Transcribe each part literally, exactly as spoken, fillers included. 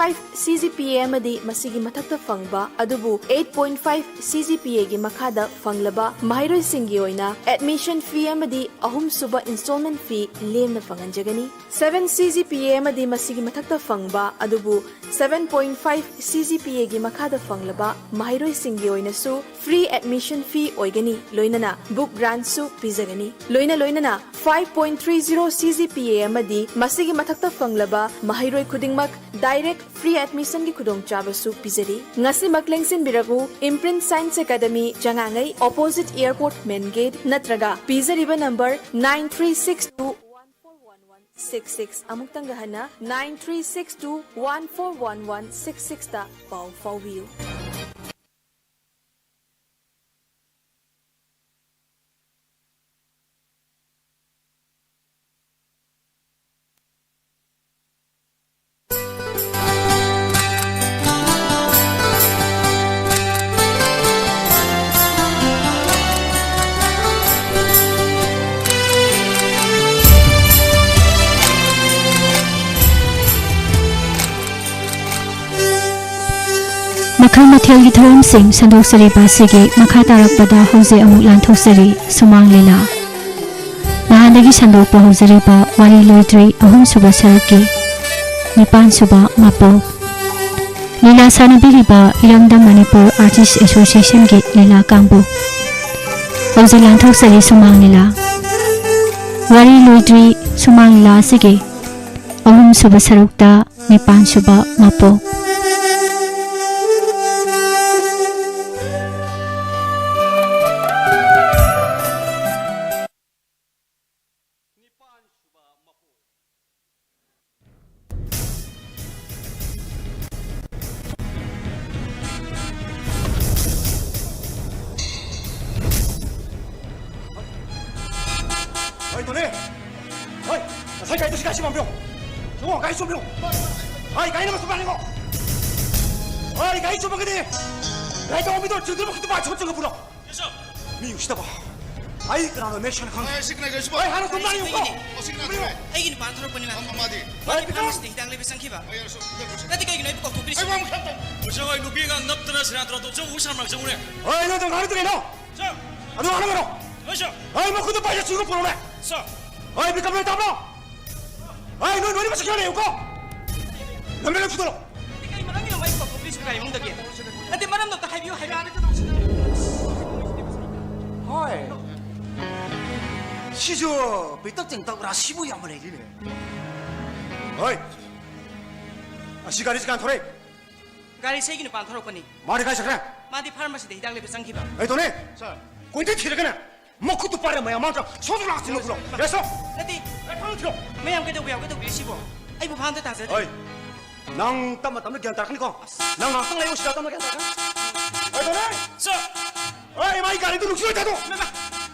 five C G P A ꯑꯃꯗꯤ ꯃꯁꯤꯒꯤ ꯃꯊꯛꯇ ꯐꯪꯕ ꯑꯗꯨꯕꯨ eight point five C G P A ꯒꯤ ꯃꯈꯥꯗ ꯐꯪꯂꯕ ꯃꯍꯩꯔꯣꯏꯁꯤꯡꯒꯤ ꯑꯣꯏꯅ admission fee ꯑꯃꯗꯤ ꯑꯍꯨꯝꯁꯨꯕ installment fee ꯂꯦꯝꯅ ꯐꯪꯍꯟꯖꯒꯅꯤ꯫ Seven C G P A ꯑꯃꯗꯤ ꯃꯁꯤꯒꯤ ꯃꯊꯛꯇ ꯐꯪꯕ ꯑꯗꯨꯕꯨ seven point five C G P A ꯒꯤ ꯃꯈꯥꯗ ꯐꯪꯂꯕ ꯃꯍꯩꯔꯣꯏꯁꯤꯡꯒꯤ ꯑꯣꯏꯅꯁꯨ free admission fee ꯑꯣꯏꯒꯅꯤ, ꯂꯣꯏꯅꯅ book grant ꯁꯨ ꯄꯤꯖꯒꯅꯤ꯫ ꯂꯣꯏꯅ ꯂꯣꯏꯅꯅ five point three zero C G P A ꯑꯃꯗꯤ ꯃꯁꯤꯒꯤ ꯃꯊꯛꯇ ꯐꯪꯂꯕ ꯃꯍꯩꯔꯣꯏ ꯈꯨꯗꯤꯡꯃꯛ direct free admission ꯒꯤ ꯈꯨꯗꯣꯡꯆꯥꯕꯁꯨ ꯄꯤꯖꯔꯤ꯫ ꯉꯁꯤꯃꯛ ꯂꯦꯡꯁꯤꯟꯕꯤꯔꯛꯎ, Imprint Science Academy, ꯆꯉꯥꯡꯉꯩ, opposite airport main gate, ꯅꯠꯇ꯭ꯔꯒ ꯄꯤꯖꯔꯤꯕ number nine three six two one four one one six six, ꯑꯃꯨꯛꯇꯪꯒ ꯍꯟꯅ, nine three six two one four one one six six ꯇ ꯄꯥꯎ ꯐꯥꯎꯕꯤꯌꯨ꯫ ꯃꯈꯜ ꯃꯊꯦꯜꯒꯤ ꯊꯧꯔꯝꯁꯤꯡ ꯁꯟꯗꯣꯛꯆꯔꯤꯕ ꯑꯁꯤꯒꯤ ꯃꯈꯥ ꯇꯥꯔꯛꯄꯗ ꯍꯧꯖꯤꯛ ꯑꯃꯨꯛ ꯂꯥꯟꯊꯣꯛꯆꯔꯤ, ꯁꯨꯃꯥꯡ ꯂꯤꯂꯥ꯫ ꯅꯍꯥꯟꯗꯒꯤ ꯁꯟꯗꯣꯛꯄ ꯍꯧꯖꯔꯤꯕ ꯋꯥꯔꯤ ꯂꯣꯏꯗ꯭ꯔꯤ ꯑꯍꯨꯝꯁꯨꯕ ꯁꯔꯨꯛꯀꯤ ꯅꯤꯄꯥꯟꯁꯨꯕ ꯃꯄꯣꯛ꯫ ꯂꯤꯂꯥ ꯁꯥꯟꯅꯕꯤꯔꯤꯕ ꯏꯔꯝꯗꯝ ꯃꯅꯤꯄꯨꯔ Artist Association ꯒꯤ ꯂꯤꯂꯥ ꯀꯥꯡꯕꯨ꯫ ꯍꯧꯖꯤꯛ ꯂꯥꯟꯊꯣꯛꯆꯔꯤ ꯁꯨꯃꯥꯡ ꯂꯤꯂꯥ꯫ ꯋꯥꯔꯤ ꯂꯣꯏꯗ꯭ꯔꯤ ꯁꯨꯃꯥꯡ ꯂꯤꯂꯥ ꯑꯁꯤꯒꯤ ꯑꯍꯨꯝꯁꯨꯕ ꯁꯔꯨꯛꯇ ꯅꯤꯄꯥꯟꯁꯨꯕ ꯃꯄꯣꯛ꯫ ꯍꯣꯏ, ꯇꯣꯅꯦ! ꯍꯣꯏ, ꯉꯁꯥꯏ ꯒꯥꯔꯤꯗꯨ ꯁꯤ ꯒꯥꯔꯤ ꯆꯨꯝꯕꯤꯌꯣ꯫ ꯁꯤꯕꯣ, ꯒꯥꯔꯤ ꯆꯨꯝꯕꯤꯌꯣ꯫ ꯍꯣꯏ, ꯒꯥꯔꯤ ꯅꯝꯕꯔ ꯆꯨꯝꯕ ꯌꯥꯅꯤꯀꯣ꯫ ꯍꯣꯏ, ꯒꯥꯔꯤ ꯆꯨꯝꯃꯒꯗꯤ ꯒꯥꯔꯤ ꯇꯣꯡꯕꯤꯗꯣ ꯆꯤꯡꯗꯨꯅ ꯃꯈꯨꯠꯇ ꯄꯥꯏ ꯁꯣꯠ ꯆꯪꯉ ꯄꯨꯔꯣ꯫ ꯃꯤ ꯎꯁꯤꯠꯇꯕ꯫ ꯑꯩ ꯀꯅꯥꯅꯣ ꯅꯦꯛꯁꯟ ꯈꯪꯗꯦ꯫ ꯑꯩ ꯁꯤ ꯀꯅꯥ ꯀꯩꯁꯨ ꯑꯩ ꯍꯥꯟꯅ ꯇꯨꯝ ꯂꯥꯛꯏ꯫ ꯑꯩꯒꯤꯅꯦ꯫ ꯑꯣ, ꯁꯤ ꯀꯅꯥ ꯇꯧꯔꯦ? ꯑꯩꯒꯤ ꯅꯨꯄꯥꯅ ꯊꯣꯔꯛꯄꯅꯤ ꯃꯥ꯫ ꯑꯃ-, ꯑꯃꯗꯤ? ꯃꯥꯗꯤ ꯐꯥꯔꯃꯥꯁꯤꯗ ꯍꯤꯗꯥꯛ ꯂꯩꯕ ꯆꯪꯈꯤꯕ꯫ ꯑꯩ ꯌꯥꯔꯁꯨ, ꯌꯥꯔꯁꯨ꯫ ꯅꯠꯇꯦ, ꯀꯩꯒꯤꯅꯣ ꯑꯩꯕꯨ ꯀꯧꯊꯣꯛꯄꯤꯔꯤꯁꯤ? ꯑꯩ ꯋꯥ ꯑꯃ ꯈꯛꯇꯪ꯫ ꯃꯁꯤ ꯍꯣꯏ ꯅꯨꯄꯤꯒ ꯅꯞꯇꯅ ꯁꯦꯔꯥꯟ ꯇꯨꯔꯥꯟ ꯇꯧ-, ꯆꯧ ꯁꯥꯔ ꯃꯥꯔꯛ ꯆꯪꯉꯨꯅꯦ꯫ ꯍꯣꯏ, ꯅꯪ ꯇꯧ ꯉꯥꯡꯂꯤꯗꯨ ꯀꯩꯅꯣ? ꯁꯥꯔ꯫ ꯑꯗꯨ ꯉꯥꯡꯂꯒꯅꯣ꯫ ꯍꯣꯏ, ꯁꯥꯔ꯫ ꯍꯣꯏ, ꯃꯈꯨꯠꯇ ꯄꯥꯏꯁꯦ ꯆꯨꯒ ꯄꯨꯔꯛꯎꯅꯦ꯫ ꯁꯥꯔ꯫ ꯍꯣꯏ, ꯕꯤꯀꯝ ꯂꯩ ꯇꯥꯕ꯭ꯔꯣ? ꯍꯣꯏ, ꯅꯣꯏ, ꯅꯣꯏ ꯃꯁꯛ ꯈꯔ ꯂꯩꯌꯨꯀꯣ꯫ ꯂꯝꯕꯦꯜ ꯐꯨꯗꯠꯂꯣ꯫ ꯅꯠꯇꯦ, ꯀꯩ ꯃꯔꯝꯒꯤꯅꯣ ꯃꯥꯏ ꯀꯣꯛ ꯊꯣꯛꯄꯤꯔꯤꯁꯤꯕꯣ ꯒꯥꯔꯤ ꯃꯅꯨꯡꯗꯒꯤ? ꯅꯠꯇꯦ, ꯃꯔꯝꯗꯣ ꯑꯝꯇ ꯍꯥꯏꯕꯤꯌꯨ, ꯍꯥꯏꯕꯤꯌꯨ꯫ ꯍꯣꯏ꯫ ꯁꯤꯁꯨ ꯄꯤꯛꯇꯛ ꯆꯦꯡꯇꯛ ꯔꯥꯁꯤꯕꯨ ꯌꯥꯝꯕ ꯂꯩꯔꯤꯅꯦ꯫ ꯍꯣꯏ꯫ ꯑꯁꯤ ꯒꯥꯔꯤꯁꯤ ꯀꯅꯥ ꯊꯧꯔꯛꯏ? ꯒꯥꯔꯤꯁꯦ ꯑꯩꯒꯤ ꯅꯨꯄꯥꯅ ꯊꯧꯔꯛꯄꯅꯤ꯫ ꯃꯥꯗꯤ ꯀꯥꯏ ꯆꯠꯈ꯭ꯔꯦ? ꯃꯥꯗꯤ ꯐꯥꯔꯃꯥꯁꯤꯗ ꯍꯤꯗꯥꯛ ꯂꯩꯕ ꯆꯪꯈꯤꯕ꯫ ꯑꯩ ꯇꯣꯅꯤ꯫ ꯁꯥꯔ꯫ ꯀꯣꯏꯊꯤ ꯊꯤꯔꯒꯅꯦ꯫ ꯃꯈꯨꯠꯇꯨ ꯄꯥꯏꯔ ꯃꯌꯥꯝ ꯃꯥꯡꯗ꯭ꯔꯣ? ꯁꯣꯝꯗ ꯂꯥꯛꯁꯤ ꯅꯣꯛꯄ꯭ꯔꯣ? ꯌꯥꯁꯣ! ꯅꯠꯇꯦ꯫ ꯑꯩ ꯐꯝ ꯊꯤꯔꯣ꯫ ꯃꯌꯥꯝ ꯀꯩꯗꯧꯕ ꯌꯥꯎꯒꯦ ꯇꯧꯕꯤꯔꯤꯁꯤꯕꯣ? ꯑꯩꯕꯨ ꯚꯥꯞ ꯑꯝꯇ ꯇꯥꯖꯗ꯭ꯔꯦ꯫ ꯍꯣꯏ꯫ ꯅꯪ ꯇꯞꯅ ꯇꯞꯅ ꯒ꯭ꯌꯥꯟ ꯇꯥꯔꯛꯀꯅꯤꯀꯣ? ꯑꯁ꯫ ꯅꯪ ꯉꯥꯛꯇꯪ ꯂꯩꯌꯨ ꯁꯤꯗ, ꯇꯞꯅ ꯒ꯭ꯌꯥꯟ ꯇꯥꯔꯛꯀꯅꯤ꯫ ꯍꯣꯏ, ꯇꯣꯅꯤ! ꯁꯥꯔ! ꯍꯣꯏ, ꯏꯃꯥ, ꯑꯩ ꯒꯥꯔꯤꯗꯨ ꯅꯨꯡꯁꯤ ꯑꯣꯏ ꯊꯥꯗꯣꯛ! ꯏꯃꯥ!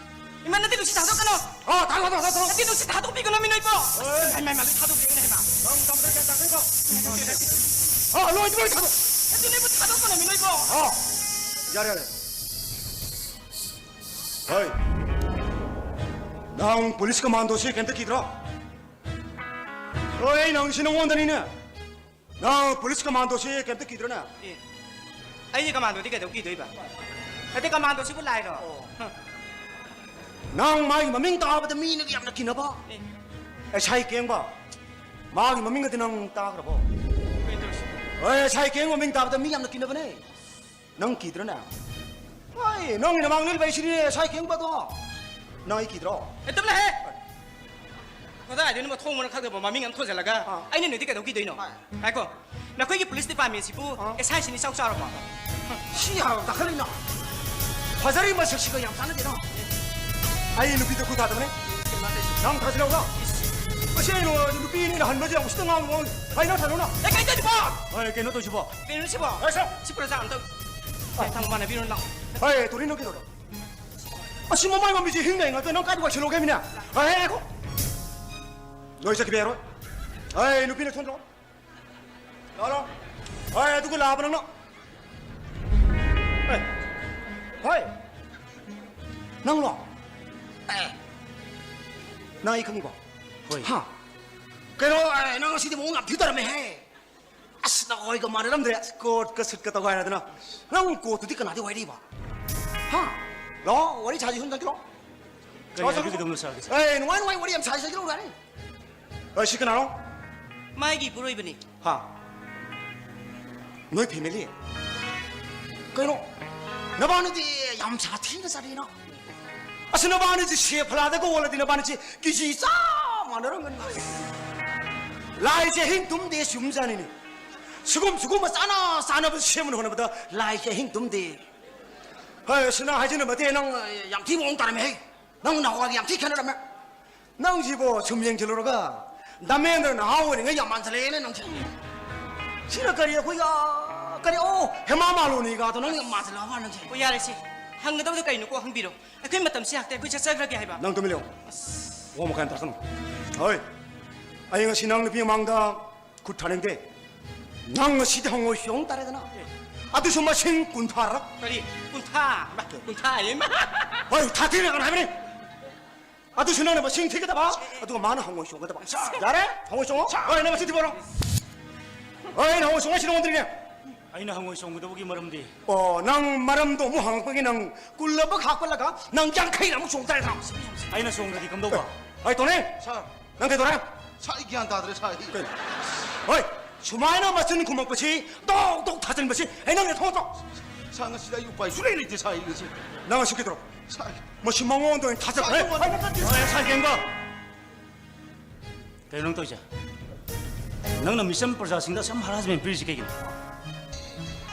ꯏꯃꯥ, ꯅꯠꯇꯦ, ꯅꯨꯡꯁꯤ ꯊꯥꯗꯣꯛꯀꯅꯣ! ꯑꯣ, ꯊꯥꯗꯣꯛ, ꯊꯥꯗꯣꯛ, ꯊꯥꯗꯣꯛ, ꯊꯥꯗꯣꯛ! ꯅꯠꯇꯦ, ꯅꯨꯡꯁꯤ ꯊꯥꯗꯣꯛꯄꯤꯒꯅꯣ, ꯃꯤ ꯅꯣꯏꯕꯣ! ꯍꯣꯏ꯫ ꯏꯃꯥ, ꯏꯃꯥ, ꯏꯃꯥ, ꯂꯣꯏ ꯊꯥꯗꯣꯛꯄꯤꯒꯅꯤ, ꯏꯃꯥ! ꯅꯪ ꯇꯞꯅ ꯒ꯭ꯌꯥꯟ ꯇꯥꯔꯛꯀꯅꯤꯀꯣ? ꯑꯣ, ꯂꯣꯏ, ꯂꯣꯏ ꯊꯥꯗꯣꯛ! ꯅꯠꯇꯦ, ꯅꯣꯏꯕꯨ ꯊꯥꯗꯣꯛꯀꯅꯣ, ꯃꯤ ꯅꯣꯏꯕꯣ! ꯑꯣ, ꯌꯥꯔꯦ, ꯌꯥꯔꯦ꯫ ꯍꯣꯏ꯫ ꯅꯪ ꯄꯨꯂꯤꯁ ꯀꯃꯥꯟꯗꯣꯁꯤ ꯀꯩꯝꯇ ꯀꯤꯗ꯭ꯔꯣ? ꯍꯣꯏ, ꯑꯩꯅ ꯍꯪꯉꯤꯁꯤ ꯅꯉꯣꯟꯗꯅꯤꯅꯦ꯫ ꯅꯪ ꯄꯨꯂꯤꯁ ꯀꯃꯥꯟꯗꯣꯁꯤ ꯀꯩꯝꯇ ꯀꯤꯗ꯭ꯔꯅꯦ? ꯑꯦ, ꯑꯩꯗꯤ ꯀꯃꯥꯟꯗꯣꯗꯤ ꯀꯩꯗꯧ ꯀꯤꯗꯣꯏꯕ? ꯅꯠꯇꯦ, ꯀꯃꯥꯟꯗꯣꯁꯤꯕꯨ ꯂꯥꯏꯔꯣ? ꯑꯣ꯫ ꯍ꯫ ꯅꯪ ꯃꯥꯒꯤ ꯃꯃꯤꯡ ꯇꯥꯕꯗ ꯃꯤꯅ ꯌꯥꯝꯅ ꯀꯤꯅꯕ꯫ ꯑꯦ꯫ ꯑꯦꯁ ꯑꯥꯏ ꯀꯦꯡꯕ꯫ ꯃꯥꯒꯤ ꯃꯃꯤꯡꯒꯗꯤ ꯅꯪ ꯇꯥꯈ꯭ꯔꯕꯣ? ꯀꯩꯅꯣ ꯇꯧꯔꯤꯁꯤꯕꯣ? ꯍꯣꯏ, ꯑꯦꯁ ꯑꯥꯏ ꯀꯦꯡꯕ ꯃꯃꯤꯡ ꯇꯥꯕꯗ ꯃꯤ ꯌꯥꯝꯅ ꯀꯤꯅꯕꯅꯦ꯫ ꯅꯪ ꯀꯤꯗ꯭ꯔꯅꯦ? ꯍꯣꯏ, ꯅꯪꯒꯤ ꯅꯃꯥꯡ ꯂꯩꯕ ꯑꯩꯁꯤꯅꯦ, ꯑꯦꯁ ꯑꯥꯏ ꯀꯦꯡꯕꯗꯣ꯫ ꯅꯪ ꯑꯩ ꯀꯤꯗ꯭ꯔꯣ? ꯑꯦ, ꯇꯞꯅ ꯍꯦ! ꯀꯗꯥꯏꯗꯩꯅꯣ ꯃꯊꯣꯡ ꯃꯔꯝ ꯈꯪꯗꯕ ꯃꯃꯤꯡ ꯑꯃ ꯊꯣꯟꯖꯜꯂꯒ ꯑꯥ꯫ ꯑꯩꯅ ꯅꯣꯏꯗꯤ ꯀꯩꯗꯧ ꯀꯤꯗꯣꯏꯅꯣ? ꯍꯣꯏ꯫ ꯉꯥꯏꯈꯣ, ꯅꯈꯣꯏꯒꯤ ꯄꯨꯂꯤꯁ ꯗꯤꯄꯥꯔꯠꯃꯦꯟꯁꯤꯕꯨ ꯑꯥ꯫ ꯑꯦꯁ ꯑꯥꯏ ꯁꯤꯅ ꯏꯆꯥꯎ ꯆꯥꯎꯔꯕꯣ? ꯁꯤ ꯍꯥꯏꯕ ꯇꯥꯈꯠꯂꯤꯅꯣ? ꯐꯖꯔꯤ ꯃꯁꯛꯁꯤꯒ ꯌꯥꯝ ꯆꯥꯟꯅꯗꯦꯅꯣ? ꯑꯩ ꯅꯨꯄꯤꯗ ꯈꯨꯠ ꯊꯥꯗꯕꯅꯦ꯫ ꯅꯪ ꯊꯥꯖꯤꯜꯂꯧꯔꯣ? ꯃꯁꯤ ꯑꯩ ꯅꯨꯄꯤ ꯑꯅꯤꯅ ꯍꯟꯕꯁꯦ ꯌꯥꯝ ꯎꯁꯤꯠꯇ ꯉꯥꯡꯕ ꯃꯑꯣꯡ꯫ ꯍꯥꯏ, ꯅꯪ ꯊꯥꯖꯤꯜꯂꯧꯅꯣ? ꯑꯦ, ꯀꯩ ꯇꯧꯔꯤꯕꯣ? ꯍꯣꯏ, ꯀꯩꯅꯣ ꯇꯧꯁꯤꯕꯣ? ꯀꯩꯅꯣ ꯁꯤꯕꯣ? ꯍꯣꯏ, ꯁꯥꯔ꯫ ꯁꯤ ꯄꯨꯔꯥ ꯆꯥ ꯑꯝꯇ꯫ ꯍꯣꯏ, ꯊꯝꯃꯣ, ꯃꯥꯟꯅꯕꯤꯔꯣ, ꯂꯥꯛꯑꯣ꯫ ꯍꯣꯏ, ꯇꯣꯔꯤꯅꯣ ꯀꯩꯗꯧꯔꯣ? ꯑꯁꯤ ꯃꯃꯥꯏ ꯃꯃꯤꯁꯦ ꯍꯤꯡ ꯂꯩ ꯉꯥꯛꯇ ꯅꯪ ꯀꯥꯏꯗ ꯋꯥꯏꯁꯜꯂꯣꯒꯦ ꯃꯤꯅ? ꯍꯣꯏ, ꯍꯦ, ꯉꯥꯏꯈꯣ꯫ ꯅꯣꯏ ꯆꯠꯈꯤꯕ ꯌꯥꯔꯣꯏ꯫ ꯍꯣꯏ, ꯅꯨꯄꯤꯅ ꯊꯣꯟꯗ꯭ꯔꯣ? ꯂꯥꯛꯑꯣ, ꯂꯥꯛꯑꯣ꯫ ꯍꯣꯏ, ꯑꯗꯨꯒ ꯂꯥꯛꯑꯕ ꯅꯪꯅ꯫ ꯍꯣꯏ꯫ ꯍꯣꯏ꯫ ꯅꯪꯂꯣ? ꯑꯦ, ꯅꯪ ꯑꯩ ꯈꯪꯉꯤꯕꯣ? ꯍꯣꯏ꯫ ꯍꯥ? ꯀꯩꯅꯣ, ꯑꯦ, ꯅꯪ ꯉꯁꯤꯗꯤ ꯃꯑꯣꯡ ꯌꯥꯝ ꯊꯤ ꯇꯧꯔꯝꯃꯦꯍꯦ꯫ ꯑꯁ, ꯅꯈꯣꯏꯒ ꯃꯥꯟꯅꯔꯝꯗ꯭ꯔꯦ꯫ ꯑꯁ, ꯀꯣꯠꯀ ꯁꯨꯠꯀ ꯇꯧꯒꯥꯏꯔꯗꯅ꯫ ꯅꯪ ꯀꯣꯠꯇꯨꯗꯤ ꯀꯅꯥꯗꯤ ꯋꯥꯏꯔꯤꯕ? ꯍꯥ? ꯂꯥꯛꯑꯣ, ꯋꯥꯔꯤ ꯁꯥꯁꯤ, ꯁꯨꯝ ꯆꯪꯁꯤꯜꯂꯣ꯫ ꯀꯔꯤ ꯂꯥꯛꯑꯣ, ꯍꯥꯏꯕꯤꯒꯗꯕꯅꯣ, ꯆꯪꯁꯤꯜꯂꯣ꯫ ꯁꯥꯔ? ꯑꯦ, ꯅꯨꯡꯉꯥꯏ ꯅꯨꯡꯉꯥꯏ ꯋꯥꯔꯤ ꯌꯥꯝ ꯁꯥꯁꯤ, ꯆꯪꯁꯤꯜꯂꯣ ꯌꯥꯅꯤ꯫ ꯑꯦ, ꯁꯤ ꯀꯅꯥꯅꯣ? ꯃꯥꯒꯤ ꯏꯄꯨꯔꯣꯏꯕꯅꯤ꯫ ꯍꯥ? ꯅꯣꯏ ꯐꯦꯃꯤꯂꯤ? ꯀꯩꯅꯣ? ꯅꯕꯥꯅꯤꯗꯤ ꯌꯥꯝ ꯁꯥꯊꯤꯅ ꯆꯠꯂꯤꯅ꯫ ꯑꯁ, ꯅꯕꯥꯅꯤꯁꯦ ꯁꯦ ꯐꯂꯥꯗꯒ ꯑꯣꯜꯂꯗꯤ ꯅꯕꯥꯅꯤꯁꯦ ꯀꯦꯖꯤ ꯆꯞ ꯃꯥꯟꯅꯔꯝꯒꯅꯤ꯫ ꯂꯥꯏꯁꯦ ꯑꯍꯤꯡ ꯇꯨꯝꯗꯦ ꯆꯨꯝꯖꯥꯅꯤꯅꯦ꯫ ꯁꯤꯒꯨꯝ ꯁꯤꯒꯨꯝꯕ ꯆꯥꯅ ꯆꯥꯅꯕ ꯁꯦꯝꯅ ꯍꯣꯠꯅꯕꯗ ꯂꯥꯏꯁꯦ ꯑꯍꯤꯡ ꯇꯨꯝꯗꯦ꯫ ꯍꯣꯏ, ꯑꯁ, ꯅꯪ ꯍꯥꯏꯖꯤꯟꯅꯕ ꯅꯠꯇꯦ, ꯅꯪ ꯌꯥꯝ ꯊꯤ ꯃꯑꯣꯡ ꯇꯥꯔꯝꯃꯦ ꯍꯦ꯫ ꯅꯪ ꯅꯍꯥꯟꯋꯥꯏꯒ ꯌꯥꯝ ꯊꯤ ꯈꯦꯠꯅꯔꯝꯃꯦ꯫ ꯅꯪꯁꯤꯕꯣ ꯁꯨꯝ ꯌꯦꯡꯁꯤꯜꯂꯨꯔꯒ ꯙꯔꯃꯦꯟꯗ꯭ꯔ ꯅꯍꯥ ꯑꯣꯏꯔꯤꯉꯩ ꯌꯥꯝ ꯃꯥꯟꯁꯤꯜꯂꯛꯑꯦꯅꯦ ꯅꯪꯁꯦ꯫ ꯁꯤꯅ ꯀꯔꯤ ꯑꯩꯈꯣꯏꯒ ꯀꯔꯤ, ꯑꯣ, ꯍꯦꯃꯥ ꯃꯥꯂꯣꯅꯤꯒ ꯇꯧ ꯅꯪ ꯌꯥꯝ ꯃꯥꯟꯁꯤꯜꯂꯛꯑꯕ ꯅꯪꯁꯦ꯫ ꯑꯣ, ꯌꯥꯔꯦꯁꯦ꯫ ꯍꯪꯒꯗꯕꯗꯣ ꯀꯩꯅꯣ ꯀꯣ ꯍꯪꯕꯤꯔꯣ꯫ ꯑꯩꯈꯣꯏ ꯃꯇꯝꯁꯦ ꯂꯥꯛꯇꯦ, ꯑꯩꯈꯣꯏ ꯆꯠꯆꯈ꯭ꯔꯒꯦ ꯍꯥꯏꯕ꯫ ꯅꯪ ꯇꯨꯃꯤꯟ ꯂꯩꯌꯣ꯫ ꯋꯥ ꯃꯈꯥ ꯌꯥꯝ ꯇꯥꯁꯅꯨ꯫ ꯍꯣꯏ, ꯑꯩ ꯉꯁꯤ ꯅꯪ ꯅꯨꯄꯤ ꯃꯃꯥꯡꯗ ꯈꯨꯠ ꯊꯥꯅꯤꯡꯗꯦ꯫ ꯅꯪ ꯉꯁꯤꯗꯤ ꯍꯪꯉꯣꯏ ꯁꯣꯡ ꯇꯥꯔꯦꯗꯅ꯫ ꯑꯗꯨꯁꯨ ꯃꯁꯤꯡ ꯀꯨꯟꯊ꯭ꯔꯥꯔꯛ꯫ ꯀꯔꯤ? ꯀꯨꯟꯊ꯭ꯔꯥ? ꯀꯨꯟꯊ꯭ꯥ ꯍꯥꯏꯌꯦ, ꯏꯃꯥ! ꯍꯣꯏ, ꯊꯥꯔꯇꯤꯔꯛ ꯍꯥꯏꯕꯅꯤ꯫ ꯑꯗꯨꯁꯨ ꯅꯪꯅ ꯃꯁꯤꯡ ꯊꯤꯒꯗꯕ, ꯑꯗꯨꯒ ꯃꯥꯅ ꯍꯪꯉꯣꯏ ꯁꯣꯡꯒꯗꯕ꯫ ꯁꯥꯔ! ꯌꯥꯔꯦ, ꯍꯪꯉꯣꯏ ꯁꯣꯡꯉꯣ꯫ ꯁꯥꯔ! ꯍꯣꯏ, ꯅꯪ ꯃꯁꯤꯡ ꯊꯤꯕꯔꯣ? ꯍꯣꯏ, ꯑꯩꯅ ꯍꯪꯉꯣꯏ ꯁꯣꯡꯉꯣ ꯍꯥꯏꯁꯤ ꯅꯉꯣꯟꯗꯅꯤꯅꯦ꯫ ꯑꯩꯅ ꯍꯪꯉꯣꯏ ꯁꯣꯡꯒꯗꯕꯒꯤ ꯃꯔꯝꯗꯤ? ꯑꯣ, ꯅꯪ ꯃꯔꯝꯗꯣ ꯑꯃꯨꯛ ꯍꯪꯉꯛꯄꯒꯤ ꯅꯪ ꯀꯨꯜꯂꯕ ꯍꯥꯞꯀꯠꯂꯒ ꯅꯪ ꯌꯥꯡꯈꯩꯔꯛ ꯑꯃꯨꯛ ꯁꯣꯡ ꯇꯥꯔꯦ, ꯁꯥꯔ꯫ ꯑꯩꯅ ꯁꯣꯡꯗ꯭ꯔꯗꯤ ꯀꯝꯗꯧꯕ? ꯍꯣꯏ, ꯇꯣꯅꯦ꯫ ꯁꯥꯔ꯫ ꯅꯪ ꯀꯩꯗꯧꯔꯦ? ꯁꯥꯔ, ꯑꯩ ꯒ꯭ꯌꯥꯟ ꯇꯥꯗ꯭ꯔꯦ, ꯁꯥꯔ, ꯑꯩ꯫ ꯀꯩꯅꯣ? ꯍꯣꯏ, ꯁꯨꯃꯥꯏꯅ ꯃꯆꯤꯟ ꯈꯨꯝꯃꯛꯄꯁꯤ, ꯇꯣꯛ ꯇꯣꯛ ꯊꯥꯖꯤꯟꯕꯁꯤ ꯑꯩ ꯅꯪꯅ ꯊꯣꯛꯇ꯭ꯔꯣ? ꯁꯥꯔ, ꯉꯁꯤꯗꯤ ꯑꯩ ꯎꯄꯥꯏ ꯁꯨꯡꯂꯩ ꯂꯩꯇꯦ, ꯁꯥꯔ, ꯑꯩ ꯉꯁꯤ꯫ ꯅꯪ ꯉꯁꯤ ꯀꯩꯗꯧꯔꯕ? ꯁꯥꯔ, ꯃꯁꯤ ꯃꯉꯣꯟꯗ ꯑꯣꯏꯅ ꯊꯥꯖꯈ꯭ꯔꯦ꯫ ꯁꯥꯔ, ꯑꯩ ꯋꯥ ꯅꯠꯇꯦ, ꯁꯥꯔ꯫ ꯍꯣꯏ, ꯁꯥꯔ, ꯌꯦꯡꯕ꯫ ꯀꯩꯅꯣ ꯅꯪ ꯇꯧꯔꯤꯁꯦ? ꯅꯪꯅ ꯃꯤꯆꯝ ꯄ꯭ꯔꯖꯥꯁꯤꯡꯗ ꯑꯁꯨꯝ ꯍꯔꯥꯁꯃꯦꯟ ꯄꯤꯔꯤꯁꯤ ꯀꯩꯒꯤꯅꯣ?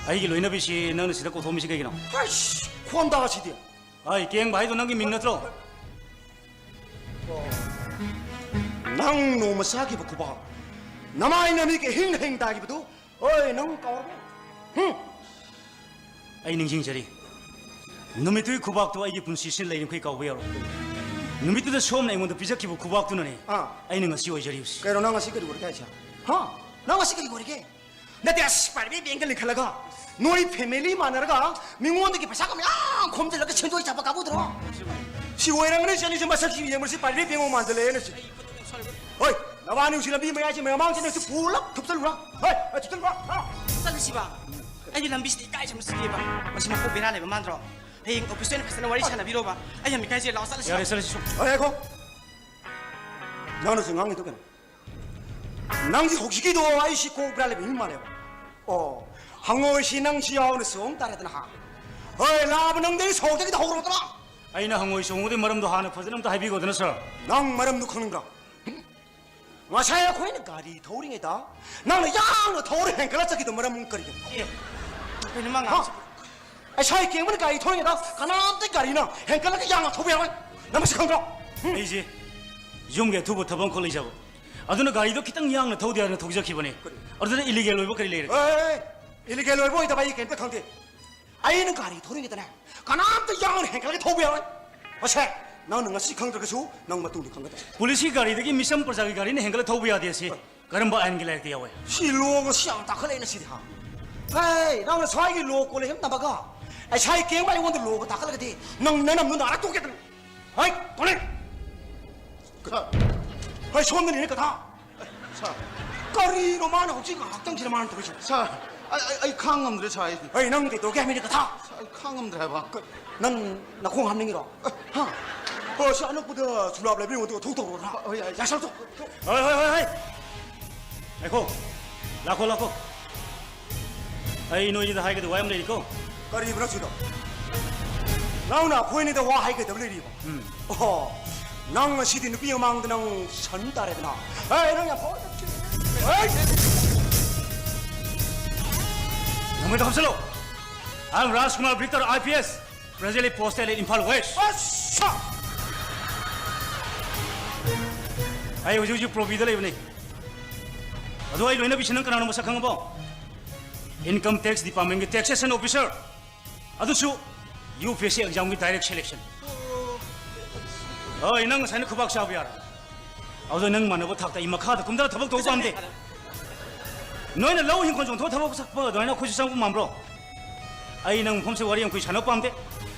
ꯑꯩꯒꯤ ꯂꯣꯏꯅꯕꯤꯁꯤ ꯅꯪꯅ ꯁꯤꯗ ꯀꯧꯊꯣꯛꯑꯝꯃꯤꯁꯤ ꯀꯩꯒꯤꯅꯣ? ꯍꯩꯁ, ꯈꯣꯟꯗꯥꯁꯤꯗꯤ꯫ ꯑꯩ ꯀꯦꯡꯕ ꯍꯥꯏꯗꯣ ꯅꯪꯒꯤ ꯃꯤꯡ ꯅꯠꯇ꯭ꯔꯣ? ꯅꯪ ꯅꯣꯡꯃ ꯆꯥꯈꯤꯕ ꯈꯨꯕꯥꯛ, ꯅꯃꯥꯏ ꯅꯃꯤꯠꯀ ꯍꯤꯡ ꯍꯤꯡ ꯇꯥꯈꯤꯕꯗꯨ, ꯍꯣꯏ, ꯅꯪ ꯀꯥꯎꯔꯕꯣ? ꯍꯨꯝ! ꯑꯩ ꯅꯤꯡꯁꯤꯡꯖꯔꯤ꯫ ꯅꯨꯃꯤꯠꯇꯨꯒꯤ ꯈꯨꯕꯥꯛꯇꯨ ꯑꯩꯒꯤ ꯄꯨꯟꯁꯤꯁꯤꯅ ꯂꯩꯔꯤꯃꯈꯩ ꯀꯥꯎꯕ ꯌꯥꯔꯣꯏ꯫ ꯅꯨꯃꯤꯠꯇꯨꯗ ꯁꯣꯝꯅ ꯑꯩꯉꯣꯟꯗ ꯄꯤꯖꯈꯤꯕ ꯈꯨꯕꯥꯛꯇꯨꯅꯅꯦ ꯑꯥ꯫ ꯑꯩꯅ ꯉꯁꯤ ꯑꯣꯏꯖꯔꯤꯕꯁꯤ꯫ ꯀꯩꯅꯣ, ꯅꯪ ꯉꯁꯤ ꯀꯔꯤ ꯑꯣꯏꯔꯒꯦ ꯍꯥꯏꯁꯦ? ꯍꯥ? ꯅꯪ ꯉꯁꯤ ꯀꯔꯤ ꯑꯣꯏꯔꯒꯦ? ꯅꯠꯇꯦ, ꯑꯁ, private bank ꯇ ꯂꯤꯡꯈꯠꯂꯒ, ꯅꯣꯏ family ꯃꯥꯟꯅꯔꯒ, ꯃꯤꯉꯣꯟꯗꯒꯤ ꯄꯩꯁꯥꯒ ꯃꯌꯥꯝ ꯈꯣꯝꯖꯤꯜꯂꯒ ꯁꯦꯟꯗꯣꯏ ꯆꯥꯕ ꯀꯥꯡꯕꯨꯗꯨꯔꯣ? ꯁꯤ ꯑꯣꯏꯔꯝꯒꯅꯤ, ꯆꯠꯂꯤꯁꯦ ꯃꯁꯛꯁꯤ ꯌꯦꯡꯕꯗ ꯁꯤ ꯄꯥꯏꯔꯦ ꯄꯦꯡꯉꯣ ꯃꯥꯟꯁꯤꯜꯂꯛꯑꯦꯅꯦ ꯁꯤ꯫ ꯍꯣꯏ, ꯅꯕꯥꯅꯤ ꯍꯧꯖꯤꯛ ꯂꯝꯕꯤ ꯃꯌꯥꯏꯁꯦ ꯃꯃꯥꯡꯁꯦ ꯅꯪꯁꯨ ꯄꯨꯂꯞ ꯊꯨꯞꯆꯜꯂꯨꯔꯥ꯫ ꯍꯣꯏ, ꯍꯣꯏ, ꯊꯨꯞꯆꯜꯂꯨꯔꯥ꯫ ꯍꯥ? ꯆꯠꯂꯁꯤꯕ꯫ ꯑꯩꯗꯤ ꯂꯝꯕꯤꯁꯤꯗ ꯏꯀꯥꯏꯁꯦ ꯑꯃ ꯁꯤꯑꯦꯕ꯫ ꯃꯁꯤ ꯃꯀꯣꯛ ꯕꯦꯔꯥ ꯂꯩꯕ ꯃꯥꯟꯗ꯭ꯔꯣ? ꯍꯌꯦꯡ ꯑꯣꯐꯤꯁꯇ ꯑꯣꯏꯅ ꯐꯖꯅ ꯋꯥꯔꯤ ꯁꯥꯟꯅꯕꯤꯔꯣꯕ꯫ ꯑꯩ ꯌꯥꯝ ꯏꯀꯥꯏꯖꯩ, ꯂꯥꯛꯑꯣ ꯆꯠꯂꯁꯤ꯫ ꯌꯥꯔꯦ, ꯆꯠꯂꯁꯤ ꯁꯨꯝ꯫ ꯍꯣꯏ, ꯉꯥꯏꯈꯣ꯫ ꯅꯪꯅꯁꯨ ꯉꯥꯡꯉꯤꯗꯣ ꯀꯩꯅꯣ? ꯅꯪꯒꯤ ꯍꯧꯖꯤꯛꯀꯤꯗꯣ ꯑꯩꯁꯤ ꯀꯣꯛ ꯕꯦꯔꯥ ꯂꯩꯕ ꯃꯤ ꯃꯥꯜꯂꯦꯕ꯫ ꯑꯣ, ꯍꯪꯉꯣꯏꯁꯤ ꯅꯪꯁꯤ ꯌꯥꯎꯅ ꯆꯣꯡ ꯇꯥꯔꯦꯗꯅ ꯍꯥ꯫ ꯍꯣꯏ, ꯂꯥꯕ ꯅꯪꯗꯤ ꯑꯩ ꯁꯣꯔꯣꯛꯇꯒꯤꯗ ꯍꯧꯔꯣꯗꯅ꯫ ꯑꯩꯅ ꯍꯪꯉꯣꯏ ꯆꯣꯡꯕꯒꯤ ꯃꯔꯝꯗꯣ ꯍꯥꯟꯅ ꯐꯖꯅ ꯑꯝꯇ ꯍꯥꯏꯕꯤꯈꯣꯗꯅ, ꯁꯥꯔ꯫ ꯅꯪ ꯃꯔꯝꯗꯨ ꯈꯪꯅꯤꯡꯕ꯭ꯔꯥ? ꯉꯁꯥꯏ ꯑꯩꯈꯣꯏꯅ ꯒꯥꯔꯤ ꯊꯧꯔꯤꯉꯩꯗ ꯅꯪꯅ ꯌꯥꯡꯅ ꯊꯧꯔ ꯍꯦꯟꯒꯠꯂ ꯆꯠꯈꯤꯗꯣ ꯃꯔꯝ ꯀꯔꯤꯒꯤꯅꯣ? ꯑꯦ, ꯀꯩꯅꯣ ꯃꯥ ꯍꯥ? ꯉꯥꯡꯉꯤꯁꯤꯕꯣ? ꯉꯁꯥꯏ ꯀꯦꯡꯕꯅ ꯒꯥꯔꯤ ꯊꯧꯔꯤꯉꯩꯗ ꯀꯅꯥꯝꯇ ꯒꯥꯔꯤꯅ ꯍꯦꯟꯒꯠꯂꯒ ꯌꯥꯡꯅ ꯊꯧꯕ ꯌꯥꯔꯣꯏ꯫ ꯅꯪ ꯃꯁꯤ ꯈꯪꯗ꯭ꯔꯣ? ꯎꯝ? ꯑꯩꯁꯦ ꯌꯨꯝꯒꯤ ꯑꯊꯨꯕ ꯊꯕꯛ ꯑꯃꯈꯛ ꯂꯩꯖꯕ, ꯑꯗꯨꯅ ꯒꯥꯔꯤꯗꯣ ꯈꯤꯇꯪ ꯌꯥꯡꯅ ꯊꯧꯗꯦ ꯍꯥꯏꯅ ꯊꯧꯖꯈꯤꯕꯅꯦ꯫ ꯀꯔꯤ? ꯑꯗꯨꯗ ꯏꯂꯤꯒꯦꯜ ꯑꯣꯏꯕ ꯀꯔꯤ ꯂꯩꯔꯒꯦ? ꯑꯦ, ꯑꯦ, ꯑꯦ, ꯏꯂꯤꯒꯦꯜ ꯑꯣꯏꯕ ꯑꯣꯏꯗꯕ ꯑꯩ ꯀꯩꯝꯇ ꯈꯪꯗꯦ꯫ ꯑꯩꯅ ꯒꯥꯔꯤ ꯊꯧꯔꯤꯉꯩꯗꯅꯦ, ꯀꯅꯥꯝꯇ ꯌꯥꯡꯅ ꯍꯦꯟꯒꯠꯂꯒ ꯊꯧꯕ ꯌꯥꯔꯣꯏ꯫ ꯃꯁꯦ, ꯅꯪꯅ ꯉꯁꯤ ꯈꯪꯗ꯭ꯔꯒꯁꯨ ꯅꯪ ꯃꯇꯨꯡꯗꯤ ꯈꯪꯒꯗꯕ꯫ ꯄꯨꯂꯤꯁꯀꯤ ꯒꯥꯔꯤꯗꯒꯤ ꯃꯤꯆꯝ ꯄ꯭ꯔꯖꯥꯒꯤ ꯒꯥꯔꯤꯅ ꯍꯦꯟꯒꯠꯂ ꯊꯧꯕ ꯌꯥꯗꯦ ꯁꯤ ꯀꯔꯝꯕ ꯑꯥꯏꯟꯒꯤ ꯂꯥꯏꯔꯤꯛꯇ ꯌꯥꯎꯋꯦ? ꯁꯤ ꯂꯣꯒ ꯁꯤ ꯌꯥꯝ ꯇꯥꯈꯠꯂꯛꯑꯦꯅ ꯁꯤꯗꯤ ꯍꯥ꯫ ꯍꯦ, ꯅꯪꯅ ꯁ꯭ꯋꯥꯏꯒꯤ ꯂꯣ ꯀꯣꯂꯦꯖ ꯑꯃ ꯇꯝꯃꯒ ꯉꯁꯥꯏ ꯀꯦꯡꯕ ꯑꯩꯉꯣꯟꯗ ꯂꯣꯒ ꯇꯥꯈꯠꯂꯒꯗꯤ ꯅꯪ ꯅꯅꯝꯗꯨ ꯅꯥꯔ ꯇꯣꯛꯀꯦꯗꯅ꯫ ꯍꯩ, ꯀꯣꯅꯦ꯫ ꯀ-, ꯍꯩ, ꯁꯣꯝꯗꯅꯤꯅꯦ ꯀꯊꯥ꯫ ꯁꯥꯔ꯫ ꯀꯔꯤꯅꯣ ꯃꯥꯅ ꯍꯧꯖꯤꯛ ꯉꯥꯏꯍꯥꯛꯇꯪꯁꯤꯗ ꯃꯥꯅ ꯇꯧꯔꯤꯁꯦ? ꯁꯥꯔ, ꯑꯩ, ꯑꯩ, ꯑꯩ ꯈꯥꯡ ꯉꯝꯗ꯭ꯔꯦ, ꯁꯥꯔ, ꯑꯩ꯫ ꯍꯩ, ꯅꯪ ꯀꯩꯗꯧꯒꯦ ꯍꯥꯏꯕꯅꯤꯅꯦ ꯀꯊꯥ? ꯁꯥꯔ, ꯑꯩ ꯈꯥꯡ ꯉꯝꯗ꯭ꯔꯦ ꯍꯥꯏꯕ꯫ ꯀ-, ꯅꯪ ꯅꯈꯣꯡ ꯍꯥꯝꯅꯤꯡꯉꯤꯔꯣ? ꯍꯥ? ꯍꯣ, ꯁꯤ ꯑꯅꯛꯄꯗ ꯁꯨꯂꯥꯞ ꯂꯩꯕ꯭ꯔꯥ ꯌꯦꯡꯉꯣ, ꯑꯗꯨꯒ ꯊꯣꯛ ꯇꯧꯔꯣ, ꯍꯥ? ꯍꯣꯏ, ꯌꯥꯏ, ꯌꯥꯏ꯫ ꯌꯥꯁꯜꯂꯣ, ꯊꯣꯛ, ꯊꯣꯛ꯫ ꯍꯣꯏ, ꯍꯣꯏ, ꯍꯣꯏ, ꯍꯣꯏ꯫ ꯉꯥꯏꯈꯣ, ꯂꯥꯛꯈꯣ, ꯂꯥꯛꯈꯣ꯫ ꯑꯩ ꯅꯣꯏꯒꯤꯗ ꯍꯥꯏꯒꯗꯕ ꯋꯥ ꯌꯥꯝ ꯂꯩꯔꯤꯀꯣ꯫ ꯀꯔꯤꯕꯅꯣ ꯁꯤꯗꯣ? ꯅꯪꯅ ꯑꯩꯈꯣꯏꯅꯤꯗ ꯋꯥ ꯍꯥꯏꯒꯗꯕ ꯂꯩꯔꯤꯕ? ꯎꯝ꯫ ꯑꯣꯍꯣ, ꯅꯪ ꯉꯁꯤꯗꯤ ꯅꯨꯄꯤ ꯃꯃꯥꯡꯗ ꯅꯪ ꯁꯟ ꯇꯥꯔꯦꯗꯅ꯫ ꯑꯦ, ꯅꯪ ꯌꯥꯝ ꯐꯥꯎꯔꯦ꯫ ꯑꯦ! ꯅꯪ ꯃꯩꯗꯣ ꯍꯥꯞꯆꯜꯂꯣ꯫ I am Rajkumar Victor, I P S, presently posted in Imphal West. ꯑꯁ! ꯑꯩ ꯍꯧꯖꯤꯛ ꯍꯧꯖꯤꯛ ꯄ꯭ꯔꯣꯕꯤꯗ ꯂꯩꯕꯅꯤ꯫ ꯑꯗꯣ ꯑꯩ ꯂꯣꯏꯅꯕꯤꯁꯤ ꯅꯪ ꯀꯅꯥꯅꯣ ꯃꯁꯛ ꯈꯪꯉꯕꯣ? Income Tax Departmentꯀꯤ Taxation Officer꯫ ꯑꯗꯨꯁꯨ U P S C examꯒꯤ direct selection꯫ ꯍꯣꯏ, ꯅꯪ ꯉꯁꯥꯏꯅ ꯈꯨꯕꯥꯛ ꯆꯥꯕ ꯌꯥꯔꯦ꯫ ꯑꯗꯨꯗ ꯅꯪ ꯃꯥꯟꯅꯕ ꯊꯥꯛꯇ ꯑꯩ ꯃꯈꯥꯗ ꯀꯨꯝꯊꯔ ꯊꯕꯛ ꯇꯧꯕ ꯄꯥꯝꯗꯦ꯫ ꯅꯣꯏꯅ ꯂꯧ ꯍꯤꯡꯈꯣꯜ ꯆꯣꯡꯊꯣꯛꯑ ꯊꯕꯛ ꯆꯠꯄ ꯑꯗꯨꯃꯥꯏꯅ ꯑꯩꯈꯣꯏꯁꯨ ꯆꯪꯕ ꯃꯥꯟꯕ꯭ꯔꯣ? ꯑꯩ ꯅꯪ ꯃꯐꯝꯁꯦ ꯋꯥꯔꯤ ꯌꯥꯝ ꯀꯨꯏ ꯁꯥꯟꯅꯕ ꯄꯥꯝꯗꯦ꯫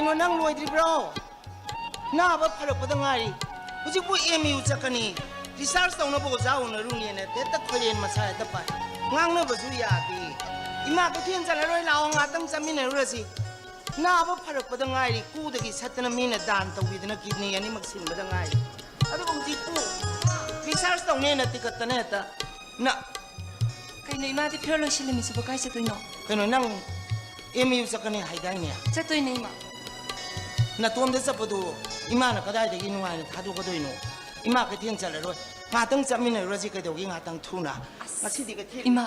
ꯀꯩꯅꯣ, ꯅꯪ ꯂꯣꯏꯗ꯭ꯔꯤꯕ꯭ꯔꯣ? ꯅꯥꯕ ꯐꯔꯛꯄꯗ ꯉꯥꯏꯔꯤ꯫ ꯍꯧꯖꯤꯛꯄꯨ ꯑꯦꯝ ꯌꯨ ꯆꯠꯀꯅꯤ, ꯔꯤꯁꯥꯔꯁ ꯇꯧꯅꯕ ꯑꯣꯖꯥ ꯎꯅꯔꯨꯅꯦꯅ ꯍꯦꯛꯇ ꯈꯣꯏꯔꯦꯟ ꯃꯁꯥ ꯍꯦꯛꯇ ꯄꯥꯏ꯫ ꯉꯥꯡꯅꯕꯁꯨ ꯌꯥꯗꯦ꯫ ꯏꯃꯥ, ꯀꯩꯊꯦꯜ ꯆꯠꯂꯔꯣꯏ, ꯂꯥꯛꯑꯣ, ꯉꯥꯛꯇꯪ ꯆꯠꯃꯤꯟꯅꯔꯨꯔꯁꯤ꯫ ꯅꯥꯕ ꯐꯔꯛꯄꯗ ꯉꯥꯏꯔꯤ, ꯀꯨꯗꯒꯤ ꯁꯠꯇꯅ ꯃꯤꯅ ꯗꯥꯟ ꯇꯧꯕꯤꯗꯅ ꯀꯤꯗꯅꯤ ꯑꯅꯤꯃꯛ ꯁꯤꯟꯕꯗ ꯉꯥꯏꯔꯤ꯫ ꯑꯗꯨꯒ ꯍꯧꯖꯤꯛꯄꯨ ꯔꯤꯁꯥꯔꯁ ꯇꯧꯅꯦꯅ ꯇꯤꯀꯠꯇꯅ ꯍꯦꯛꯇ ꯅ- ꯀꯩꯅꯣ, ꯏꯃꯥꯗꯤ ꯐꯤꯔꯣꯜ ꯂꯣꯏꯁꯤꯜꯂꯝꯃꯤꯁꯤꯕꯨ ꯀꯥꯏ ꯆꯠꯇꯣꯏꯅꯣ? ꯀꯩꯅꯣ, ꯅꯪ ꯑꯦꯝ ꯌꯨ ꯆꯠꯀꯅꯤ ꯍꯥꯏꯗꯥꯏꯅꯦ? ꯆꯠꯇꯣꯏꯅꯦ, ꯏꯃꯥ꯫ ꯅꯇꯣꯝꯗ ꯆꯠꯄꯗꯨ ꯏꯃꯥꯅ ꯀꯗꯥꯏꯗꯒꯤ ꯅꯨꯡꯉꯥꯏꯅ ꯊꯥꯗꯣꯛꯀꯗꯣꯏꯅꯣ? ꯏꯃꯥ ꯀꯩꯊꯦꯜ ꯆꯠꯂꯔꯣꯏ꯫ ꯉꯥꯛꯇꯪ ꯆꯠꯃꯤꯟꯅꯔꯨꯔꯁꯤ ꯀꯩꯗꯧꯒꯦ, ꯉꯥꯛꯇꯪ ꯊꯨꯅ꯫ ꯉꯁꯤꯗꯤ ꯀꯩꯊꯦꯜ ꯏꯃꯥ,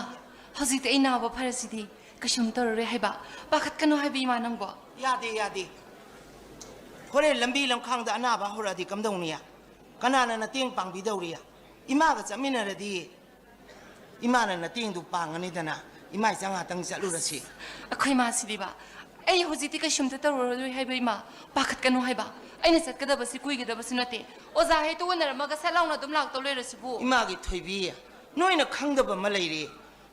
ꯍꯧꯖꯤꯛꯇꯤ ꯑꯩ ꯅꯥꯕ ꯐꯔꯁꯤꯗꯤ ꯀꯩꯁꯨꯝ ꯇꯧꯔꯔꯣꯏ ꯍꯥꯏꯕ꯫ ꯄꯥꯈꯠꯀꯅꯨ ꯍꯥꯏꯕ, ꯏꯃꯥ, ꯅꯪꯕꯣ꯫ ꯌꯥꯗꯦ, ꯌꯥꯗꯦ꯫ ꯍꯣꯔꯦꯟ ꯂꯝꯕꯤ ꯂꯝꯈꯥꯡꯗ ꯑꯅꯥꯕ ꯍꯧꯔꯛꯑꯗꯤ ꯀꯝꯗꯧꯅꯤ? ꯀꯅꯥꯅ ꯅꯇꯦꯡ ꯄꯥꯡꯕꯤꯗꯧꯔꯤ? ꯏꯃꯥꯒ ꯆꯠꯃꯤꯟꯅꯔꯗꯤ ꯏꯃꯥꯅ ꯅꯇꯦꯡꯗꯨ ꯄꯥꯡꯒꯅꯤꯗꯅ꯫ ꯏꯃꯥ ꯏꯆꯥ ꯉꯥꯛꯇꯪ ꯆꯠꯂꯨꯔꯁꯤ꯫ ꯑꯩꯈꯣꯏ ꯃꯥꯁꯤꯗꯤꯕ, ꯑꯩ ꯍꯧꯖꯤꯛꯇꯤ ꯀꯩꯁꯨꯝꯇ ꯇꯧꯔꯔꯣꯏ ꯍꯥꯏꯕ, ꯏꯃꯥ꯫ ꯄꯥꯈꯠꯀꯅꯨ ꯍꯥꯏꯕ꯫ ꯑꯩꯅ ꯆꯠꯀꯗꯕꯁꯤ ꯀꯨꯏꯒꯗꯕꯁꯨ ꯅꯠꯇꯦ꯫ ꯑꯣꯖꯥ ꯍꯦꯛꯇ ꯎꯅꯔꯝꯃꯒ ꯁꯠ ꯂꯥꯎꯅ ꯑꯗꯨꯝ ꯂꯥꯛꯇꯧ ꯂꯩꯔꯁꯤꯕꯨ꯫ ꯏꯃꯥꯒꯤ ꯊꯣꯏꯕꯤ, ꯅꯣꯏꯅ ꯈꯪꯗꯕ ꯑꯃ ꯂꯩꯔꯦ꯫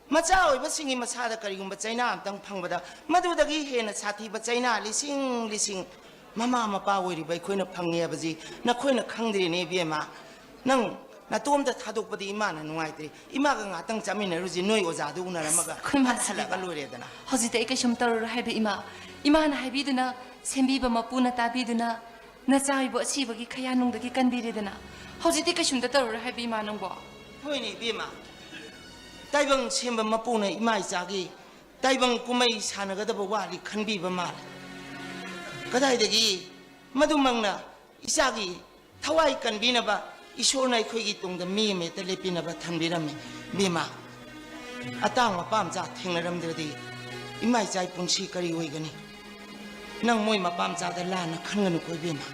ꯃꯆꯥ ꯑꯣꯏꯕꯁꯤꯡꯒꯤ ꯃꯁꯥꯗ ꯀꯔꯤꯒꯨꯝꯕ ꯆꯩꯅꯥ ꯑꯝꯇꯪ ꯐꯪꯕꯗ, ꯃꯗꯨꯗꯒꯤ ꯍꯦꯟꯅ ꯁꯥꯊꯤꯕ ꯆꯩꯅꯥ ꯂꯤꯁꯤꯡ ꯂꯤꯁꯤꯡ ꯃꯃꯥ ꯃꯄꯥ ꯑꯣꯏꯔꯤꯕ ꯑꯩꯈꯣꯏꯅ ꯐꯪꯉꯦ ꯍꯥꯏꯕꯁꯤ ꯅꯈꯣꯏꯅ ꯈꯪꯗ꯭ꯔꯦꯅꯦ, ꯏꯕꯦꯝꯃ꯫ ꯅꯪ ꯅꯇꯣꯝꯇ ꯊꯥꯗꯣꯛꯄꯗꯤ ꯏꯃꯥꯅ ꯅꯨꯡꯉꯥꯏꯇ꯭ꯔꯦ꯫ ꯏꯃꯥꯒ ꯉꯥꯛꯇꯪ ꯆꯥꯃꯤꯟꯅꯔꯨꯁꯤ, ꯅꯣꯏ ꯑꯣꯖꯥꯗꯨ ꯎꯅꯔꯝꯃꯒ ꯑꯩꯈꯣꯏ ꯃꯥꯁꯤꯗꯤ ꯍꯜꯂꯒ ꯂꯣꯏꯔꯦꯗꯅ꯫ ꯍꯧꯖꯤꯛꯇꯤ ꯑꯩ ꯀꯩꯁꯨꯝ ꯇꯧꯔꯔꯣꯏ ꯍꯥꯏꯕ, ꯏꯃꯥ꯫ ꯏꯃꯥꯅ ꯍꯥꯏꯕꯤꯗꯨꯅ ꯁꯦꯝꯕꯤꯕ ꯃꯄꯨꯅ ꯇꯥꯕꯤꯗꯨꯅ ꯅꯆꯥ ꯏꯕꯨ ꯑꯁꯤꯕꯒꯤ ꯈꯌꯥꯅꯨꯡꯗꯒꯤ ꯀꯟꯕꯤꯔꯦꯗꯅ꯫ ꯍꯧꯖꯤꯛꯇꯤ ꯀꯩꯁꯨꯝꯇ ꯇꯧꯔꯔꯣꯏ ꯍꯥꯏꯕ, ꯏꯃꯥ, ꯅꯪꯕꯣ꯫ ꯍꯣꯏꯅꯦ, ꯏꯕꯦꯝꯃ꯫ ꯇꯥꯏꯕꯪ ꯁꯦꯝꯕ ꯃꯄꯨꯅ ꯏꯃꯥ ꯏꯆꯥꯒꯤ ꯇꯥꯏꯕꯪ ꯀꯨꯝꯍꯩ ꯁꯥꯟꯅꯒꯗꯕ ꯋꯥꯗꯤ ꯈꯟꯕꯤꯕ ꯃꯥꯜꯂꯤ꯫ ꯀꯗꯥꯏꯗꯒꯤ ꯃꯗꯨꯃꯛꯅ ꯏꯆꯥꯒꯤ ꯊꯋꯥꯏ ꯀꯟꯕꯤꯅꯕ ꯏꯁꯣꯔꯅ ꯑꯩꯈꯣꯏꯒꯤ ꯇꯨꯡꯗ ꯃꯤ ꯑꯃ ꯍꯦꯛꯇ ꯂꯦꯞꯄꯤꯅꯕ ꯊꯝꯕꯤꯔꯝꯃꯤ꯫ ꯏꯕꯦꯝꯃ, ꯑꯇꯥꯡ ꯃꯄꯥ ꯃꯆꯥ ꯊꯦꯡꯅꯔꯝꯗ꯭ꯔꯗꯤ ꯏꯃꯥ ꯏꯆꯥꯒꯤ ꯄꯨꯟꯁꯤ ꯀꯔꯤ ꯑꯣꯏꯒꯅꯤ? ꯅꯪ ꯃꯣꯏ ꯃꯄꯥ ꯃꯆꯥꯗ ꯂꯥꯟꯅ ꯈꯟꯒꯅꯨꯀꯣ, ꯏꯕꯦꯝꯃ꯫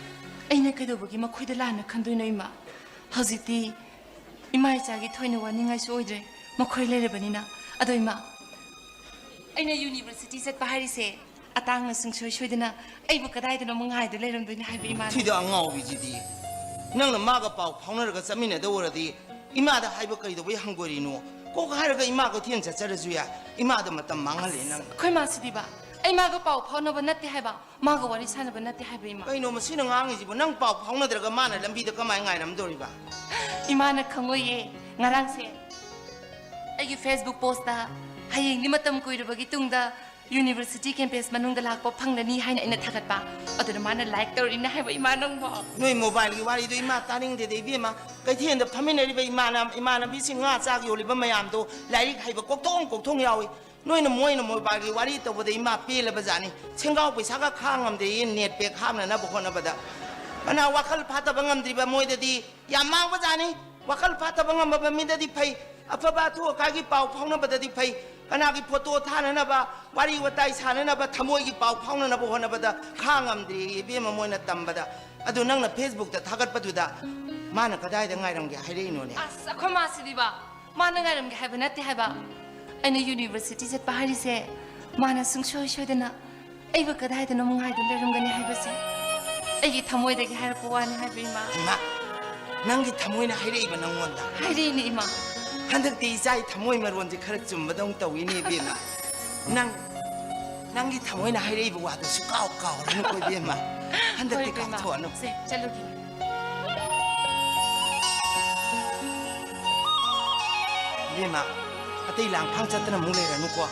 ꯑꯩꯅ ꯀꯩꯗꯧꯕꯒꯤ ꯃꯈꯣꯏꯗ ꯂꯥꯟꯅ ꯈꯟꯗꯣꯏꯅꯣ, ꯏꯃꯥ? ꯍꯧꯖꯤꯛꯇꯤ ꯏꯃꯥ ꯏꯆꯥꯒꯤ ꯊꯣꯏꯅ ꯋꯥꯅꯤꯡꯉꯥꯏꯁꯨ ꯑꯣꯏꯗ꯭ꯔꯦ, ꯃꯈꯣꯏ ꯂꯩꯔꯕꯅꯤꯅ꯫ ꯑꯗꯣ, ꯏꯃꯥ, ꯑꯩꯅ ꯌꯨꯅꯤꯚꯔꯁꯤꯇꯤ ꯆꯠꯄ ꯍꯥꯏꯔꯤꯁꯦ ꯑꯇꯥꯡꯅ ꯁꯨꯡꯁꯣꯏ ꯁꯣꯏꯗꯅ ꯑꯩꯕꯨ ꯀꯗꯥꯏꯗꯅꯣ ꯑꯃ ꯉꯥꯏꯗꯨ ꯂꯩꯔꯝꯗꯣꯏꯅꯤ ꯍꯥꯏꯕ, ꯏꯃꯥꯅ꯫ ꯊꯤꯗ ꯑꯉꯥꯎꯕꯤꯁꯤꯗꯤ! ꯅꯪꯅ ꯃꯥꯒ ꯄꯥꯎ ꯐꯥꯎꯅꯔꯒ ꯆꯠꯃꯤꯟꯅꯗꯧ ꯑꯣꯏꯔꯗꯤ ꯏꯃꯥꯗ ꯍꯥꯏꯕ ꯀꯩꯗꯧꯕꯩ ꯍꯪꯒꯣꯏꯔꯤꯅꯣ? ꯀꯣꯛ ꯍꯥꯏꯔꯒ ꯏꯃꯥ ꯀꯩꯊꯦꯜ ꯆꯠꯆꯔꯁꯨ ꯌꯥꯏ꯫ ꯏꯃꯥꯗ ꯃꯇꯝ ꯃꯥꯡꯍꯜꯂꯦ ꯅꯪ꯫ ꯑꯩꯈꯣꯏ ꯃꯥꯁꯤꯗꯤꯕ, ꯑꯩ ꯃꯥꯒ ꯄꯥꯎ ꯐꯥꯎꯅꯕ ꯅꯠꯇꯦ ꯍꯥꯏꯕ, ꯃꯥꯒ ꯋꯥꯔꯤ ꯁꯥꯟꯅꯕ ꯅꯠꯇꯦ ꯍꯥꯏꯕ, ꯏꯃꯥ꯫ ꯀꯩꯅꯣ ꯃꯁꯤꯅ ꯉꯥꯡꯉꯤꯁꯤꯕꯨ? ꯅꯪ ꯄꯥꯎ ꯐꯥꯎꯅꯗ꯭ꯔꯒ ꯃꯥꯅ ꯂꯝꯕꯤꯗ ꯀꯃꯥꯏꯅ ꯉꯥꯏꯔꯝꯗꯣꯔꯤꯕ? ꯏꯃꯥꯅ ꯈꯪꯉꯣꯏꯌꯦ꯫ ꯉꯔꯥꯡꯁꯦ ꯑꯩꯒꯤ Facebook postꯇ ꯍꯌꯦꯡꯗꯤ ꯃꯇꯝ ꯀꯨꯏꯔꯕꯒꯤ ꯇꯨꯡꯗ university campus ꯃꯅꯨꯡꯗ ꯂꯥꯛꯄ ꯐꯪꯂꯅꯤ ꯍꯥꯏꯅ ꯑꯩꯅ ꯊꯥꯒꯠꯄ꯫ ꯑꯗꯨꯗ ꯃꯥꯅ like ꯇꯧꯔꯛꯏꯅꯦ ꯍꯥꯏꯕ, ꯏꯃꯥ, ꯅꯪꯕꯣ꯫ ꯅꯣꯏ mobileꯒꯤ ꯋꯥꯔꯤꯗꯣ ꯏꯃꯥ ꯇꯥꯅꯤꯡꯗꯦꯗ, ꯏꯕꯦꯝꯃ꯫ ꯀꯩꯊꯦꯜꯗ ꯐꯝꯃꯤꯟꯅꯔꯤꯕ ꯏꯃꯥꯅ-, ꯏꯃꯥꯟꯅꯕꯤꯁꯤꯡ ꯉꯥ ꯆꯥꯛ ꯌꯣꯜꯂꯤꯕ ꯃꯌꯥꯝꯗꯣ ꯂꯥꯏꯔꯤꯛ ꯍꯩꯕ ꯀꯣꯛꯊꯣꯡ ꯀꯣꯛꯊꯣꯡ ꯌꯥꯎꯏ꯫ ꯅꯣꯏꯅ ꯃꯣꯏꯅ mobileꯒꯤ ꯋꯥꯔꯤ ꯇꯧꯕꯗ ꯏꯃꯥ ꯄꯦꯜꯂꯕ ꯖꯥꯠꯅꯤ꯫ ꯁꯦꯡꯒꯥꯎ ꯄꯩꯁꯥꯒ ꯈꯥꯡ ꯉꯝꯗꯦꯌꯦ, net pack ꯍꯥꯞꯅꯅꯕ ꯍꯣꯠꯅꯕꯗ꯫ ꯐꯅ ꯋꯥꯈꯜ ꯐꯥꯠꯇꯕ ꯉꯝꯗ꯭ꯔꯤꯕ ꯃꯣꯏꯗꯗꯤ ꯌꯥꯝ ꯃꯥꯡꯕ ꯖꯥꯠꯅꯤ꯫ ꯋꯥꯈꯜ ꯐꯥꯠꯇꯕ ꯉꯝꯃꯕ ꯃꯤꯗꯗꯤ ꯐꯩ, ꯑꯐꯕ ꯑꯊꯨ ꯑꯀꯥꯏꯒꯤ ꯄꯥꯎ ꯐꯥꯎꯅꯕꯗꯗꯤ ꯐꯩ꯫ ꯀꯅꯥꯒꯤ photo ꯊꯥꯅꯅꯕ, ꯋꯥꯔꯤ ꯋꯥꯇꯥꯏ ꯁꯥꯅꯅꯕ, ꯊꯃꯣꯏꯒꯤ ꯄꯥꯎ ꯐꯥꯎꯅꯅꯕ ꯍꯣꯠꯅꯕꯗ ꯈꯥꯡ ꯉꯝꯗ꯭ꯔꯦꯌꯦ ꯏꯕꯦꯝꯃ ꯃꯣꯏꯅ ꯇꯝꯕꯗ꯫ ꯑꯗꯨ ꯅꯪꯅ Facebookꯇ ꯊꯥꯒꯠꯄꯗꯨꯗ ꯃꯥꯅ ꯀꯗꯥꯏꯗ ꯉꯥꯏꯔꯝꯒꯦ ꯍꯥꯏꯔꯛꯏꯅꯣꯅꯦ? ꯑꯁ, ꯑꯩꯈꯣꯏ ꯃꯥꯁꯤꯗꯤꯕ, ꯃꯥꯅ ꯉꯥꯏꯔꯝꯒꯦ ꯍꯥꯏꯕ ꯅꯠꯇꯦ ꯍꯥꯏꯕ꯫ ꯑꯩꯅ university ꯆꯠꯄ ꯍꯥꯏꯔꯤꯁꯦ, ꯃꯥꯅ ꯁꯨꯡꯁꯣꯏ ꯁꯣꯏꯗꯅ ꯑꯩꯕꯨ ꯀꯗꯥꯏꯗꯅꯣ ꯉꯥꯏꯗꯨꯅ ꯂꯩꯔꯝꯒꯅꯤ ꯍꯥꯏꯕꯁꯦ ꯑꯩꯒꯤ ꯊꯃꯣꯏꯗꯒꯤ ꯍꯥꯏꯔꯛꯄ ꯋꯥꯅꯤ ꯍꯥꯏꯕ, ꯏꯃꯥ꯫ ꯏꯃꯥ, ꯅꯪꯒꯤ ꯊꯃꯣꯏꯅ ꯍꯥꯏꯔꯛꯏꯕ ꯅꯪꯉꯣꯟꯗ? ꯍꯥꯏꯔꯛꯏꯅꯦ, ꯏꯃꯥ꯫ ꯍꯟꯗꯛꯇꯤ ꯏꯆꯥꯒꯤ ꯊꯃꯣꯏ ꯃꯔꯣꯟꯁꯦ ꯈꯔ ꯆꯨꯝꯕꯗꯧꯅ ꯇꯧꯏꯅꯦ, ꯏꯕꯦꯝꯃ꯫ ꯅꯪ, ꯅꯪꯒꯤ ꯊꯃꯣꯏꯅ ꯍꯥꯏꯔꯛꯏꯕ ꯋꯥꯗꯨꯁꯨ ꯀꯥꯎ ꯀꯥꯎꯔꯅꯨꯀꯣ, ꯏꯕꯦꯝꯃ꯫ ꯍꯟꯗꯛꯇꯤ ꯍꯣꯏ, ꯏꯕꯦꯝꯃ꯫ ꯀꯥꯎꯊꯣꯛꯑꯅꯨ꯫ ꯁꯦ, ꯆꯠꯂꯨꯈꯤꯒꯦ꯫ ꯏꯕꯦꯝꯃ, ꯑꯇꯩ ꯂꯥꯡꯐꯥꯡ ꯆꯠꯇꯅ ꯑꯃꯨꯛ ꯂꯩꯔꯅꯨꯀꯣ꯫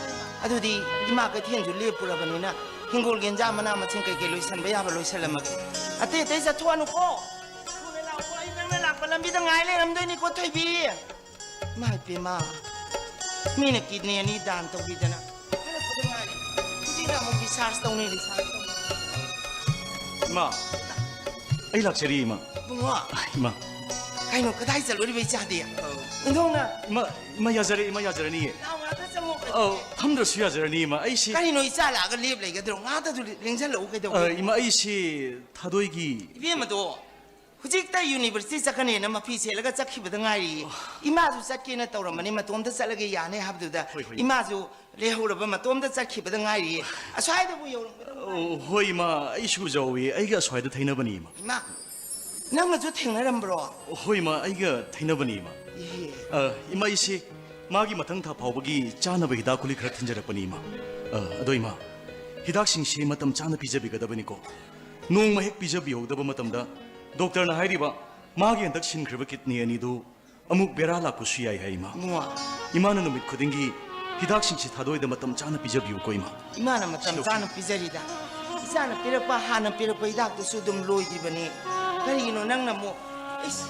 ꯑꯗꯨꯗꯤ ꯏꯃꯥ ꯀꯩꯊꯦꯜꯁꯨ ꯂꯦꯞꯄꯨꯔꯕꯅꯤꯅ, ꯍꯤꯡꯒꯣꯜꯒꯤ ꯏꯟꯖꯥꯡ ꯃꯅꯥ ꯃꯁꯤꯡ ꯀꯩꯀꯩ ꯂꯣꯏꯁꯟꯕ ꯌꯥꯕ ꯂꯣꯏꯁꯜꯂꯝꯃꯒꯦ꯫ ꯑꯇꯩ ꯑꯇꯩ ꯆꯠꯊꯣꯛꯑꯅꯨꯀꯣ꯫ ꯊꯨꯅ ꯂꯥꯛꯑꯣꯀꯣ, ꯑꯩ ꯅꯪꯅ ꯂꯥꯛꯄ ꯂꯝꯕꯤꯗ ꯉꯥꯏ ꯂꯩꯔꯝꯗꯣꯏꯅꯤꯀꯣ, ꯊꯣꯏꯕꯤ꯫ ꯏꯃꯥ ꯏꯄꯦꯝꯃ, ꯃꯤꯅ kidney ꯑꯅꯤ ꯗꯥꯟ ꯇꯧꯕꯤꯗꯅ ꯍꯜꯂꯛꯄꯗ ꯉꯥꯏꯔꯤ꯫ ꯍꯧꯖꯤꯛꯅ ꯑꯃꯨꯛ discharge ꯇꯧꯅꯤ, discharge ꯇꯧꯅꯤ꯫ ꯏꯃꯥ, ꯑꯩ ꯂꯥꯛꯆꯔꯤ, ꯏꯃꯥ꯫ ꯏꯕꯨꯡꯉꯣ꯫ ꯏꯃꯥ꯫ ꯀꯩꯅꯣ, ꯀꯗꯥꯏ ꯆꯠꯂꯨꯔꯤꯕ ꯏꯆꯥꯗꯤ? ꯑꯧ꯫ ꯏꯟꯊꯣꯛꯅ꯫ ꯏꯃꯥ, ꯏꯃꯥ, ꯌꯥꯖꯔꯦ, ꯏꯃꯥ, ꯌꯥꯖꯔꯅꯤꯌꯦ꯫ ꯂꯥꯎ, ꯉꯥꯛꯇ ꯆꯪꯉꯣ, ꯀꯩꯅꯣ? ꯑꯧ, ꯐꯝꯗ꯭ꯔꯁꯨ ꯌꯥꯖꯔꯅꯤ, ꯏꯃꯥ꯫ ꯑꯩꯁꯤ ꯀꯔꯤꯅꯣ, ꯏꯆꯥ ꯂꯥꯛꯑꯒ ꯂꯦꯞ ꯂꯩꯒꯗ꯭ꯔꯣ? ꯉꯥꯛꯇꯁꯨ ꯂꯦꯡꯁꯤꯜꯂꯛꯎ, ꯀꯩꯗꯧꯒꯦ? ꯑ, ꯏꯃꯥ, ꯑꯩꯁꯤ ꯊꯥꯗꯣꯏꯒꯤ ꯏꯕꯦꯝꯃꯗꯣ ꯍꯧꯖꯤꯛꯇ university ꯆꯠꯀꯅꯦꯅ ꯃꯐꯤ ꯁꯦꯠꯂꯒ ꯆꯠꯈꯤꯕꯗ ꯉꯥꯏꯔꯤ꯫ ꯏꯃꯥꯁꯨ ꯆꯠꯀꯦꯅ ꯇꯧꯔꯝꯕꯅꯤ, ꯃꯇꯣꯝꯇ ꯆꯠꯂꯒꯦ ꯌꯥꯅꯤ ꯍꯥꯏꯕꯗꯨꯗ ꯍꯣꯏ, ꯍꯣꯏ꯫ ꯏꯃꯥꯁꯨ ꯂꯩꯍꯧꯔꯕ, ꯃꯇꯣꯝꯇ ꯆꯠꯈꯤꯕꯗ ꯉꯥꯏꯔꯤ꯫ ꯑꯁ꯭ꯋꯥꯏꯗꯕꯨ ꯌꯧꯔꯝꯒꯗꯕ ꯑꯣ, ꯍꯣꯏ, ꯏꯃꯥ, ꯑꯩꯁꯨ ꯌꯧꯏ꯫ ꯑꯩꯒ ꯑꯁ꯭ꯋꯥꯏꯗ ꯊꯩꯅꯕꯅꯤ, ꯏꯃꯥ꯫ ꯏꯃꯥ, ꯅꯪꯒꯁꯨ ꯊꯦꯡꯅꯔꯝꯕ꯭ꯔꯣ? ꯍꯣꯏ, ꯏꯃꯥ, ꯑꯩꯒ ꯊꯩꯅꯕꯅꯤ, ꯏꯃꯥ꯫ ꯏꯍꯦ꯫ ꯑ, ꯏꯃꯥ, ꯑꯩꯁꯦ ꯃꯥꯒꯤ ꯃꯊꯪ ꯊꯥ ꯐꯥꯎꯕꯒꯤ ꯆꯥꯅꯕ ꯍꯤꯗꯥꯛ ꯒꯨꯂꯤ ꯈꯔ ꯊꯤꯟꯖꯔꯛꯄꯅꯤ, ꯏꯃꯥ꯫ ꯑ, ꯑꯗꯣ, ꯏꯃꯥ, ꯍꯤꯗꯥꯛꯁꯤꯡꯁꯤ ꯃꯇꯝ ꯆꯥꯅ ꯄꯤꯖꯕꯤꯒꯗꯕꯅꯤꯀꯣ꯫ ꯅꯣꯡꯃ ꯍꯦꯛ ꯄꯤꯖꯕꯤꯍꯧꯗꯕ ꯃꯇꯝꯗ ꯗꯣꯛꯇꯔꯅ ꯍꯥꯏꯔꯤꯕ ꯃꯥꯒꯤ ꯍꯟꯗꯛ ꯁꯤꯟꯈ꯭ꯔꯤꯕ ꯀꯤꯗꯅꯤ ꯑꯅꯤꯗꯨ ꯑꯃꯨꯛ ꯕꯦꯔꯥ ꯂꯥꯛꯄꯁꯨ ꯌꯥꯏ ꯍꯥꯏ, ꯏꯃꯥ꯫ ꯏꯃꯥ꯫ ꯏꯃꯥꯅ ꯅꯨꯃꯤꯠ ꯈꯨꯗꯤꯡꯒꯤ ꯍꯤꯗꯥꯛꯁꯤꯡꯁꯤ ꯊꯥꯗꯣꯛꯏꯗ ꯃꯇꯝ ꯆꯥꯅ ꯄꯤꯖꯕꯤꯌꯨꯀꯣ, ꯏꯃꯥ꯫ ꯏꯃꯥꯅ ꯃꯇꯝ ꯁꯤꯗꯣꯛꯈꯤ꯫ ꯆꯥꯅ ꯄꯤꯖꯔꯤꯗ꯫ ꯏꯆꯥꯅ ꯄꯤꯔꯛꯄ, ꯍꯥꯟꯅ ꯄꯤꯔꯛꯄ ꯍꯤꯗꯥꯛꯇꯨꯁꯨ ꯑꯗꯨꯝ ꯂꯣꯏꯗ꯭ꯔꯤꯕꯅꯤ꯫ ꯀꯔꯤꯒꯤꯅꯣ ꯅꯪꯅ ꯑꯃꯨꯛ? ꯏꯁ,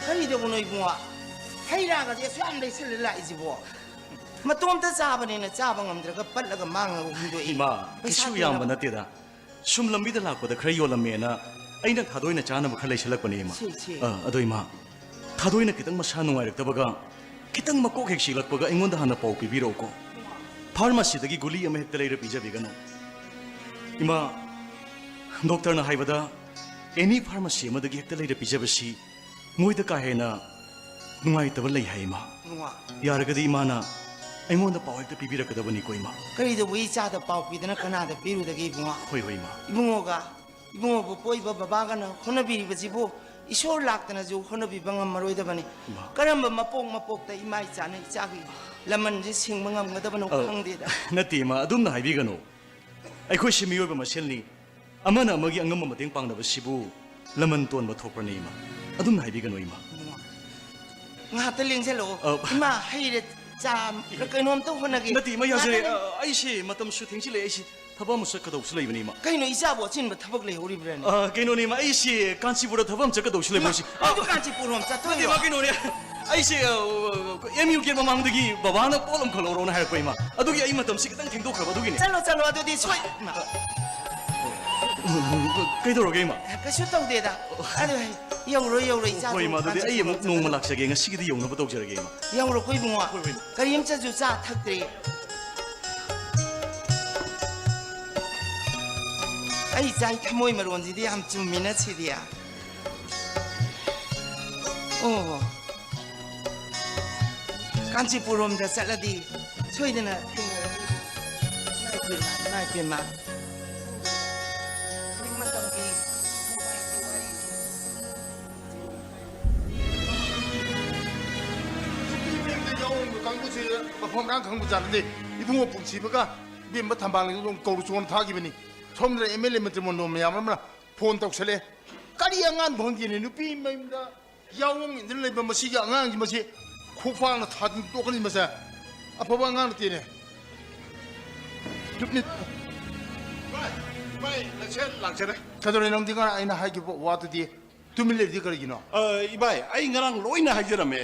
ꯀꯔꯤꯗꯧꯕꯅꯣ ꯏꯕꯨꯡꯉꯣ? ꯍꯩ ꯔꯥꯒꯗꯤ ꯑꯁꯨꯛ ꯌꯥꯝ ꯂꯩꯁꯜꯂ ꯂꯥꯛꯏꯁꯤꯕꯣ? ꯃꯇꯣꯝꯇ ꯆꯥꯕꯅꯤꯅ ꯆꯥꯕ ꯉꯝꯗ꯭ꯔꯒ ꯄꯠꯂꯒ ꯃꯥꯡꯉꯒ ꯍꯨꯟꯗꯣꯛꯏ꯫ ꯏꯃꯥ, ꯄꯩꯁꯥ ꯀꯩꯁꯨ ꯌꯥꯝꯕ ꯇꯤꯡꯅꯕ꯫ ꯅꯠꯇꯦꯗ꯫ ꯁꯨꯝ ꯂꯝꯕꯤꯗ ꯂꯥꯛꯄꯗ ꯈꯔ ꯌꯣꯜꯂꯝꯃꯦꯅ ꯑꯩꯅ ꯊꯥꯗꯣꯏꯅ ꯆꯥꯅꯕ ꯈꯔ ꯂꯩꯁꯜꯂꯛꯄꯅꯦ, ꯏꯃꯥ꯫ ꯁꯤ, ꯁꯤ꯫ ꯑ, ꯑꯗꯣ ꯏꯃꯥ, ꯊꯥꯗꯣꯏꯅ ꯈꯤꯇꯪ ꯃꯁꯥ ꯅꯨꯡꯉꯥꯏꯔꯛꯇꯕꯒ ꯈꯤꯇꯪ ꯃꯀꯣꯛ ꯍꯦꯛ ꯁꯤꯛꯂꯛꯄꯒ ꯑꯩꯉꯣꯟꯗ ꯍꯥꯟꯅ ꯄꯥꯎ ꯄꯤꯕꯤꯔꯛꯎꯀꯣ꯫ ꯐꯥꯔꯃꯥꯁꯤꯗꯒꯤ ꯒꯨꯂꯤ ꯑꯃ ꯍꯦꯛꯇ ꯂꯩꯔ ꯄꯤꯖꯕꯤꯒꯅꯨ꯫ ꯏꯃꯥ, ꯗꯣꯛꯇꯔꯅ ꯍꯥꯏꯕꯗ ꯑꯦꯅꯤ ꯐꯥꯔꯃꯥꯁꯤ ꯑꯃꯗꯒꯤ ꯍꯦꯛꯇ ꯂꯩꯔ ꯄꯤꯖꯕꯁꯤ ꯃꯣꯏꯗ ꯀꯥ ꯍꯦꯟꯅ ꯅꯨꯡꯉꯥꯏꯇꯕ ꯂꯩ ꯍꯥꯏ, ꯏꯃꯥ꯫ ꯏꯕꯨꯡꯉꯣ꯫ ꯌꯥꯔꯒꯗꯤ ꯏꯃꯥꯅ ꯑꯩꯉꯣꯟꯗ ꯄꯥꯎ ꯍꯦꯛꯇ ꯄꯤꯕꯤꯔꯛꯀꯗꯕꯅꯤꯀꯣ, ꯏꯃꯥ꯫ ꯀꯔꯤꯗꯧꯕ ꯏꯆꯥꯗ ꯄꯥꯎ ꯄꯤꯗꯅ ꯀꯅꯥꯗ ꯄꯤꯔꯨꯗꯒꯦ ꯏꯕꯨꯡꯉꯣ? ꯍꯣꯏ, ꯍꯣꯏ, ꯏꯃꯥ꯫ ꯏꯕꯨꯡꯉꯣꯒ ꯏꯕꯨꯡꯉꯣꯕꯨ ꯄꯣꯛꯏꯕ ꯕꯕꯥꯒꯅ ꯍꯣꯠꯅꯕꯤꯔꯤꯕꯁꯤꯕꯨ ꯏꯁꯣꯔ ꯂꯥꯛꯇꯅꯁꯨ ꯍꯣꯠꯅꯕꯤꯕ ꯉꯝꯃꯔꯣꯏꯗꯕꯅꯤ꯫ ꯏꯃꯥ꯫ ꯀꯔꯝꯕ ꯃꯄꯣꯛ ꯃꯄꯣꯛꯇ ꯏꯃꯥ ꯏꯆꯥꯅ ꯏꯆꯥꯒꯤ ꯂꯃꯟꯁꯦ ꯁꯤꯡꯕ ꯉꯝꯒꯗꯕꯅꯣ ꯑ, ꯈꯪꯗꯦꯗ꯫ ꯅꯠꯇꯦ, ꯏꯃꯥ, ꯑꯗꯨꯝꯅ ꯍꯥꯏꯕꯤꯒꯅꯨ꯫ ꯑꯩꯈꯣꯏꯁꯤ ꯃꯤꯑꯣꯏꯕ ꯃꯁꯦꯜꯅꯤ꯫ ꯑꯃꯅ ꯑꯃꯒꯤ ꯑꯉꯝꯕ ꯃꯇꯦꯡ ꯄꯥꯡꯅꯕꯁꯤꯕꯨ ꯂꯃꯟ ꯇꯣꯟꯕ ꯊꯣꯛꯄ꯭ꯔꯅꯦ, ꯏꯃꯥ? ꯑꯗꯨꯝꯅ ꯍꯥꯏꯕꯤꯒꯅꯨ, ꯏꯃꯥ꯫ ꯉꯥꯏꯍꯥꯛꯇ ꯂꯦꯡꯁꯤꯜꯂꯛꯑꯣ꯫ ꯑ, ꯏꯃꯥ, ꯍꯩꯔ ꯆꯥ ꯀꯩꯅꯣꯝꯇ ꯍꯣꯠꯅꯒꯦ꯫ ꯅꯠꯇꯦ, ꯏꯃꯥ, ꯌꯥꯖꯔꯦ꯫ ꯉꯥꯏꯍꯥꯛꯇ ꯂꯦꯡ- ꯑ, ꯑꯩꯁꯦ ꯃꯇꯝꯁꯨ ꯊꯦꯡꯖꯤꯜꯂꯛꯑꯦ꯫ ꯑꯩꯁꯦ ꯊꯕꯛ ꯑꯃ ꯆꯠꯀꯗꯧꯁꯨ ꯂꯩꯕꯅꯦ, ꯏꯃꯥ꯫ ꯀꯩꯅꯣ, ꯏꯆꯥꯕꯨ ꯑꯆꯤꯟꯕ ꯊꯕꯛ ꯂꯩꯍꯧꯔꯤꯕ꯭ꯔꯅꯦ? ꯑ, ꯀꯩꯅꯣꯅꯦ, ꯏꯃꯥ, ꯑꯩꯁꯦ ꯀꯥꯟꯆꯤꯄꯨꯔꯗ ꯊꯕꯛ ꯑꯃ ꯆꯠꯀꯗꯧꯁꯨ ꯂꯩꯕ, ꯏꯃꯥ, ꯍꯧꯖꯤꯛ꯫ ꯑ, ꯑꯗꯨ ꯀꯥꯟꯆꯤꯄꯨꯔ ꯔꯣꯝ ꯅꯠꯇꯦ, ꯆꯠꯇꯣꯏꯔꯣ? ꯏꯃꯥ, ꯀꯩꯅꯣꯅꯦ, ꯑꯩꯁꯦ, ꯑ, ꯑꯦꯝ ꯌꯨ ꯒꯦꯠ ꯃꯃꯥꯡꯗꯒꯤ ꯕꯕꯥꯅ ꯄꯣꯠ ꯑꯃꯈꯛ ꯂꯧꯔꯣꯅ ꯍꯥꯏꯔꯛꯄ, ꯏꯃꯥ꯫ ꯑꯗꯨꯒꯤ ꯑꯩ ꯃꯇꯝꯁꯤ ꯈꯤꯇꯪ ꯊꯦꯡꯗꯣꯛꯈ꯭ꯔꯕ, ꯑꯗꯨꯒꯤꯅꯦ꯫ ꯆꯠꯂꯣ, ꯆꯠꯂꯣ, ꯑꯗꯨꯗꯤ ꯁꯣꯏ-, ꯏꯃꯥ꯫ ꯀꯩꯗꯧꯔꯒꯦ, ꯏꯃꯥ? ꯀꯩꯁꯨ ꯇꯧꯗꯦꯗ꯫ ꯑꯗꯨ ꯌꯧꯔꯣ, ꯌꯧꯔꯣ, ꯏꯆꯥ꯫ ꯍꯣꯏ, ꯏꯃꯥ, ꯑꯗꯨꯗꯤ ꯑꯩ ꯑꯃꯨꯛ ꯅꯣꯡꯃ ꯂꯥꯛꯆꯒꯦ, ꯉꯁꯤꯒꯤꯗꯤ ꯌꯧꯅꯕ ꯇꯧꯖꯔꯒꯦ, ꯏꯃꯥ꯫ ꯌꯧꯔꯣꯀꯣ, ꯏꯕꯨꯡꯉꯣ꯫ ꯍꯣꯏ, ꯍꯣꯏ, ꯏꯃꯥ꯫ ꯀꯔꯤꯝꯇꯁꯨ ꯆꯥ ꯊꯛꯇ꯭ꯔꯤ꯫ ꯑꯩ ꯏꯆꯥꯒꯤ ꯊꯃꯣꯏ ꯃꯔꯣꯟꯁꯤꯗꯤ ꯌꯥꯝ ꯆꯨꯝꯃꯤꯅ ꯁꯤꯗꯤ꯫ ꯑꯣ꯫ ꯀꯥꯟꯆꯤꯄꯨꯔ ꯔꯣꯝꯗ ꯆꯠꯂꯗꯤ ꯁꯣꯏꯗꯅ ꯊꯦꯡꯅꯔꯅꯤ꯫ ꯏꯃꯥꯏ ꯄꯦꯝꯃ, ꯏꯃꯥꯏ ꯄꯦꯝꯃ꯫ ꯍꯧꯖꯤꯛ ꯃꯇꯝꯒꯤ ꯌꯥꯎꯔꯤꯕ ꯀꯥꯡꯕꯨꯁꯤ ꯃꯐꯝ ꯃꯔꯥꯡ ꯈꯪꯕ ꯖꯥꯠ ꯅꯠꯇꯦ꯫ ꯏꯕꯨꯡꯉꯣ ꯄꯨꯟꯁꯤꯕꯒ ꯏꯕꯦꯝꯃ ꯊꯝꯕꯥꯜꯒꯤꯗꯣ ꯑꯗꯨꯝ ꯀꯧꯔꯨ ꯆꯣꯅ ꯊꯥꯈꯤꯕꯅꯤ꯫ ꯁꯣꯝꯗ ꯑꯦꯝ ꯑꯦꯜ ꯑꯦ ꯃꯟꯇ꯭ꯔꯤ ꯃꯟꯗꯣꯟ ꯃꯌꯥꯝ ꯑꯃꯅ ꯐꯣꯟ ꯇꯧꯁꯜꯂꯦ꯫ ꯀꯔꯤ ꯑꯉꯥꯡ ꯈꯪꯗꯦꯅꯦ, ꯅꯨꯄꯤ ꯃꯌꯨꯝꯗ ꯌꯥꯑꯣꯡ ꯏꯟꯗꯨꯅ ꯂꯩꯕ ꯃꯁꯤꯒꯤ ꯑꯉꯥꯡꯁꯤ, ꯃꯁꯤ ꯈꯣꯡꯄꯥꯛꯅ ꯊꯥꯗꯨꯅ ꯇꯣꯛꯀꯅꯤ ꯃꯁꯦ꯫ ꯑꯐꯕ ꯑꯉꯥꯡ ꯅꯠꯇꯦꯅꯦ꯫ ꯆꯨꯞꯅꯤ꯫ ꯚꯥꯏ, ꯚꯥꯏ, ꯂꯥꯛꯆꯔꯦ, ꯂꯥꯛꯆꯔꯦ꯫ ꯀꯩꯗꯧꯔꯦ ꯅꯪꯗꯤ? ꯉꯔꯥꯡ ꯑꯩꯅ ꯍꯥꯏꯈꯤꯕ ꯋꯥꯗꯨꯗꯤ ꯇꯨꯃꯤꯟ ꯂꯩꯔꯤꯗꯤ ꯀꯔꯤꯒꯤꯅꯣ? ꯑ, ꯏꯕꯥꯏ, ꯑꯩ ꯉꯔꯥꯡ ꯂꯣꯏꯅ ꯍꯥꯏꯖꯔꯝꯃꯦ꯫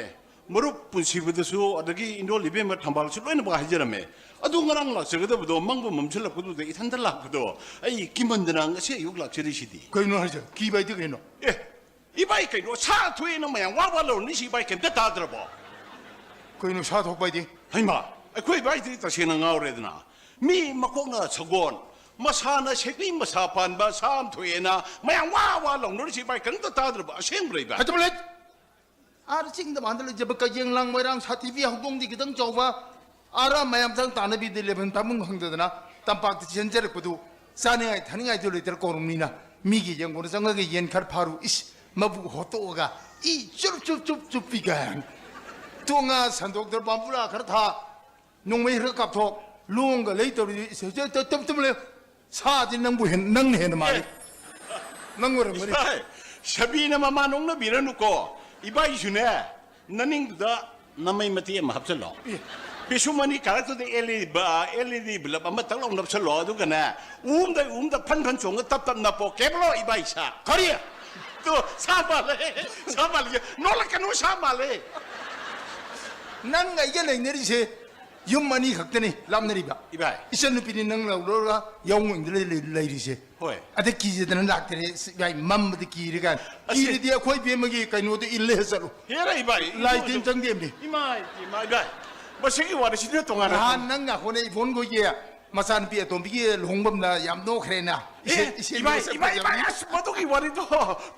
ꯃꯔꯨꯞ ꯄꯨꯟꯁꯤꯕꯗꯁꯨ, ꯑꯗꯒꯤ ꯏꯟꯗꯣꯜ ꯏꯕꯦꯝꯃ ꯊꯝꯕꯥꯜꯁꯨ ꯂꯣꯏꯅꯃꯛ ꯍꯥꯏꯖꯔꯝꯃꯦ꯫ ꯑꯗꯨ ꯉꯔꯥꯡ ꯂꯥꯛꯆꯒꯗꯕꯗꯣ ꯃꯪꯕ ꯃꯝꯁꯤꯜꯂꯛꯄꯗꯨꯗ ꯏꯊꯟꯇ ꯂꯥꯛꯄꯗꯣ ꯑꯩ ꯀꯤꯃꯟꯗꯅ ꯉꯁꯤ ꯑꯌꯨꯛ ꯂꯥꯛꯆꯔꯤꯁꯤꯗꯤ꯫ ꯀꯩꯅꯣ ꯍꯥꯏꯁꯦ? ꯀꯤꯕ ꯍꯥꯏꯗꯤ ꯀꯩꯅꯣ? ꯑꯦ, ꯏꯕꯥꯏ, ꯀꯩꯅꯣ, ꯁꯥ ꯊꯣꯛꯑꯦꯅ ꯃꯌꯥꯝ ꯋꯥ ꯋꯥ ꯂꯥꯎꯅꯔꯤꯁꯤ ꯏꯕꯥꯏ ꯀꯩꯝꯇ ꯇꯥꯗ꯭ꯔꯕꯣ? ꯀꯩꯅꯣ ꯁꯥ ꯊꯣꯛꯄ ꯍꯥꯏꯗꯤ? ꯍꯩꯃꯥ, ꯑꯩꯈꯣꯏ ꯏꯕꯥꯏꯗꯤ ꯇꯁꯦꯡꯅ ꯉꯥꯎꯔꯦꯗꯅ꯫ ꯃꯤ ꯃꯀꯣꯛꯅ ꯁꯒꯣꯜ, ꯃꯁꯥꯅ ꯁꯦꯛꯄꯤ ꯃꯁꯥ ꯄꯥꯟꯕ ꯁꯥ ꯑꯃ ꯊꯣꯛꯑꯦꯅ ꯃꯌꯥꯝ ꯋꯥ ꯋꯥ ꯂꯥꯎꯅꯔꯤꯁꯤ ꯏꯕꯥꯏ ꯀꯔꯤꯝꯇ ꯇꯥꯗ꯭ꯔꯕ? ꯑꯁꯦꯡꯕ꯭ꯔꯥ ꯏꯕꯥꯏ? ꯍꯥꯏꯇꯕ ꯂꯩ꯫ ꯑꯥꯗ ꯆꯤꯡꯗ ꯃꯥꯟꯗ ꯂꯩꯖꯕ ꯀꯌꯦꯡ ꯂꯥꯡ ꯃꯣꯏꯔꯥꯡ ꯁꯥꯊꯤꯕꯤ ꯍꯧꯗꯣꯡꯗꯤ ꯈꯤꯇꯪ ꯆꯥꯎꯕ, ꯑꯥꯔꯥ ꯃꯌꯥꯝ ꯆꯪ ꯇꯥꯟꯅꯕꯤꯗ ꯂꯩꯐꯝ ꯇꯥꯐꯝ ꯈꯪꯗꯗꯅ ꯇꯝꯄꯥꯛꯇ ꯆꯦꯟꯖꯔꯛꯄꯗꯨ ꯆꯥꯅꯤꯡꯉꯥꯏ ꯊꯛꯅꯤꯡꯉꯥꯏꯗꯨ ꯂꯩꯇ꯭ꯔ ꯀꯧꯔꯕꯅꯤꯅ ꯃꯤꯒꯤ ꯌꯦꯡꯒꯣꯟꯗ ꯆꯪꯉꯒ ꯌꯦꯟ ꯈꯔ ꯐꯥꯔꯨ, ꯏꯁ, ꯃꯕꯨꯛ ꯍꯣꯠꯇꯣꯛꯑꯒ ꯏ ꯆꯨꯞ ꯆꯨꯞ ꯆꯨꯞ ꯆꯨꯞꯄꯤ ꯀꯥꯏꯅ꯫ ꯇꯣꯉꯥ ꯁꯟꯗꯣꯛꯇ꯭ꯔ ꯄꯥꯝꯕꯨꯂꯥ ꯈꯔ ꯊꯥ, ꯅꯣꯡꯃꯩ ꯈꯔ ꯀꯥꯞꯊꯣꯛ, ꯂꯣꯡꯒ ꯂꯩ ꯇꯧꯔꯤ, ꯏꯁ, ꯇꯨꯝ, ꯇꯨꯝ, ꯇꯨꯝ ꯂꯩꯌꯨ꯫ ꯁꯥꯗꯤ ꯅꯪꯕꯨ ꯍꯦꯟ-, ꯅꯪꯅ ꯍꯦꯟꯅ ꯃꯥꯜꯂꯤ꯫ ꯑꯦ꯫ ꯅꯪ ꯑꯣꯏꯔꯝꯒꯅꯤ꯫ ꯏꯕꯥꯏ, ꯁꯕꯤꯅ ꯃꯃꯥ ꯅꯣꯛꯅꯕꯤꯔꯅꯨꯀꯣ꯫ ꯏꯕꯥꯏꯁꯨꯅꯦ, ꯅꯅꯤꯡꯗꯨꯗ ꯅꯃꯩ ꯃꯇꯦꯛ ꯑꯃ ꯍꯥꯞꯆꯜꯂꯣ꯫ ꯑꯦ꯫ ꯄꯤꯁꯨꯝ ꯑꯅꯤ ꯀꯥꯔꯛꯇꯨꯗ ꯑꯦꯜ ꯏ ꯗꯤ ꯕ-, ꯑꯦꯜ ꯏ ꯗꯤ ꯕꯂꯞ ꯑꯃ ꯇꯛ ꯂꯥꯎ ꯅꯞꯁꯜꯂꯣ꯫ ꯑꯗꯨꯒꯅꯦ, ꯎꯝꯗ ꯎꯝꯗ ꯐꯟ ꯐꯟ ꯆꯣꯡꯉ ꯇꯞ ꯇꯞ ꯅꯞꯄꯣ꯫ ꯀꯦꯕꯂꯣ ꯏꯕꯥꯏ ꯁꯥ꯫ ꯀꯔꯤ? ꯇꯨ, ꯁꯥ ꯃꯥꯜꯂꯦ꯫ ꯁꯥ ꯃꯥꯜꯂꯦ꯫ ꯅꯣꯛꯂꯛꯀꯅꯨ, ꯁꯥ ꯃꯥꯜꯂꯦ꯫ ꯅꯪ ꯑꯩꯒ ꯂꯩꯅꯔꯤꯁꯦ ꯌꯨꯝ ꯑꯅꯤ ꯈꯛꯇꯅꯤ ꯂꯥꯞꯅꯔꯤꯕ꯫ ꯏꯕꯥꯏ꯫ ꯏꯆꯟꯅꯨꯄꯤꯅꯤ ꯅꯪ ꯂꯧꯔꯒ ꯌꯥꯎꯅꯤꯡꯗꯅ ꯂꯩ-, ꯂꯩꯔꯤꯁꯦ꯫ ꯍꯣꯏ꯫ ꯑꯗ ꯀꯤꯖꯗꯅ ꯂꯥꯛꯇꯔꯦ꯫ ꯁꯤ ꯏꯕꯥꯏ ꯃꯝꯕꯗ ꯀꯤꯔꯦ ꯀꯥꯏꯅ꯫ ꯑꯁꯤ ꯀꯤꯔꯗꯤ ꯑꯩꯈꯣꯏ ꯕꯦꯝꯃꯒꯤ ꯀꯩꯅꯣꯗꯣ ꯏꯜꯂꯦ ꯆꯠꯂꯨ꯫ ꯍꯦꯔꯥ ꯏꯕꯥꯏ, ꯂꯥꯏ ꯏꯃꯥ ꯇꯤꯟ ꯆꯪꯗꯦꯝꯅꯤ꯫ ꯏꯃꯥ, ꯏꯃꯥ, ꯏꯕꯥꯏ꯫ ꯃꯁꯤꯒꯤ ꯋꯥꯔꯤꯁꯤꯗꯤ ꯇꯣꯉꯥꯟꯅ ꯅꯍꯥꯟ ꯅꯪ ꯉꯥꯈꯣꯅꯦ ꯏꯕꯣꯟꯈꯣꯏꯒꯤ ꯃꯆꯥꯅꯨꯄꯤ ꯑꯇꯣꯝꯕꯤꯒꯤ ꯂꯨꯍꯣꯡꯐꯝꯗ ꯌꯥꯝ ꯅꯣꯛꯈ꯭ꯔꯦꯅ꯫ ꯏꯁꯩ, ꯑꯦ, ꯏꯁꯩ ꯏꯕꯥꯏ, ꯃꯁꯛ ꯏꯕꯥꯏ, ꯐꯖꯕꯅꯤ꯫ ꯏꯕꯥꯏ, ꯑꯁ, ꯃꯗꯨꯒꯤ ꯋꯥꯔꯤꯗꯣ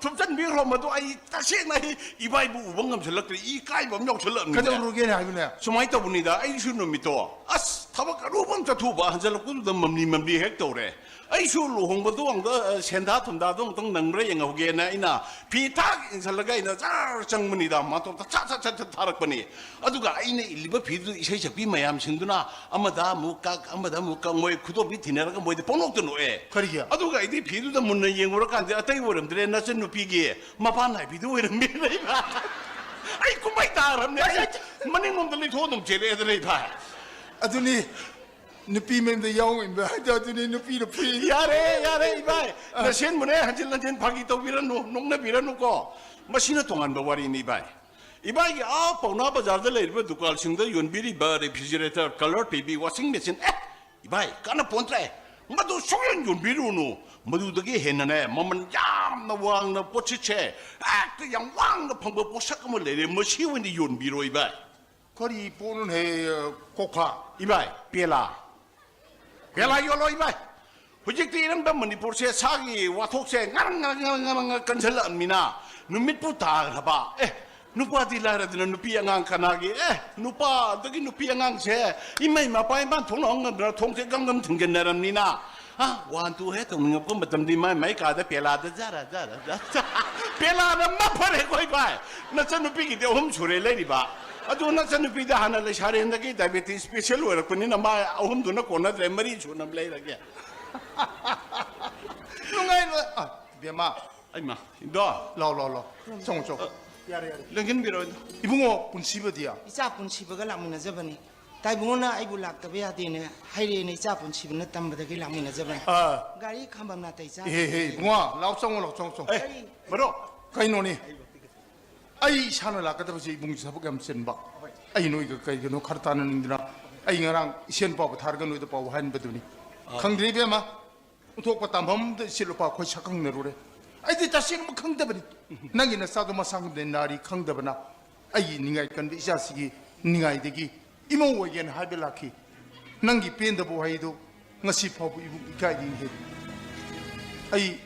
ꯊꯨꯞꯆꯟꯕꯤꯈ꯭ꯔꯣ꯫ ꯃꯗꯨ ꯑꯩ ꯇꯁꯦꯡꯅ ꯑꯩ ꯏꯕꯥꯏꯕꯨ ꯎꯕ ꯉꯝꯁꯤꯜꯂꯛꯇ꯭ꯔꯦ꯫ ꯏ ꯀꯥꯏꯕ ꯑꯃ ꯌꯥꯎꯁꯜꯂꯛꯑꯕꯅꯤꯅꯦ꯫ ꯀꯩꯗꯧꯔꯨꯒꯦꯅꯦ ꯍꯥꯏꯕꯅꯦ? ꯁꯨꯃꯥꯏꯅ ꯇꯧꯕꯅꯤꯗ, ꯑꯩꯁꯨ ꯅꯨꯃꯤꯠꯇꯣ ꯑꯁ ꯊꯕꯛ ꯑꯔꯨꯕ ꯑꯃ ꯆꯠꯊꯣꯛꯎꯕ, ꯍꯟꯖꯜꯂꯛꯄꯗꯨꯗ ꯃꯝꯂꯤ ꯃꯝꯂꯤ ꯍꯦꯛ ꯇꯧꯔꯦ꯫ ꯑꯩꯁꯨ ꯂꯨꯍꯣꯡꯕꯗꯣ ꯑꯝꯇ, ꯑ, ꯁꯦꯟꯗꯥ ꯊꯨꯝꯗꯥꯗꯣ ꯑꯃꯨꯛꯇꯪ ꯅꯪꯕ꯭ꯔꯥ ꯌꯦꯡꯍꯧꯒꯦꯅ ꯑꯩꯅ ꯐꯤ ꯊꯥꯛ ꯏꯟꯁꯤꯜꯂꯒ ꯑꯩꯅ ꯖꯔ ꯆꯪꯕꯅꯤꯗ, ꯃꯇꯣꯝꯇ ꯁꯠ ꯁꯠ ꯁꯠ ꯁꯠ ꯊꯥꯔꯛꯄꯅꯤ꯫ ꯑꯗꯨꯒ ꯑꯩꯅ ꯏꯜꯂꯤꯕ ꯐꯤꯗꯨ ꯏꯁꯩ ꯁꯛꯄꯤ ꯃꯌꯥꯝꯁꯤꯡꯗꯨꯅ ꯑꯃꯗ ꯑꯃꯨꯛ ꯀꯛ, ꯑꯃꯗ ꯑꯃꯨꯛ ꯀꯛ, ꯃꯣꯏ ꯈꯨꯗꯣꯝꯕꯤ ꯊꯤꯅꯔꯒ ꯃꯣꯏꯗ ꯄꯪꯅꯣꯛꯇ ꯅꯣꯛꯑꯦ꯫ ꯀꯔꯤꯒꯤ? ꯑꯗꯨꯒ ꯑꯩꯗꯤ ꯐꯤꯗꯨꯗ ꯃꯨꯟꯅ ꯌꯦꯡꯉꯨꯔꯀꯥꯟꯗ ꯑꯇꯩ ꯑꯣꯏꯔꯝꯗ꯭ꯔꯦ, ꯅꯆꯟ ꯅꯨꯄꯤꯒꯤ ꯃꯄꯥꯟ ꯅꯥꯏꯕꯤꯗꯨ ꯑꯣꯏꯔꯝꯃꯦ꯫ ꯑꯩ ꯀꯨꯝꯍꯩ ꯇꯥꯔꯝꯅꯦ꯫ ꯑꯩ ꯃꯅꯤꯡꯂꯣꯝꯗ ꯂꯩꯊꯣꯛꯑ ꯑꯗꯨꯝ ꯆꯦꯜꯂꯛꯑꯦꯗꯅ ꯏꯕꯥꯏ꯫ ꯑꯗꯨꯅꯤ, ꯅꯨꯄꯤ ꯃꯌꯨꯝꯗ ꯌꯥꯎ ꯉꯝꯕ ꯍꯥꯏꯗꯣ ꯑꯗꯨꯅꯤ, ꯅꯨꯄꯤꯅ ꯐꯤ꯫ ꯌꯥꯔꯦ, ꯌꯥꯔꯦ, ꯏꯕꯥꯏ꯫ ꯑ꯫ ꯅꯁꯦꯟꯕꯨꯅꯦ ꯍꯟꯖꯤꯟ ꯍꯟꯖꯤꯟ ꯐꯥꯒꯤ ꯇꯧꯕꯤꯔꯅꯨ, ꯅꯣꯛꯅꯕꯤꯔꯅꯨꯀꯣ꯫ ꯃꯁꯤꯅ ꯇꯣꯉꯥꯟꯕ ꯋꯥꯔꯤꯅꯤ, ꯏꯕꯥꯏ꯫ ꯏꯕꯥꯏꯒꯤ ꯑꯥ ꯄꯥꯎꯅꯥ ꯕꯖꯥꯔꯗ ꯂꯩꯔꯤꯕ ꯗꯨꯀꯥꯟꯁꯤꯡꯗ ꯌꯣꯟꯕꯤꯔꯤꯕ refrigerator, colour T V, washing machine, ꯑꯦ, ꯏꯕꯥꯏ, ꯀꯥꯟꯅ ꯄꯣꯟꯇ꯭ꯔꯦ꯫ ꯃꯗꯨ ꯁꯨꯡꯌꯣꯟ ꯌꯣꯟꯕꯤꯔꯨꯅꯨ꯫ ꯃꯗꯨꯗꯒꯤ ꯍꯦꯟꯅꯅꯦ, ꯃꯃꯜ ꯌꯥꯝꯅ ꯋꯥꯡꯅ ꯄꯣꯠꯁꯤꯠꯁꯦ, ꯍꯦꯛꯇ ꯌꯥꯝ ꯋꯥꯡꯅ ꯐꯪꯕ ꯄꯣꯠꯁꯛ ꯑꯃ ꯂꯩꯔꯦ, ꯃꯁꯤ ꯑꯣꯏꯅ ꯌꯣꯟꯕꯤꯔꯣ, ꯏꯕꯥꯏ꯫ ꯀꯔꯤ ꯄꯣꯠꯅꯣꯅꯦ, ꯀꯣꯈꯥ? ꯏꯕꯥꯏ, ꯄꯦꯂꯥ꯫ ꯄꯦꯂꯥ ꯌꯣꯜꯂꯣ, ꯏꯕꯥꯏ꯫ ꯍꯧꯖꯤꯛꯇꯤ ꯏꯔꯝꯗꯝ ꯃꯅꯤꯄꯨꯔꯁꯦ ꯁꯥꯒꯤ ꯋꯥꯊꯣꯛꯁꯦ ꯉꯔꯪ ꯉꯔꯪ ꯉꯔꯪ ꯉꯔꯪ ꯉꯔꯪ ꯀꯟꯁꯤꯜꯂꯛꯑꯕꯅꯤꯅ, ꯅꯨꯃꯤꯠꯄꯨ ꯇꯥꯈ꯭ꯔꯕ, ꯑꯦ, ꯅꯨꯄꯥꯗꯤ ꯂꯥꯏꯔꯗꯅ ꯅꯨꯄꯤ ꯑꯉꯥꯡ ꯀꯅꯥꯒꯤ, ꯑꯦ, ꯅꯨꯄꯥꯗꯒꯤ ꯅꯨꯄꯤ ꯑꯉꯥꯡꯁꯦ ꯏꯃꯩ ꯃꯄꯥ ꯏꯃꯥꯟ ꯊꯣꯛꯅ ꯉꯝꯗꯅ ꯊꯣꯡꯁꯦ ꯒꯝ ꯒꯝ ꯊꯤꯡꯖꯤꯟꯅꯔꯕꯅꯤꯅ, ꯑ, ꯋꯥꯟ ꯇꯨ ꯍꯦꯛ ꯇꯧꯅꯤꯡꯉꯛꯄ ꯃꯇꯝꯗꯤ ꯃꯥꯏ ꯃꯥꯏ ꯀꯥꯗ ꯄꯦꯂꯥꯗ ꯖꯔ ꯖꯔ ꯖꯔ꯫ ꯄꯦꯂꯥꯅ ꯃꯐꯔꯦ ꯑꯩꯈꯣꯏ ꯚꯥꯏ꯫ ꯅꯆꯟꯅꯨꯄꯤꯒꯤꯗꯤ ꯑꯍꯨꯝ ꯁꯨꯔꯦ ꯂꯩꯔꯤꯕ꯫ ꯑꯗꯨ ꯅꯆꯟꯅꯨꯄꯤꯗ ꯍꯥꯟꯅ ꯂꯩꯁꯥꯔꯦꯟꯗꯒꯤ diabetes special ꯑꯣꯏꯔꯛꯄꯅꯤꯅ ꯃꯥ ꯑꯍꯨꯝꯗꯨꯅ ꯀꯣꯟꯅꯗ꯭ꯔꯦ, ꯃꯔꯤ ꯁꯨꯅ ꯂꯩꯔꯒꯦ꯫ ꯅꯨꯡꯉꯥꯏꯅ, ꯑ, ꯕꯦꯝꯃ꯫ ꯑꯩꯃ, ꯏꯗꯣ꯫ ꯂꯥꯎ, ꯂꯥꯎ, ꯂꯥꯎ꯫ ꯆꯪꯉꯣ, ꯆꯪꯉꯣ꯫ ꯌꯥꯔꯦ, ꯌꯥꯔꯦ꯫ ꯂꯦꯡꯁꯤꯟꯕꯤꯔꯣ, ꯏꯗꯣ꯫ ꯏꯕꯨꯡꯉꯣ ꯄꯨꯟꯁꯤꯕꯗꯤ? ꯏꯆꯥ ꯄꯨꯟꯁꯤꯕꯒ ꯂꯥꯛꯃꯤꯟꯅꯖꯕꯅꯤ꯫ ꯇꯥꯏꯕꯨꯡꯉꯣꯅ ꯑꯩꯕꯨ ꯂꯥꯛꯇꯕ ꯌꯥꯗꯦꯅ ꯍꯥꯏꯔꯛꯑꯦꯅ ꯏꯆꯥ ꯄꯨꯟꯁꯤꯕꯅ ꯇꯝꯕꯗꯒꯤ ꯂꯥꯛꯃꯤꯟꯅꯖꯕꯅꯤ꯫ ꯑꯥ꯫ ꯒꯥꯔꯤ ꯈꯥꯝꯕꯝ ꯅꯥꯇꯩ ꯆꯥꯗꯦ꯫ ꯏꯍꯦ, ꯍꯦ, ꯏꯕꯨꯡꯉꯣ, ꯂꯥꯎ ꯆꯪꯉꯣ, ꯂꯥꯎ, ꯆꯪꯉꯣ, ꯆꯪꯉꯣ꯫ ꯑꯦ, ꯀꯔꯤ? ꯃꯔꯨꯞ꯫ ꯀꯩꯅꯣꯅꯦ? ꯑꯩ ꯏꯁꯥꯅ ꯂꯥꯛꯀꯗꯕꯁꯦ ꯏꯕꯨꯡꯁꯦ ꯊꯕꯛ ꯌꯥꯝ ꯆꯤꯟꯕ꯫ ꯑꯩ ꯅꯣꯏꯒ ꯀꯩꯒꯤꯅꯣ ꯈꯔ ꯇꯥꯟꯅꯅꯤꯡꯗꯅ ꯑꯩ ꯉꯔꯥꯡ ꯏꯁꯦꯟ ꯄꯥꯎꯕ ꯊꯥꯔꯒ ꯅꯣꯏꯗ ꯄꯥꯎ ꯍꯥꯏꯍꯟꯕꯗꯨꯅꯤ꯫ ꯑꯥ꯫ ꯈꯪꯗ꯭ꯔꯤ ꯏꯕꯦꯝꯃ? ꯎꯟꯊꯣꯛꯄ ꯇꯥꯟꯐꯝꯗ ꯏꯆꯦ ꯂꯨꯄꯥ ꯑꯩꯈꯣꯏ ꯁꯛ ꯈꯪꯅꯔꯨꯔꯦ꯫ ꯑꯩꯗꯤ ꯇꯁꯦꯡꯅꯃꯛ ꯈꯪꯗꯕꯅꯤ꯫ ꯅꯪꯒꯤ ꯅꯆꯥꯗꯣ ꯃꯁꯥ ꯉꯝꯗꯦ ꯅꯥꯔꯤ ꯈꯪꯗꯕꯅ ꯑꯩꯒꯤ ꯅꯤꯡꯉꯥꯏ ꯀꯟꯕ ꯏꯆꯥꯁꯤꯒꯤ ꯅꯤꯡꯉꯥꯏꯗꯒꯤ ꯏꯃꯧ ꯑꯣꯏꯒꯦꯅ ꯍꯥꯏꯕ ꯂꯥꯛꯈꯤ꯫ ꯅꯪꯒꯤ ꯄꯦꯟꯗꯕ ꯋꯥꯍꯩꯗꯣ ꯉꯁꯤ ꯐꯥꯎꯕ ꯏꯕꯨꯡ ꯏꯀꯥꯏꯔꯤꯅꯦ꯫ ꯑꯩ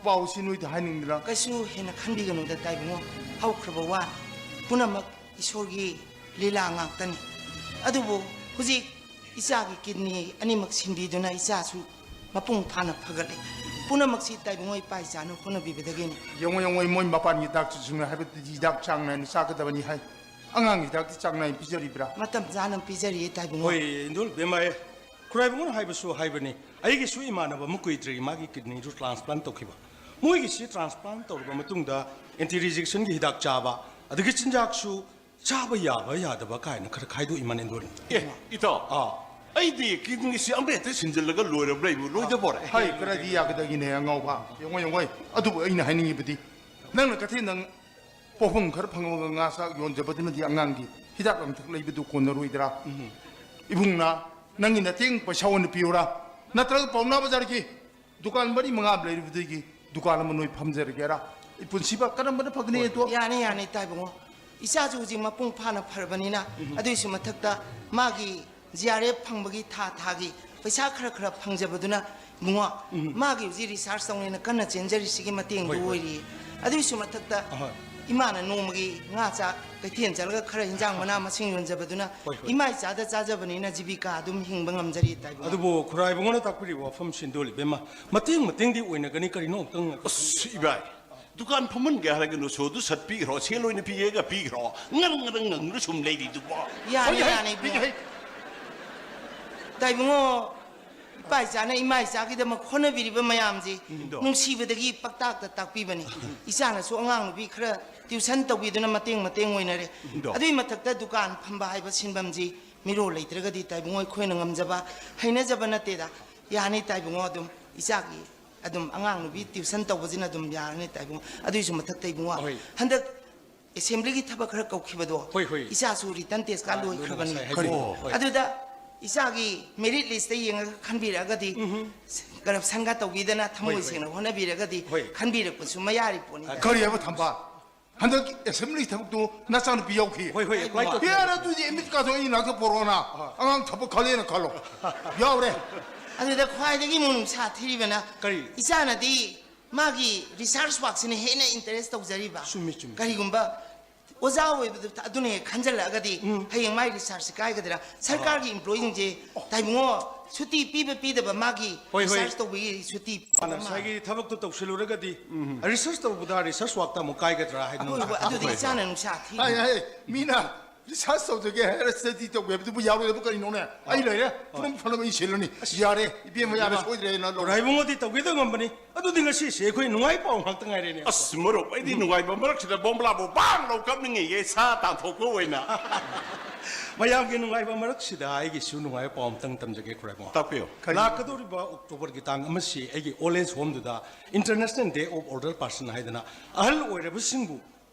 ꯄꯥꯎꯁꯤ ꯅꯣꯏꯗ ꯍꯥꯏꯅꯤꯡꯗꯅ꯫ ꯀꯩꯁꯨ ꯍꯦꯟꯅ ꯈꯟꯕꯤꯒꯅꯨꯗ ꯇꯥꯏꯕꯨꯡꯉꯣ, ꯍꯧꯈ꯭ꯔꯕ ꯋꯥ ꯄꯨꯝꯅꯃꯛ ꯏꯁꯣꯔꯒꯤ ꯂꯤꯂꯥ ꯉꯥꯛꯇꯅꯤ꯫ ꯑꯗꯨꯕꯨ ꯍꯧꯖꯤꯛ ꯏꯆꯥꯒꯤ ꯀꯤꯗꯅꯤ ꯑꯅꯤꯃꯛ ꯁꯤꯟꯕꯤꯗꯨꯅ ꯏꯆꯥꯁꯨ ꯃꯄꯨꯡ ꯐꯥꯅ ꯐꯒꯠꯂꯦ꯫ ꯄꯨꯝꯅꯃꯛꯁꯤ ꯇꯥꯏꯕꯨꯡꯉꯣ ꯏꯄꯥ ꯏꯆꯥꯅ ꯍꯣꯠꯅꯕꯤꯕꯗꯒꯤꯅꯤ꯫ ꯌꯦꯡꯉꯣ, ꯌꯦꯡꯉꯣ, ꯃꯣꯏ ꯃꯄꯥꯟꯒꯤ ꯗꯥꯛꯇꯔꯁꯤꯡꯅ ꯍꯥꯏꯕꯗꯗꯤ ꯍꯤꯗꯥꯛ ꯆꯥꯡ ꯅꯥꯏꯅ ꯆꯥꯒꯗꯕꯅꯤ ꯍꯥꯏ꯫ ꯑꯉꯥꯡꯒꯤ ꯍꯤꯗꯥꯛꯇꯤ ꯆꯥꯡ ꯅꯥꯏꯅ ꯄꯤꯖꯔꯤꯕ꯭ꯔꯥ? ꯃꯇꯝ ꯆꯥꯅ ꯄꯤꯖꯔꯤꯌꯦ ꯇꯥꯏꯕꯨꯡꯉꯣ꯫ ꯍꯣꯏ, ꯏꯟꯗꯣꯜ ꯕꯦꯝꯃ, ꯈꯨꯔꯥꯏꯕꯨꯡꯅ ꯍꯥꯏꯕꯁꯨ ꯍꯥꯏꯕꯅꯤ꯫ ꯑꯩꯒꯤꯁꯨ ꯏꯃꯥꯟꯅꯕ ꯑꯃ ꯀꯨꯏꯗ꯭ꯔꯤ ꯃꯥꯒꯤ ꯀꯤꯗꯅꯤꯗꯨ ꯇ꯭ꯔꯥꯟꯁꯄ꯭ꯂꯥꯟ ꯇꯧꯈꯤꯕ꯫ ꯃꯣꯏꯒꯤꯁꯤ ꯇ꯭ꯔꯥꯟꯁꯄ꯭ꯂꯥꯟ ꯇꯧꯔꯕ ꯃꯇꯨꯡꯗ ꯑꯦꯟꯇꯤ ꯔꯤꯖꯦꯛꯁꯟꯒꯤ ꯍꯤꯗꯥꯛ ꯆꯥꯕ, ꯑꯗꯒꯤ ꯆꯤꯟꯖꯥꯛꯁꯨ ꯆꯥꯕ ꯌꯥꯕ ꯌꯥꯗꯕ ꯀꯥꯏꯅ ꯈꯔ ꯈꯥꯏꯗꯣꯛꯏ ꯃꯅꯦꯟꯗꯣꯟ꯫ ꯑꯦ, ꯏꯇꯥꯎ, ꯑꯥ꯫ ꯑꯩꯗꯤ ꯀꯤꯗꯅꯤꯁꯤ ꯑꯃ ꯍꯦꯛꯇ ꯁꯤꯟꯖꯤꯜꯂꯒ ꯂꯣꯏꯔꯕ꯭ꯔꯥ ꯏꯕꯨ? ꯂꯣꯏꯗꯕꯣꯔꯦ꯫ ꯍꯥꯏ, ꯀꯔꯥꯏꯗꯤ ꯌꯥꯒꯗꯒꯤꯅꯦ ꯑꯉꯥꯎꯕ? ꯌꯦꯡꯉꯣ, ꯌꯦꯡꯉꯣ꯫ ꯑꯗꯨꯕꯨ ꯑꯩꯅ ꯍꯥꯏꯅꯤꯡꯉꯤꯕꯗꯤ, ꯅꯪꯅ ꯀꯩꯊꯦꯜꯗ ꯄꯣꯠꯐꯝ ꯈꯔ ꯐꯪꯉꯒ ꯉꯥ ꯆꯥꯛ ꯌꯣꯟꯖꯕꯗꯨꯅꯗꯤ ꯑꯉꯥꯡꯒꯤ ꯍꯤꯗꯥꯛ ꯂꯥꯡꯊꯛ ꯂꯩꯕꯗꯨ ꯀꯣꯟꯅꯔꯣꯏꯗ꯭ꯔꯥ? ꯎꯝ꯫ ꯏꯕꯨꯡꯅ ꯅꯪꯒꯤ ꯅꯇꯦꯡ ꯄꯩꯁꯥ ꯑꯣꯏꯅ ꯄꯤꯌꯨꯔꯥ? ꯅꯠꯇ꯭ꯔꯒ ꯄꯥꯎꯅꯥ ꯕꯖꯥꯔꯒꯤ ꯗꯨꯀꯥꯟ ꯃꯔꯤ ꯃꯉꯥ ꯑꯃ ꯂꯩꯔꯤꯕꯗꯒꯤ ꯗꯨꯀꯥꯟ ꯑꯃ ꯅꯣꯏ ꯐꯝꯖꯔꯒꯦꯔꯥ? ꯏ ꯄꯨꯟꯁꯤꯕ ꯀꯔꯝꯕꯅ ꯐꯒꯅꯤ ꯑꯗꯣ? ꯌꯥꯅꯤ, ꯌꯥꯅꯤ, ꯇꯥꯏꯕꯨꯡꯉꯣ꯫ ꯏꯆꯥꯁꯨ ꯍꯧꯖꯤꯛ ꯃꯄꯨꯡ ꯐꯥꯅ ꯐꯔꯕꯅꯤꯅ, ꯎꯝ꯫ ꯑꯗꯨꯏꯁꯨ ꯃꯊꯛꯇ ꯃꯥꯒꯤ ꯖꯤ ꯑꯥꯔ ꯑꯦꯐ ꯐꯪꯕꯒꯤ ꯊꯥ ꯊꯥꯒꯤ ꯄꯩꯁꯥ ꯈꯔ ꯈꯔ ꯐꯪꯖꯕꯗꯨꯅ, ꯏꯕꯨꯡꯉꯣ, ꯎꯝ꯫ ꯃꯥꯒꯤ ꯍꯧꯖꯤꯛ ꯔꯤꯁꯥꯔꯁ ꯇꯧꯅꯦꯅ ꯀꯟꯅ ꯆꯦꯟꯖꯔꯤꯁꯤꯒꯤ ꯃꯇꯦꯡꯗꯨ ꯍꯣꯏ, ꯍꯣꯏ꯫ ꯑꯣꯏꯔꯤ꯫ ꯑꯗꯨꯏꯁꯨ ꯃꯊꯛꯇ ꯑꯍꯣꯏ꯫ ꯏꯃꯥꯅ ꯅꯣꯡꯃꯒꯤ ꯉꯥ ꯆꯥꯛ ꯀꯩꯊꯦꯜ ꯆꯠꯂꯒ ꯈꯔ ꯍꯤꯟꯖꯥꯡ ꯃꯅꯥ ꯃꯁꯤꯡ ꯌꯣꯟꯖꯕꯗꯨꯅ ꯍꯣꯏ, ꯍꯣꯏ꯫ ꯏꯃꯥ ꯏꯆꯥꯗ ꯆꯥꯖꯕꯅꯤꯅ ꯖꯤꯕꯤꯀꯥ ꯑꯗꯨꯝ ꯍꯤꯡꯕ ꯉꯝꯖꯔꯤ ꯇꯥꯏꯕꯨꯡꯉꯣ꯫ ꯑꯗꯨꯕꯨ ꯈꯨꯔꯥꯏꯕꯨꯡꯉꯣꯅ ꯇꯥꯛꯄꯤꯔꯤꯕ ꯋꯥꯐꯝꯁꯤꯡꯗꯣ ꯏꯕꯦꯝꯃ, ꯃꯇꯦꯡ ꯃꯇꯦꯡꯗꯤ ꯑꯣꯏꯅꯒꯅꯤ, ꯀꯔꯤꯅꯣ ꯑꯃꯨꯛꯇꯪ ꯑꯁ, ꯏꯕꯥꯏ, ꯗꯨꯀꯥꯟ ꯐꯝꯍꯟꯒꯦ ꯍꯥꯏꯔꯒ ꯅꯁꯣꯗꯨ ꯁꯠ ꯄꯤꯈ꯭ꯔꯣ, ꯁꯦꯜ ꯑꯣꯏꯅ ꯄꯤꯒꯦꯒ ꯄꯤꯈ꯭ꯔꯣ, ꯉꯔꯪ ꯉꯔꯪ ꯉꯪꯗꯨꯅ ꯁꯨꯝ ꯂꯩꯔꯤꯗꯨꯕꯣ꯫ ꯌꯥꯅꯤ, ꯍꯣꯏ, ꯍꯣꯏ, ꯌꯥꯅꯤ, ꯄꯤꯒꯦ, ꯏꯕꯨꯡꯉꯣ꯫ ꯍꯣꯏ꯫ ꯇꯥꯏꯕꯨꯡꯉꯣ, ꯏꯄꯥ ꯏꯆꯥꯅ ꯏꯃꯥ ꯏꯆꯥꯒꯤꯗꯃꯛ ꯍꯣꯠꯅꯕꯤꯔꯤꯕ ꯃꯌꯥꯝꯁꯤ ꯎꯝ꯫ ꯅꯨꯡꯁꯤꯕꯗꯒꯤ ꯄꯥꯛꯇꯥꯛꯇ ꯇꯥꯛꯄꯤꯕꯅꯤ꯫ ꯏꯆꯥꯅꯁꯨ ꯑꯉꯥꯡ ꯅꯨꯄꯤ ꯈꯔ ꯇ꯭ꯌꯨꯁꯟ ꯇꯧꯕꯤꯗꯨꯅ ꯃꯇꯦꯡ ꯃꯇꯦꯡ ꯑꯣꯏꯅꯔꯦ꯫ ꯎꯝ꯫ ꯑꯗꯨꯒꯤ ꯃꯊꯛꯇ ꯗꯨꯀꯥꯟ ꯐꯝꯕ ꯍꯥꯏꯕ ꯁꯤꯟꯐꯝꯁꯤ ꯃꯤꯔꯣꯜ ꯂꯩꯇ꯭ꯔꯒꯗꯤ ꯇꯥꯏꯕꯨꯡꯉꯣ ꯑꯩꯈꯣꯏꯅ ꯉꯝꯖꯕ ꯍꯩꯅꯖꯕ ꯅꯠꯇꯦꯗ꯫ ꯌꯥꯅꯤ ꯇꯥꯏꯕꯨꯡꯉꯣ, ꯑꯗꯨꯝ ꯏꯆꯥꯒꯤ ꯑꯗꯨꯝ ꯑꯉꯥꯡ ꯅꯨꯄꯤ ꯇ꯭ꯌꯨꯁꯟ ꯇꯧꯕꯁꯤꯅ ꯑꯗꯨꯝ ꯌꯥꯔꯅꯤ ꯇꯥꯏꯕꯨꯡꯉꯣ꯫ ꯑꯗꯨꯒꯤꯁꯨ ꯃꯊꯛꯇ ꯏꯕꯨꯡꯉꯣ, ꯍꯣꯏ꯫ ꯍꯟꯗꯛ ꯑꯦꯁꯦꯝꯕ꯭ꯂꯤꯒꯤ ꯊꯕꯛ ꯈꯔ ꯀꯧꯈꯤꯕꯗꯣ, ꯍꯣꯏ, ꯍꯣꯏ꯫ ꯏꯆꯥꯁꯨ ꯔꯤꯇꯟ ꯇꯦꯁꯀ ꯑꯥ, ꯑꯗꯨꯅ ꯂꯣꯏꯈ꯭ꯔꯕꯅꯤ꯫ ꯉꯁꯥꯏ ꯍꯥꯏꯕꯤꯌꯨ꯫ ꯀꯔꯤ? ꯍꯣꯏ꯫ ꯑꯗꯨꯗ ꯏꯆꯥꯒꯤ ꯃꯦꯔꯤꯠ ꯂꯤꯁꯇ ꯌꯦꯡꯉꯒ ꯈꯟꯕꯤꯔꯛꯑꯒꯗꯤ, ꯎꯝꯍꯨꯝ꯫ ꯀꯔꯞꯁꯟꯒ ꯇꯧꯕꯤꯗꯅ ꯊꯃꯣꯏ ꯍꯣꯏ, ꯍꯣꯏ꯫ ꯁꯦꯡꯅ ꯍꯣꯠꯅꯕꯤꯔꯒꯗꯤ ꯍꯣꯏ꯫ ꯈꯟꯕꯤꯔꯛꯄꯁꯨ ꯃꯌꯥꯔꯤ ꯄꯣꯠꯅꯤ꯫ ꯀꯔꯤ ꯍꯥꯏꯕ ꯊꯝꯕ? ꯍꯟꯗꯛ ꯑꯦꯁꯦꯝꯕ꯭ꯂꯤ ꯊꯕꯛꯇꯨ ꯅꯆꯥꯅꯨꯄꯤ ꯌꯥꯎꯈꯤ꯫ ꯍꯣꯏ, ꯍꯣꯏ, ꯑꯦꯄ꯭ꯂꯥꯏ ꯇꯧꯈꯤ꯫ ꯌꯥꯔꯦ, ꯑꯗꯨꯗꯤ ꯑꯦꯃꯤꯠ ꯀꯥꯔꯗꯇꯣ ꯑꯩ ꯅꯥꯛꯇ ꯄꯣꯔꯛꯑꯣꯅ꯫ ꯑꯥ꯫ ꯑꯉꯥꯡ ꯊꯕꯛ ꯈꯜꯂꯦꯅ ꯈꯜꯂꯣ꯫ ꯌꯥꯎꯔꯦ꯫ ꯑꯗꯨꯗ ꯈ꯭ꯋꯥꯏꯗꯒꯤ ꯑꯃꯨꯛ ꯅꯨꯡꯁꯥ ꯊꯤꯔꯤꯕꯅ, ꯀꯔꯤ? ꯏꯆꯥꯅꯗꯤ ꯃꯥꯒꯤ research workꯁꯤꯅ ꯍꯦꯟꯅ interest ꯇꯧꯖꯔꯤꯕ꯫ ꯆꯨꯝꯃꯤ, ꯆꯨꯝꯃꯤ꯫ ꯀꯔꯤꯒꯨꯝꯕ ꯑꯣꯖꯥ ꯑꯣꯏꯕꯗꯨ ꯑꯗꯨꯅ ꯍꯦꯛ ꯈꯟꯖꯜꯂꯛꯑꯒꯗꯤ, ꯎꯝ꯫ ꯍꯌꯦꯡ ꯃꯥꯒꯤ researchꯁꯤ ꯀꯥꯏꯒꯗ꯭ꯔꯥ? ꯁꯔꯀꯥꯔꯒꯤ employeeꯁꯤꯡꯁꯦ, ꯇꯥꯏꯕꯨꯡꯉꯣ, ꯁꯨꯇꯤ ꯄꯤꯕ ꯄꯤꯗꯕ ꯃꯥꯒꯤ ꯍꯣꯏ, ꯍꯣꯏ꯫ Research ꯇꯧꯕꯒꯤ ꯁꯨꯇꯤ ꯃꯥꯅ ꯄꯤꯕ ꯃꯥ- ꯉꯁꯥꯏꯒꯤ ꯊꯕꯛꯇꯣ ꯇꯧꯁꯤꯜꯂꯨꯔꯒꯗꯤ, ꯎꯝ꯫ Research ꯇꯧꯕꯗ research workꯇ ꯑꯃꯨꯛ ꯀꯥꯏꯒꯗ꯭ꯔꯥ ꯍꯥꯏꯗꯅ ꯑꯩꯈꯣꯏ, ꯅꯨꯡꯁꯥ ꯑꯗꯨꯗꯤ ꯊꯤꯔꯤꯕ꯫ ꯏꯆꯥꯅ ꯅꯨꯡꯁꯥ ꯊꯤ꯫ ꯍꯥꯏ, ꯍꯥꯏ, ꯃꯤꯅ research ꯇꯧꯖꯒꯦ ꯍꯥꯏꯔ study ꯇꯧꯒꯦ ꯍꯥꯏꯕꯗꯨꯕꯨ ꯌꯥꯔꯣꯏꯗꯕ ꯀꯔꯤꯅꯣꯅꯦ? ꯑꯩ ꯂꯩꯔꯦ, ꯄꯨꯝꯅꯃꯛ ꯐꯅꯕ ꯑꯩ ꯁꯤꯜꯂꯅꯤ꯫ ꯑꯁ, ꯌꯥꯔꯦ, ꯏꯕꯦꯝꯃ, ꯌꯥꯔꯦ, ꯏꯕꯦꯝꯃ꯫ ꯁꯣꯏꯗ꯭ꯔꯦ, ꯅꯪ ꯂꯧ꯫ ꯔꯥꯏꯕꯨꯡꯉꯣꯗꯤ ꯇꯧꯒꯦ ꯇꯧꯉꯝꯕꯅꯤ꯫ ꯑꯗꯨꯗꯤ ꯉꯁꯤꯁꯦ ꯑꯩꯈꯣꯏ ꯅꯨꯡꯉꯥꯏ ꯄꯥꯎ ꯉꯥꯛꯇ ꯉꯥꯏꯔꯦꯅꯦ꯫ ꯑꯁ, ꯃꯔꯨꯞ, ꯑꯩꯗꯤ ꯅꯨꯡꯉꯥꯏꯕ ꯃꯔꯛꯁꯤꯗ ꯕꯣꯝꯕ꯭ꯂꯥꯕꯨ ꯕꯥꯡ ꯂꯧ ꯀꯥꯞꯅꯤꯡꯉꯤꯌꯦ, ꯁꯥ ꯇꯥꯟꯊꯣꯛꯄ ꯑꯣꯏꯅ꯫ ꯃꯌꯥꯝꯒꯤ ꯅꯨꯡꯉꯥꯏꯕ ꯃꯔꯛꯁꯤꯗ ꯑꯩꯒꯤꯁꯨ ꯅꯨꯡꯉꯥꯏꯕ ꯄꯥꯎ ꯑꯝꯇꯪ ꯇꯝꯖꯒꯦ, ꯈꯨꯔꯥꯏꯕꯨꯡꯉꯣ꯫ ꯇꯥꯛꯄꯤꯌꯨ꯫ ꯂꯥꯛꯀꯗꯧꯔꯤꯕ Octoberꯒꯤ ꯇꯥꯡ ꯑꯃꯁꯤ ꯑꯩꯒꯤ old age homeꯗꯨꯗ International Day of Older Person ꯍꯥꯏꯗꯅ ꯑꯍꯜ ꯑꯣꯏꯔꯕꯁꯤꯡꯕꯨ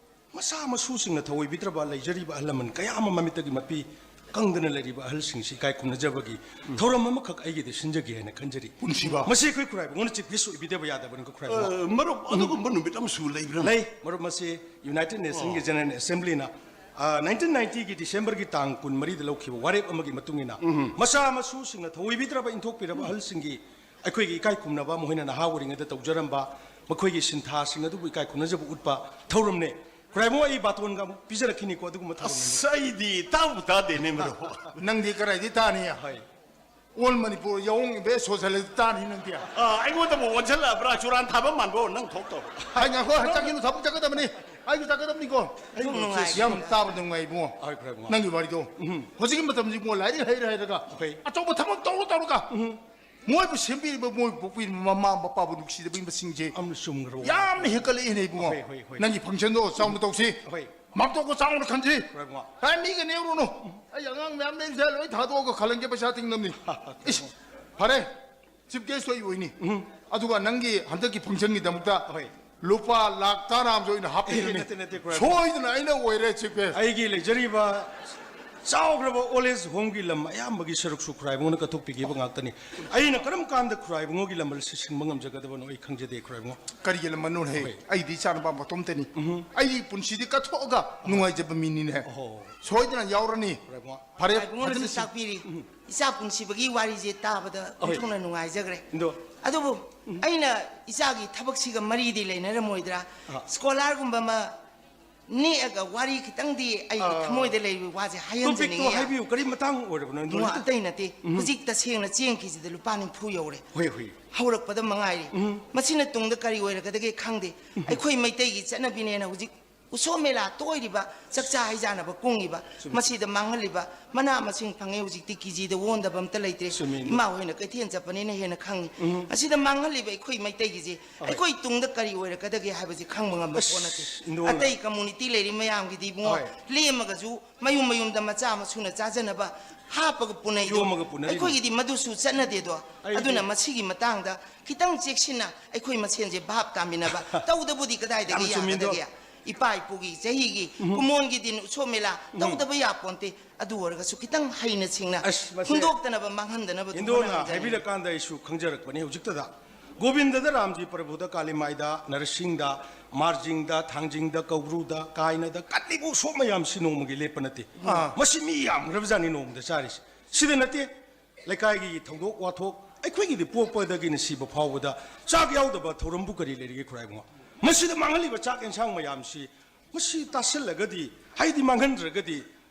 ꯃꯆꯥ ꯃꯁꯨꯁꯤꯡꯅ ꯊꯧꯑꯣꯏꯕꯤꯗ꯭ꯔꯕ ꯂꯩꯖꯔꯤꯕ ꯑꯍꯜ ꯂꯃꯟ ꯀꯌꯥ ꯑꯃ ꯃꯃꯤꯠꯇꯒꯤ ꯃꯄꯤ ꯀꯪꯗꯅ ꯂꯩꯔꯤꯕ ꯑꯍꯜꯁꯤꯡꯁꯤ ꯏꯀꯥꯏ ꯈꯨꯝꯅꯖꯕꯒꯤ ꯎꯝ꯫ ꯊꯧꯔꯝ ꯑꯃꯈꯛ ꯑꯩꯒꯤꯗ ꯁꯤꯟꯖꯒꯦ ꯍꯥꯏꯅ ꯈꯟꯖꯔꯤ꯫ ꯄꯨꯟꯁꯤꯕ꯫ ꯃꯁꯤ ꯑꯩꯈꯣꯏ ꯈꯨꯔꯥꯏꯕꯨꯡꯉꯣꯅ chief guest ꯑꯣꯏꯕꯤꯗꯕ ꯌꯥꯗꯕꯅꯤꯀꯣ, ꯈꯨꯔꯥꯏꯕꯨꯡꯉꯣ꯫ ꯑ, ꯃꯔꯨꯞ, ꯑꯗꯨꯒꯨꯝꯕ ꯅꯨꯃꯤꯠ ꯑꯃꯁꯨ ꯂꯩꯕ꯭ꯔꯥ? ꯂꯩ, ꯃꯔꯨꯞ, ꯃꯁꯤ United Nationꯒꯤ ꯑꯣ꯫ General Assemblyꯅ, ꯑ, nineteen ninetyꯒꯤ Decemberꯒꯤ ꯇꯥꯡ ꯀꯨꯟꯃꯔꯤꯗ ꯂꯧꯈꯤꯕ ꯋꯥꯔꯦꯞ ꯑꯃꯒꯤ ꯃꯇꯨꯡ ꯏꯟꯅ, ꯎꯝ꯫ ꯃꯆꯥ ꯃꯁꯨꯁꯤꯡꯅ ꯊꯧꯑꯣꯏꯕꯤꯗ꯭ꯔꯕ ꯏꯟꯊꯣꯛꯄꯤꯔꯕ ꯑꯍꯜꯁꯤꯡꯒꯤ ꯑꯩꯈꯣꯏꯒꯤ ꯏꯀꯥꯏ ꯈꯨꯝꯅꯕ, ꯃꯈꯣꯏꯅ ꯅꯍꯥ ꯑꯣꯏꯔꯤꯉꯩꯗ ꯇꯧꯖꯔꯝꯕ ꯃꯈꯣꯏꯒꯤ ꯁꯤꯟꯊꯥꯁꯤꯡ ꯑꯗꯨꯕꯨ ꯏꯀꯥꯏ ꯈꯨꯝꯅꯖꯕ ꯎꯠꯄ ꯊꯧꯔꯝꯅꯦ꯫ ꯈꯨꯔꯥꯏꯕꯨꯡꯉꯣ, ꯑꯩ ꯕꯥꯇꯣꯟꯒ ꯑꯃꯨꯛ ꯄꯤꯖꯔꯛꯈꯤꯅꯤꯀꯣ, ꯑꯗꯨꯒꯨꯝꯕ ꯊꯧꯔꯝ ꯑꯃ꯫ ꯑꯁ, ꯑꯩꯗꯤ ꯇꯥꯕꯨ ꯇꯥꯗꯦꯅꯦ, ꯃꯔꯨꯞ꯫ ꯅꯪꯗꯤ ꯀꯗꯥꯏꯗꯤ ꯇꯥꯅꯤ? ꯍꯣꯏ꯫ All Manipur ꯌꯥꯑꯣꯡ ꯏꯝꯐꯦꯜ ꯁꯣꯁꯦꯜꯗ ꯇꯥꯅꯤ ꯅꯪꯗꯤ꯫ ꯑ, ꯑꯩꯉꯣꯟꯗꯕꯨ ꯑꯣꯟꯁꯤꯜꯂꯛꯑꯕ꯭ꯔꯥ? ꯆꯨꯔꯥꯟ ꯊꯥꯕ ꯃꯥꯟꯕ꯭ꯔꯣ? ꯅꯪ ꯊꯣꯛ ꯇꯧ꯫ ꯍꯥꯏ, ꯉꯥꯏꯈꯣ, ꯆꯠꯈꯤꯅꯨ, ꯊꯕꯛ ꯆꯠꯀꯗꯕꯅꯤ꯫ ꯑꯩꯁꯨ ꯆꯠꯀꯗꯕꯅꯤꯀꯣ꯫ ꯌꯥꯝ ꯅꯨꯡꯉꯥꯏ꯫ ꯌꯥꯝ ꯇꯥꯕ ꯅꯨꯡꯉꯥꯏ, ꯏꯕꯨꯡꯉꯣ꯫ ꯍꯣꯏ, ꯈꯨꯔꯥꯏꯕꯨꯡꯉꯣ꯫ ꯅꯪꯒꯤ ꯋꯥꯔꯤꯗꯣ꯫ ꯎꯝ꯫ ꯍꯧꯖꯤꯛꯀꯤ ꯃꯇꯝꯁꯤ, ꯏꯕꯨꯡꯉꯣ, ꯂꯥꯏꯔꯤꯛ ꯍꯩꯔ ꯍꯩꯔꯒ ꯍꯣꯏ꯫ ꯑꯆꯧꯕ ꯊꯕꯛ ꯇꯧꯔ ꯇꯧꯔꯒ ꯎꯝ꯫ ꯃꯣꯏꯕꯨ ꯁꯦꯝꯕꯤꯔꯤꯕ, ꯃꯣꯏꯕꯨ ꯄꯣꯛꯄꯤꯔꯤꯕ ꯃꯃꯥ ꯃꯄꯥꯕꯨ ꯅꯨꯡꯁꯤꯗꯕꯒꯤ ꯃꯁꯤꯡꯁꯦ ꯌꯥꯝꯅ ꯆꯨꯝꯈ꯭ꯔꯕ ꯋꯥ꯫ ꯌꯥꯝꯅ ꯍꯦꯟꯀꯠꯂꯛꯏꯅꯦ, ꯏꯕꯨꯡꯉꯣ꯫ ꯍꯣꯏ, ꯍꯣꯏ, ꯍꯣꯏ꯫ ꯅꯪꯒꯤ functionꯗꯣ ꯆꯥꯎꯅ ꯇꯧꯁꯤ꯫ ꯍꯣꯏ꯫ ꯃꯥꯡꯇꯣꯛꯄ ꯆꯥꯎꯅ ꯈꯟꯁꯤ꯫ ꯍꯣꯏ, ꯏꯕꯨꯡꯉꯣ꯫ ꯍꯥꯏ, ꯃꯤꯒ ꯅꯦꯛꯎꯔꯨꯅꯨ꯫ ꯑꯩ ꯑꯉꯥꯡ ꯃꯌꯥꯝ ꯂꯩꯔꯤꯁꯦ ꯂꯣꯏ ꯊꯥꯗꯣꯛꯑꯒ ꯈꯜꯍꯟꯒꯦ, ꯄꯩꯁꯥ ꯇꯤꯡꯅꯕꯅꯤ꯫ ꯏꯁ, ꯐꯔꯦ, chief guest ꯑꯩ ꯑꯣꯏꯅꯤ꯫ ꯎꯝ꯫ ꯑꯗꯨꯒ ꯅꯪꯒꯤ ꯍꯟꯗꯛꯀꯤ functionꯒꯤꯗꯃꯛꯇ ꯍꯣꯏ꯫ ꯂꯨꯄꯥ ꯂꯥꯈ ꯇꯔꯥ ꯑꯃꯁꯨ ꯑꯩꯅ ꯍꯥꯞꯄꯤꯔꯅꯤ꯫ ꯑꯦ, ꯅꯠꯇꯦ, ꯅꯠꯇꯦ, ꯈꯨꯔꯥꯏꯕꯨꯡꯉꯣ꯫ ꯁꯣꯏꯗꯅ ꯑꯩꯅ ꯑꯣꯏꯔꯦ chief guest꯫ ꯑꯩꯒꯤ ꯂꯩꯖꯔꯤꯕ ꯆꯥꯎꯈ꯭ꯔꯕ ꯑꯣꯜ ꯑꯦꯖ ꯍꯣꯝꯒꯤ ꯂꯝ ꯑꯌꯥꯝꯕꯒꯤ ꯁꯔꯨꯛꯁꯨ ꯈꯨꯔꯥꯏꯕꯨꯡꯅ ꯀꯠꯊꯣꯛꯄꯤꯈꯤꯕ ꯉꯥꯛꯇꯅꯤ꯫ ꯑꯩꯅ ꯀꯔꯝ ꯀꯥꯟꯗ ꯈꯨꯔꯥꯏꯕꯨꯡꯒꯤ ꯂꯝꯕꯜꯁꯤ ꯁꯤꯟꯕ ꯉꯝꯖꯒꯗꯕꯅꯣ ꯑꯩ ꯈꯪꯖꯗꯦ, ꯈꯨꯔꯥꯏꯕꯨꯡ꯫ ꯀꯔꯤꯒꯤ ꯂꯝꯕꯜꯅꯣꯅꯦ? ꯍꯣꯏ꯫ ꯑꯩꯗꯤ ꯏꯆꯥꯅꯨꯄꯥ ꯃꯇꯣꯝꯇꯅꯤ꯫ ꯎꯝ꯫ ꯑꯩꯒꯤ ꯄꯨꯟꯁꯤꯗꯤ ꯀꯠꯊꯣꯛꯑꯒ ꯅꯨꯡꯉꯥꯏꯖꯕ ꯃꯤꯅꯤꯅꯦ꯫ ꯑꯣꯍꯣ꯫ ꯁꯣꯏꯗꯅ ꯌꯥꯎꯔꯅꯤ꯫ ꯈꯨꯔꯥꯏꯕꯨꯡ꯫ ꯐꯔꯦ, ꯏꯕꯨꯡꯉꯣꯅꯁꯨ ꯐꯖꯅ ꯁꯤ- ꯇꯥꯛꯄꯤꯔꯤ꯫ ꯎꯝ꯫ ꯏꯆꯥ ꯄꯨꯟꯁꯤꯕꯒꯤ ꯋꯥꯔꯤꯁꯦ ꯇꯥꯕꯗ ꯍꯣꯏ꯫ ꯑꯣꯟꯊꯣꯛꯅ ꯅꯨꯡꯉꯥꯏꯖꯈ꯭ꯔꯦ꯫ ꯑꯗꯣ ꯑꯗꯨꯕꯨ ꯎꯝ꯫ ꯑꯩꯅ ꯏꯆꯥꯒꯤ ꯊꯕꯛꯁꯤꯒ ꯃꯔꯤꯗꯤ ꯂꯩꯅꯔꯝꯃꯣꯏꯗ꯭ꯔꯥ? ꯑꯥ꯫ ꯁ꯭ꯀꯣꯂꯥꯔꯒꯨꯝꯕ ꯑꯃ ꯅꯦꯛꯑꯒ ꯋꯥꯔꯤ ꯈꯤꯇꯪꯗꯤ ꯑꯩꯒꯤ ꯑꯥ꯫ ꯊꯃꯣꯏꯗ ꯂꯩꯔꯤꯕ ꯋꯥꯁꯦ ꯇꯣꯄꯤꯛꯇꯣ ꯍꯥꯏꯍꯟꯖꯅꯤꯡꯉꯤ꯫ ꯍꯥꯏꯕꯤꯌꯨ, ꯀꯔꯤ ꯃꯇꯥꯡ ꯑꯣꯏꯔꯕꯅꯣ, ꯏꯕꯨꯡꯉꯣ, ꯏꯟꯗꯣꯜꯁꯤꯗ? ꯑꯇꯩ ꯅꯠꯇꯦ꯫ ꯎꯝ꯫ ꯍꯧꯖꯤꯛ ꯇꯁꯦꯡꯅ ꯆꯦꯡ ꯀꯦꯖꯤꯗ ꯂꯨꯄꯥ ꯅꯤꯐꯨ ꯌꯧꯔꯦ꯫ ꯍꯣꯏ, ꯍꯣꯏ꯫ ꯍꯧꯔꯛꯄꯗ ꯃꯉꯥꯏꯔꯤ꯫ ꯎꯝ꯫ ꯃꯁꯤꯅ ꯇꯨꯡꯗ ꯀꯔꯤ ꯑꯣꯏꯔꯛꯀꯗꯒꯦ ꯈꯪꯗꯦ꯫ ꯎꯝ꯫ ꯑꯩꯈꯣꯏ ꯃꯩꯇꯩꯒꯤ ꯆꯠꯅꯕꯤꯅꯦꯅ ꯍꯧꯖꯤꯛ ꯎꯁꯣꯞ ꯃꯦꯂꯥ ꯇꯣꯏꯔꯤꯕ, ꯆꯥꯛꯆꯥ ꯍꯩꯖꯥꯟꯅꯕ ꯀꯨꯡꯉꯤꯕ, ꯆꯨꯝꯃꯤ꯫ ꯃꯁꯤꯗ ꯃꯥꯡꯍꯜꯂꯤꯕ ꯃꯅꯥ ꯃꯁꯤꯡ ꯐꯪꯉꯦ꯫ ꯍꯧꯖꯤꯛꯇꯤ ꯀꯦꯖꯤꯗ ꯑꯣꯟꯗꯕ ꯑꯝꯇ ꯂꯩꯇ꯭ꯔꯦ꯫ ꯆꯨꯝꯃꯤ, ꯏꯃꯥ ꯍꯣꯏꯅ ꯀꯩꯊꯦꯜ ꯆꯠꯄꯅꯤꯅ ꯍꯦꯟꯅ ꯈꯪꯉꯤ꯫ ꯎꯝ꯫ ꯑꯁꯤꯗ ꯃꯥꯡꯍꯜꯂꯤꯕ ꯑꯩꯈꯣꯏ ꯃꯩꯇꯩꯒꯤꯁꯦ ꯍꯣꯏ꯫ ꯑꯩꯈꯣꯏ ꯇꯨꯡꯗ ꯀꯔꯤ ꯑꯣꯏꯔꯛꯀꯗꯒꯦ ꯍꯥꯏꯕꯁꯤ ꯈꯪꯕ ꯉꯝꯕ ꯑꯁ, ꯄꯣꯠ ꯅꯠꯇꯦ꯫ ꯏꯟꯗꯣꯜꯅ ꯑꯇꯩ ꯀꯝꯃꯨꯅꯤꯇꯤ ꯂꯩꯔꯤ ꯃꯌꯥꯝꯒꯤꯗꯤ ꯏꯕꯨꯡꯉꯣ, ꯍꯣꯏ꯫ ꯂꯦꯝꯃꯒꯁꯨ ꯃꯌꯨꯝ ꯃꯌꯨꯝꯗ ꯃꯆꯥ ꯃꯁꯨꯅ ꯆꯥꯖꯅꯕ ꯍꯥꯞꯄꯒ ꯄꯨꯅꯩꯗꯣ꯫ ꯌꯣꯝꯃꯒ ꯄꯨꯅꯔꯤꯗꯣ꯫ ꯑꯩꯈꯣꯏꯒꯤꯗꯤ ꯃꯗꯨꯁꯨ ꯆꯠꯅꯗꯦꯗꯣ꯫ ꯑꯩꯗꯤ ꯑꯗꯨꯅ ꯃꯁꯤꯒꯤ ꯃꯇꯥꯡꯗ ꯈꯤꯇꯪ ꯆꯦꯛꯁꯤꯟꯅ ꯑꯩꯈꯣꯏ ꯃꯁꯦꯟꯁꯦ ꯚꯥꯞ ꯇꯥꯃꯤꯟꯅꯕ꯫ ꯇꯧꯗꯕꯨꯗꯤ ꯀꯗꯥꯏꯗꯒꯤ ꯌꯥꯝ ꯆꯨꯝꯃꯤꯗꯣ꯫ ꯌꯥꯒꯗꯒꯦ? ꯏꯄꯥ ꯏꯄꯨꯒꯤ ꯆꯍꯤꯒꯤ ꯎꯝ꯫ ꯀꯨꯃꯣꯟꯒꯤ ꯗꯤꯟ ꯎꯁꯣꯞ ꯃꯦꯂꯥ ꯎꯝ꯫ ꯇꯧꯗꯕ ꯌꯥꯄꯣꯟꯇꯦ꯫ ꯑꯗꯨ ꯑꯣꯏꯔꯒꯁꯨ ꯈꯤꯇꯪ ꯍꯩꯅ ꯁꯤꯡꯅ ꯑꯁ, ꯃꯁꯦ ꯍꯨꯟꯗꯣꯛꯇꯅꯕ, ꯃꯥꯡꯍꯟꯗꯅꯕ ꯏꯟꯗꯣꯜꯅ ꯍꯣꯠꯅꯍꯟꯖꯅꯤꯡꯉꯤ꯫ ꯍꯥꯏꯕꯤꯔꯀꯥꯟꯗ ꯑꯩꯁꯨ ꯈꯪꯖꯔꯛꯄꯅꯤ ꯍꯧꯖꯤꯛꯇꯗ꯫ ꯒꯣꯕꯤꯟꯗꯗ, ꯔꯥꯝꯖꯤ ꯄ꯭ꯔꯚꯨꯗ, ꯀꯥꯂꯤꯃꯥꯏꯗ, ꯅꯔꯁꯤꯡꯗ, ꯃꯥꯔꯖꯤꯡꯗ, ꯊꯥꯡꯖꯤꯡꯗ, ꯀꯧꯕ꯭ꯔꯨꯗ, ꯀꯥꯏꯅꯗ ꯀꯠꯂꯤꯕ ꯎꯁꯣꯞ ꯃꯌꯥꯝꯁꯤ ꯅꯣꯡꯃꯒꯤ ꯂꯦꯞꯄ ꯅꯠꯇꯦ꯫ ꯑꯥ꯫ ꯃꯁꯤ ꯃꯤ ꯌꯥꯝꯈ꯭ꯔꯕꯖꯥꯠꯅꯤ ꯅꯣꯡꯃꯗ ꯆꯥꯔꯤꯁꯤ꯫ ꯁꯤꯗ ꯅꯠꯇꯦ, ꯂꯩꯀꯥꯏꯒꯤ ꯊꯧꯗꯣꯛ ꯋꯥꯊꯣꯛ, ꯑꯩꯈꯣꯏꯒꯤꯗꯤ ꯄꯣꯛꯄꯗꯒꯤꯅ ꯁꯤꯕ ꯐꯥꯎꯕꯗ ꯆꯥꯛ ꯌꯥꯎꯗꯕ ꯊꯧꯔꯝꯕꯨ ꯀꯔꯤ ꯂꯩꯔꯤꯒꯦ, ꯈꯨꯔꯥꯏꯕꯨꯡꯉꯣ? ꯃꯁꯤꯗ ꯃꯥꯡꯍꯜꯂꯤꯕ ꯆꯥꯛ ꯑꯦꯟꯁꯥꯡ ꯃꯌꯥꯝꯁꯤ, ꯃꯁꯤ ꯇꯥꯁꯤꯜꯂꯒꯗꯤ, ꯍꯥꯏꯗꯤ ꯃꯥꯡꯍꯟꯗ꯭ꯔꯒꯗꯤ,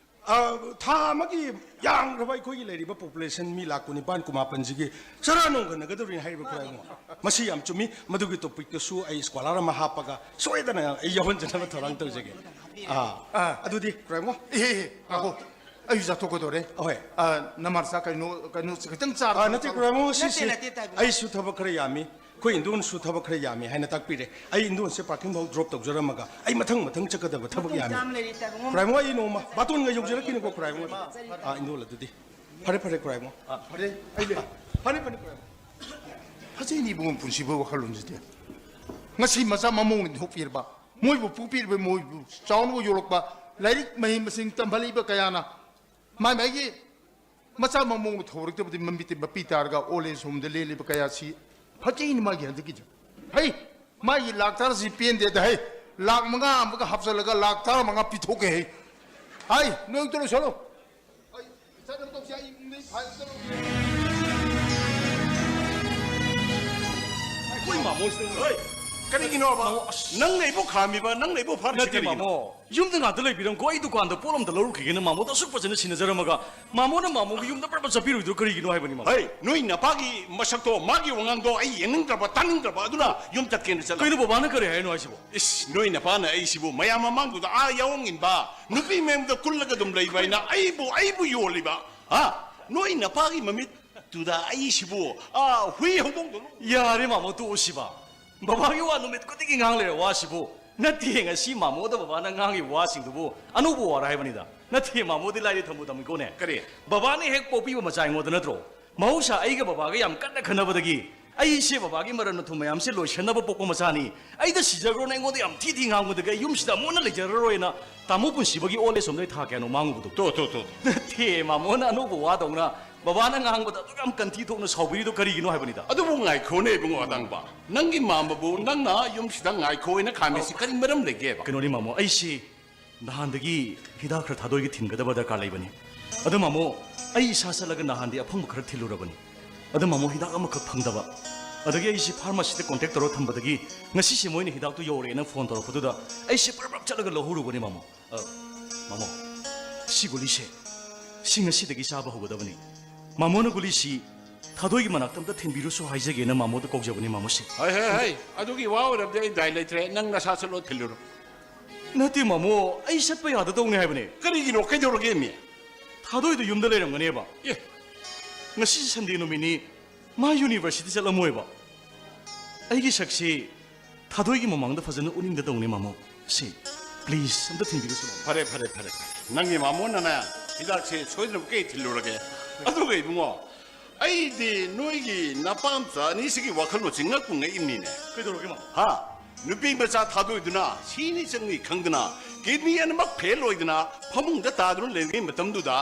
ꯑ, ꯊꯥ ꯑꯃꯒꯤ ꯌꯥꯝꯈ꯭ꯔꯕ ꯑꯩꯈꯣꯏꯒꯤ ꯂꯩꯔꯤꯕ ꯄꯣꯄꯨꯂꯦꯁꯟ ꯃꯤ ꯂꯥꯈ ꯀꯨꯟꯅꯤꯄꯥꯟ, ꯀꯨꯟꯃꯥꯄꯟꯁꯤꯒꯤ ꯆꯔꯥ ꯅꯣꯡ ꯍꯟꯅꯒꯗꯧꯔꯤꯅꯤ ꯍꯥꯏꯔꯤꯕ, ꯈꯨꯔꯥꯏꯕꯨꯡꯉꯣ꯫ ꯃꯁꯤ ꯌꯥꯝ ꯆꯨꯝꯃꯤ꯫ ꯃꯗꯨꯒꯤ ꯇꯣꯄꯤꯛꯇꯁꯨ ꯑꯩ ꯁ꯭ꯀꯣꯂꯥꯔ ꯑꯃ ꯍꯥꯞꯄꯒ ꯁꯣꯏꯗꯅ ꯑꯩ ꯌꯥꯎꯍꯟꯖꯅꯕ ꯊꯧꯔꯥꯡ ꯇꯧꯖꯒꯦ꯫ ꯑꯥ, ꯑꯥ꯫ ꯑꯗꯨꯗꯤ, ꯈꯨꯔꯥꯏꯕꯨꯡꯉꯣ꯫ ꯑꯦ, ꯑꯦ, ꯑꯦ, ꯉꯥꯏꯈꯣ꯫ ꯑꯩꯁꯨ ꯆꯥꯊꯣꯛꯀꯗꯧꯔꯦ꯫ ꯑꯍꯣꯏ꯫ ꯑ, ꯅꯃꯥ ꯆꯥ ꯀꯩꯅꯣ, ꯀꯩꯅꯣ ꯈꯤꯇꯪ ꯆꯥꯔꯒ ꯑ, ꯅꯠꯇꯦ, ꯆꯠꯂꯣ꯫ ꯈꯨꯔꯥꯏꯕꯨꯡꯉꯣ, ꯅꯠꯇꯦ, ꯁꯤꯁꯦ ꯅꯠꯇꯦ, ꯇꯥꯏꯕꯪ꯫ ꯑꯩꯁꯨ ꯊꯕꯛ ꯈꯔ ꯌꯥꯝꯃꯤ꯫ ꯑꯩꯈꯣꯏ ꯏꯟꯗꯣꯟꯁꯨ ꯊꯕꯛ ꯈꯔ ꯌꯥꯝꯃꯤ ꯍꯥꯏꯅ ꯇꯥꯛꯄꯤꯔꯦ꯫ ꯑꯩ ꯏꯟꯗꯣꯟꯁꯦ ꯄꯥꯔꯀꯤꯡ ꯐꯥꯎ ꯗ꯭ꯔꯣꯞ ꯇꯧꯖꯔꯝꯃꯒ ꯑꯩ ꯃꯊꯪ ꯃꯊꯪ ꯆꯠꯀꯗꯕ ꯊꯕꯛ ꯃꯇꯨꯡ ꯌꯥꯝꯃꯤ꯫ ꯆꯥꯝ ꯂꯩꯔꯤ, ꯇꯥꯏꯕꯪ꯫ ꯈꯨꯔꯥꯏꯕꯨꯡꯉꯣ, ꯑꯩ ꯅꯣꯡꯃ ꯕꯥꯇꯣꯟꯒ ꯌꯧꯖꯔꯛꯈꯤꯅꯤꯀꯣ, ꯈꯨꯔꯥꯏꯕꯨꯡꯉꯣ꯫ ꯑꯥ, ꯏꯟꯗꯣꯜ ꯑꯗꯨꯗꯤ꯫ ꯐꯔꯦ, ꯐꯔꯦ, ꯈꯨꯔꯥꯏꯕꯨꯡꯉꯣ꯫ ꯑꯥ, ꯐꯔꯦ, ꯑꯩ ꯂꯩ-, ꯐꯔꯦ, ꯐꯔꯦ, ꯈꯨꯔꯥꯏꯕꯨꯡꯉꯣ꯫ ꯐꯖꯩꯅꯦ ꯏꯕꯨꯡꯉꯣ, ꯄꯨꯟꯁꯤꯕꯨ ꯋꯥꯈꯜꯂꯣꯟꯁꯤꯗꯤ꯫ ꯉꯁꯤ ꯃꯆꯥ ꯃꯃꯧꯅ ꯏꯟꯊꯣꯛꯄꯤꯔꯕ, ꯃꯣꯏꯕꯨ ꯄꯣꯛꯄꯤꯔꯤꯕ, ꯃꯣꯏꯕꯨ ꯆꯥꯎꯅꯕ ꯌꯣꯛꯂꯛꯄ, ꯂꯥꯏꯔꯤꯛ ꯃꯍꯩ ꯃꯁꯤꯡ ꯇꯝꯍꯜꯂꯛꯏꯕ ꯀꯌꯥꯅ ꯃꯥꯏ ꯃꯥꯏꯒꯤ ꯃꯆꯥ ꯃꯃꯧꯅ ꯊꯧꯔꯛꯇꯕꯗꯤ ꯃꯃꯤꯠꯇꯤ ꯃꯄꯤ ꯇꯥꯔꯒ ꯑꯣꯜ ꯑꯦꯖ ꯍꯣꯝꯗ ꯂꯦꯜꯂꯤꯕ ꯀꯌꯥꯁꯤ ꯐꯖꯩꯅꯤ ꯃꯥꯒꯤ ꯍꯟꯗꯛꯀꯤꯁꯦ꯫ ꯍꯩ, ꯃꯥꯒꯤ ꯂꯥꯛ ꯇꯔꯥꯁꯤ ꯄꯦꯟꯗꯦꯗ꯫ ꯍꯩ, ꯂꯥꯛ ꯃꯉꯥ ꯑꯃꯒ ꯍꯥꯞꯆꯜꯂꯒ ꯂꯥꯛ ꯇꯔꯥꯃꯉꯥ ꯄꯤꯊꯣꯛꯀꯦ꯫ ꯍꯩ, ꯍꯩ, ꯅꯣꯏ ꯑꯝꯇ ꯂꯣꯏꯁꯜꯂꯣ꯫ ꯑꯩ ꯆꯠꯅꯕ ꯇꯧꯁꯤ, ꯑꯩ ꯏꯃꯨꯡꯗꯩ ꯐꯥꯏꯜ ꯑꯝꯇ ꯂꯧꯒꯦ꯫ ꯑꯩꯈꯣꯏ ꯃꯥꯃꯣꯁꯤꯅ ꯍꯣꯏ, ꯀꯔꯤꯒꯤꯅꯣꯕ? ꯃꯥꯃꯣ, ꯑꯁ꯫ ꯅꯪꯅ ꯑꯩꯕꯨ ꯈꯥꯝꯃꯤꯕ, ꯅꯪꯅ ꯑꯩꯕꯨ ꯐꯥꯔꯤꯁꯤ ꯅꯠꯇꯦ, ꯀꯔꯤꯒꯤꯅꯣ? ꯃꯥꯃꯣ꯫ ꯌꯨꯝꯗ ꯉꯥꯛꯇ ꯂꯩꯕꯤꯔꯝꯀꯣ, ꯑꯩ ꯗꯨꯀꯥꯟꯗ ꯄꯣꯠ ꯑꯝꯇ ꯂꯧꯔꯨꯈꯤꯒꯦꯅ ꯃꯥꯃꯣꯗ ꯑꯁꯨꯛ ꯐꯖꯅ ꯁꯤꯟꯅꯖꯔꯝꯃꯒ ꯃꯥꯃꯣꯅ ꯃꯥꯃꯣꯒꯤ ꯌꯨꯝꯗ ꯄ꯭ꯔꯞ ꯄ꯭ꯔꯞ ꯆꯠꯄꯤꯔꯣꯏꯗ꯭ꯔꯣ? ꯀꯔꯤꯒꯤꯅꯣ ꯍꯥꯏꯕꯅꯤ, ꯃꯥꯃꯣ? ꯍꯩ, ꯅꯣꯏ ꯅꯄꯥꯒꯤ ꯃꯁꯛꯇꯣ, ꯃꯥꯒꯤ ꯋꯥꯉꯥꯡꯗꯣ ꯑꯩ ꯌꯦꯡꯅꯤꯡꯗ꯭ꯔꯕ, ꯇꯥꯅꯤꯡꯗ꯭ꯔꯕ, ꯑꯗꯨꯅ ꯌꯨꯝ ꯆꯠꯀꯦꯅ ꯆꯠꯂꯕ꯫ ꯀꯩꯅꯣ, ꯕꯕꯥꯅ ꯀꯔꯤ ꯍꯥꯏꯅꯣ ꯍꯥꯏꯁꯤꯕꯣ? ꯏꯁ, ꯅꯣꯏ ꯅꯄꯥꯅ ꯑꯩꯁꯤꯕꯨ ꯃꯌꯥꯝ ꯃꯃꯥꯡꯗꯨꯗ ꯑꯥ ꯌꯥꯑꯣꯡ ꯏꯟꯕ, ꯅꯨꯄꯤ ꯃꯌꯨꯝꯗ ꯀꯨꯜꯂꯒ ꯑꯗꯨꯝ ꯂꯩꯕ ꯍꯥꯏꯅ ꯑꯩꯕꯨ, ꯑꯩꯕꯨ ꯌꯣꯜꯂꯤꯕ, ꯍꯥ? ꯅꯣꯏ ꯅꯄꯥꯒꯤ ꯃꯃꯤꯠꯇꯨꯗ ꯑꯩꯁꯤꯕꯨ, ꯑꯥ, ꯍꯨꯏ ꯍꯧꯗꯣꯡꯗꯧꯅ ꯌꯥꯔꯦ, ꯃꯥꯃꯣ, ꯇꯣꯛꯑꯣ ꯁꯤꯕ꯫ ꯕꯕꯥꯒꯤ ꯋꯥ ꯅꯨꯃꯤꯠ ꯈꯨꯗꯤꯡꯒꯤ ꯉꯥꯡ ꯂꯩꯔ ꯋꯥꯁꯤꯕꯨ꯫ ꯅꯠꯇꯦ, ꯉꯁꯤ ꯃꯥꯃꯣꯗ ꯕꯕꯥꯅ ꯉꯥꯡꯉꯤꯕ ꯋꯥꯁꯤꯡꯗꯨꯕꯨ ꯑꯅꯧꯕ ꯋꯥꯔ ꯍꯥꯏꯕꯅꯤꯗ꯫ ꯅꯠꯇꯦ, ꯃꯥꯃꯣꯗꯤ ꯂꯥꯏꯔꯤ ꯊꯝꯕꯨ ꯊꯝꯃꯤꯀꯣꯅꯦ꯫ ꯀꯔꯤ? ꯕꯕꯥꯅ ꯍꯦꯛ ꯄꯣꯛꯄꯤꯕ ꯃꯆꯥ ꯑꯩꯉꯣꯟꯗ ꯅꯠꯇ꯭ꯔꯣ? ꯃꯍꯧꯁꯥ ꯑꯩꯒ ꯕꯕꯥꯒ ꯌꯥꯝ ꯀꯟꯅ ꯈꯟꯅꯕꯗꯒꯤ ꯑꯩꯁꯦ ꯕꯕꯥꯒꯤ ꯃꯔꯟ ꯃꯊꯨꯝ ꯃꯌꯥꯝꯁꯦ ꯂꯣꯏꯁꯟꯅꯕ ꯄꯣꯛꯄ ꯃꯆꯥꯅꯤ, ꯑꯩꯗ ꯁꯤꯖꯈ꯭ꯔꯣꯅ ꯑꯩꯉꯣꯟꯗ ꯌꯥꯝ ꯊꯤ ꯊꯤ ꯉꯥꯡꯕꯗꯒꯤ ꯑꯩ ꯌꯨꯝꯁꯤꯗ ꯑꯃꯨꯛ ꯍꯟꯅ ꯂꯩꯖꯔꯔꯣꯏꯅ ꯇꯥꯃꯣ ꯄꯨꯟꯁꯤꯕꯒꯤ ꯑꯣꯜ ꯑꯦꯖ ꯍꯣꯝꯗ ꯑꯩ ꯊꯥ ꯀꯌꯥꯅꯣ ꯃꯥꯡꯉꯨꯕꯗꯣ꯫ ꯇꯣ, ꯇꯣ, ꯇꯣ꯫ ꯅꯠꯇꯦ, ꯃꯥꯃꯣꯅ ꯑꯅꯧꯕ ꯋꯥꯗꯧꯅ ꯕꯕꯥꯅ ꯉꯥꯡꯕꯗ ꯑꯗꯨꯛ ꯌꯥꯝ ꯀꯟꯊꯤ ꯊꯣꯛꯅ ꯁꯥꯎꯕꯤꯔꯤꯗꯣ ꯀꯔꯤꯒꯤꯅꯣ ꯍꯥꯏꯕꯅꯤꯗ꯫ ꯑꯗꯨꯕꯨ ꯉꯥꯏꯈꯣꯅꯦ ꯏꯕꯨꯡꯉꯣ ꯑꯇꯥꯡꯕ, ꯅꯪꯒꯤ ꯃꯥꯝꯃꯕꯨ ꯅꯪꯅ ꯌꯨꯝꯁꯤꯗ ꯉꯥꯏꯈꯣꯅ ꯈꯥꯝꯃꯤꯁꯤ ꯀꯔꯤ ꯃꯔꯝ ꯂꯩꯒꯦꯕ? ꯀꯩꯅꯣꯅꯤ ꯃꯥꯃꯣ, ꯑꯩꯁꯤ ꯅꯍꯥꯟꯗꯒꯤ ꯍꯤꯗꯥꯛ ꯈꯔ ꯊꯥꯗꯣꯏꯒꯤ ꯊꯤꯟꯒꯗꯕ ꯗꯔꯀꯥꯔ ꯂꯩꯕꯅꯤ꯫ ꯑꯗꯣ ꯃꯥꯃꯣ, ꯑꯩ ꯏꯁꯥ ꯆꯠꯂꯒ ꯅꯍꯥꯟꯗꯤ ꯑꯐꯪꯕ ꯈꯔ ꯊꯤꯜꯂꯨꯔꯕꯅꯤ꯫ ꯑꯗꯣ ꯃꯥꯃꯣ, ꯍꯤꯗꯥꯛ ꯑꯃꯈꯛ ꯐꯪꯗꯕ꯫ ꯑꯗꯒꯤ ꯑꯩꯁꯤ ꯐꯥꯔꯃꯥꯁꯤꯗ ꯀꯣꯟꯇꯦꯛ ꯇꯧꯔ ꯊꯝꯕꯗꯒꯤ ꯉꯁꯤꯁꯦ ꯃꯣꯏꯅ ꯍꯤꯗꯥꯛꯇꯨ ꯌꯧꯔꯛꯑꯦꯅ ꯐꯣꯟ ꯇꯧꯔꯛꯄꯗꯨꯗ ꯑꯩꯁꯦ ꯄ꯭ꯔꯞ ꯄ꯭ꯔꯞ ꯆꯠꯂꯒ ꯂꯧꯍꯧꯔꯨꯕꯅꯤ ꯃꯥꯃꯣ꯫ ꯑ, ꯃꯥꯃꯣ, ꯁꯤ ꯒꯨꯂꯤꯁꯦ, ꯁꯤ ꯉꯁꯤꯗꯒꯤ ꯆꯥꯕ ꯍꯧꯒꯗꯕꯅꯤ꯫ ꯃꯥꯃꯣꯅ ꯒꯨꯂꯤꯁꯤ ꯊꯥꯗꯣꯏꯒꯤ ꯃꯅꯥꯛꯇ ꯑꯝꯇ ꯊꯤꯟꯕꯤꯔꯨꯁꯨ ꯍꯥꯏꯖꯒꯦꯅ ꯃꯥꯃꯣꯗ ꯀꯧꯖꯕꯅꯤ, ꯃꯥꯃꯣꯁꯦ꯫ ꯍꯥꯏ, ꯍꯥꯏ, ꯍꯥꯏ, ꯑꯗꯨꯒꯤ ꯋꯥ ꯑꯣꯏꯔꯕꯗꯤ ꯑꯩ ꯗꯥꯏ ꯂꯩꯇ꯭ꯔꯦ, ꯅꯪ ꯅꯁꯥ ꯆꯠꯂꯣ ꯊꯤꯜꯂꯨꯔꯣ꯫ ꯅꯠꯇꯦ ꯃꯥꯃꯣ, ꯑꯩ ꯆꯠꯄ ꯌꯥꯗꯗꯧꯅꯦ ꯍꯥꯏꯕꯅꯦ꯫ ꯀꯔꯤꯒꯤꯅꯣ? ꯀꯩꯗꯧꯔꯒꯦ ꯃꯤ? ꯊꯥꯗꯣꯏꯗꯣ ꯌꯨꯝꯗ ꯂꯩꯔꯝꯒꯅꯦꯕ꯫ ꯑꯦ꯫ ꯉꯁꯤ ꯁꯟꯗꯦ ꯅꯨꯃꯤꯠꯅꯤ, ꯃꯥ ꯌꯨꯅꯤꯚꯔꯁꯤꯇꯤ ꯆꯠꯂꯝꯃꯣꯏꯕ꯫ ꯑꯩꯒꯤ ꯁꯛꯁꯤ ꯊꯥꯗꯣꯏꯒꯤ ꯃꯃꯥꯡꯗ ꯐꯖꯅ ꯎꯠꯅꯤꯡꯗ ꯇꯧꯅꯤ ꯃꯥꯃꯣ꯫ ꯁꯤ, please, ꯑꯝꯇ ꯊꯤꯟꯕꯤꯔꯨꯁꯤ ꯃꯥꯃꯣ꯫ ꯐꯔꯦ, ꯐꯔꯦ, ꯐꯔꯦ, ꯐꯔꯦ꯫ ꯅꯪꯒꯤ ꯃꯥꯃꯣꯅꯅꯦ ꯍꯤꯗꯥꯛꯁꯦ ꯁꯣꯏꯗꯅꯃꯛꯀꯤ ꯊꯤꯜꯂꯨꯔꯒꯦ꯫ ꯑꯗꯨꯒ ꯏꯕꯨꯡꯉꯣ, ꯑꯩꯗꯤ ꯅꯣꯏꯒꯤ ꯅꯄꯥꯝꯆꯥ ꯑꯅꯤꯁꯤꯒꯤ ꯋꯥꯈꯜꯂꯣꯟꯁꯤ ꯉꯛꯄꯨ ꯉꯛꯏꯕꯅꯤꯅꯦ꯫ ꯀꯩꯗꯧꯔꯒꯦ ꯃꯥꯃꯣ? ꯍꯥ? ꯅꯨꯄꯤ ꯃꯆꯥ ꯊꯥꯗꯣꯏꯗꯨꯅ ꯁꯤꯅꯤ ꯆꯪꯅꯤ ꯈꯪꯗꯅ ꯀꯤꯗꯅꯤ ꯑꯅꯤꯃꯛ ꯐꯦꯜ ꯑꯣꯏꯗꯅ ꯐꯃꯨꯡꯗ ꯇꯥꯗꯨꯅ ꯂꯩꯔꯤꯉꯩ ꯃꯇꯝꯗꯨꯗ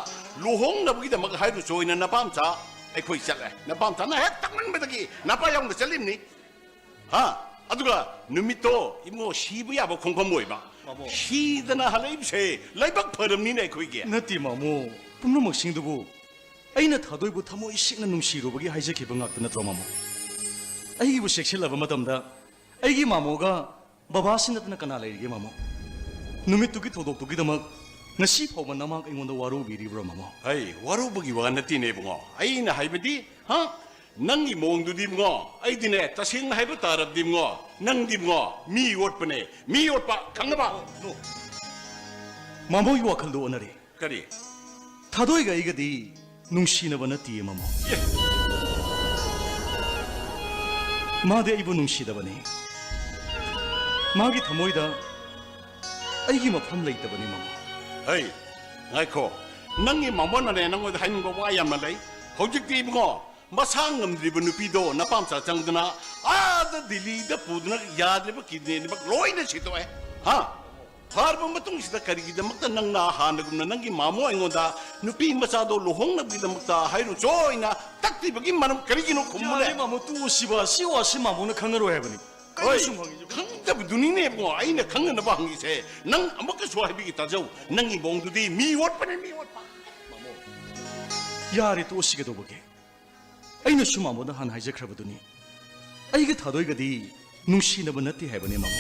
ꯂꯨꯍꯣꯡꯅꯕꯒꯤꯗꯃꯛ ꯍꯥꯏꯔꯨ ꯆꯣꯏꯅ ꯅꯄꯥꯝꯆꯥ ꯑꯩꯈꯣꯏ ꯆꯠꯂꯦ꯫ ꯅꯄꯥꯝꯆꯥꯅ ꯍꯦꯛ ꯇꯛꯃꯟꯕꯗꯒꯤ ꯅꯄꯥ ꯌꯥꯎꯅ ꯆꯠꯂꯤꯕꯅꯤ꯫ ꯍꯥ? ꯑꯗꯨꯒ ꯅꯨꯃꯤꯠꯇꯣ ꯏꯕꯨꯡꯉꯣ ꯁꯤꯕ ꯌꯥꯕ ꯈꯣꯡꯐꯝ ꯑꯣꯏꯕ꯫ ꯃꯥꯃꯣ꯫ ꯁꯤꯗꯅ ꯍꯜꯂꯛꯏꯕꯁꯦ ꯂꯥꯏꯕꯛ ꯐꯔꯕꯅꯤꯅꯦ ꯑꯩꯈꯣꯏꯒꯤ꯫ ꯅꯠꯇꯦ ꯃꯥꯃꯣ, ꯄꯨꯝꯅꯃꯛꯁꯤꯡꯗꯨꯕꯨ ꯑꯩꯅ ꯊꯥꯗꯣꯏꯕꯨ ꯊꯃꯣꯏ ꯁꯦꯡꯅ ꯅꯨꯡꯁꯤꯔꯨꯕꯒꯤ ꯍꯥꯏꯖꯈꯤꯕ ꯉꯥꯛꯇ ꯅꯠꯇ꯭ꯔꯣ ꯃꯥꯃꯣ? ꯑꯩꯒꯤꯕꯨ ꯆꯦꯛꯁꯤꯜꯂꯕ ꯃꯇꯝꯗ ꯑꯩꯒꯤ ꯃꯥꯃꯣꯒ ꯕꯕꯥꯁꯤ ꯅꯠꯇꯅ ꯀꯅꯥ ꯂꯩꯔꯤꯒꯦ ꯃꯥꯃꯣ? ꯅꯨꯃꯤꯠꯇꯨꯒꯤ ꯊꯧꯗꯣꯛꯇꯨꯒꯤꯗꯃꯛ ꯉꯁꯤ ꯐꯥꯎꯕ ꯅꯃꯥꯛ ꯑꯩꯉꯣꯟꯗ ꯋꯥꯔꯧꯕꯤꯔꯤꯕ꯭ꯔꯣ ꯃꯥꯃꯣ? ꯑꯩ ꯋꯥꯔꯧꯕꯒꯤ ꯋꯥ ꯅꯠꯇꯦꯅꯦ ꯏꯕꯨꯡꯉꯣ꯫ ꯑꯩꯅ ꯍꯥꯏꯕꯗꯤ, ꯍꯥ? ꯅꯪꯒꯤ ꯃꯑꯣꯡꯗꯨꯗꯤ ꯏꯕꯨꯡꯉꯣ, ꯑꯩꯗꯤꯅꯦ, ꯇꯁꯦꯡꯅ ꯍꯥꯏꯕ ꯇꯥꯔꯕꯗꯤ ꯏꯕꯨꯡꯉꯣ, ꯅꯪꯗꯤ ꯏꯕꯨꯡꯉꯣ ꯃꯤ ꯑꯣꯠꯄꯅꯦ, ꯃꯤ ꯑꯣꯠꯄ, ꯈꯪꯉꯕ? ꯃꯥꯃꯣꯒꯤ ꯋꯥꯈꯜꯗꯨ ꯑꯣꯟꯅꯔꯦ꯫ ꯀꯔꯤ? ꯊꯥꯗꯣꯏꯒ ꯑꯩꯒꯗꯤ ꯅꯨꯡꯁꯤꯅꯕ ꯅꯠꯇꯤꯌꯦ ꯃꯥꯃꯣ꯫ ꯑꯦ! ꯃꯥꯗꯤ ꯑꯩꯕꯨ ꯅꯨꯡꯁꯤꯗꯕꯅꯤ꯫ ꯃꯥꯒꯤ ꯊꯃꯣꯏꯗ ꯑꯩꯒꯤ ꯃꯐꯝ ꯂꯩꯇꯕꯅꯤ ꯃꯥꯃꯣ꯫ ꯍꯩ, ꯉꯥꯏꯈꯣ꯫ ꯅꯪꯒꯤ ꯃꯥꯃꯣꯅꯅꯦ ꯅꯪꯉꯣꯟꯗ ꯍꯥꯏꯅꯤꯡꯕ ꯋꯥ ꯌꯥꯝꯅ ꯂꯩ꯫ ꯍꯧꯖꯤꯛꯇꯤ ꯏꯕꯨꯡꯉꯣ, ꯃꯁꯥ ꯉꯝꯗ꯭ꯔꯤꯕ ꯅꯨꯄꯤꯗꯣ ꯅꯄꯥꯝꯆꯥ ꯆꯪꯗꯅ ꯑꯥꯗ ꯗꯤꯜꯂꯤꯗ ꯄꯨꯗꯨꯅ ꯌꯥꯗ꯭ꯔꯤꯕ ꯀꯤꯗꯅꯤ ꯑꯅꯤꯃꯛ ꯂꯣꯏꯅ ꯁꯤꯗꯣꯛꯑꯦ꯫ ꯍꯥ? ꯐꯔꯕ ꯃꯇꯨꯡꯁꯤꯗ ꯀꯔꯤꯒꯤꯗꯃꯛꯇ ꯅꯪꯅ ꯍꯥꯟꯅꯒꯨꯝꯅ ꯅꯪꯒꯤ ꯃꯥꯃꯣ ꯑꯩꯉꯣꯟꯗ ꯅꯨꯄꯤ ꯃꯆꯥꯗꯣ ꯂꯨꯍꯣꯡꯅꯕꯒꯤꯗꯃꯛꯇ ꯍꯥꯏꯔꯨ ꯆꯣꯏꯅ ꯇꯛꯇ꯭ꯔꯤꯕꯒꯤ ꯃꯔꯝ ꯀꯔꯤꯒꯤꯅꯣ ꯈꯨꯝꯃꯨꯅꯦ? ꯌꯥꯔꯦ ꯃꯥꯃꯣ, ꯇꯣꯛꯑꯁꯤꯕ꯫ ꯁꯤ ꯋꯥꯁꯤ ꯃꯥꯃꯣꯅ ꯈꯪꯉꯔꯣꯏ ꯍꯥꯏꯕꯅꯤ꯫ ꯀꯩꯅꯣ ꯍꯣꯏ, ꯁꯨꯝ ꯍꯪꯉꯤꯁꯤꯕꯣ? ꯈꯪꯗꯕꯗꯨꯅꯤꯅꯦ ꯏꯕꯨꯡꯉꯣ, ꯑꯩꯅ ꯈꯪꯅꯅꯕ ꯍꯪꯉꯤꯁꯦ꯫ ꯅꯪ ꯑꯃꯨꯛꯀꯁꯨ ꯍꯥꯏꯕꯤꯒꯦ ꯇꯥꯖꯧ, ꯅꯪꯒꯤ ꯃꯑꯣꯡꯗꯨꯗꯤ ꯃꯤ ꯑꯣꯠꯄꯅꯦ, ꯃꯤ ꯑꯣꯠꯄ꯫ ꯌꯥꯔꯦ, ꯇꯣꯛꯑꯁꯤ ꯀꯩꯗꯧꯕꯒꯦ? ꯑꯩꯅꯁꯨ ꯃꯥꯃꯣꯗ ꯍꯥꯟꯅ ꯍꯥꯏꯖꯈ꯭ꯔꯕꯗꯨꯅꯤ, ꯑꯩꯒ ꯊꯥꯗꯣꯏꯒꯗꯤ ꯅꯨꯡꯁꯤꯅꯕ ꯅꯠꯇꯦ ꯍꯥꯏꯕꯅꯦ ꯃꯥꯃꯣ꯫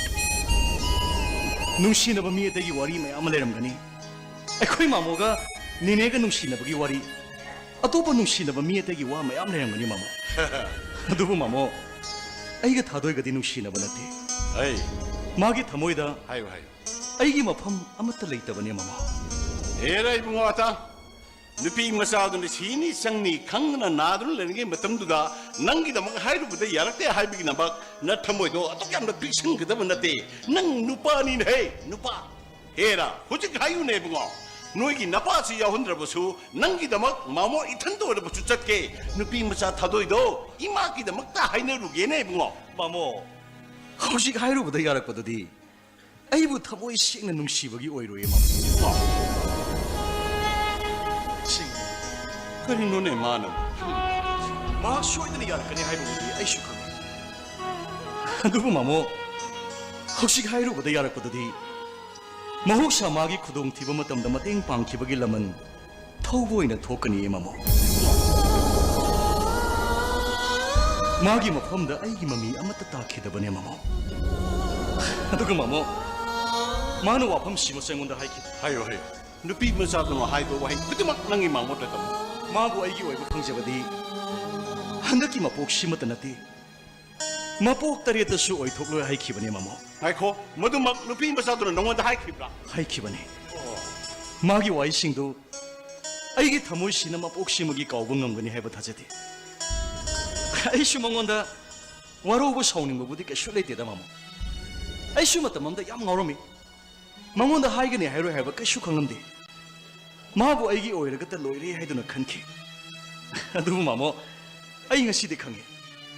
ꯅꯨꯡꯁꯤꯅꯕ ꯃꯤ ꯑꯇꯩꯒꯤ ꯋꯥꯔꯤ ꯃꯌꯥꯝ ꯑꯃ ꯂꯩꯔꯝꯒꯅꯤ꯫ ꯑꯩꯈꯣꯏ ꯃꯥꯃꯣꯒ ꯅꯤꯅꯦꯒ ꯅꯨꯡꯁꯤꯅꯕꯒꯤ ꯋꯥꯔꯤ, ꯑꯇꯣꯞꯄ ꯅꯨꯡꯁꯤꯅꯕ ꯃꯤ ꯑꯇꯩꯒꯤ ꯋꯥ ꯃꯌꯥꯝ ꯂꯩꯔꯝꯒꯅꯤ ꯃꯥꯃꯣ꯫ ꯑꯗꯨꯕꯨ ꯃꯥꯃꯣ, ꯑꯩꯒ ꯊꯥꯗꯣꯏꯒꯗꯤ ꯅꯨꯡꯁꯤꯅꯕ ꯅꯠꯇꯦ꯫ ꯑꯩ ꯃꯥꯒꯤ ꯊꯃꯣꯏꯗ ꯍꯥꯏꯌꯨ, ꯍꯥꯏꯌꯨ꯫ ꯑꯩꯒꯤ ꯃꯐꯝ ꯑꯃꯠꯇ ꯂꯩꯇꯕꯅꯦ ꯃꯥꯃꯣ꯫ ꯍꯦꯔꯥ ꯏꯕꯨꯡꯉꯣ ꯑꯇꯥ, ꯅꯨꯄꯤ ꯃꯆꯥꯗꯨꯅ ꯁꯤꯅꯤ ꯆꯪꯅꯤ ꯈꯪꯗꯅ ꯅꯥꯗꯨꯅ ꯂꯩꯔꯤꯉꯩ ꯃꯇꯝꯗꯨꯗ ꯅꯪꯒꯤꯗꯃꯛ ꯍꯥꯏꯔꯨꯕꯗ ꯌꯥꯔꯛꯇꯦ ꯍꯥꯏꯕꯒꯤꯗꯃꯛ ꯅꯊꯃꯣꯏꯗꯣ ꯑꯗꯨꯛ ꯌꯥꯝꯅ ꯄꯤꯛꯁꯟꯒꯗꯕ ꯅꯠꯇꯦ꯫ ꯅꯪ ꯅꯨꯄꯥꯅꯤꯅꯦꯍꯦ, ꯅꯨꯄꯥ꯫ ꯍꯦꯔꯥ, ꯍꯧꯖꯤꯛ ꯍꯥꯏꯌꯨꯅꯦ ꯏꯕꯨꯡꯉꯣ, ꯅꯣꯏꯒꯤ ꯅꯄꯥꯁꯤ ꯌꯥꯎꯍꯟꯗ꯭ꯔꯕꯁꯨ ꯅꯪꯒꯤꯗꯃꯛ ꯃꯥꯃꯣ ꯏꯊꯟꯇ ꯑꯣꯏꯔꯕꯁꯨ ꯆꯠꯀꯦ꯫ ꯅꯨꯄꯤ ꯃꯆꯥ ꯊꯥꯗꯣꯏꯗꯣ ꯏꯃꯥꯒꯤꯗꯃꯛꯇ ꯍꯥꯏꯅꯔꯨꯒꯦꯅꯦ ꯏꯕꯨꯡꯉꯣ꯫ ꯃꯥꯃꯣ, ꯍꯧꯖꯤꯛ ꯍꯥꯏꯔꯨꯕꯗ ꯌꯥꯔꯛꯄꯗꯨꯗꯤ ꯑꯩꯕꯨ ꯊꯃꯣꯏ ꯁꯦꯡꯅ ꯅꯨꯡꯁꯤꯕꯒꯤ ꯑꯣꯏꯔꯣꯏꯌꯦ, ꯃꯃꯣ꯫ ꯁꯤ ꯀꯔꯤꯅꯣꯅꯦ ꯃꯥꯅ? ꯃꯍꯥꯛ ꯁꯣꯏꯗꯅ ꯌꯥꯔꯛꯀꯅꯤ ꯍꯥꯏꯕꯕꯨꯗꯤ ꯑꯩꯁꯨ ꯈꯪꯏ꯫ ꯑꯗꯨꯕꯨ ꯃꯃꯣ, ꯍꯧꯖꯤꯛ ꯍꯥꯏꯔꯨꯕꯗ ꯌꯥꯔꯛꯄꯗꯨꯗꯤ ꯃꯍꯧꯁꯥ ꯃꯥꯒꯤ ꯈꯨꯗꯣꯡꯊꯤꯕ ꯃꯇꯝꯗ ꯃꯇꯦꯡ ꯄꯥꯡꯈꯤꯕꯒꯤ ꯂꯃꯟ ꯊꯧꯕ ꯑꯣꯏꯅ ꯊꯣꯛꯀꯅꯤꯌꯦ, ꯃꯃꯣ꯫ ꯃꯥꯒꯤ ꯃꯐꯝꯗ ꯑꯩꯒꯤ ꯃꯃꯤ ꯑꯃꯠꯇ ꯇꯥꯈꯤꯗꯕꯅꯦ, ꯃꯃꯣ꯫ ꯑꯗꯨꯒ ꯃꯃꯣ, ꯃꯥꯅ ꯋꯥꯐꯝꯁꯤꯃꯁꯨ ꯑꯩꯉꯣꯟꯗ ꯍꯥꯏꯈꯤ꯫ ꯍꯥꯏꯌꯣ, ꯍꯥꯏꯌꯣ꯫ ꯅꯨꯄꯤ ꯃꯆꯥꯗꯨꯅ ꯍꯥꯏꯕ ꯋꯥꯍꯩ ꯈꯨꯗꯤꯡꯃꯛ ꯅꯪꯒꯤ ꯃꯥꯡꯒꯣꯟꯗ ꯇꯝꯃꯨ꯫ ꯃꯥꯕꯨ ꯑꯩꯒꯤ ꯑꯣꯏꯕ ꯐꯪꯖꯕꯗꯤ ꯍꯟꯗꯛꯀꯤ ꯃꯄꯣꯛꯁꯤꯃꯇ ꯅꯠꯇꯦ, ꯃꯄꯣꯛ ꯇꯔꯦꯠꯇꯁꯨ ꯑꯣꯏꯊꯣꯛꯂꯣꯏ ꯍꯥꯏꯈꯤꯕꯅꯦ, ꯃꯃꯣ꯫ ꯉꯥꯏꯈꯣ, ꯃꯗꯨꯃꯛ ꯅꯨꯄꯤ ꯃꯆꯥꯗꯨꯅ ꯅꯉꯣꯟꯗ ꯍꯥꯏꯈꯤꯕ꯭ꯔꯥ? ꯍꯥꯏꯈꯤꯕꯅꯦ꯫ ꯃꯥꯒꯤ ꯋꯥꯍꯩꯁꯤꯡꯗꯨ ꯑꯩꯒꯤ ꯊꯃꯣꯏꯁꯤꯅ ꯃꯄꯣꯛꯁꯤꯃꯒꯤ ꯀꯥꯎꯕ ꯉꯝꯒꯅꯤ ꯍꯥꯏꯕ ꯊꯥꯖꯗꯦ꯫ ꯑꯩꯁꯨ ꯃꯉꯣꯟꯗ ꯋꯥꯔꯧꯕ ꯁꯥꯎꯅꯤꯡꯕꯕꯨꯗꯤ ꯀꯩꯁꯨ ꯂꯩꯇꯦꯗ, ꯃꯃꯣ꯫ ꯑꯩꯁꯨ ꯃꯇꯝ ꯑꯃꯗ ꯌꯥꯝ ꯉꯥꯎꯔꯝꯃꯤ꯫ ꯃꯉꯣꯟꯗ ꯍꯥꯏꯒꯅꯤ ꯍꯥꯏꯔꯣꯏ ꯍꯥꯏꯕ ꯀꯩꯁꯨ ꯈꯪꯂꯝꯗꯦ꯫ ꯃꯥꯕꯨ ꯑꯩꯒꯤ ꯑꯣꯏꯔꯒꯇ ꯂꯣꯏꯔꯦ ꯍꯥꯏꯗꯨꯅ ꯈꯟꯈꯤ꯫ ꯑꯗꯨꯕꯨ ꯃꯃꯣ, ꯑꯩ ꯉꯁꯤꯗꯤ ꯈꯪꯉꯤ꯫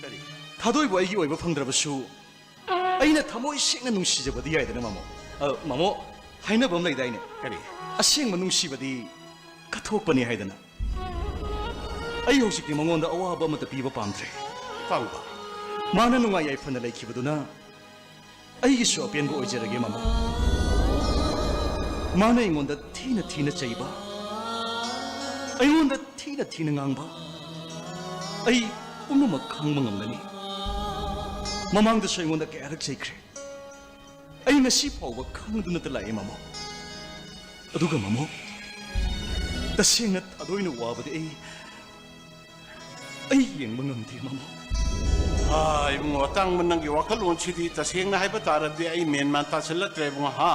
ꯀꯔꯤ? ꯊꯥꯗꯣꯏꯕꯨ ꯑꯩꯒꯤ ꯑꯣꯏꯕ ꯐꯪꯗ꯭ꯔꯕꯁꯨ, ꯑꯩꯅ ꯊꯃꯣꯏ ꯁꯦꯡꯅ ꯅꯨꯡꯁꯤꯖꯕꯗꯤ ꯌꯥꯏꯗꯅ, ꯃꯃꯣ꯫ ꯑ, ꯃꯃꯣ, ꯍꯥꯏꯅꯕ ꯑꯃ ꯂꯩꯗꯥꯏꯅꯦ? ꯀꯔꯤ? ꯑꯁꯦꯡꯕ ꯅꯨꯡꯁꯤꯕꯗꯤ ꯀꯠꯊꯣꯛꯄꯅꯤ ꯍꯥꯏꯗꯅ꯫ ꯑꯩ ꯍꯧꯖꯤꯛꯇꯤ ꯃꯉꯣꯟꯗ ꯑꯋꯥꯕ ꯑꯃꯠꯇ ꯄꯤꯕ ꯄꯥꯝꯗ꯭ꯔꯦ꯫ ꯄꯥꯝꯕ? ꯃꯥꯅ ꯅꯨꯡꯉꯥꯏ ꯌꯥꯏꯐꯅ ꯂꯩꯈꯤꯕꯗꯨꯅ ꯑꯩꯒꯤꯁꯨ ꯑꯄꯦꯟꯕ ꯑꯣꯏꯖꯔꯒꯦ, ꯃꯃꯣ꯫ ꯃꯥꯅ ꯑꯩꯉꯣꯟꯗ ꯊꯤꯅ ꯊꯤꯅ ꯆꯩꯕ, ꯑꯩꯉꯣꯟꯗ ꯊꯤꯅ ꯊꯤꯅ ꯉꯥꯡꯕ, ꯑꯩ ꯄꯨꯝꯅꯃꯛ ꯈꯪꯕ ꯉꯝꯒꯅꯤ꯫ ꯃꯃꯥꯡꯗꯁꯨ ꯑꯩꯉꯣꯟꯗ ꯀꯌꯥꯔꯛ ꯆꯩꯈ꯭ꯔꯦ꯫ ꯑꯩ ꯉꯁꯤ ꯐꯥꯎꯕ ꯈꯪꯗꯨꯅꯇ ꯂꯥꯛꯏ, ꯃꯃꯣ꯫ ꯑꯗꯨꯒ ꯃꯃꯣ, ꯇꯁꯦꯡꯅ ꯊꯥꯗꯣꯏꯅ ꯋꯥꯕꯗꯤ ꯑꯩ ꯑꯩ ꯌꯦꯡꯕ ꯉꯝꯗꯦ, ꯃꯃꯣ꯫ ꯑꯥ, ꯏꯕꯨꯡꯉꯣ, ꯑꯇꯥꯡꯕ, ꯅꯪꯒꯤ ꯋꯥꯈꯜꯂꯣꯟꯁꯤꯗꯤ ꯇꯁꯦꯡꯅ ꯍꯥꯏꯕ ꯇꯥꯔꯗꯤ ꯑꯩ ꯃꯦꯟ ꯃꯥꯟ ꯇꯥꯁꯤꯜꯂꯛꯇ꯭ꯔꯦ, ꯏꯕꯨꯡꯉꯣ, ꯍꯥ?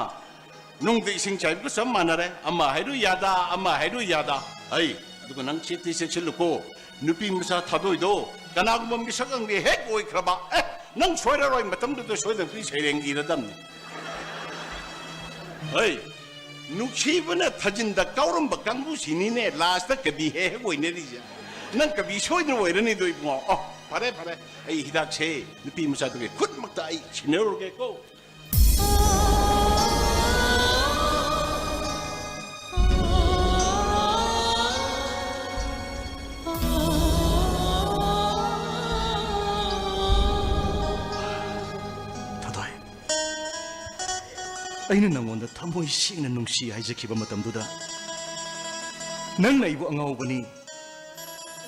ꯅꯨꯡꯗ ꯏꯁꯤꯡ ꯆꯥꯏꯕꯒ ꯆꯞ ꯃꯥꯟꯅꯔꯦ꯫ ꯑꯃ ꯍꯥꯏꯔꯨ ꯌꯥꯗ, ꯑꯃ ꯍꯥꯏꯔꯨ ꯌꯥꯗ꯫ ꯑꯩ, ꯑꯗꯨꯒ ꯅꯪ ꯆꯦꯠꯇꯤ ꯆꯦꯠꯁꯤꯜꯂꯨꯀꯣ꯫ ꯅꯨꯄꯤ ꯃꯆꯥ ꯊꯥꯗꯣꯏꯗꯣ ꯀꯅꯥꯒꯨꯝꯕ ꯃꯤꯁꯛ ꯑꯃꯒꯤ ꯍꯦꯛ ꯑꯣꯏꯈ꯭ꯔꯕ, ꯑꯦ, ꯅꯪ ꯁꯣꯏꯔꯔꯣꯏ, ꯃꯇꯝꯗꯨꯗ ꯁꯣꯏꯗꯅ ꯅꯨꯄꯤ ꯁꯩꯔꯦꯡ ꯏꯔꯗꯝꯅꯤ꯫ ꯍꯩ, ꯅꯨꯡꯁꯤꯕꯅ ꯊꯥꯖꯤꯟꯗ ꯀꯥꯎꯔꯝꯕ ꯀꯥꯡꯕꯨꯁꯤꯅꯤꯅꯦ ꯂꯥꯁꯇ ꯀꯕꯤ ꯍꯦꯛ ꯍꯦꯛ ꯑꯣꯏꯅꯔꯤꯁꯦ꯫ ꯅꯪ ꯀꯕꯤ ꯁꯣꯏꯗꯅ ꯑꯣꯏꯔꯅꯤꯗꯣ, ꯏꯕꯨꯡꯉꯣ꯫ ꯑꯣ, ꯐꯔꯦ, ꯐꯔꯦ, ꯑꯩ ꯍꯤꯗꯥꯛꯁꯦ ꯅꯨꯄꯤ ꯃꯆꯥꯗꯨꯒꯤ ꯈꯨꯠꯃꯛꯇ ꯑꯩ ꯁꯤꯟꯅꯔꯨꯔꯒꯦꯀꯣ꯫ ꯊꯣꯏꯊꯣꯏ, ꯑꯩꯅ ꯅꯉꯣꯟꯗ ꯊꯃꯣꯏ ꯁꯦꯡꯅ ꯅꯨꯡꯁꯤ ꯍꯥꯏꯖꯈꯤꯕ ꯃꯇꯝꯗꯨꯗ, ꯅꯪꯅ ꯑꯩꯕꯨ ꯑꯉꯥꯎꯕꯅꯤ,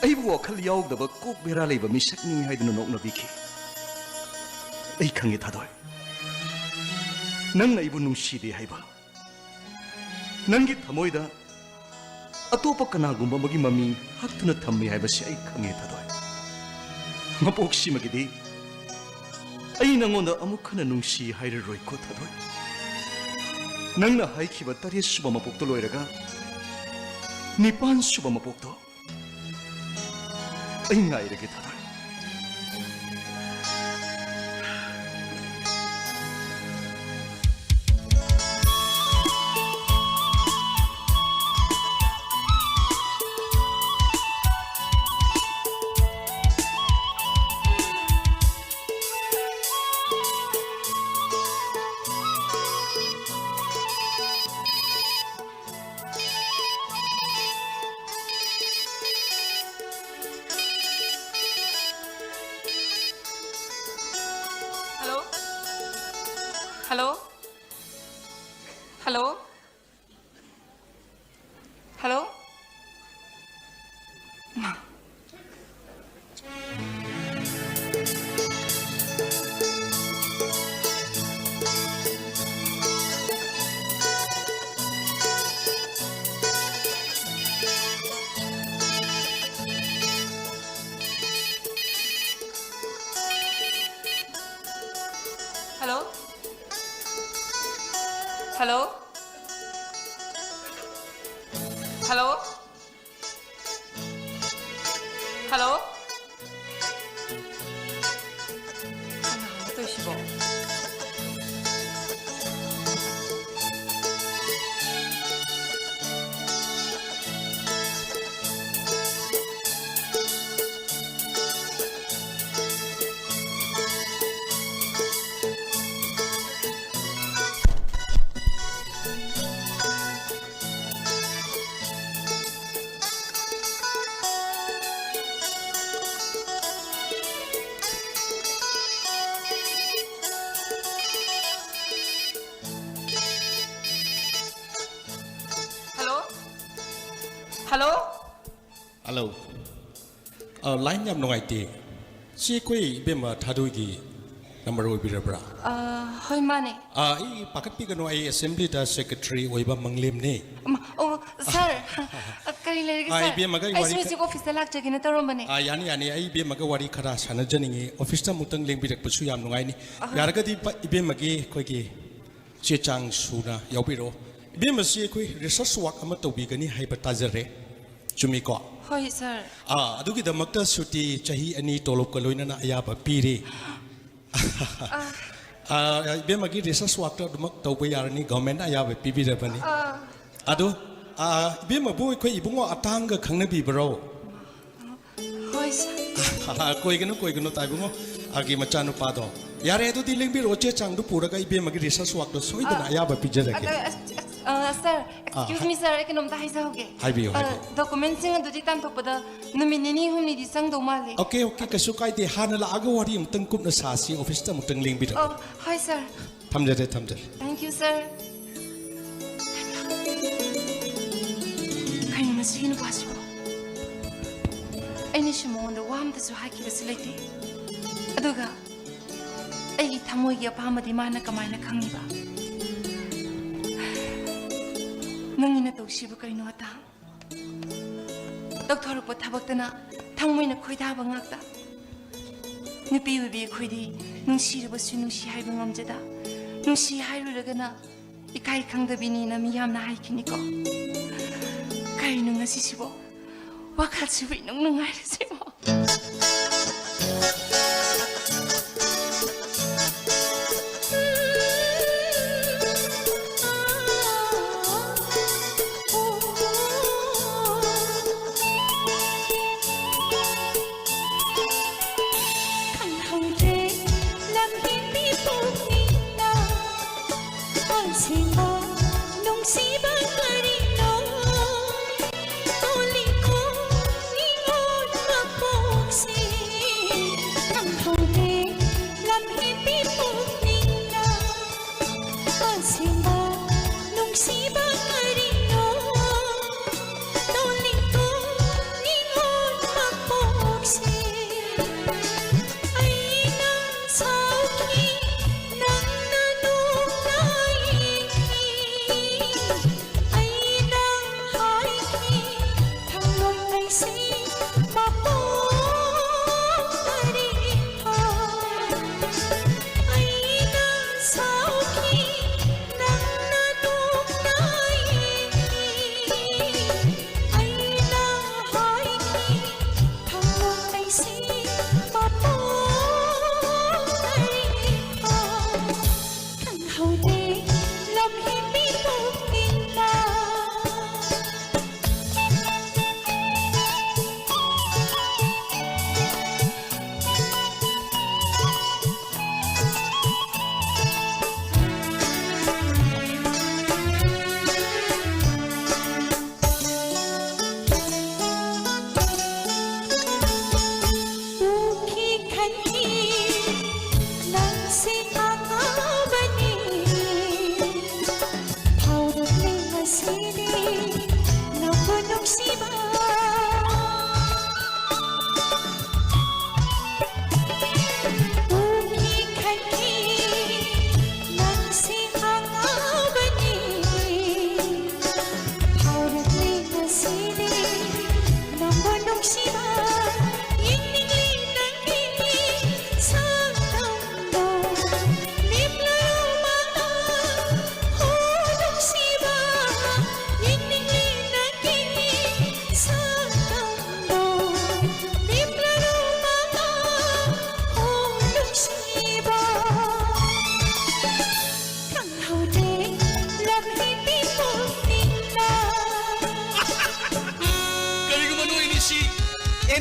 ꯑꯩꯕꯨ ꯋꯥꯈꯜ ꯌꯥꯎꯗꯕ ꯀꯣꯛ ꯕꯦꯔꯥ ꯂꯩꯕ ꯃꯤꯁꯛꯅꯤ ꯍꯥꯏꯗꯨꯅ ꯅꯣꯛꯅꯕꯤꯈꯤ꯫ ꯑꯩ ꯈꯪꯉꯦ ꯊꯣꯏꯊꯣꯏ, ꯅꯪꯅ ꯑꯩꯕꯨ ꯅꯨꯡꯁꯤꯗꯦ ꯍꯥꯏꯕ꯫ ꯅꯪꯒꯤ ꯊꯃꯣꯏꯗ ꯑꯇꯣꯞꯄ ꯀꯅꯥꯒꯨꯝꯕ ꯑꯃꯒꯤ ꯃꯃꯤ ꯍꯛꯇꯨꯅ ꯊꯝꯃꯤ ꯍꯥꯏꯕꯁꯤ ꯑꯩ ꯈꯪꯉꯦ ꯊꯣꯏꯊꯣꯏ꯫ ꯃꯄꯣꯛꯁꯤꯃꯒꯤꯗꯤ ꯑꯩ ꯅꯉꯣꯟꯗ ꯑꯃꯨꯛ ꯍꯟꯅ ꯅꯨꯡꯁꯤ ꯍꯥꯏꯔꯔꯣꯏꯀꯣ ꯊꯣꯏꯊꯣꯏ꯫ ꯅꯪꯅ ꯍꯥꯏꯈꯤꯕ ꯇꯔꯦꯠ ꯁꯨꯕ ꯃꯄꯣꯛꯇꯣ ꯂꯣꯏꯔꯒ ꯅꯤꯄꯥꯟ ꯁꯨꯕ ꯃꯄꯣꯛꯇꯣ ꯑꯩ ꯉꯥꯏꯔꯒꯦ ꯊꯣꯏꯊꯣꯏ꯫ Hello? Hello? Hello? Hello? Hello? Hello? Hello? Hello? ꯀꯅꯥꯅꯣ ꯇꯧꯔꯤꯁꯤꯕꯣ? ꯍꯜꯂꯣ꯫ ꯍꯜꯂꯣ꯫ ꯑ, ꯂꯥꯏꯟ ꯌꯥꯝ ꯅꯨꯡꯉꯥꯏꯇꯦ꯫ ꯁꯤ ꯑꯩꯈꯣꯏ ꯏꯕꯦꯝꯃ ꯊꯥꯗꯣꯏꯒꯤ ꯅꯝꯕꯔ ꯑꯣꯏꯕꯤꯔꯕ꯭ꯔꯥ? ꯑ, ꯍꯣꯏ, ꯃꯥꯅꯦ꯫ ꯑ, ꯑꯩ ꯄꯥꯈꯠꯄꯤꯒꯅꯨ, ꯑꯩ ꯑꯦꯁꯦꯝꯕ꯭ꯂꯤꯗ ꯁꯦꯀ꯭ꯔꯦꯇꯔꯤ ꯑꯣꯏꯕ ꯃꯪꯂꯦꯝꯅꯦ꯫ ꯑꯃ, ꯑꯣ, ꯁꯥꯔ꯫ ꯀꯔꯤ ꯂꯩꯔꯒꯦ, ꯑ, ꯁꯥꯔ? ꯏꯕꯦꯝꯃꯒ ꯑꯩ ꯑꯩꯁꯨ ꯋꯥꯔꯤ ꯈ- ꯍꯧꯖꯤꯛ ꯑꯣꯐꯤꯁꯇ ꯂꯥꯛꯆꯒꯦꯅ ꯇꯧꯔꯝꯕꯅꯦ꯫ ꯑ, ꯌꯥꯅꯤ, ꯌꯥꯅꯤ, ꯑꯩ ꯏꯕꯦꯝꯃꯒ ꯋꯥꯔꯤ ꯈꯔ ꯁꯥꯟꯅꯖꯅꯤꯡꯉꯤ꯫ ꯑꯣꯐꯤꯁꯇ ꯑꯃꯨꯛꯇꯪ ꯂꯦꯡꯕꯤꯔꯛꯄꯁꯨ ꯌꯥꯝ ꯅꯨꯡꯉꯥꯏꯅꯤ꯫ ꯌꯥꯔꯒꯗꯤ ꯄ-, ꯏꯕꯦꯝꯃꯒꯤ ꯑꯩꯈꯣꯏꯒꯤ ꯆꯦ ꯆꯥꯡ ꯁꯨꯅ ꯌꯥꯎꯕꯤꯔꯛꯑꯣ꯫ ꯏꯕꯦꯝꯃꯁꯤ ꯑꯩꯈꯣꯏ ꯔꯤꯁꯔꯁ ꯋꯥꯔꯛ ꯑꯃ ꯇꯧꯕꯤꯒꯅꯤ ꯍꯥꯏꯕ ꯇꯥꯖꯔꯦ꯫ ꯆꯨꯝꯃꯤꯀꯣ? ꯍꯣꯏ, ꯁꯥꯔ꯫ ꯑꯥ, ꯑꯗꯨꯒꯤꯗꯃꯛꯇ ꯁꯨꯇꯤ ꯆꯍꯤ ꯑꯅꯤ ꯇꯣꯂꯣꯞꯀ ꯂꯣꯏꯅꯅ ꯑꯌꯥꯕ ꯄꯤꯔꯤ꯫ ꯑꯥ, ꯏꯕꯦꯝꯃꯒꯤ ꯔꯤꯁꯔꯁ ꯋꯥꯔꯛꯇ ꯑꯗꯨꯃꯛ ꯇꯧꯕ ꯌꯥꯔꯅꯤ, ꯒꯚꯔꯟꯃꯦꯟꯠꯅ ꯑꯌꯥꯕ ꯄꯤꯕꯤꯔꯕꯅꯤ꯫ ꯑꯗꯣ, ꯑꯥ, ꯏꯕꯦꯝꯃꯕꯨ ꯑꯩꯈꯣꯏ ꯏꯕꯨꯡꯉꯣ ꯑꯇꯥꯡꯒ ꯈꯪꯅꯕꯤꯕ꯭ꯔꯣ? ꯍꯣꯏ, ꯁꯥꯔ꯫ ꯀꯣꯏꯒꯅꯨ, ꯀꯣꯏꯒꯅꯨ, ꯇꯥꯏꯕꯨꯡꯉꯣ꯫ ꯑꯥꯒꯤ ꯃꯆꯥꯅꯨꯄꯥꯗꯣ꯫ ꯌꯥꯔꯦ, ꯑꯗꯨꯗꯤ ꯂꯦꯡꯕꯤꯔꯛꯑꯣ, ꯆꯦ ꯆꯥꯡꯗꯨ ꯄꯨꯔꯒ ꯏꯕꯦꯝꯃꯒꯤ ꯔꯤꯁꯔꯁ ꯋꯥꯔꯛꯇꯣ ꯁꯣꯏꯗꯅ ꯑꯌꯥꯕ ꯄꯤꯖꯔꯒꯦ꯫ ꯑꯗ, ꯑꯁ, ꯑꯁ, ꯑ, ꯁꯥꯔ, ꯑꯦꯛꯁꯀ꯭ꯌꯨꯁ ꯃꯤ, ꯁꯥꯔ, ꯑꯩ ꯀꯩꯅꯣꯝꯇ ꯍꯥꯏꯖꯍꯧꯒꯦ꯫ ꯍꯥꯏꯕꯤꯌꯨ, ꯑ, ꯍꯥꯏꯕꯤꯌꯨ꯫ ꯗꯣꯀꯨꯃꯦꯟꯁꯤꯡ ꯑꯗꯨꯗꯤ ꯇꯥꯟꯊꯣꯛꯄꯗ ꯅꯨꯃꯤꯠ ꯅꯤꯅꯤ ꯍꯨꯝꯅꯤꯗꯤ ꯆꯪꯗꯧ ꯃꯥꯜꯂꯦ꯫ ꯑꯣꯀꯦ, ꯑꯣꯀꯦ, ꯀꯩꯁꯨ ꯀꯥꯏꯗꯦ꯫ ꯍꯥꯟꯅ ꯂꯥꯛꯑꯒ ꯋꯥꯔꯤ ꯑꯃꯨꯛꯇꯪ ꯀꯨꯞꯅ ꯁꯥꯁꯤ, ꯑꯣꯐꯤꯁꯇ ꯑꯃꯨꯛꯇꯪ ꯂꯦꯡꯕꯤꯔꯛꯑꯣ꯫ ꯑꯣ, ꯍꯣꯏ, ꯁꯥꯔ꯫ ꯊꯝꯖꯔꯦ, ꯊꯝꯖꯔꯦ꯫ Thank you, sir. ꯀꯩꯅꯣ ꯃꯁꯤꯒꯤ ꯅꯨꯄꯥꯁꯤꯕꯣ? ꯑꯩꯅꯁꯨ ꯃꯉꯣꯟꯗ ꯋꯥ ꯑꯝꯇꯁꯨ ꯍꯥꯏꯈꯤꯕꯁꯨ ꯂꯩꯇꯦ꯫ ꯑꯗꯨꯒ ꯑꯩꯒꯤ ꯊꯃꯣꯏꯒꯤ ꯑꯄꯥꯝꯕꯗꯤ ꯃꯥꯅ ꯀꯃꯥꯏꯅ ꯈꯪꯉꯤꯕ? ꯅꯪꯒꯤ ꯅꯇꯧꯁꯤꯕꯨ ꯀꯩꯅꯣ, ꯑꯇꯥ? ꯇꯧꯊꯣꯔꯛꯄ ꯊꯕꯛꯇꯅ ꯊꯃꯣꯏꯅ ꯈꯣꯏꯗꯥꯕ ꯉꯥꯛꯇ꯫ ꯅꯨꯄꯤ ꯑꯣꯏꯕꯤ ꯑꯩꯈꯣꯏꯗꯤ ꯅꯨꯡꯁꯤꯔꯕꯁꯨ ꯅꯨꯡꯁꯤ ꯍꯥꯏꯕ ꯉꯝꯖꯗ, ꯅꯨꯡꯁꯤ ꯍꯥꯏꯔꯨꯔꯒꯅ ꯏꯀꯥꯏ ꯈꯪꯗꯕꯤꯅꯤꯅ ꯃꯤ ꯌꯥꯝꯅ ꯍꯥꯏꯈꯤꯅꯤꯀꯣ꯫ ꯀꯔꯤꯅꯣ ꯉꯁꯤꯁꯤꯕꯣ? ꯋꯥꯈꯜꯁꯤꯕꯨ ꯏꯅꯨꯡ ꯅꯨꯡꯉꯥꯏꯔꯤꯁꯤꯕꯣ?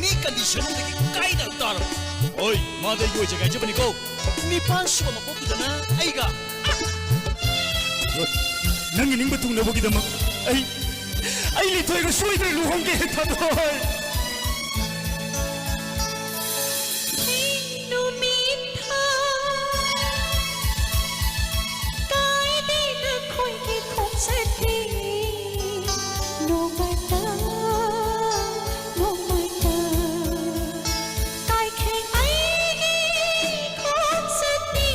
ꯃꯤ ꯀꯟꯗꯤꯁꯟꯗꯨꯗꯒꯤ ꯀꯥꯏꯗ ꯇꯥꯔꯕ? ꯍꯣꯏ, ꯃꯥꯗꯤ ꯑꯩꯒꯤ ꯑꯣꯏꯖꯒꯦ ꯍꯥꯏꯖꯕꯅꯤꯀꯣ꯫ ꯅꯤꯄꯥꯟ ꯁꯨꯕ ꯃꯄꯣꯛꯇꯨꯗꯅ ꯑꯩꯒ꯫ ꯅꯪꯒꯤ ꯅꯤꯡꯕ ꯊꯨꯡꯅꯕꯒꯤꯗꯃꯛ ꯑꯩ, ꯑꯩ ꯂꯤꯊꯣꯏꯒ ꯁꯣꯏꯗꯅ ꯂꯨꯍꯣꯡꯒꯦ, ꯊꯥꯗꯣꯏ꯫ ꯅꯨꯃꯤꯠ ꯊꯥ ꯀꯥꯏꯗꯦ ꯅꯈꯣꯏꯒꯤ ꯈꯣꯡꯆꯠꯇꯤ꯫ ꯅꯣꯡꯃꯇ, ꯅꯣꯡꯃꯇ ꯀꯥꯏꯈꯤ ꯑꯩꯒꯤ ꯈꯣꯡꯆꯠꯇꯤ꯫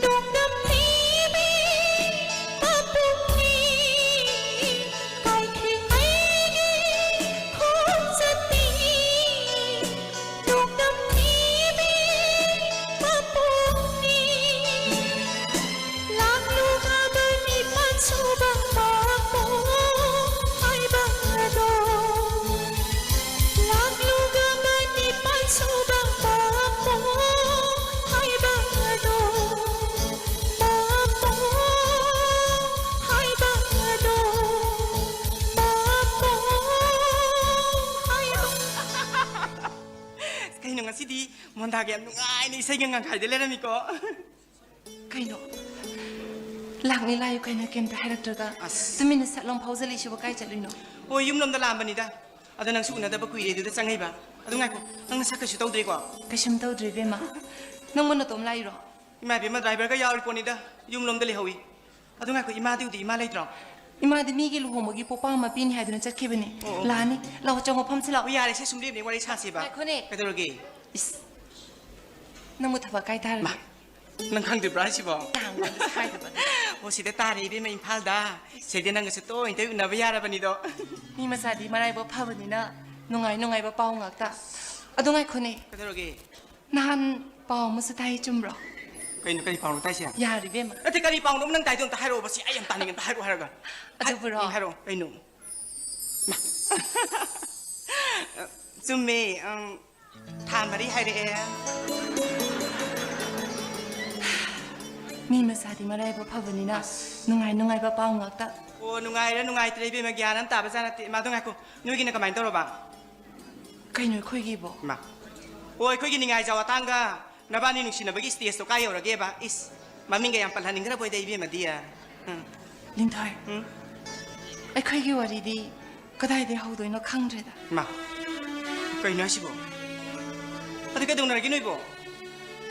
ꯅꯣꯡꯗꯝ ꯄꯤꯕꯤ ꯃꯄꯨꯛꯅꯤ, ꯀꯥꯏꯈꯤ ꯑꯩꯒꯤ ꯈꯣꯡꯆꯠꯇꯤ꯫ ꯅꯣꯡꯗꯝ ꯄꯤꯕꯤ ꯃꯄꯨꯛꯅꯤ꯫ ꯂꯥꯛꯂꯨꯕ ꯅꯤꯄꯥꯟ ꯁꯨꯕ ꯃꯄꯣꯛ ꯍꯥꯏꯕ ꯑꯗꯣ꯫ ꯂꯥꯛꯂꯨꯕ ꯅꯤꯄꯥꯟ ꯁꯨꯕ ꯃꯄꯣꯛ ꯍꯥꯏꯕ ꯑꯗꯣ꯫ ꯃꯄꯣꯛ ꯍꯥꯏꯕ ꯑꯗꯣ꯫ ꯃꯄꯣꯛ ꯍꯥꯏꯕ꯫ ꯀꯩꯅꯣ ꯉꯁꯤꯗꯤ ꯃꯣꯟꯗꯥꯒ ꯌꯥꯝ ꯅꯨꯡꯉꯥꯏꯅ ꯏꯁꯩꯒ ꯉꯪꯈꯥꯏꯗ ꯂꯩꯔꯝꯃꯤꯀꯣ꯫ ꯀꯩꯅꯣ? ꯂꯥꯛꯅꯤ ꯂꯥꯛꯏ ꯀꯩꯅꯣ ꯀꯩꯝꯇ ꯍꯥꯏꯔꯛꯇ꯭ꯔꯒ ꯑꯁ꯫ ꯇꯨꯃꯤꯟꯅ ꯁꯠ ꯂꯥꯎ ꯐꯥꯎꯖꯜꯂꯛꯏꯁꯤꯕꯨ ꯀꯥꯏ ꯆꯠꯂꯨꯏꯅꯣ? ꯍꯣꯏ, ꯌꯨꯝꯂꯣꯝꯗ ꯂꯥꯛꯑꯝꯕꯅꯤꯗ꯫ ꯑꯗꯣ ꯅꯪꯁꯨ ꯎꯅꯗꯕ ꯀꯨꯏꯔꯦ ꯑꯗꯨꯗ ꯆꯪꯉꯛꯏꯕ꯫ ꯑꯗꯨ ꯉꯥꯏꯈꯣ, ꯅꯪ ꯅꯁꯥ ꯀꯩꯁꯨ ꯇꯧꯗ꯭ꯔꯤꯀꯣ? ꯀꯩꯁꯨꯝ ꯇꯧꯗ꯭ꯔꯤ ꯏꯕꯦꯝꯃ꯫ ꯅꯪꯕꯨ ꯅꯇꯣꯝ ꯂꯥꯛꯏꯔꯣ? ꯏꯃꯥ ꯏꯕꯦꯝꯃ, ꯗ꯭ꯔꯥꯏꯚꯔꯒ ꯌꯥꯎꯔꯤ ꯄꯣꯠꯅꯤꯗ꯫ ꯌꯨꯝꯂꯣꯝꯗ ꯂꯩꯍꯧꯏ꯫ ꯑꯗꯨ ꯉꯥꯏꯈꯣ, ꯏꯃꯥꯗꯤ ꯎꯗꯦ, ꯏꯃꯥ ꯂꯩꯇ꯭ꯔꯣ? ꯏꯃꯥꯗꯤ ꯃꯤꯒꯤ ꯂꯨꯍꯣꯡꯕꯒꯤ ꯄꯣꯄꯥꯡ ꯑꯃ ꯄꯤꯅꯤ ꯍꯥꯏꯗꯨꯅ ꯆꯠꯈꯤꯕꯅꯤ꯫ ꯑꯣ, ꯑꯣ꯫ ꯂꯥꯛꯑꯅꯤ꯫ ꯂꯥꯛꯑꯣ, ꯆꯪꯉꯣ, ꯐꯝꯁꯤ ꯂꯥꯛꯑꯣ꯫ ꯑꯣ, ꯌꯥꯔꯦꯁꯦ, ꯁꯨꯝ ꯂꯦꯞꯅꯦ ꯋꯥꯔꯤ ꯁꯥꯁꯦꯕ꯫ ꯉꯥꯏꯈꯣꯅꯦ꯫ ꯀꯩꯗꯧꯔꯒꯦ? ꯏꯁ꯫ ꯅꯪꯕꯨ ꯊꯕꯛ ꯀꯥꯏ ꯇꯥꯔꯒꯦ? ꯃꯥ, ꯅꯪ ꯈꯪꯗ꯭ꯔꯤꯕ꯭ꯔꯥ ꯍꯥꯏꯁꯤꯕꯣ? ꯇꯥꯡꯕ ꯍꯥꯏꯗꯕ꯫ ꯑꯣ, ꯁꯤꯗ ꯇꯥꯔꯦ ꯏꯕꯦꯝꯃ, ꯏꯝꯐꯥꯜꯗ꯫ ꯁꯤꯗꯤ ꯅꯪꯒꯁꯨ ꯇꯣꯏ ꯇꯣꯏ ꯎꯅꯕ ꯌꯥꯔꯕꯅꯤꯗꯣ꯫ ꯃꯤ ꯃꯆꯥꯗꯤ ꯃꯔꯥꯏꯕꯛ ꯐꯕꯅꯤꯅ ꯅꯨꯡꯉꯥꯏ ꯅꯨꯡꯉꯥꯏꯕ ꯄꯥꯎ ꯉꯥꯛꯇ꯫ ꯑꯗꯨ ꯉꯥꯏꯈꯣꯅꯦ꯫ ꯀꯩꯗꯧꯔꯒꯦ? ꯅꯍꯥꯟ ꯄꯥꯎ ꯑꯃꯁꯨ ꯇꯥꯏ, ꯆꯨꯝꯕ꯭ꯔꯣ? ꯀꯩꯅꯣ, ꯀꯔꯤ ꯄꯥꯎꯅꯣ ꯇꯥꯏꯁꯦ? ꯌꯥꯔꯦ ꯏꯕꯦꯝꯃ꯫ ꯅꯠꯇꯦ, ꯀꯔꯤ ꯄꯥꯎꯅꯣ ꯅꯪ ꯇꯥꯏꯗꯣ? ꯑꯝꯇ ꯍꯥꯏꯔꯛꯑꯣꯕ, ꯁꯤ ꯑꯩ ꯌꯥꯝ ꯇꯥꯅꯤꯡꯉꯦ, ꯑꯝꯇ ꯍꯥꯏꯔꯛꯑꯣ ꯍꯥꯏꯔꯒ꯫ ꯑꯗꯨꯕꯨꯔꯣ? ꯎꯝ, ꯍꯥꯏꯔꯛꯑꯣ, ꯀꯩꯅꯣ? ꯃꯥ꯫ ꯆꯨꯝꯃꯦ, ꯑꯪ, ꯊꯥ ꯃꯔꯤ ꯍꯥꯏꯔꯛꯑꯦ꯫ ꯃꯤ ꯃꯆꯥꯗꯤ ꯃꯔꯥꯏꯕꯛ ꯐꯕꯅꯤꯅ ꯑꯁ꯫ ꯅꯨꯡꯉꯥꯏ ꯅꯨꯡꯉꯥꯏꯕ ꯄꯥꯎ ꯉꯥꯛꯇ꯫ ꯑꯣ, ꯅꯨꯡꯉꯥꯏꯔ ꯅꯨꯡꯉꯥꯏꯇ꯭ꯔ ꯏꯕꯦꯝꯃ, ꯒ꯭ꯌꯥꯟ ꯑꯃ ꯇꯥꯕ ꯖꯥꯠ ꯅꯠꯇꯦ꯫ ꯏꯃꯥꯗꯣ ꯉꯥꯏꯈꯣ, ꯅꯣꯏꯒꯤꯅ ꯀꯃꯥꯏꯅ ꯇꯧꯔꯕ? ꯀꯩꯅꯣ ꯑꯩꯈꯣꯏꯒꯤꯕꯣ? ꯃꯥ꯫ ꯑꯣ, ꯑꯩꯈꯣꯏꯒꯤ ꯅꯤꯡꯉꯥꯏꯖꯥꯎ ꯑꯇꯥꯡꯒ ꯅꯕꯥꯅꯤ ꯅꯨꯡꯁꯤꯅꯕꯒꯤ stageꯇꯣ ꯀꯥꯏ ꯌꯧꯔꯒꯦꯕ? ꯏꯁ, ꯃꯃꯤꯡꯒ ꯌꯥꯝ ꯄꯜꯍꯟꯅꯤꯡꯗ꯭ꯔꯕꯣꯏꯗ, ꯏꯕꯦꯝꯃꯗꯤ꯫ ꯎꯝ꯫ ꯂꯤꯟꯊꯣꯏ, ꯎꯝ? ꯑꯩꯈꯣꯏꯒꯤ ꯋꯥꯔꯤꯗꯤ ꯀꯗꯥꯏꯗꯩ ꯍꯧꯗꯣꯏꯅꯣ ꯈꯪꯗ꯭ꯔꯦꯗ꯫ ꯃꯥ, ꯀꯩꯅꯣ ꯍꯥꯏꯁꯤꯕꯣ? ꯑꯗꯨ ꯀꯩꯗꯧꯅꯔꯒꯦ ꯅꯣꯏꯕꯣ?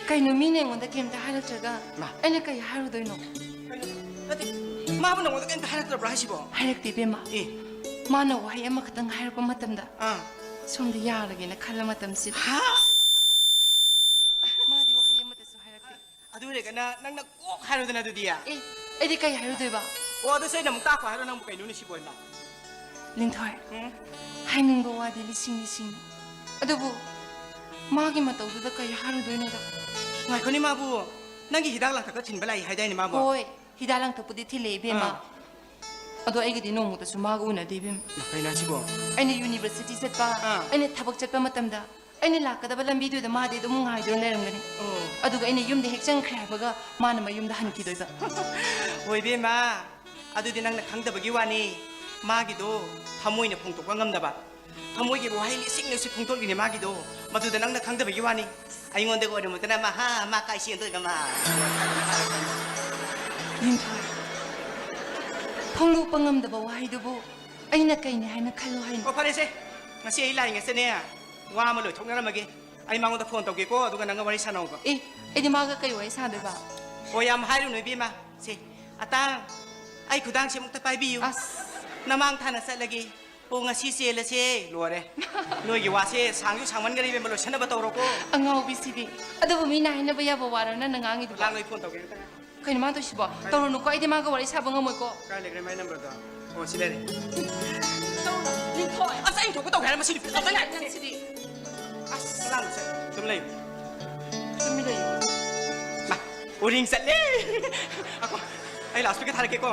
ꯀꯩꯅꯣ, ꯃꯤꯅ ꯑꯩꯉꯣꯟꯗ ꯀꯩꯝꯇ ꯍꯥꯏꯔꯛꯇ꯭ꯔꯒ ꯃꯥ꯫ ꯑꯩꯅ ꯀꯩ ꯍꯥꯏꯔꯨꯗꯣꯏꯅꯣ? ꯀꯩꯅꯣ? ꯅꯠꯇꯦ, ꯃꯥꯕꯨ ꯅꯉꯣꯟꯗ ꯀꯩꯝꯇ ꯍꯥꯏꯔꯛꯇ꯭ꯔꯕ꯭ꯔꯥ ꯍꯥꯏꯁꯤꯕꯣ? ꯍꯥꯏꯔꯛꯇꯦ, ꯏꯕꯦꯝꯃ꯫ ꯑꯦ꯫ ꯃꯥꯅ ꯋꯥꯍꯩ ꯑꯃꯈꯛꯇꯪ ꯍꯥꯏꯔꯛꯄ ꯃꯇꯝꯗ ꯑꯥ꯫ ꯁꯣꯝꯗ ꯌꯥꯔꯒꯦꯅ ꯈꯜꯂ ꯃꯇꯝꯁꯤꯗ ꯍꯥ? ꯃꯥꯗꯤ ꯋꯥꯍꯩ ꯑꯃꯠꯇꯁꯨ ꯍꯥꯏꯔꯛꯇꯦ꯫ ꯑꯗꯨ ꯑꯣꯏꯔꯒꯅ ꯅꯪꯅ ꯀꯣꯛ ꯍꯥꯏꯔꯨꯗꯅ ꯑꯗꯨꯗꯤ꯫ ꯑꯦ, ꯑꯩꯗꯤ ꯀꯩ ꯍꯥꯏꯔꯨꯗꯣꯏꯕ? ꯑꯣ, ꯑꯗꯨꯁꯨ ꯑꯩꯅ ꯑꯃꯨꯛ ꯇꯥꯛꯈꯣ ꯍꯥꯏꯔꯣ? ꯅꯪꯕꯨ ꯀꯩꯅꯣꯅꯦ ꯁꯤꯕꯣ ꯏꯃꯥ? ꯂꯤꯟꯊꯣꯏ, ꯎꯝ? ꯍꯥꯏꯅꯤꯡꯕ ꯋꯥꯗꯤ ꯂꯤꯁꯤꯡ ꯂꯤꯁꯤꯡꯅꯤ꯫ ꯑꯗꯨꯕꯨ ꯃꯥꯒꯤ ꯃꯇꯧꯗꯨꯗ ꯀꯩ ꯍꯥꯏꯔꯨꯗꯣꯏꯅꯣꯗ? ꯉꯥꯏꯈꯣꯅꯦ, ꯃꯥꯕꯨ ꯅꯪꯒꯤ ꯍꯤꯗꯥꯛ ꯂꯥꯡꯊꯛꯀ ꯊꯤꯟꯕ ꯂꯥꯛꯏ ꯍꯥꯏꯗꯥꯏꯅꯦ ꯃꯥꯕꯨ? ꯍꯣꯏ, ꯍꯤꯗꯥꯛ ꯂꯥꯡꯊꯛꯄꯨꯗꯤ ꯊꯤꯜꯂꯦ, ꯏꯕꯦꯝꯃ꯫ ꯑꯥ꯫ ꯑꯗꯣ ꯑꯩꯒꯗꯤ ꯅꯣꯡꯃꯇꯁꯨ ꯃꯥꯒ ꯎꯅꯗꯦ, ꯏꯕꯦꯝꯃ꯫ ꯀꯩꯅꯣ ꯍꯥꯏꯁꯤꯕꯣ? ꯑꯩꯅ university ꯆꯠꯄ, ꯑꯥ꯫ ꯑꯩꯅ ꯊꯕꯛ ꯆꯠꯄ ꯃꯇꯝꯗ ꯑꯩꯅ ꯂꯥꯛꯀꯗꯕ ꯂꯝꯕꯤꯗꯨꯗ ꯃꯥꯗꯤ ꯑꯗꯨꯝ ꯉꯥꯏꯗꯨꯅ ꯂꯩꯔꯝꯒꯅꯤ꯫ ꯑꯣ꯫ ꯑꯗꯨꯒ ꯑꯩꯅ ꯌꯨꯝꯗ ꯍꯦꯛ ꯆꯪꯈ꯭ꯔꯦ ꯍꯥꯏꯕꯒ ꯃꯥꯅ ꯃꯌꯨꯝꯗ ꯍꯟꯈꯤꯗꯣꯏꯕ꯫ ꯍꯣꯏ ꯏꯕꯦꯝꯃ, ꯑꯗꯨꯗꯤ ꯅꯪꯅ ꯈꯪꯗꯕꯒꯤ ꯋꯥꯅꯤ꯫ ꯃꯥꯒꯤꯗꯣ ꯊꯃꯣꯏꯅ ꯐꯣꯡꯗꯣꯛꯄ ꯉꯝꯗꯕ, ꯊꯃꯣꯏꯒꯤ ꯋꯥꯍꯩ ꯂꯤꯁꯤꯡ ꯂꯤꯁꯤꯡ ꯐꯣꯡꯗꯣꯛꯂꯤꯅꯦ ꯃꯥꯒꯤꯗꯣ꯫ ꯃꯗꯨꯗ ꯅꯪꯅ ꯈꯪꯗꯕꯒꯤ ꯋꯥꯅꯤ꯫ ꯑꯩꯉꯣꯟꯗꯒ ꯑꯣꯏꯔꯝꯃꯗꯅ ꯃꯍꯥ, ꯃꯥ ꯀꯥꯏ ꯆꯦꯟꯗꯣꯏꯕ ꯃꯥ? ꯂꯤꯟꯊꯣꯏ, ꯐꯣꯡꯗꯣꯛꯄ ꯉꯝꯗꯕ ꯋꯥꯍꯩꯗꯨꯕꯨ ꯑꯩꯅ ꯀꯩꯅꯤ ꯍꯥꯏꯅ ꯈꯜꯂꯣ ꯍꯥꯏꯅꯣ? ꯑꯣ, ꯐꯔꯦꯁꯦ꯫ ꯉꯁꯤ ꯑꯩ ꯂꯥꯛꯏ ꯉꯁꯤꯅꯦ꯫ ꯋꯥ ꯑꯃ ꯂꯣꯏꯊꯣꯛꯅꯔꯝꯃꯒꯦ꯫ ꯑꯩ ꯃꯉꯣꯟꯗ phone ꯇꯧꯒꯦꯀꯣ, ꯑꯗꯨꯒ ꯅꯪꯒ ꯋꯥꯔꯤ ꯁꯥꯟꯅꯧꯕ꯫ ꯑꯦ, ꯑꯩꯗꯤ ꯃꯥꯒ ꯀꯩ ꯋꯥꯔꯤ ꯁꯥꯗꯣꯏꯕ? ꯑꯣ, ꯌꯥꯝ ꯍꯥꯏꯔꯨꯅꯨ ꯏꯕꯦꯝꯃ꯫ ꯁꯦ, ꯑꯇꯥꯡ, ꯑꯩ ꯈꯨꯗꯥꯡꯁꯦ ꯑꯃꯨꯛꯇ ꯄꯥꯏꯕꯤꯌꯨ꯫ ꯑꯁ꯫ ꯅꯃꯥꯡ ꯊꯥꯅ ꯆꯠꯂꯒꯦ꯫ ꯑꯣ, ꯉꯁꯤ ꯆꯦꯜꯂꯁꯦ꯫ ꯂꯣꯏꯔꯦ꯫ ꯅꯣꯏꯒꯤ ꯋꯥꯁꯦ ꯁꯥꯡꯁꯨ ꯁꯥꯡꯃꯟꯈꯔꯦ ꯏꯕꯦꯝꯃ, ꯂꯣꯏꯁꯟꯅꯕ ꯇꯧꯔꯣꯀꯣ꯫ ꯑꯉꯥꯎꯕꯤꯁꯤꯗꯤ꯫ ꯑꯗꯨꯕꯨ ꯃꯤꯅ ꯍꯥꯏꯅꯕ ꯌꯥꯕ ꯋꯥꯔꯣ ꯅꯪꯅ ꯉꯥꯡꯉꯤꯗꯨꯕꯣ? ꯂꯥꯡ, ꯑꯩ phone ꯇꯧꯒꯦ ꯑꯝꯇ꯫ ꯀꯩꯅꯣ ꯃꯥ ꯇꯧꯏꯁꯤꯕꯣ? ꯇꯧꯔꯨꯅꯨꯀꯣ, ꯑꯩꯗꯤ ꯃꯥꯒ ꯋꯥꯔꯤ ꯁꯥꯕ ꯉꯝꯃꯣꯏꯀꯣ꯫ ꯀꯥꯏ ꯂꯩꯈ꯭ꯔꯦ ꯃꯥꯏ numberꯗꯣ? ꯑꯣ, ꯁꯤ ꯂꯩꯔꯦ꯫ ꯂꯤꯟꯊꯣꯏ꯫ ꯑꯁ, ꯑꯩꯅ ꯊꯣꯛꯄ ꯇꯧꯒꯦ ꯍꯥꯏꯔ ꯃꯁꯤꯗꯤ ꯐꯖꯅ ꯂꯥꯛꯑꯦ꯫ ꯅꯪꯁꯤꯗꯤ꯫ ꯑꯁ꯫ ꯂꯥꯡꯒꯅꯨꯁꯦ꯫ ꯁꯨꯝ ꯂꯩꯌꯨ꯫ ꯇꯨꯃꯤꯟ ꯂꯩꯌꯨ꯫ ꯃꯥ, ꯎꯔꯤꯡ ꯆꯠꯂꯦ꯫ ꯑꯀꯣ, ꯑꯩ loudspeaker ꯊꯥꯔꯛꯀꯦꯀꯣ꯫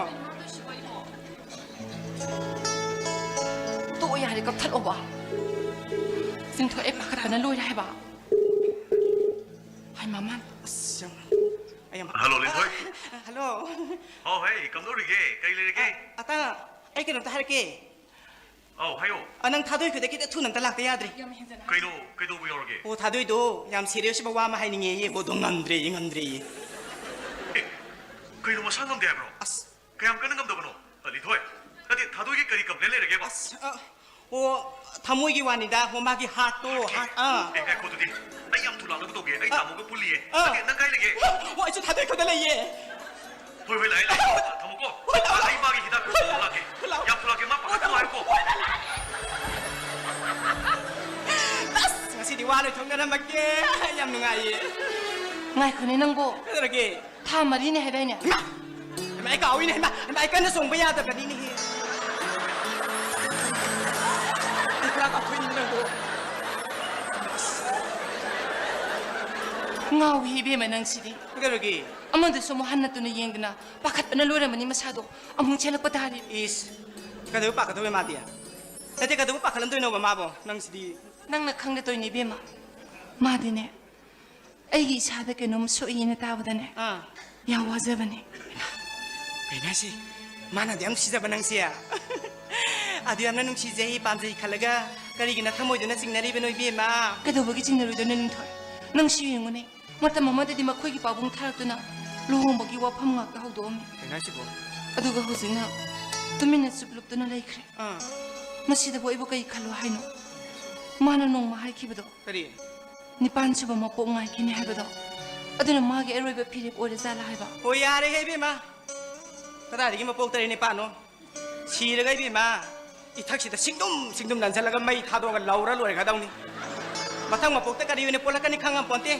ꯇꯣꯛꯑꯣ ꯌꯥꯔꯦ, ꯀꯛꯊꯠꯂꯣꯕ꯫ ꯂꯤꯟꯊꯣꯏ, ꯑꯩ ꯄꯥꯈꯠꯄꯅ ꯂꯣꯏꯔꯦ ꯍꯥꯏꯕ꯫ ꯍꯥꯏ ꯃꯃꯥ꯫ ꯑꯁ, ꯌꯥꯝ, ꯑꯩ ꯌꯥꯝ Hello, ꯂꯤꯟꯊꯣꯏ꯫ ꯑ, hello꯫ ꯍꯥꯎ, ꯍꯦ, ꯀꯝꯗꯧꯔꯤꯒꯦ? ꯀꯩ ꯂꯩꯔꯒꯦ? ꯑ, ꯑꯇꯥ, ꯑꯩ ꯀꯩꯅꯣꯝꯇ ꯍꯥꯏꯔꯛꯀꯦ꯫ ꯑꯧ, ꯍꯥꯏꯌꯣ꯫ ꯑ, ꯅꯪ ꯊꯥꯗꯣꯏ ꯈꯨꯗ ꯈꯤꯇ ꯊꯨꯅ ꯑꯝꯇ ꯂꯥꯛꯇ ꯌꯥꯗ꯭ꯔꯦ꯫ ꯌꯥꯝ ꯍꯦꯟꯖꯟꯅ ꯍꯥꯏ꯫ ꯀꯩꯅꯣ, ꯀꯩꯗꯧꯕ ꯌꯥꯎꯔꯒꯦ? ꯑꯣ, ꯊꯥꯗꯣꯏꯗꯣ ꯌꯥꯝ serious ꯑꯣꯏꯕ ꯋꯥ ꯑꯃ ꯍꯥꯏꯅꯤꯡꯉꯦꯌꯦ꯫ ꯑꯣ, ꯑꯗꯣ ꯉꯝꯗ꯭ꯔꯦꯌꯦ, ꯉꯝꯗ꯭ꯔꯦꯌꯦ꯫ ꯑꯦ, ꯀꯩꯅꯣ, ꯃꯁꯥ ꯉꯝꯗꯦ ꯍꯥꯏꯕ꯭ꯔꯣ? ꯑꯁ꯫ ꯀꯌꯥꯝ ꯀꯟꯅ ꯉꯝꯗꯕꯅꯣ? ꯑ, ꯂꯤꯟꯊꯣꯏ, ꯅꯠꯇꯦ, ꯊꯥꯗꯣꯏꯒꯤ ꯀꯔꯤ complain ꯂꯩꯔꯒꯦꯕ? ꯑꯁ, ꯑ, ꯑꯣ, ꯊꯃꯣꯏꯒꯤ ꯋꯥꯅꯤꯗ, ꯑꯣ, ꯃꯥꯒꯤ heartꯇꯣ, heart, ꯑꯥ꯫ ꯑꯦ, ꯉꯥꯏꯈꯣ ꯑꯗꯨꯗꯤ, ꯑꯩ ꯌꯥꯝ ꯊꯨ ꯂꯥꯛꯅꯕ ꯇꯧꯒꯦ, ꯑꯩ ꯑꯥ꯫ ꯇꯥꯃꯣꯒ ꯄꯨꯜꯂꯤꯌꯦ꯫ ꯑꯥ꯫ ꯅꯠꯇꯦ, ꯅꯪ ꯀꯥꯏ ꯂꯩꯒꯦ? ꯑꯣ, ꯑꯩꯁꯨ ꯊꯥꯗꯣꯏ ꯈꯨꯗ ꯂꯩꯌꯦ꯫ ꯍꯣꯏ, ꯍꯣꯏ, ꯂꯥꯛꯑꯦ, ꯂꯥꯛꯑꯦ꯫ ꯊꯝꯃꯣꯀꯣ꯫ ꯍꯣꯏ, ꯂꯥꯛꯑꯣ, ꯑ, ꯑꯩ ꯃꯥꯒꯤ ꯍꯤꯗꯥꯛ ꯍꯣꯏ, ꯂꯥꯛꯑꯣ, ꯂꯥꯛꯀꯦ꯫ ꯍꯣꯏ, ꯂꯥꯛꯑꯣ꯫ ꯌꯥꯝ ꯊꯨ ꯂꯥꯛꯀꯦ, ꯃꯥ ꯄꯥꯈꯠꯀꯅꯨ ꯍꯥꯏꯌꯨꯀꯣ꯫ ꯍꯣꯏ, ꯂꯥꯛꯑꯣ꯫ ꯑꯁ, ꯉꯁꯤꯗꯤ ꯋꯥ ꯂꯣꯏꯊꯣꯛꯅꯔꯝꯃꯒꯦ꯫ ꯌꯥꯝ ꯅꯨꯡꯉꯥꯏꯌꯦ꯫ ꯉꯥꯏꯈꯣꯅꯦ ꯅꯪꯕꯣ꯫ ꯀꯩꯗꯧꯔꯒꯦ? ꯊꯥ ꯃꯔꯤꯅꯦ ꯍꯥꯏꯗꯥꯏꯅꯦ? ꯍꯩꯃꯥ! ꯍꯩꯃꯥ, ꯑꯩ ꯀꯥꯎꯏꯅꯦ, ꯍꯩꯃꯥ! ꯍꯩꯃꯥ, ꯑꯩ ꯀꯟꯅ ꯆꯣꯡꯕ ꯌꯥꯗꯕꯅꯤꯅꯦꯍꯦ꯫ ꯑꯩ ꯄꯨꯔꯥ ꯀꯥꯎꯊꯣꯛꯏꯅꯦ ꯅꯪꯕꯨ꯫ ꯉꯥꯎꯏ ꯏꯕꯦꯝꯃ ꯅꯪꯁꯤꯗꯤ꯫ ꯀꯩꯗꯧꯔꯒꯦ? ꯑꯃꯗꯨꯁꯨ ꯑꯃꯨꯛ ꯍꯟꯅ ꯇꯨꯅ ꯌꯦꯡꯗꯅ ꯄꯥꯈꯠꯄꯅ ꯂꯣꯏꯔꯝꯃꯅꯤ ꯃꯁꯥꯗꯣ꯫ ꯑꯃꯨꯛ ꯆꯦꯜꯂꯛꯄ ꯇꯥꯔꯦ꯫ ꯏꯁ, ꯀꯩꯗꯧꯕꯩ ꯄꯥꯈꯠꯇꯣꯏꯕ ꯃꯥꯗꯤ? ꯅꯠꯇꯦ, ꯀꯩꯗꯧꯕꯩ ꯄꯥꯈꯠꯂꯝꯗꯣꯏꯅꯣꯕ ꯃꯥꯕꯣ? ꯅꯪꯁꯤꯗꯤ꯫ ꯅꯪꯅ ꯈꯪꯗ ꯇꯧꯏꯅꯦ ꯏꯕꯦꯝꯃ꯫ ꯃꯥꯗꯤꯅꯦ, ꯑꯩꯒꯤ ꯏꯁꯥꯗ ꯀꯩꯅꯣꯝ ꯁꯣꯛꯏꯅ ꯇꯥꯕꯗꯅꯦ, ꯑꯥ꯫ ꯌꯥꯝ ꯋꯥꯖꯕꯅꯦ꯫ ꯀꯩꯅꯣ ꯍꯥꯏꯁꯤ? ꯃꯥꯅ ꯑꯗꯨ ꯌꯥꯝ ꯅꯨꯡꯁꯤꯖꯕ ꯅꯪꯁꯦ? ꯑꯗꯨ ꯌꯥꯝꯅ ꯅꯨꯡꯁꯤꯖꯩ, ꯄꯥꯝꯖꯩ ꯈꯜꯂꯒ ꯀꯔꯤꯒꯤ ꯅꯊꯃꯣꯏꯗꯨꯅ ꯆꯤꯡꯅꯔꯤꯕꯅꯣ, ꯏꯕꯦꯝꯃ? ꯀꯩꯗꯧꯕꯒꯤ ꯆꯤꯡꯅꯔꯣꯏꯗꯣꯏꯅꯣ, ꯂꯤꯟꯊꯣꯏ? ꯅꯪꯁꯨ ꯌꯦꯡꯉꯨꯅꯦ, ꯃꯇꯝ ꯑꯃꯗꯗꯤ ꯃꯈꯣꯏꯒꯤ ꯄꯥꯕꯨꯡ ꯊꯥꯔꯛꯇꯨꯅ ꯂꯨꯍꯣꯡꯕꯒꯤ ꯋꯥꯐꯝ ꯉꯥꯛꯇ ꯍꯧꯗꯣꯛꯑꯝꯃꯤ꯫ ꯀꯩꯅꯣ ꯍꯥꯏꯁꯤꯕꯣ? ꯑꯗꯨꯒ ꯍꯧꯖꯤꯛꯅ ꯇꯨꯃꯤꯟꯅ ꯆꯨꯞꯂꯨꯞꯇꯨꯅ ꯂꯩꯈ꯭ꯔꯦ꯫ ꯑꯥ꯫ ꯃꯁꯤꯗꯕꯨ ꯑꯩꯕꯨ ꯀꯩ ꯈꯜꯂꯣ ꯍꯥꯏꯅꯣ? ꯃꯥꯅ ꯅꯣꯡꯃ ꯍꯥꯏꯈꯤꯕꯗꯣ, ꯀꯔꯤ? ꯅꯤꯄꯥꯟ ꯁꯨꯕ ꯃꯄꯣꯛ ꯉꯥꯏꯈꯤꯅꯤ ꯍꯥꯏꯕꯗꯣ, ꯑꯗꯨꯅ ꯃꯥꯒꯤ ꯑꯔꯣꯏꯕ ꯐꯤꯔꯦꯞ ꯑꯣꯏꯔꯖꯥꯠꯂꯥ ꯍꯥꯏꯕ? ꯍꯣꯏ, ꯌꯥꯔꯦꯍꯦ ꯏꯕꯦꯝꯃ꯫ ꯀꯗꯥꯏꯗꯒꯤ ꯃꯄꯣꯛ ꯇꯔꯦꯠ ꯅꯤꯄꯥꯟꯅꯣ? ꯁꯤꯔꯒ ꯏꯕꯦꯝꯃ, ꯏꯊꯛꯁꯤꯗ ꯁꯤꯡꯗꯨꯝ ꯁꯤꯡꯗꯨꯝ ꯅꯟꯁꯤꯜꯂꯒ ꯃꯩ ꯊꯥꯗꯣꯛꯑꯒ ꯂꯧꯔ ꯂꯣꯏꯔꯒꯗꯧꯅꯤ꯫ ꯃꯊꯪ ꯃꯄꯣꯛꯇ ꯀꯔꯤ ꯑꯣꯏꯅ ꯄꯣꯛꯂꯛꯀꯅꯤ ꯈꯪꯉꯝꯄꯣꯟꯇꯦ꯫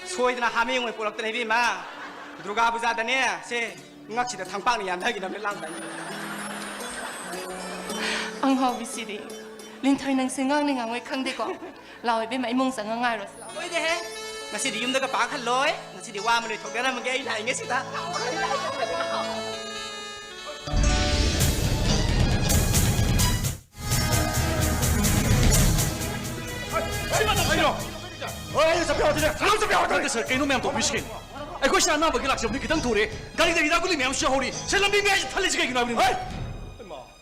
ꯁꯣꯏꯗꯅ ꯍꯥꯃꯦꯡ ꯑꯣꯏꯅ ꯄꯣꯛꯂꯛꯇꯅ ꯏꯕꯦꯝꯃ, ꯗꯨꯔꯒꯥ ꯄꯨꯖꯥꯗꯅꯦ, ꯁꯦ, ꯉꯛꯁꯤꯗ ꯊꯥꯡꯄꯥꯛꯅ ꯌꯥꯟꯊꯈꯤꯅꯕꯅꯦ ꯂꯥꯡꯗꯥꯏꯅꯦ꯫ ꯑꯉꯥꯎꯕꯤꯁꯤꯗꯤ꯫ ꯂꯤꯟꯊꯣꯏ, ꯅꯪꯁꯦ ꯉꯥꯡꯅꯤ ꯉꯥꯡꯉꯣꯏ ꯈꯪꯗꯦꯀꯣ꯫ ꯂꯥꯛꯑꯣ ꯏꯕꯦꯝꯃ, ꯏꯃꯨꯡ ꯆꯪꯉ ꯉꯥꯏꯔꯣꯁꯤ ꯂꯥꯛꯑꯣ꯫ ꯍꯣꯏꯗꯦꯍꯦ, ꯉꯁꯤꯗꯤ ꯌꯨꯝꯗꯒ ꯄꯥꯛ ꯍꯜꯂꯣꯏ꯫ ꯉꯁꯤꯗꯤ ꯋꯥ ꯑꯃ ꯂꯣꯏꯊꯣꯛꯅꯔꯝꯃꯒꯦ ꯑꯩ ꯂꯥꯛꯏꯉꯩꯁꯤꯗ꯫ ꯁꯤ ꯃꯇꯝꯁꯤꯗ ꯑꯩꯔꯣ? ꯍꯣꯏ, ꯑꯩ ꯆꯠꯄ ꯌꯥꯗꯣꯏꯅꯦ꯫ ꯀꯅꯥꯝ ꯆꯠꯄ ꯌꯥꯔꯣꯏ꯫ ꯅꯠꯇꯦ ꯁꯥꯔ, ꯀꯩꯅꯣ ꯃꯌꯥꯝ ꯇꯧꯕꯤꯔꯤꯁꯤ ꯀꯩꯅꯣ? ꯑꯩꯈꯣꯏ ꯁꯤ ꯑꯅꯥꯕꯒꯤ ꯂꯥꯛꯆꯕꯅꯤ, ꯈꯤꯇꯪ ꯊꯨꯔꯦ꯫ ꯒꯥꯔꯤꯗ ꯍꯤꯗꯥꯛ ꯒꯨꯂꯤ ꯃꯌꯥꯝꯁꯨ ꯌꯥꯎꯍꯧꯔꯤ꯫ ꯁꯤ ꯂꯝꯕꯤ ꯃꯌꯥꯏꯁꯤꯗ ꯊꯠꯂꯤꯁꯤ ꯀꯩꯒꯤꯅꯣ ꯍꯥꯏꯕꯅꯤꯅꯦ? ꯍꯩꯃꯥ!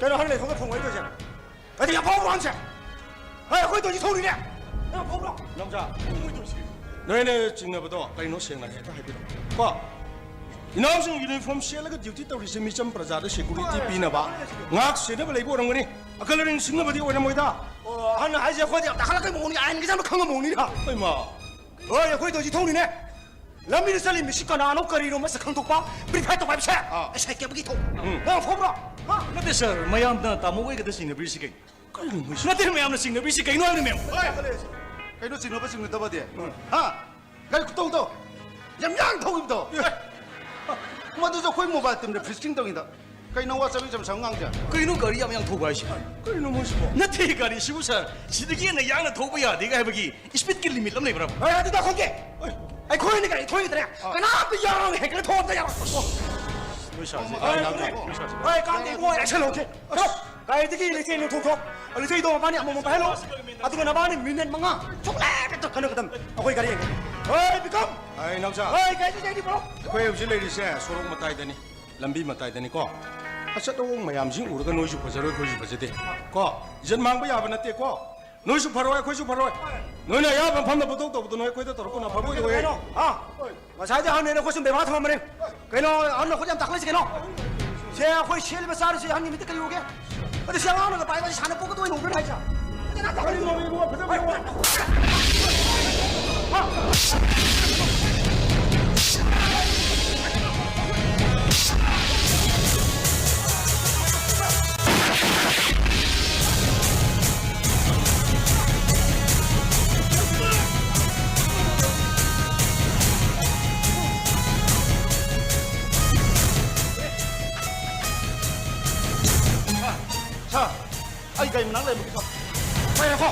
ꯀꯩꯅꯣ ꯍꯥꯟꯅ ꯂꯩꯐꯝꯒ ꯐꯪꯉꯣꯏ ꯇꯧꯔꯤꯁꯦ? ꯑꯗꯤ ꯌꯥꯝ ꯐꯥꯎꯕ꯭ꯔꯣ ꯍꯥꯟꯁꯦ? ꯍꯣꯏ, ꯑꯩꯈꯣꯏ ꯇꯧꯔꯤꯁꯦ ꯊꯧꯔꯤꯅꯦ꯫ ꯌꯥꯝ ꯐꯥꯎꯕ꯭ꯔꯣ? ꯅꯝꯖꯥ, ꯅꯣꯏꯅ ꯆꯤꯡꯅꯕꯗꯣ ꯀꯩꯅꯣ ꯁꯦꯡꯅ ꯍꯦꯛꯇ ꯍꯥꯏꯕꯤꯔꯛꯑꯣ ꯀꯣ꯫ ꯏꯅꯥꯎꯁꯤꯡ ꯌꯨꯅꯤꯐꯣꯔꯝ ꯁꯦꯠꯂꯒ ꯗ꯭ꯌꯨꯇꯤ ꯇꯧꯔꯤꯁꯦ ꯃꯤꯆꯝ ꯄ꯭ꯔꯖꯥꯗ ꯁꯦꯀ꯭ꯌꯨꯔꯤꯇꯤ ꯄꯤꯅꯕ, ꯉꯥꯛ ꯁꯦꯟꯅꯕ ꯂꯩꯕ ꯑꯣꯏꯔꯝꯒꯅꯤ꯫ ꯑꯀꯜ ꯑꯔꯤꯡ ꯁꯤꯡꯅꯕꯗꯤ ꯑꯣꯏꯔꯝꯃꯣꯏꯗ꯫ ꯑꯣ, ꯑꯍꯟꯅ ꯍꯥꯏꯁꯦ ꯑꯩꯈꯣꯏꯗꯤ ꯌꯥꯝ ꯇꯥꯈꯠꯂꯛꯄꯩ ꯃꯑꯣꯡꯅꯤ, ꯑꯥꯏꯟꯒꯁꯦ ꯌꯥꯝꯅ ꯈꯪꯉ ꯃꯑꯣꯡꯅꯤꯗ꯫ ꯍꯣꯏ, ꯑꯩꯈꯣꯏ ꯇꯧꯔꯤꯁꯦ ꯊꯧꯔꯤꯅꯦ꯫ ꯂꯝꯕꯤꯗ ꯆꯠꯂꯤ ꯃꯤꯁꯤ ꯀꯅꯥꯅꯣ ꯀꯔꯤꯅꯣ ꯃꯁꯛ ꯈꯪꯗꯣꯛꯄ, ꯕ꯭ꯔꯦꯛ ꯐꯥꯏꯠ ꯇꯧꯕ ꯍꯥꯏꯕꯁꯦ꯫ ꯑꯥ꯫ ꯑꯩ ꯁꯥꯏꯀꯦꯜꯒꯤ ꯊꯧ꯫ ꯎꯝ꯫ ꯅꯪ ꯐꯥꯎꯕ꯭ꯔꯣ? ꯍꯥ? ꯅꯠꯇꯦ ꯁꯥꯔ, ꯃꯌꯥꯝꯅ ꯇꯥꯃꯣ ꯍꯣꯏꯒꯗ ꯆꯤꯡꯅꯕꯤꯔꯤꯁꯤ ꯀꯩ? ꯀꯩꯅꯣ ꯃꯣꯏꯁꯤ? ꯅꯠꯇꯦ, ꯃꯌꯥꯝꯅ ꯆꯤꯡꯅꯕꯤꯔꯤꯁꯤ ꯀꯩꯅꯣ ꯍꯥꯏꯕꯅꯤ, ꯃꯦꯝ? ꯍꯣꯏ꯫ ꯀꯩꯅꯣ ꯆꯤꯡꯅꯕ ꯆꯤꯡꯅꯗꯕꯗꯤ? ꯎꯝ꯫ ꯍꯥ? ꯀꯔꯤ ꯈꯨꯇꯧꯗꯣ? ꯌꯥꯝ ꯌꯥꯡꯅ ꯊꯧꯈꯤꯕꯗꯣ꯫ ꯃꯗꯨꯁꯨ ꯑꯩꯈꯣꯏ ꯃꯣꯕꯥꯏꯜ ꯇꯤꯝꯗ ꯐꯤꯁꯀꯤꯡ ꯇꯧꯉꯩꯗ꯫ ꯀꯩꯅꯣ ꯋꯥ ꯆꯕꯦꯠ ꯆꯕꯦꯠ ꯁꯥꯕ ꯉꯥꯡꯁꯦ? ꯀꯩꯅꯣ ꯒꯥꯔꯤ ꯌꯥꯝ ꯌꯥꯡꯅ ꯊꯧꯕ ꯍꯥꯏꯁꯦ? ꯀꯩꯅꯣ ꯃꯣꯏꯁꯤꯕꯣ? ꯅꯠꯇꯦ, ꯒꯥꯔꯤꯁꯤꯕꯨ ꯁꯥꯔ, ꯁꯤꯗꯒꯤ ꯍꯦꯟꯅ ꯌꯥꯡꯅ ꯊꯧꯕ ꯌꯥꯗꯦꯒ ꯍꯥꯏꯕꯒꯤ ꯁ꯭ꯄꯤꯗꯀꯤ ꯂꯤꯃꯤꯠ ꯑꯃ ꯂꯩꯕ꯭ꯔꯕ? ꯑꯦ, ꯑꯗꯨꯗ ꯈꯪꯗꯦ꯫ ꯑꯩꯈꯣꯏꯅ ꯒꯥꯔꯤ ꯊꯧꯔꯤꯗꯅꯦ, ꯑꯥ꯫ ꯀꯅꯥꯝꯇ ꯌꯥꯡꯅ ꯍꯦꯛꯇ ꯊꯧꯕ ꯌꯥꯔꯣꯏ꯫ ꯅꯣꯏ ꯁꯥꯔꯁꯦ, ꯑꯩ ꯅꯣꯏ ꯁꯥꯔꯁꯦ꯫ ꯑꯩ ꯀꯥꯟꯗꯦ, ꯏꯕꯨꯡꯉꯣ, ꯑꯦꯛꯁꯟ ꯂꯧꯁꯦ꯫ ꯆꯠꯂꯣ꯫ ꯒꯥꯔꯤꯗꯒꯤ ꯂꯩꯊꯦꯡ ꯂꯧꯊꯣꯛꯈ꯭ꯔꯣ꯫ ꯂꯩꯊꯦꯡꯗꯣ ꯃꯕꯥꯅꯤ ꯑꯃꯃꯝ ꯄꯥꯏꯍꯜꯂꯣ꯫ ꯑꯗꯨꯒ ꯅꯕꯥꯅꯤ ꯃꯤꯅꯤꯠ ꯃꯉꯥ ꯁꯨꯛꯂꯦꯞ ꯂꯦꯞꯇ ꯈꯟꯅꯒꯗꯝ꯫ ꯑꯩꯈꯣꯏ ꯒꯥꯔꯤ ꯌꯦꯡꯒꯦ꯫ ꯍꯣꯏ, ꯕꯤꯀꯝ! ꯑꯩ ꯅꯥꯎꯆꯥ꯫ ꯍꯣꯏ, ꯒꯥꯔꯤꯗ ꯆꯦꯟꯈꯤꯕ꯭ꯔꯣ? ꯑꯩꯈꯣꯏ ꯍꯧꯖꯤꯛ ꯂꯩꯔꯤꯁꯦ ꯁꯣꯔꯣꯛ ꯃꯇꯥꯏꯗꯅꯤ, ꯂꯝꯕꯤ ꯃꯇꯥꯏꯗꯅꯤꯀꯣ꯫ ꯑꯆꯠ ꯑꯋꯣꯡ ꯃꯌꯥꯝꯁꯤꯡ ꯎꯔꯒ ꯅꯣꯏꯁꯨ ꯐꯖꯔꯣꯏ, ꯑꯩꯈꯣꯏꯁꯨ ꯐꯖꯗꯦ꯫ ꯀꯣ? ꯏꯖꯠ ꯃꯥꯡꯕ ꯌꯥꯕ ꯅꯠꯇꯦꯀꯣ꯫ ꯅꯣꯏꯁꯨ ꯐꯔꯣꯏ, ꯑꯩꯈꯣꯏꯁꯨ ꯐꯔꯣꯏ꯫ ꯅꯣꯏꯅ ꯑꯌꯥꯕ ꯃꯐꯝꯗ ꯄꯨꯊꯣꯛ ꯇꯧꯕꯗꯣ ꯅꯣꯏ ꯑꯩꯈꯣꯏꯗ ꯇꯧꯔꯛꯄꯅ ꯐꯕ ꯑꯣꯏꯔꯣꯏ꯫ ꯀꯩꯅꯣ? ꯍꯥ? ꯉꯁꯥꯏꯗꯩ ꯍꯪꯅꯦꯅ ꯑꯩꯈꯣꯏ ꯁꯨꯝ ꯕꯦꯕꯥꯔ ꯊꯝꯃꯝꯕꯅꯦ꯫ ꯀꯩꯅꯣ, ꯑꯍꯟꯅ ꯈꯨꯠ ꯌꯥꯝ ꯇꯥꯈꯠꯂꯤꯁꯦ ꯀꯩꯅꯣ? ꯁꯦ, ꯑꯩꯈꯣꯏ ꯁꯦꯠꯂꯤꯕ ꯆꯥꯔꯤꯁꯦ ꯑꯍꯟꯒꯤ ꯃꯤꯠꯇ ꯀꯔꯤ ꯎꯒꯦ? ꯑꯗꯨ ꯁꯦ, ꯑꯉꯥꯡꯅꯒ ꯄꯥꯏꯕ ꯍꯥꯏꯁꯦ ꯁꯥꯟꯅ ꯄꯣꯛꯀꯗꯣꯏ ꯎꯕ꯭ꯔꯥ ꯍꯥꯏꯁꯦ? ꯐꯖꯅ ꯇꯥꯈꯠꯂꯤ꯫ ꯍꯣꯏ, ꯍꯣꯏ, ꯐꯖꯅ ꯍꯣꯏ꯫ ꯁꯥꯔ, ꯑꯩ ꯒꯥꯔꯤ ꯃꯅꯥꯛ ꯂꯩꯔꯝꯃꯒꯦ, ꯁꯥꯔ꯫ ꯄꯥꯏꯔꯣꯀꯣ꯫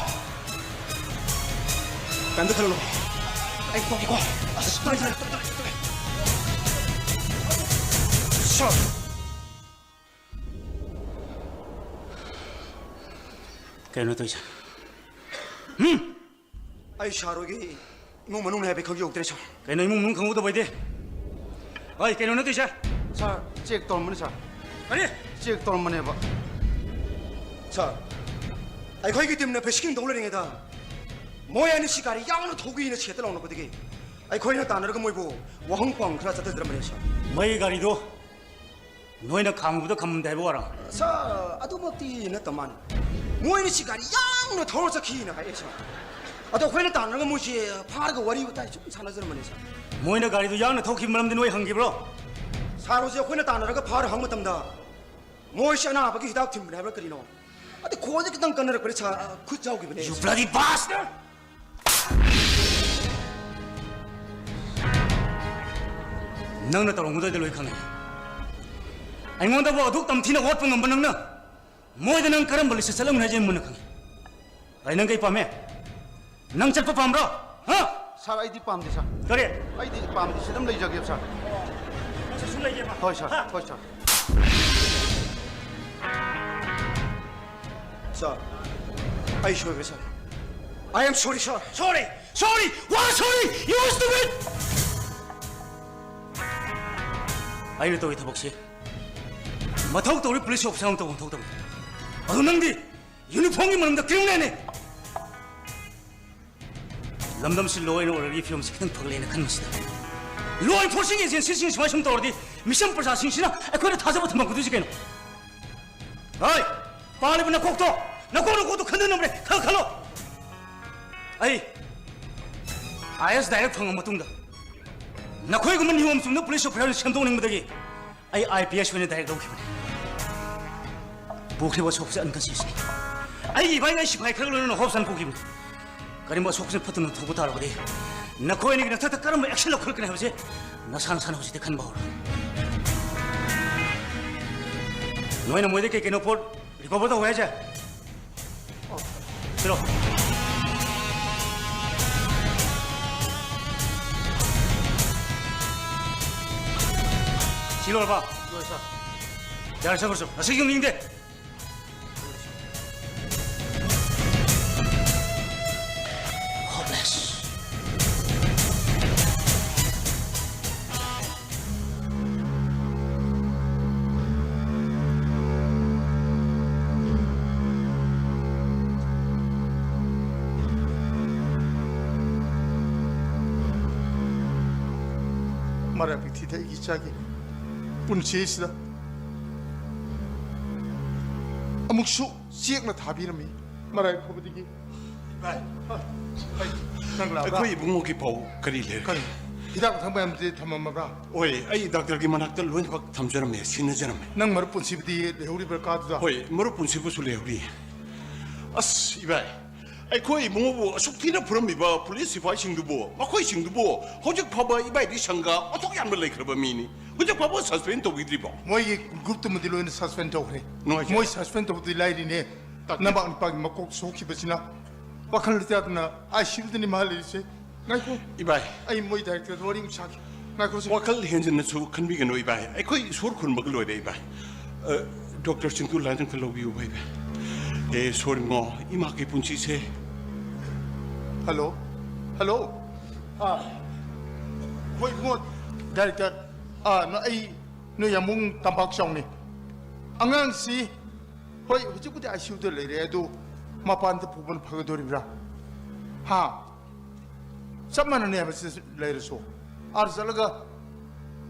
ꯀꯩꯝꯇ ꯈꯜꯂꯨꯅꯨ꯫ ꯑꯩ ꯊꯣꯛꯀꯦꯀꯣ꯫ ꯑꯁ, ꯇꯣꯛꯑꯦ, ꯇꯣꯛꯑꯦ, ꯇꯣꯛꯑꯦ, ꯇꯣꯛꯑꯦ꯫ ꯁꯥꯔ꯫ ꯀꯩꯅꯣ ꯇꯧꯔꯤꯁꯦ? ꯍꯨꯝ? ꯑꯩ ꯁꯥꯔ ꯍꯣꯏꯒꯤ ꯏꯃꯨꯡ ꯃꯅꯨꯡꯅꯦ ꯍꯥꯏꯕ ꯈꯪꯖꯍꯧꯗ꯭ꯔꯦ, ꯁꯥꯔ꯫ ꯀꯩꯅꯣ ꯏꯃꯨꯡ ꯃꯅꯨꯡ ꯈꯪꯍꯧꯗꯕ ꯑꯣꯏꯗꯦ? ꯍꯣꯏ, ꯀꯩꯅꯣ ꯅꯠꯇꯦ, ꯁꯥꯔ꯫ ꯁꯥꯔ, ꯆꯦꯛ ꯇꯧꯔꯝꯕꯅꯤ, ꯁꯥꯔ꯫ ꯀꯔꯤ? ꯆꯦꯛ ꯇꯧꯔꯝꯕꯅꯦꯕ꯫ ꯁꯥꯔ, ꯑꯩꯈꯣꯏꯒꯤ ꯇꯤꯝꯅ ꯐꯤꯁꯀꯤꯡ ꯇꯧ ꯂꯩꯔꯤꯉꯩꯗ ꯃꯣꯏ ꯑꯅꯤꯁꯤ ꯒꯥꯔꯤ ꯌꯥꯡꯅ ꯊꯧꯒꯦꯅ ꯁꯦꯠꯇ ꯂꯥꯎꯅꯕꯗꯒꯤ ꯑꯩꯈꯣꯏꯅ ꯇꯥꯟꯅꯔꯒ ꯃꯣꯏꯕꯨ ꯋꯥꯍꯪ ꯄꯥꯎꯍꯪ ꯈꯔ ꯆꯠꯊꯖꯔꯝꯕꯅꯦ, ꯁꯥꯔ꯫ ꯃꯣꯏꯒꯤ ꯒꯥꯔꯤꯗꯣ ꯅꯣꯏꯅ ꯈꯥꯝꯃꯨꯕꯗ ꯈꯝꯃꯝꯗꯦ ꯍꯥꯏꯕ ꯋꯥꯔꯣ? ꯁꯥꯔ, ꯑꯗꯨꯃꯛꯇꯤ ꯅꯠꯇ ꯃꯥꯜꯂꯦ꯫ ꯃꯣꯏꯅ ꯁꯤ ꯒꯥꯔꯤ ꯌꯥꯡꯅ ꯊꯧꯔ ꯆꯠꯈꯤꯅ ꯍꯥꯏꯔꯛꯑꯦ, ꯁꯥꯔ꯫ ꯑꯗꯣ ꯑꯩꯈꯣꯏꯅ ꯇꯥꯟꯅꯔꯒ ꯃꯣꯏꯁꯦ ꯐꯥꯔꯒ ꯋꯥꯔꯤ ꯋꯥꯇꯥꯏ ꯁꯨꯝ ꯁꯥꯟꯅꯖꯔꯝꯕꯅꯦ, ꯁꯥꯔ꯫ ꯃꯣꯏꯅ ꯒꯥꯔꯤꯗꯨ ꯌꯥꯡꯅ ꯊꯧꯈꯤꯕ ꯃꯔꯝꯗꯤ ꯅꯣꯏ ꯍꯪꯈꯤꯕ꯭ꯔꯣ? ꯁꯥꯔ, ꯍꯧꯖꯤꯛ ꯑꯩꯈꯣꯏꯅ ꯇꯥꯟꯅꯔꯒ ꯐꯥꯔ ꯍꯪꯕ ꯃꯇꯝꯗ ꯃꯣꯏꯁꯦ ꯑꯅꯥꯕꯒꯤ ꯍꯤꯗꯥꯛ ꯊꯤꯟꯕꯅꯦ ꯍꯥꯏꯕ꯭ꯔꯥ ꯀꯔꯤꯅꯣ? ꯑꯗꯩ ꯈꯣꯟꯁꯦ ꯈꯤꯇꯪ ꯀꯟꯅꯔꯛꯄꯅꯦ, ꯁꯥꯔ, ꯈꯨꯠ ꯌꯥꯎꯈꯤꯕꯅꯦ꯫ You bloody bastard! ꯅꯪꯅ ꯇꯧꯔꯝꯒꯗꯣꯏꯗꯣ ꯂꯣꯏ ꯈꯪꯉꯦ꯫ ꯑꯩꯉꯣꯟꯗꯕꯨ ꯑꯗꯨꯛ ꯇꯝꯊꯤꯅ ꯑꯣꯠꯄ ꯉꯝꯕ ꯅꯪꯅ ꯃꯣꯏꯗ ꯅꯪ ꯀꯔꯝꯕ ꯂꯤꯁꯇ ꯆꯠꯂꯝꯒꯅꯤ ꯍꯥꯏꯁꯦ ꯑꯩ ꯃꯨꯟꯅ ꯈꯪꯉꯦ꯫ ꯑꯩ ꯅꯪ ꯀꯩ ꯄꯥꯝꯃꯦ? ꯅꯪ ꯆꯠꯄ ꯄꯥꯝꯕ꯭ꯔꯣ? ꯍꯥ? ꯁꯥꯔ, ꯑꯩꯗꯤ ꯄꯥꯝꯗꯦ, ꯁꯥꯔ꯫ ꯀꯔꯤ? ꯑꯩꯗꯤ ꯄꯥꯝꯗꯦ, ꯁꯤꯗ ꯑꯗꯨꯝ ꯂꯩꯖꯒꯦꯕ, ꯁꯥꯔ꯫ ꯅꯪꯁꯨ ꯁꯨꯝ ꯂꯩꯒꯦꯕ? ꯍꯣꯏ, ꯁꯥꯔ꯫ ꯍꯥ? ꯍꯣꯏ, ꯁꯥꯔ꯫ ꯁꯥꯔ, ꯑꯩ ꯁꯣꯏꯈ꯭ꯔꯦ, ꯁꯥꯔ꯫ I am sorry, sir. Sorry? Sorry? What sorry? You stupid! ꯑꯩꯅ ꯇꯧꯔꯤ ꯊꯕꯛꯁꯤ ꯃꯊꯧ ꯇꯧꯔꯤ ꯄꯨꯂꯤꯁ ꯑꯣꯐꯤꯁꯥꯔ ꯑꯃ ꯇꯧꯕ ꯃꯊꯧ ꯇꯧꯏ꯫ ꯑꯗꯨ ꯅꯪꯗꯤ ꯌꯨꯅꯤꯐꯣꯔꯝꯒꯤ ꯃꯔꯝꯗ ꯀ꯭ꯔꯤꯃꯤꯅꯦꯜꯅꯤ꯫ ꯂꯝꯗꯝꯁꯤ law and orderꯒꯤ ꯐꯤꯕꯝꯁꯤ ꯈꯤꯇꯪ ꯐꯒꯠꯂꯦꯅ ꯈꯟꯕꯁꯤꯗ, law enforcing agencyꯁꯤꯡ ꯁꯨꯃꯥꯏ ꯁꯨꯝ ꯇꯧꯔꯗꯤ ꯃꯤꯆꯝ ꯄ꯭ꯔꯖꯥꯁꯤꯡꯁꯤꯅ ꯑꯩꯈꯣꯏꯗ ꯊꯥꯖꯕ ꯊꯝꯃꯛꯀꯗꯣꯏꯁꯤ ꯀꯩꯅꯣ? ꯍꯣꯏ, ꯄꯥꯜꯂꯤꯕ ꯅꯀꯣꯛꯇꯣ, ꯅꯀꯣꯛ ꯅꯀꯣꯛꯇꯣ ꯈꯟꯊꯅꯕꯅꯦ, ꯈꯔ ꯈꯜꯂꯣ꯫ ꯑꯩ IAS direct ꯐꯪꯉ ꯃꯇꯨꯡꯗ ꯅꯈꯣꯏꯒꯨꯝꯕ ꯅꯤꯌꯣꯝ ꯆꯨꯝꯅ ꯄꯨꯂꯤꯁ ꯑꯣꯐꯤꯁꯥꯔ ꯁꯦꯝꯗꯣꯛꯅꯤꯡꯕꯗꯒꯤ ꯑꯩ IPS ꯑꯣꯏꯅ direct ꯂꯧꯈꯤꯕꯅꯤ꯫ ꯄꯨꯈ꯭ꯔꯤꯕ ꯑꯁꯣꯛꯄꯁꯦ unconsciousꯅꯤ꯫ ꯑꯩꯒꯤ ꯏꯕꯥꯏ ꯑꯩ ꯁꯤꯐꯥꯏ ꯈꯔ ꯂꯣꯏꯅꯅ ꯍꯣꯞꯁꯥꯟ ꯄꯨꯈꯤꯕꯅꯤ꯫ ꯀꯔꯤꯒꯨꯝꯕ ꯑꯁꯣꯛꯄꯁꯤꯅ ꯐꯠꯇꯅ ꯊꯣꯛꯄ ꯇꯥꯔꯕꯗꯤ ꯅꯈꯣꯏ ꯑꯅꯤꯒꯤ ꯅꯊꯛꯇ ꯀꯔꯝꯕ action ꯂꯧꯈꯠꯂꯛꯀꯅꯤ ꯍꯥꯏꯕꯁꯦ ꯅꯁꯥ ꯅꯁꯥꯅ ꯍꯧꯖꯤꯛꯇꯤ ꯈꯟꯕ ꯍꯧꯔꯣ꯫ ꯅꯣꯏꯅ ꯃꯣꯏꯗ ꯀꯩ ꯀꯩꯅꯣ ꯄꯣꯠ recover ꯇꯧꯋꯦ ꯍꯥꯏꯁꯦ? ꯁꯤꯂꯣ꯫ ꯁꯤ ꯂꯣꯏꯔꯕ? ꯂꯣꯏꯔꯦ, ꯁꯥꯔ꯫ ꯌꯥꯔꯦ, ꯆꯠꯈ꯭ꯔꯣ, ꯆꯠꯈ꯭ꯔꯣ꯫ ꯉꯁꯤ ꯌꯨꯝ ꯅꯤꯡꯗꯦ꯫ Hopeless. ꯃꯔꯥꯏꯕꯛ ꯊꯤꯗ ꯑꯩꯒꯤ ꯏꯆꯥꯒꯤ ꯄꯨꯟꯁꯤꯁꯤꯗ ꯑꯃꯨꯛꯁꯨ ꯆꯦꯛꯅ ꯊꯥꯕꯤꯔꯝꯃꯤ꯫ ꯃꯔꯥꯏ ꯐꯕꯗꯒꯤ꯫ ꯚꯥꯏ, ꯅꯪ ꯂꯥꯛꯑꯕ꯭ꯔꯥ? ꯑꯩꯈꯣꯏ ꯏꯕꯨꯡꯉꯣꯒꯤ ꯄꯥꯎ ꯀꯔꯤ ꯂꯩꯔꯦ? ꯀꯔꯤ? ꯍꯤꯗꯥꯛ ꯂꯥꯡꯊꯛ ꯃꯌꯥꯝꯗꯤ ꯊꯝꯃꯝꯃꯕ꯭ꯔꯥ? ꯍꯣꯏ, ꯑꯩ ꯗꯥꯛꯇꯔꯒꯤ ꯃꯅꯥꯛꯇ ꯂꯣꯏꯅꯃꯛ ꯊꯝꯖꯔꯝꯃꯦ, ꯁꯤꯟꯅꯖꯔꯝꯃꯦ꯫ ꯅꯪ ꯃꯔꯨꯞ ꯄꯨꯟꯁꯤꯕꯨꯗꯤ ꯂꯩꯍꯧꯔꯤꯕ꯭ꯔꯥ ꯀꯥꯗꯨꯗ? ꯍꯣꯏ, ꯃꯔꯨꯞ ꯄꯨꯟꯁꯤꯕꯨꯁꯨ ꯂꯩꯍꯧꯔꯤ꯫ ꯑꯁ, ꯏꯕꯥꯏ, ꯑꯩꯈꯣꯏ ꯏꯕꯨꯡꯉꯣꯕꯨ ꯑꯁꯨꯛ ꯊꯤꯅ ꯐꯨꯔꯝꯃꯤꯕ ꯄꯨꯂꯤꯁ ꯁꯤꯐꯥꯏꯁꯤꯡꯗꯨꯕꯨ, ꯃꯈꯣꯏꯁꯤꯡꯗꯨꯕꯨ ꯍꯧꯖꯤꯛ ꯐꯥꯎꯕ ꯏꯕꯥꯏꯗꯤ ꯁꯪꯒ ꯑꯣꯟꯊꯣꯛ ꯌꯥꯟꯕ ꯂꯩꯈ꯭ꯔꯕ ꯃꯤꯅꯤ꯫ ꯍꯧꯖꯤꯛ ꯐꯥꯎꯕ ꯁꯁꯄꯦꯟ ꯇꯧꯕꯤꯗ꯭ꯔꯤꯕꯣ? ꯃꯣꯏꯒꯤ ꯒ꯭ꯔꯨꯞꯇꯨꯃꯗꯤ ꯂꯣꯏꯅ ꯁꯁꯄꯦꯟ ꯇꯧꯈ꯭ꯔꯦ꯫ ꯅꯨꯡꯉꯥꯏꯖꯔꯦ꯫ ꯃꯣꯏ ꯁꯁꯄꯦꯟ ꯇꯧꯕꯗꯤ ꯂꯥꯏꯔꯤꯅꯦ꯫ ꯇꯥꯛꯄꯤꯌꯨ꯫ ꯅꯕꯥꯛ ꯅꯨꯄꯥꯒꯤ ꯃꯀꯣꯛ ꯁꯣꯛꯈꯤꯕꯁꯤꯅ ꯋꯥꯈꯜ ꯂꯩꯇꯥꯗꯅ ꯑꯥꯏ ꯁꯤ ꯌꯨꯗꯅꯤ ꯃꯥ ꯂꯩꯔꯤꯁꯦ꯫ ꯉꯥꯏꯈꯣ꯫ ꯏꯕꯥꯏ꯫ ꯑꯩ ꯃꯣꯏ ꯗꯥꯏꯔꯦꯛꯇꯔꯗ ꯋꯥꯔꯤ ꯑꯃ ꯁꯥꯒꯦ꯫ ꯉꯥꯏꯈꯣꯁꯦ꯫ ꯋꯥꯈꯜ ꯍꯦꯟꯖꯤꯟꯅꯁꯨ ꯈꯟꯕꯤꯒꯅꯨ ꯏꯕꯥꯏ꯫ ꯑꯩꯈꯣꯏ ꯏꯁꯣꯔ ꯈꯨꯔꯨꯝꯕꯒ ꯂꯣꯏꯔꯦ ꯏꯕꯥꯏ꯫ ꯑ, ꯗꯣꯛꯇꯔ ꯆꯤꯡꯇꯨ ꯂꯥꯏꯟꯗꯪ ꯈꯔ ꯂꯧꯕꯤꯌꯨ ꯏꯕꯥꯏ꯫ ꯑꯦ, ꯏꯁꯣꯔ ꯏꯃꯥ, ꯏꯃꯥꯒꯤ ꯄꯨꯟꯁꯤꯁꯦ꯫ ꯍꯜꯂꯣ꯫ ꯍꯜꯂꯣ꯫ ꯑꯥ, ꯍꯣꯏ, ꯏꯕꯨꯡꯉꯣ, ꯗꯥꯏꯔꯦꯛꯇꯔ꯫ ꯑꯥ, ꯅ-, ꯑꯩ ꯅꯣꯏ ꯌꯥꯝꯕꯨꯡ ꯇꯝꯄꯥꯛ ꯆꯥꯎꯅꯤ꯫ ꯑꯉꯥꯡꯁꯤ, ꯍꯣꯏ, ꯍꯧꯖꯤꯛꯄꯨꯗꯤ ꯑꯥꯏ ꯁꯤ ꯌꯨꯗ ꯂꯩꯔꯦ, ꯑꯗꯨ ꯃꯄꯥꯟꯗ ꯄꯨꯕꯅ ꯐꯒꯗꯣꯔꯤꯕ꯭ꯔꯥ? ꯍꯥ? ꯆꯞ ꯃꯥꯟꯅꯅꯤ ꯍꯥꯏꯕꯁꯤ ꯂꯩꯔꯁꯨ꯫ ꯑꯥꯗ ꯆꯠꯂꯒ,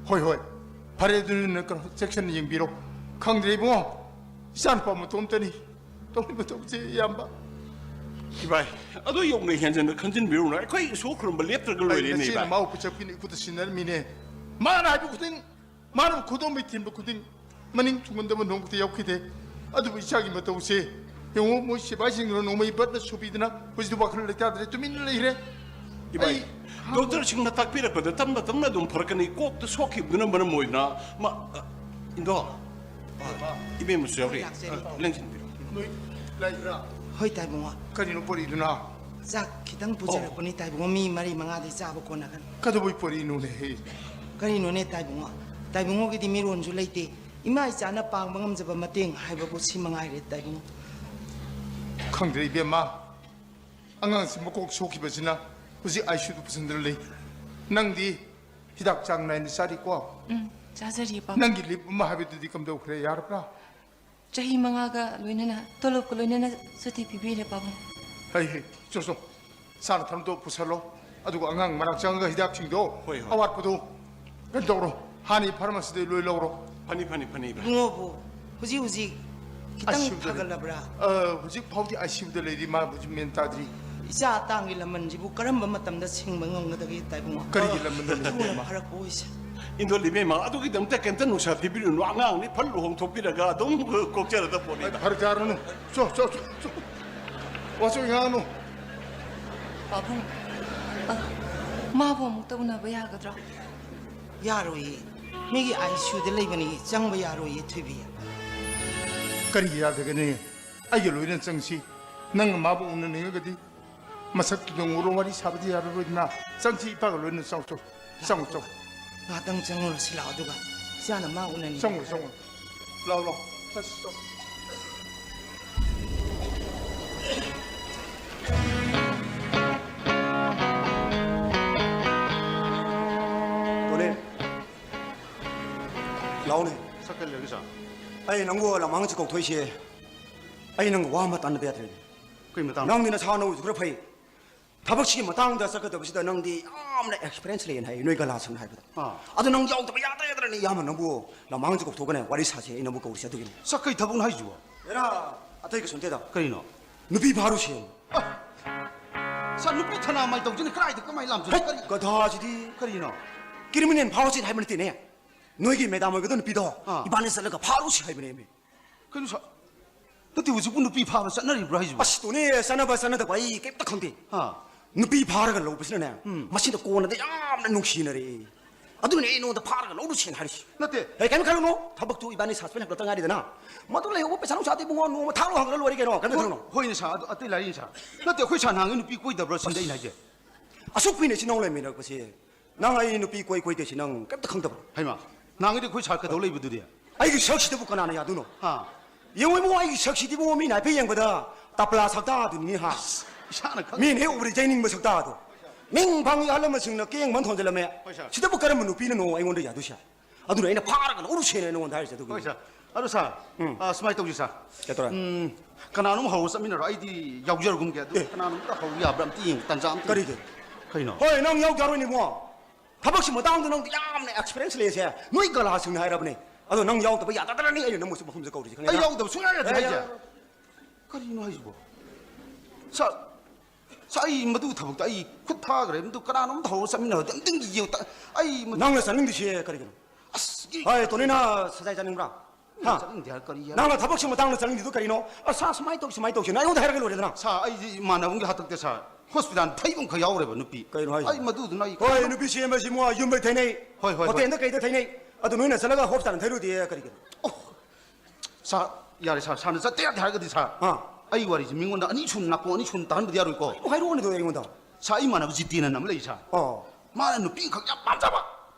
ꯍꯣꯏ, ꯍꯣꯏ, ꯐꯔꯦ, ꯑꯗꯨꯅ ꯀꯩꯅꯣ, ꯆꯦꯛꯁꯤꯟꯅ ꯌꯦꯡꯕꯤꯔꯣ꯫ ꯈꯪꯗ꯭ꯔꯦ ꯏꯕꯨꯡꯉꯣ, ꯏꯆꯥꯅꯨꯄꯥ ꯃꯇꯣꯝꯇꯅꯤ꯫ ꯇꯧꯔꯤꯕ ꯊꯕꯛꯁꯦ ꯏꯌꯥꯝꯕ꯫ ꯏꯕꯥꯏ, ꯑꯗꯨ ꯌꯧꯅ ꯍꯦꯟꯖꯟꯅ ꯈꯟꯖꯤꯟꯕꯤꯔꯨꯅꯨ꯫ ꯑꯩꯈꯣꯏ ꯏꯁꯣꯔ ꯈꯨꯔꯨꯝꯕ ꯂꯦꯞꯇ꯭ꯔꯒ ꯑꯩ ꯂꯣꯏꯔꯦꯅꯦ, ꯅꯆꯦꯅ ꯏꯕꯥꯏ꯫ ꯃꯥꯕꯨ ꯄꯨꯆꯞꯀꯤꯅ ꯏꯈꯨꯠꯇ ꯁꯤꯟꯅꯔꯝꯃꯤꯅꯦ꯫ ꯃꯥꯅ ꯍꯥꯏꯕ ꯈꯨꯗꯤꯡ, ꯃꯥꯅ ꯈꯨꯗꯣꯝꯕꯤ ꯊꯤꯟꯕ ꯈꯨꯗꯤꯡ, ꯃꯅꯤꯡ ꯊꯨꯡꯒꯟꯗꯕ ꯅꯣꯡꯃꯇ ꯌꯥꯎꯈꯤꯗꯦ꯫ ꯑꯗꯨꯕꯨ ꯏꯆꯥꯒꯤ ꯃꯇꯧꯁꯦ ꯌꯦꯡꯉꯨ, ꯃꯣꯏ ꯁꯤꯐꯥꯏꯁꯤꯡꯗꯨꯅ ꯅꯣꯡꯃꯩ ꯕꯠꯅ ꯁꯨꯕꯤꯗꯅ ꯍꯧꯖꯤꯛꯇꯤ ꯋꯥꯈꯜ ꯂꯩꯇꯥꯗ꯭ꯔꯦ, ꯇꯨꯃꯤꯟꯅ ꯂꯩꯈ꯭ꯔꯦ꯫ ꯏꯕꯥꯏ, ꯑꯩ ꯗꯣꯛꯇꯔꯁꯤꯡꯅ ꯇꯥꯛꯄꯤꯔꯛꯄꯗ ꯇꯞꯅ ꯇꯞꯅ ꯑꯗꯨꯝ ꯐꯔꯛꯀꯅꯤ꯫ ꯀꯣꯛꯇ ꯁꯣꯛꯈꯤꯕꯗꯨꯅ ꯃꯔꯝ ꯑꯣꯏꯗꯨꯅ ꯃꯥ, ꯑ, ꯏꯟꯗꯣ, ꯏꯕꯦꯝꯃꯁꯨ ꯌꯥꯎꯔꯤ꯫ ꯂꯥꯛꯆꯔꯤ꯫ ꯑ, ꯂꯦꯡꯁꯤꯟꯕꯤꯔꯣ꯫ ꯅꯣꯏ ꯂꯥꯛꯏꯕ꯭ꯔꯥ? ꯍꯣꯏ, ꯇꯥꯏꯕꯨꯡꯉꯣ꯫ ꯀꯔꯤꯅꯣ ꯄꯣꯔꯛꯏꯗꯨꯅ? ꯆꯥꯛ ꯈꯤꯇꯪ ꯄꯨꯖꯔꯛꯄꯅꯤ, ꯇꯥꯏꯕꯨꯡꯉꯣ꯫ ꯃꯤ ꯃꯔꯤ ꯃꯉꯥꯗꯤ ꯆꯥꯕ ꯀꯣꯟꯅꯒꯅꯤ꯫ ꯀꯩꯗꯧꯕꯩ ꯄꯣꯔꯛꯏꯅꯣꯅꯦ, ꯍꯦ? ꯀꯔꯤꯅꯣꯅꯦ, ꯇꯥꯏꯕꯨꯡꯉꯣ? ꯇꯥꯏꯕꯨꯡꯉꯣꯒꯤꯗꯤ ꯃꯤꯔꯣꯟꯁꯨ ꯂꯩꯇꯦ꯫ ꯏꯃꯥ ꯏꯆꯥꯅ ꯄꯥꯡꯕ ꯉꯝꯖꯕ ꯃꯇꯦꯡ ꯍꯥꯏꯕꯕꯨ ꯁꯤ ꯃꯉꯥꯏꯔꯦ, ꯇꯥꯏꯕꯨꯡꯉꯣ꯫ ꯈꯪꯗ꯭ꯔꯦ, ꯏꯕꯦꯝꯃ꯫ ꯑꯉꯥꯡꯁꯤ ꯃꯀꯣꯛ ꯁꯣꯛꯈꯤꯕꯁꯤꯅ ꯍꯧꯖꯤꯛ ꯑꯥꯏ ꯁꯤ ꯌꯨꯗ ꯄꯨꯁꯤꯟꯗꯨꯅ ꯂꯩ꯫ ꯅꯪꯗꯤ ꯍꯤꯗꯥꯛ ꯆꯥꯡ ꯅꯥꯏꯅ ꯆꯥꯔꯤꯀꯣ? ꯎꯝ, ꯆꯥꯖꯔꯤꯌꯦ, ꯄꯥꯕꯨꯡ꯫ ꯅꯪꯒꯤ ꯂꯤꯞ ꯑꯃ ꯍꯥꯏꯕꯗꯨꯗꯤ ꯀꯝꯗꯧꯈ꯭ꯔꯦ? ꯌꯥꯔꯕ꯭ꯔꯥ? ꯆꯍꯤ ꯃꯉꯥꯒ ꯂꯣꯏꯅꯅ, ꯇꯣꯂꯣꯞꯀ ꯂꯣꯏꯅꯅ ꯁꯨꯇꯤ ꯄꯤꯕꯤꯔꯦ, ꯄꯥꯕꯨꯡ꯫ ꯍꯩ, ꯍꯩ, ꯆꯣ, ꯆꯣ꯫ ꯆꯥꯅ ꯊꯛꯅꯕꯗꯣ ꯄꯨꯁꯜꯂꯣ꯫ ꯑꯗꯨꯒ ꯑꯉꯥꯡ ꯃꯅꯥꯛ ꯆꯪꯉꯒ ꯍꯤꯗꯥꯛꯁꯤꯡꯗꯣ, ꯍꯣꯏ, ꯍꯣꯏ꯫ ꯑꯋꯥꯠꯄꯗꯣ ꯀꯩꯅꯣ ꯇꯧꯔꯣ꯫ ꯍꯥꯟꯅꯒꯤ ꯐꯥꯔꯃꯥꯁꯤꯗꯩ ꯂꯣꯏ ꯂꯧꯔꯣ꯫ ꯐꯅꯤ, ꯐꯅꯤ, ꯐꯅꯤ, ꯏꯕꯥꯏ꯫ ꯏꯕꯨꯡꯉꯣꯕꯨ ꯍꯧꯖꯤꯛ ꯍꯧꯖꯤꯛ ꯈꯤꯇꯪ ꯑꯥꯏ ꯁꯤ ꯌꯨꯗ ꯂꯩ꯫ ꯐꯒꯠꯂꯕ꯭ꯔꯥ? ꯑ, ꯍꯧꯖꯤꯛ ꯐꯥꯎꯗꯤ ꯑꯥꯏ ꯁꯤ ꯌꯨꯗ ꯂꯩꯔꯤ, ꯃꯥ ꯍꯧꯖꯤꯛ ꯃꯦꯟ ꯇꯥꯗ꯭ꯔꯤ꯫ ꯏꯆꯥ ꯑꯇꯥꯡꯒꯤ ꯂꯃꯟꯁꯤꯕꯨ ꯀꯔꯝꯕ ꯃꯇꯝꯗ ꯁꯤꯡꯕ ꯉꯝꯒꯗꯒꯦ, ꯇꯥꯏꯕꯨꯡꯉꯣ? ꯀꯔꯤꯒꯤ ꯂꯃꯟꯅꯣ, ꯊꯨꯅ ꯏꯕꯦꯝꯃ? ꯐꯔꯛꯄ ꯑꯣꯏꯁꯦ꯫ ꯏꯟꯗꯣꯜ ꯏꯕꯦꯝꯃ, ꯑꯗꯨꯒꯤꯗꯃꯛꯇ ꯀꯩꯝꯇ ꯅꯨꯡꯁꯥ ꯊꯤꯕꯤꯔꯨꯅꯨ, ꯑꯉꯥꯡꯅꯤ ꯐꯠ ꯂꯨꯍꯣꯡꯊꯣꯛꯄꯤꯔꯒ ꯑꯗꯨꯝ ꯀꯣꯛꯆꯔꯗ ꯄꯣꯠꯅꯤꯗ꯫ ꯐꯔꯛ ꯇꯥꯔꯨꯅꯨ꯫ ꯆꯣ, ꯆꯣ, ꯆꯣ, ꯆꯣ꯫ ꯋꯥꯆꯣꯏ ꯉꯥꯡꯅꯨ꯫ ꯄꯥꯕꯨꯡ, ꯑ, ꯃꯥꯕꯨ ꯑꯃꯨꯛꯇ ꯎꯅꯕ ꯌꯥꯒꯗ꯭ꯔꯣ? ꯌꯥꯔꯣꯏꯌꯦ꯫ ꯃꯤꯒꯤ ꯑꯥꯏ ꯁꯤ ꯌꯨꯗ ꯂꯩꯕꯅꯤ, ꯆꯪꯕ ꯌꯥꯔꯣꯏꯌꯦ ꯊꯣꯏꯕꯤ꯫ ꯀꯔꯤꯒꯤ ꯌꯥꯗꯒꯅꯤ? ꯑꯩꯒ ꯂꯣꯏꯅ ꯆꯪꯁꯤ꯫ ꯅꯪ ꯃꯥꯕꯨ ꯎꯅꯅꯤꯡꯉꯒꯗꯤ ꯃꯁꯛꯇꯨꯗ ꯎꯔꯣ, ꯋꯥꯔꯤ ꯁꯥꯕꯗꯤ ꯌꯥꯔꯔꯣꯏꯗꯅ꯫ ꯆꯪꯁꯤ, ꯏꯄꯥꯒ ꯂꯣꯏꯅ ꯆꯪꯁꯤ꯫ ꯆꯪꯉꯨ, ꯆꯪꯉꯨ꯫ ꯉꯥꯛꯇꯪ ꯆꯪꯉꯨꯔꯁꯤ ꯂꯥꯛꯑꯣ, ꯑꯗꯨꯒ ꯏꯆꯥꯅ ꯃꯥ ꯎꯅꯅꯤꯡꯉꯦ꯫ ꯆꯪꯉꯨ, ꯆꯪꯉꯨ꯫ ꯂꯥꯎ, ꯂꯥꯎ꯫ ꯆꯠꯁꯤ, ꯆꯠꯁꯤ꯫ ꯇꯣꯅꯤ, ꯂꯥꯎꯅꯦ꯫ ꯁꯛꯀꯜꯂꯒ ꯆꯥ꯫ ꯑꯩ ꯅꯪꯕꯨ ꯂꯃꯥꯡꯁꯤ ꯀꯧꯊꯣꯛꯏꯁꯦ, ꯑꯩ ꯅꯪꯒ ꯋꯥ ꯑꯃ ꯇꯥꯟꯅꯕ ꯌꯥꯗ꯭ꯔꯦꯅꯦ꯫ ꯀꯩ ꯃꯇꯥꯡ? ꯅꯪꯗꯤ ꯅꯁꯥ ꯅꯎꯁꯨ ꯈꯔ ꯐꯩ꯫ ꯊꯕꯛꯁꯤꯒꯤ ꯃꯇꯥꯡꯗ ꯆꯠꯀꯗꯕꯁꯤꯗ ꯅꯪꯗꯤ ꯌꯥꯝꯅ ꯑꯦꯛꯁꯄꯤꯔꯤꯌꯦꯟꯁ ꯂꯩꯌꯦꯅ ꯍꯥꯏ, ꯅꯣꯏ ꯒꯂꯥꯁꯟ ꯍꯥꯏꯕꯗ꯫ ꯑꯥ꯫ ꯑꯗꯣ ꯅꯪ ꯌꯥꯎꯗꯕ ꯌꯥꯗ꯭ꯔꯦ ꯌꯥꯗ꯭ꯔꯅꯦ, ꯏꯌꯥꯝꯕ ꯅꯪꯕꯨ ꯂꯃꯥꯡꯁꯤ ꯀꯧꯊꯣꯛꯀꯅꯦ, ꯋꯥꯔꯤ ꯁꯥꯁꯦ, ꯑꯩ ꯅꯪꯕꯨ ꯀꯧꯔꯤꯁꯦ ꯑꯗꯨꯒꯤꯅꯤ꯫ ꯁꯛ ꯀꯩ ꯊꯕꯛꯅꯣ ꯍꯥꯏꯁꯤꯕꯣ? ꯑꯦꯔꯥ, ꯑꯇꯩ ꯀꯩꯁꯨ ꯅꯠꯇꯦꯗ꯫ ꯀꯔꯤꯅꯣ? ꯅꯨꯄꯤ ꯐꯥꯔꯨꯁꯦ꯫ ꯁꯥ, ꯅꯨꯄꯤ ꯊꯅꯥ ꯃꯥꯏ ꯇꯧꯁꯤꯅ ꯀꯗꯥꯏꯗ ꯀꯃꯥꯏꯅ ꯂꯥꯝꯁꯤꯅꯣ? ꯍꯩ, ꯀꯔꯤ? ꯒꯙꯥꯁꯤꯗꯤ꯫ ꯀꯔꯤꯅꯣ? ꯀ꯭ꯔꯤꯃꯤꯅꯦꯜ ꯐꯥꯎꯁꯤꯅ ꯍꯥꯏꯕ ꯅꯠꯇꯦꯅꯦ꯫ ꯅꯣꯏꯒꯤ ꯃꯦꯗꯥꯝ ꯑꯣꯏꯒꯗꯧ ꯅꯨꯄꯤꯗꯣ ꯑꯥ꯫ ꯏꯕꯥꯅꯤ ꯆꯠꯂꯒ ꯐꯥꯔꯨꯁꯤ ꯍꯥꯏꯕꯅꯦꯃꯤ꯫ ꯀꯩꯅꯣ ꯁꯥ? ꯅꯠꯇꯦ, ꯍꯧꯖꯤꯛꯄꯨ ꯅꯨꯄꯤ ꯐꯥꯕ ꯆꯠꯅꯔꯤꯕ꯭ꯔꯥ ꯍꯥꯏꯁꯤꯕꯣ? ꯑꯁ, ꯇꯣꯅꯤ, ꯆꯠꯅꯕ ꯆꯠꯅꯗꯕ ꯑꯩ ꯀꯩꯝꯇ ꯈꯪꯗꯦ꯫ ꯑꯥ꯫ ꯅꯨꯄꯤ ꯐꯥꯔꯒ ꯂꯧꯕꯁꯤꯅꯅꯦ, ꯎꯝ꯫ ꯃꯁꯤꯗ ꯀꯣꯟꯅꯗꯤ ꯌꯥꯝꯅ ꯅꯨꯡꯁꯤꯅꯔꯦ꯫ ꯑꯗꯨꯅꯦ ꯑꯩ ꯅꯉꯣꯟꯗ ꯐꯥꯔꯒ ꯂꯧꯔꯨꯁꯦꯅ ꯍꯥꯏꯔꯤꯁꯤ꯫ ꯅꯠꯇꯦ꯫ ꯑꯦ, ꯀꯩꯝ ꯈꯜꯂꯨꯅꯨ꯫ ꯊꯕꯛꯇꯨ ꯏꯕꯥꯅꯤ ꯁꯁꯄꯦꯟ ꯍꯦꯟꯒꯠꯂꯛꯇ ꯉꯥꯏꯔꯤꯗꯅ꯫ ꯃꯗꯨ ꯂꯩꯍꯧꯕ ꯄꯩꯁꯥ ꯅꯨꯡꯁꯥꯗꯤ ꯏꯕꯨꯡꯉꯣ ꯅꯣꯡꯃ ꯊꯥꯡꯂꯣ ꯍꯪꯉꯒ ꯂꯣꯏꯔꯦ ꯀꯩꯅꯣ꯫ ꯀꯩꯝ ꯈꯜꯂꯨꯅꯨ꯫ ꯍꯣꯏꯅꯦ ꯁꯥ, ꯑꯗꯨ ꯑꯇꯩ ꯂꯥꯏꯔꯤꯅꯤ ꯁꯥ꯫ ꯅꯠꯇꯦ, ꯑꯩꯈꯣꯏ ꯁꯥ ꯅꯍꯥꯟꯒꯤ ꯅꯨꯄꯤ ꯀꯣꯏꯗꯕ꯭ꯔꯥ ꯁꯤꯅꯤ ꯑꯩꯅ ꯍꯥꯏꯁꯦ꯫ ꯑꯁꯨꯛ ꯀꯨꯏꯅ ꯏꯆꯤꯟ ꯏꯅꯥꯎ ꯂꯩꯃꯤꯟꯅꯔꯛꯄꯁꯦ, ꯅꯪ ꯑꯩ ꯅꯨꯄꯤ ꯀꯣꯏ ꯀꯣꯏꯗꯦꯁꯤ ꯅꯪ ꯀꯩꯝꯇ ꯈꯪꯗꯕ꯭ꯔꯣ? ꯍꯩꯃꯥ, ꯅꯍꯥꯟꯒꯤꯗꯤ ꯑꯩꯈꯣꯏ ꯁꯥ ꯀꯩꯗꯧ ꯂꯩꯕꯗꯨꯗꯤ? ꯑꯩꯒꯤ ꯁꯛꯁꯤꯗꯕꯨ ꯀꯅꯥꯅ ꯌꯥꯗꯣꯏꯅꯣ? ꯍꯥ? ꯌꯦꯡꯉꯣ ꯏꯕꯨꯡꯉꯣ, ꯑꯩꯒꯤ ꯁꯛꯁꯤꯗꯤ ꯏꯕꯨꯡꯉꯣ ꯃꯤꯅ ꯍꯥꯏꯐꯦꯠ ꯌꯦꯡꯕꯗ ꯇꯄꯂꯥ ꯁꯛꯇꯥꯗꯨꯅꯤꯅꯦ ꯍꯥ꯫ ꯏꯁꯥꯅ ꯈꯪ- ꯃꯤꯅ ꯍꯦꯛ ꯎꯕꯗ ꯌꯩꯅꯤꯡꯕ ꯁꯛꯇꯥꯗꯣ꯫ ꯃꯤꯡ ꯐꯪꯉꯤ ꯑꯍꯜ ꯂꯃꯟꯁꯤꯡꯅ ꯀꯦꯡ ꯃꯟ ꯊꯣꯟꯖꯤꯜꯂꯝꯃꯦ꯫ ꯍꯣꯏ, ꯁꯥꯔ꯫ ꯁꯤꯗꯕꯨ ꯀꯔꯝꯕ ꯅꯨꯄꯤꯅꯅꯣ ꯑꯩꯉꯣꯟꯗ ꯌꯥꯗꯣꯏꯁꯦ? ꯑꯗꯨꯅ ꯑꯩꯅ ꯐꯥꯔꯒ ꯂꯧꯔꯨꯁꯦꯅ ꯅꯉꯣꯟꯗ ꯍꯥꯏꯔꯤꯁꯦ ꯑꯗꯨꯒꯤ꯫ ꯍꯣꯏ ꯁꯥꯔ꯫ ꯑꯗꯣ ꯁꯥꯔ, ꯎꯝ꯫ ꯑ, ꯁꯨꯃꯥꯏꯅ ꯇꯧꯁꯤ ꯁꯥꯔ꯫ ꯀꯩꯗꯧꯔꯦ? ꯎꯝ, ꯀꯅꯥꯅꯣꯝ ꯍꯧꯔꯒ ꯆꯠꯃꯤꯟꯅꯔꯣ, ꯑꯩꯗꯤ ꯌꯥꯎꯖꯔꯒꯨꯝꯒꯦ꯫ ꯑꯗꯨ ꯑꯦ꯫ ꯀꯅꯥꯅꯣꯝꯇ ꯍꯧ ꯌꯥꯕ꯭ꯔꯥ ꯑꯝꯇ ꯌꯦꯡꯒꯦ, ꯇꯥꯟꯖꯥ ꯑꯝꯇ꯫ ꯀꯔꯤꯒꯤ? ꯀꯩꯅꯣ? ꯍꯣꯏ, ꯅꯪ ꯌꯥꯎꯒꯦ ꯍꯥꯏꯔꯣꯏꯅꯦ ꯏꯕꯨꯡꯉꯣ꯫ ꯊꯕꯛꯁꯤ ꯃꯇꯥꯡꯗ ꯅꯪꯗꯤ ꯌꯥꯝꯅ ꯑꯦꯛꯁꯄꯤꯔꯤꯌꯦꯟꯁ ꯂꯩꯁꯦ ꯅꯣꯏ ꯒꯂꯥꯁꯤꯡꯅ ꯍꯥꯏꯔꯕꯅꯦ꯫ ꯑꯗꯣ ꯅꯪ ꯌꯥꯎꯗꯕ ꯌꯥꯗꯗꯅꯅꯤ ꯑꯩꯅ ꯅꯪꯕꯨꯁꯨ ꯃꯐꯝꯁꯦ ꯀꯧꯔꯤꯁꯦ, ꯈꯪꯉꯦ? ꯑꯩ ꯌꯥꯎꯗꯕ ꯁꯨꯡꯌꯥ ꯌꯥꯗꯦ ꯑꯦ, ꯍꯥꯏꯁꯦ꯫ ꯌꯥꯔꯣꯏ꯫ ꯀꯔꯤꯅꯣ ꯍꯥꯏꯁꯤꯕꯣ? ꯁꯥꯔ, ꯁꯥꯔ, ꯑꯩ ꯃꯗꯨ ꯊꯕꯛꯇ ꯑꯩ ꯈꯨꯠ ꯊꯥꯈ꯭ꯔꯦ꯫ ꯃꯗꯨ ꯀꯅꯥꯅꯣꯝꯇ ꯍꯧꯔꯒ ꯆꯠꯃꯤꯟꯅꯔꯗꯤ ꯑꯝꯇꯪ ꯌꯦꯡꯉꯨ꯫ ꯑꯩ ꯃꯗꯨ- ꯅꯪꯅ ꯆꯠꯅꯤꯡꯗ꯭ꯔꯤꯁꯦ ꯀꯔꯤꯒꯤꯅꯣ? ꯑꯁ, ꯍꯣꯏ, ꯇꯣꯅꯤꯅ ꯁꯖꯥꯏ ꯆꯥꯅꯤꯡꯕ꯭ꯔꯥ? ꯍꯥ? ꯆꯠꯅꯤꯡꯗꯦ ꯍꯥꯏꯔ ꯀꯔꯤ ꯍꯥꯏ? ꯅꯪꯅ ꯊꯕꯛꯁꯤ ꯃꯇꯥꯡꯗ ꯆꯠꯅꯤꯡꯗ꯭ꯔꯤꯗꯣ ꯀꯔꯤꯅꯣ? ꯑꯁ, ꯁꯥꯔ, ꯁꯨꯃꯥꯏꯅ ꯇꯧꯁꯤ, ꯁꯨꯃꯥꯏꯅ ꯇꯧꯁꯤ, ꯅꯪ ꯑꯩꯉꯣꯟꯗ ꯍꯥꯏꯔꯒ ꯂꯣꯏꯔꯦꯗꯅ꯫ ꯁꯥꯔ, ꯑꯩꯁꯤ ꯏꯃꯥꯟꯅꯕ ꯑꯃꯒꯤ ꯍꯥꯛꯇꯛꯇ, ꯁꯥꯔ, ꯍꯣꯁꯄꯤꯇꯥꯜ ꯐꯩꯕ ꯑꯃꯈꯛ ꯌꯥꯎꯈ꯭ꯔꯦꯕ, ꯅꯨꯄꯤ꯫ ꯀꯩꯅꯣ ꯍꯥꯏꯁꯦ? ꯑꯩ ꯃꯗꯨꯗꯨꯅ ꯑꯩ ꯍꯣꯏ, ꯅꯨꯄꯤ ꯁꯦꯝꯕꯁꯤ ꯃꯣꯏ ꯌꯨꯝꯗꯩ ꯊꯩꯅꯩ, ꯍꯣꯏ, ꯍꯣꯏ, ꯍꯣꯏ꯫ ꯍꯣꯇꯦꯜꯗ ꯀꯩꯗ ꯊꯩꯅꯩ, ꯑꯗꯨ ꯅꯣꯏꯅ ꯆꯠꯂꯒ ꯍꯣꯁꯄꯤꯇꯥꯜꯗ ꯊꯩꯔꯨꯗꯤ ꯀꯔꯤꯒꯤꯅꯣ? ꯁꯥꯔ, ꯌꯥꯔꯦ, ꯁꯥꯔ, ꯁꯥꯔꯅ ꯆꯠꯇ ꯌꯥꯗꯦ ꯍꯥꯏꯔꯒꯗꯤ, ꯁꯥꯔ, ꯑꯥ꯫ ꯑꯩ ꯋꯥꯔꯤꯁꯦ ꯃꯤꯉꯣꯟꯗ ꯑꯅꯤ ꯁꯨꯅ, ꯅꯥꯀꯣꯡ ꯑꯅꯤ ꯁꯨꯅ ꯇꯥꯍꯟꯕꯗꯤ ꯌꯥꯔꯣꯏꯀꯣ꯫ ꯑꯗꯨ ꯍꯥꯏꯔꯛꯑꯣꯅꯦ ꯑꯗꯣ ꯑꯩꯉꯣꯟꯗ꯫ ꯁꯥꯔ, ꯑꯩ ꯏꯃꯥꯟꯅꯕ ꯖꯤꯇꯦꯟ ꯑꯅ ꯑꯃ ꯂꯩ, ꯁꯥꯔ꯫ ꯑꯣ꯫ ꯃꯥꯅ ꯅꯨꯄꯤ ꯑꯃꯈꯛ ꯌꯥꯝ ꯄꯥꯝꯖꯕ,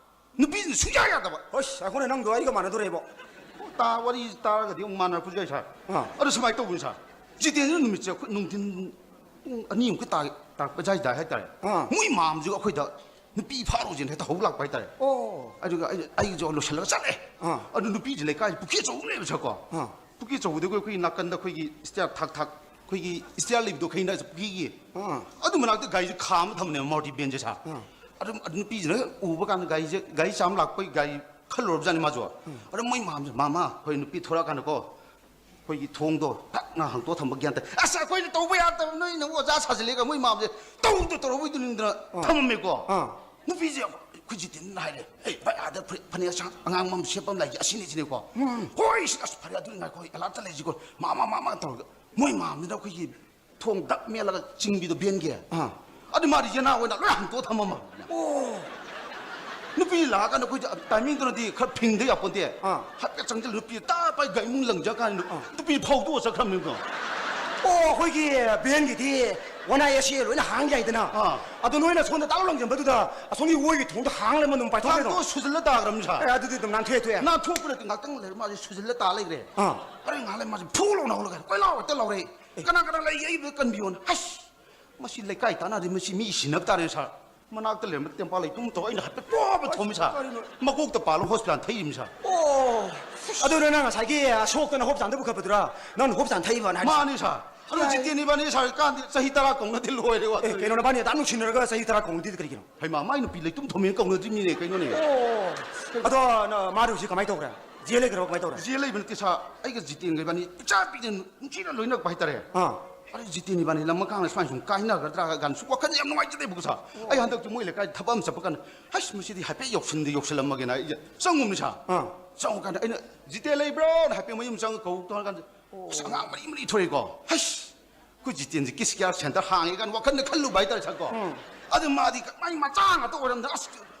ꯅꯨꯄꯤꯁꯤꯅ ꯁꯨꯡꯌꯥ ꯌꯥꯗꯕ꯫ ꯍꯣꯏ, ꯑꯩꯈꯣꯏꯅ ꯅꯪꯗꯣ ꯑꯩꯒ ꯃꯥꯟꯅꯗꯣꯔꯦꯕꯣ꯫ ꯇꯥ-, ꯋꯥꯔꯤ ꯇꯥꯔꯒꯗꯤ ꯑꯃꯨꯛ ꯃꯥꯟꯅꯔꯛꯄꯁꯨ ꯌꯥꯏ, ꯁꯥꯔ꯫ ꯑꯥ꯫ ꯑꯗꯨ ꯁꯨꯃꯥꯏꯅ ꯇꯧꯕꯅꯤ, ꯁꯥꯔ꯫ ꯖꯤꯇꯦꯟꯁꯤꯅ ꯅꯨꯃꯤꯠꯁꯦ ꯑꯩꯈꯣꯏ ꯅꯨꯡꯊꯤꯟ ꯄꯨꯡ ꯑꯅꯤꯃꯨꯛꯀꯤ ꯇꯥ-, ꯇꯥꯔꯛꯄ ꯑꯗꯨꯋꯥꯏꯗ ꯍꯥꯏꯇꯥꯔꯦ꯫ ꯑꯥ꯫ ꯃꯣꯏ ꯃꯥꯝꯁꯤꯒ ꯑꯩꯈꯣꯏꯗ ꯅꯨꯄꯤ ꯐꯥꯔꯨꯁꯦꯅ ꯍꯦꯛꯇ ꯍꯧ ꯂꯥꯛꯄ ꯍꯥꯏꯇꯥꯔꯦ꯫ ꯑꯣ꯫ ꯑꯗꯨꯒ ꯑꯩ, ꯑꯩꯁꯨ ꯂꯣꯏꯁꯤꯜꯂꯒ ꯆꯠꯂꯦ꯫ ꯑꯥ꯫ ꯑꯗꯨ ꯅꯨꯄꯤꯁꯦ ꯂꯩꯀꯥꯏꯁꯦ ꯄꯨꯈ꯭ꯔꯤ ꯑꯆꯧꯕ ꯑꯃ ꯂꯩꯕ, ꯁꯥꯔꯀꯣ꯫ ꯑꯥ꯫ ꯄꯨꯈ꯭ꯔꯤ ꯑꯆꯧꯕꯗꯨꯒ ꯑꯩꯈꯣꯏꯒꯤ ꯅꯥꯀꯟꯗ ꯑꯩꯈꯣꯏꯒꯤ ꯁ꯭ꯇꯦꯌꯔ ꯊꯥꯛ ꯊꯥꯛ, ꯑꯩꯈꯣꯏꯒꯤ ꯁ꯭ꯇꯦꯌꯔ ꯂꯩꯕꯗꯣ ꯈꯪꯉꯤꯅ ꯄꯨꯈ꯭ꯔꯤꯒꯤ꯫ ꯑꯥ꯫ ꯑꯗꯨ ꯃꯅꯥꯛꯇ ꯒꯥꯔꯤꯁꯦ ꯈꯥꯝꯃ ꯊꯝꯕꯅꯦꯕ, ꯃꯥꯔꯨꯇꯤ ꯚꯦꯟꯁꯦ, ꯁꯥꯔ꯫ ꯑꯥ꯫ ꯑꯗꯨꯝ ꯑꯗꯨ ꯅꯨꯄꯤꯁꯤꯅ ꯎꯕ ꯀꯥꯟꯗ ꯒꯥꯔꯤꯁꯦ, ꯒꯥꯔꯤ ꯆꯥꯝ ꯂꯥꯛꯄꯒꯤ ꯒꯥꯔꯤ ꯈꯜꯂꯨꯔꯕꯖꯥꯠꯅꯤ ꯃꯥꯁꯨ꯫ ꯑꯗꯨꯝ ꯃꯣꯏ ꯃꯥꯝꯁꯦ, "ꯃꯥꯃ, ꯑꯩꯈꯣꯏ ꯅꯨꯄꯤ ꯊꯣꯔꯛꯑꯀꯥꯟꯗꯀꯣ, ꯑꯩꯈꯣꯏꯒꯤ ꯊꯣꯡꯗꯣ ꯐꯛ ꯉꯥ ꯍꯥꯡꯇꯣꯛꯑ ꯊꯝꯕ ꯒ꯭ꯌꯥꯟ ꯇꯥꯏ꯫ ꯑꯁ, ꯑꯩꯈꯣꯏꯅ ꯇꯧꯕ ꯌꯥꯗꯕ, ꯅꯣꯏꯅ ꯑꯃꯨꯛ ꯑꯣꯖꯥ ꯁꯥꯖꯤꯜꯂꯦꯒ ꯃꯣꯏ ꯃꯥꯝꯁꯦ ꯇꯧꯗ ꯇꯧꯔꯛꯑꯣꯏꯗꯣꯏꯅꯤꯗꯅ ꯊꯝꯃꯝꯃꯦꯀꯣ꯫ ꯑꯥ꯫ ꯅꯨꯄꯤꯁꯦ ꯑꯩꯈꯣꯏ ꯖꯤꯇꯦꯟꯅ ꯍꯥꯏꯔꯦ, "ꯑꯦ, ꯚꯥꯏ, ꯑꯥꯗ ꯐꯨꯔꯤꯠ ꯐꯅꯦꯛ ꯑꯁꯥꯡ ꯑꯉꯥꯡꯕ ꯑꯃ ꯁꯦꯠꯄ ꯑꯃ ꯂꯩ, ꯑꯁꯤꯅꯤ, ꯁꯤꯅꯤꯀꯣ?" "ꯍꯣꯏ, ꯁꯤ, ꯑꯁ, ꯐꯔꯦ, ꯑꯗꯨꯗꯤ ꯉꯥꯏꯈꯣ, ꯑꯦꯂꯥꯔꯠꯇ ꯂꯩꯁꯤꯀꯣ, ꯃꯥꯃ, ꯃꯥꯃ" ꯇꯧꯔꯒ ꯃꯣꯏ ꯃꯥꯝꯁꯤꯅ ꯑꯩꯈꯣꯏꯒꯤ ꯊꯣꯡ ꯗꯛ ꯃꯦꯜꯂꯒ ꯆꯤꯡꯕꯤꯗꯣ ꯚꯦꯟꯒꯤ꯫ ꯑꯥ꯫ ꯑꯗꯨ ꯃꯥꯗꯤ ꯌꯦꯅꯥ ꯑꯣꯏꯅ ꯂꯣꯏ ꯍꯥꯡꯇꯣꯛꯑ ꯊꯝꯃꯝꯃꯕ꯫ ꯑꯣ꯫ ꯅꯨꯄꯤ ꯂꯥꯛꯑꯀꯥꯟꯗ ꯑꯩꯈꯣꯏꯗꯤ ꯇꯥꯏꯃꯤꯡꯗꯨꯅꯗꯤ ꯈꯔ ꯐꯤꯡꯗ ꯌꯥꯄꯣꯟꯇꯦ꯫ ꯑꯥ꯫ ꯍꯥꯏꯐꯦꯠ ꯆꯪꯁꯤꯜꯂ ꯅꯨꯄꯤ ꯇꯥ ꯄꯥꯏ ꯒꯥꯔꯤ ꯃꯅꯨꯡ ꯂꯪꯖ ꯀꯥꯟꯗ ꯅꯨꯄꯤ ꯐꯥꯎꯗꯣꯛꯑ ꯆꯠꯈ꯭ꯔꯕꯅꯤꯀꯣ꯫ ꯑꯣ, ꯑꯩꯈꯣꯏꯒꯤ ꯚꯦꯟꯒꯤꯗꯤ ꯋꯥꯟ ꯑꯥꯏ ꯑꯦꯁ ꯑꯦ ꯂꯣꯏꯅ ꯍꯥꯡ ꯌꯥꯏꯗꯅ꯫ ꯑꯥ꯫ ꯑꯗꯣ ꯅꯣꯏꯅ ꯁꯣꯝꯗ ꯇꯥꯛ ꯂꯪꯁꯤꯟꯕꯗꯨꯗ ꯑꯁꯣꯝꯒꯤ ꯑꯣꯏꯒꯤ ꯊꯣꯡꯗꯣ ꯍꯥꯡ ꯂꯩꯔꯝꯃ ꯑꯗꯨꯝ ꯄꯥꯏꯊꯣꯛꯈ꯭ꯔꯦ ꯑꯗꯨꯝ꯫ ꯍꯥꯡꯇꯣꯛꯑ ꯁꯨꯖꯜꯂ ꯇꯥꯈ꯭ꯔꯕꯅꯤ, ꯁꯥꯔ꯫ ꯑꯦ, ꯑꯗꯨꯗꯤ ꯑꯗꯨꯝ ꯅꯥꯟꯊꯣꯛꯑꯦ ꯊꯣꯛꯑꯦ꯫ ꯅꯥꯟꯊꯣꯛꯄ ꯅꯠꯇꯦ, ꯉꯥꯛꯇꯪ ꯂꯩꯔ ꯃꯥꯁꯦ ꯁꯨꯖꯜꯂ ꯇꯥ ꯂꯩꯈ꯭ꯔꯦ꯫ ꯑꯥ꯫ ꯑꯗꯩ ꯉꯥꯏꯍꯥꯛ ꯂꯩ ꯃꯥꯁꯦ ꯐꯨ ꯂꯥꯎꯅ ꯍꯧꯒꯠꯂꯒ ꯀꯣꯏꯂꯥꯎ ꯍꯦꯛꯇ ꯂꯥꯎꯔꯛꯏ꯫ "ꯀꯅꯥ ꯀꯅꯥ ꯂꯩꯒꯦ? ꯑꯩꯕꯨ ꯀꯟꯕꯤꯌꯣꯅ"꯫ ꯑꯁ! ꯃꯁꯤ ꯂꯩꯀꯥꯏ ꯇꯥꯟꯅꯗꯦ, ꯃꯁꯤ ꯃꯤ ꯁꯤꯟꯅꯕ ꯇꯥꯔꯦ, ꯁꯥꯔ꯫ ꯃꯅꯥꯛꯇ ꯂꯩꯔꯝꯕ ꯇꯦꯝꯄꯥ ꯂꯩꯇꯨꯝ ꯇꯧ ꯑꯩꯅ ꯍꯥꯏꯐꯦꯠ ꯄꯣꯕ ꯊꯣꯝꯃꯤ, ꯁꯥꯔ꯫ ꯀꯔꯤꯅꯣ? ꯃꯀꯣꯛꯇ ꯄꯥꯜꯂ ꯍꯣꯁꯄꯤꯇꯥꯜ ꯊꯩꯔꯤꯕꯅꯤ, ꯁꯥꯔ꯫ ꯑꯣ꯫ ꯑꯗꯨꯅ ꯅꯪ ꯉꯁꯥꯏꯒꯤ ꯁꯣꯛꯇꯅ ꯍꯣꯁꯄꯤꯇꯥꯜꯗ ꯄꯨꯈꯠꯄꯗꯨꯔꯥ? ꯅꯪꯅ ꯍꯣꯁꯄꯤꯇꯥꯜ ꯊꯩꯕꯅ ꯍꯥꯏꯔꯤꯁꯦ? ꯃꯥꯅꯤ, ꯁꯥꯔ꯫ ꯑꯗꯨ ꯌꯥꯏ꯫ ꯖꯤꯇꯦꯟ ꯏꯕꯥꯅꯤ, ꯁꯥꯔ, ꯀꯥꯟꯗꯤ ꯆꯍꯤ ꯇꯔꯥ ꯀꯧꯅꯗꯦ, ꯂꯣꯏꯔꯦ, ꯋꯥ꯫ ꯑꯦ, ꯀꯩꯅꯣ, ꯅꯕꯥꯅꯤ ꯑꯗꯥꯝ ꯅꯨꯡꯁꯤꯅꯔꯒ ꯆꯍꯤ ꯇꯔꯥ ꯀꯧꯅꯗꯦꯗꯤ ꯀꯔꯤꯒꯤꯅꯣ? ꯍꯩꯃꯥ, ꯃꯥꯏ ꯅꯨꯄꯤ ꯂꯩꯇꯨꯝ ꯊꯣꯝꯃꯦꯅ ꯀꯧꯅꯗ꯭ꯔꯤꯕꯅꯤꯅꯦ, ꯀꯩꯅꯣꯅꯦ꯫ ꯑꯣ꯫ ꯑꯗꯣ ꯅ-, ꯃꯥꯗꯤ ꯍꯧꯖꯤꯛ ꯀꯃꯥꯏꯅ ꯇꯧꯈ꯭ꯔꯦ? ꯖꯦꯜ ꯂꯩꯈ꯭ꯔꯕ, ꯀꯃꯥꯏꯅ ꯇꯧꯔꯦ? ꯖꯦꯜ ꯂꯩꯕ ꯅꯠꯇꯦ, ꯁꯥꯔ꯫ ꯑꯩꯒ ꯖꯤꯇꯦꯟꯒ ꯏꯕꯥꯅꯤ ꯄꯤꯛꯆꯥ ꯄꯤꯛꯅ ꯅꯨꯡꯁꯤꯅ ꯂꯣꯏꯅꯔꯛꯄ ꯍꯥꯏꯇꯥꯔꯦ꯫ ꯑꯥ꯫ ꯑꯗꯩ ꯖꯤꯇꯦꯟ ꯏꯕꯥꯅꯤ ꯂꯝ ꯃꯈꯥꯡꯗ ꯁꯨꯃꯥꯏꯅ ꯁꯨꯝ ꯀꯥꯏꯅꯒꯗ꯭ꯔꯥ ꯀꯥꯏꯅ ꯁꯨꯝ ꯋꯥꯈꯜꯁꯦ ꯌꯥꯝ ꯅꯨꯡꯉꯥꯏꯖꯗꯦꯕꯀꯣ, ꯁꯥꯔ꯫ ꯑꯩ ꯍꯟꯗꯛꯇꯤ ꯃꯣꯏ ꯂꯩꯀꯥꯏꯗ ꯊꯕꯛ ꯑꯃ ꯆꯠꯄ ꯀꯥꯟꯗ, "ꯍꯩꯁ, ꯃꯁꯤꯗꯤ ꯍꯥꯏꯐꯦꯠ ꯌꯧꯁꯤꯟꯗꯤ ꯌꯧꯁꯤꯜꯂꯝꯃꯒꯦꯅ" ꯑꯩꯁꯦ ꯆꯪꯉꯨꯕꯅꯤ, ꯁꯥꯔ꯫ ꯑꯥ꯫ ꯆꯪꯉꯀꯥꯟꯗ ꯑꯩꯅ, "ꯖꯤꯇꯦꯟ ꯂꯩꯕ꯭ꯔꯣꯅ?" ꯍꯥꯏꯐꯦꯠ ꯃꯌꯨꯝ ꯆꯪꯉ ꯀꯧ ꯇꯧꯔꯀꯥꯟꯗ, ꯑꯁ, ꯑꯉꯥꯡ ꯃꯔꯤ ꯃꯔꯤ ꯊꯣꯔꯛꯏꯀꯣ꯫ ꯍꯩꯁ! ꯑꯩꯈꯣꯏ ꯖꯤꯇꯦꯟꯁꯦ ꯀꯤꯁ ꯀꯤꯌꯥꯔ ꯁꯦꯟꯇꯔ ꯍꯥꯡꯉꯦ ꯀꯥꯏꯅ ꯋꯥꯈꯜꯗ ꯈꯜꯂꯨꯕ ꯍꯥꯏꯇꯥꯔꯦ, ꯁꯥꯔꯀꯣ꯫ ꯎꯝ꯫ ꯑꯗꯨ ꯃꯥꯗꯤ ꯃꯥꯏ ꯃꯆꯥ ꯉꯥꯛꯇ ꯑꯣꯏꯔꯝꯗꯅ, ꯑꯁ,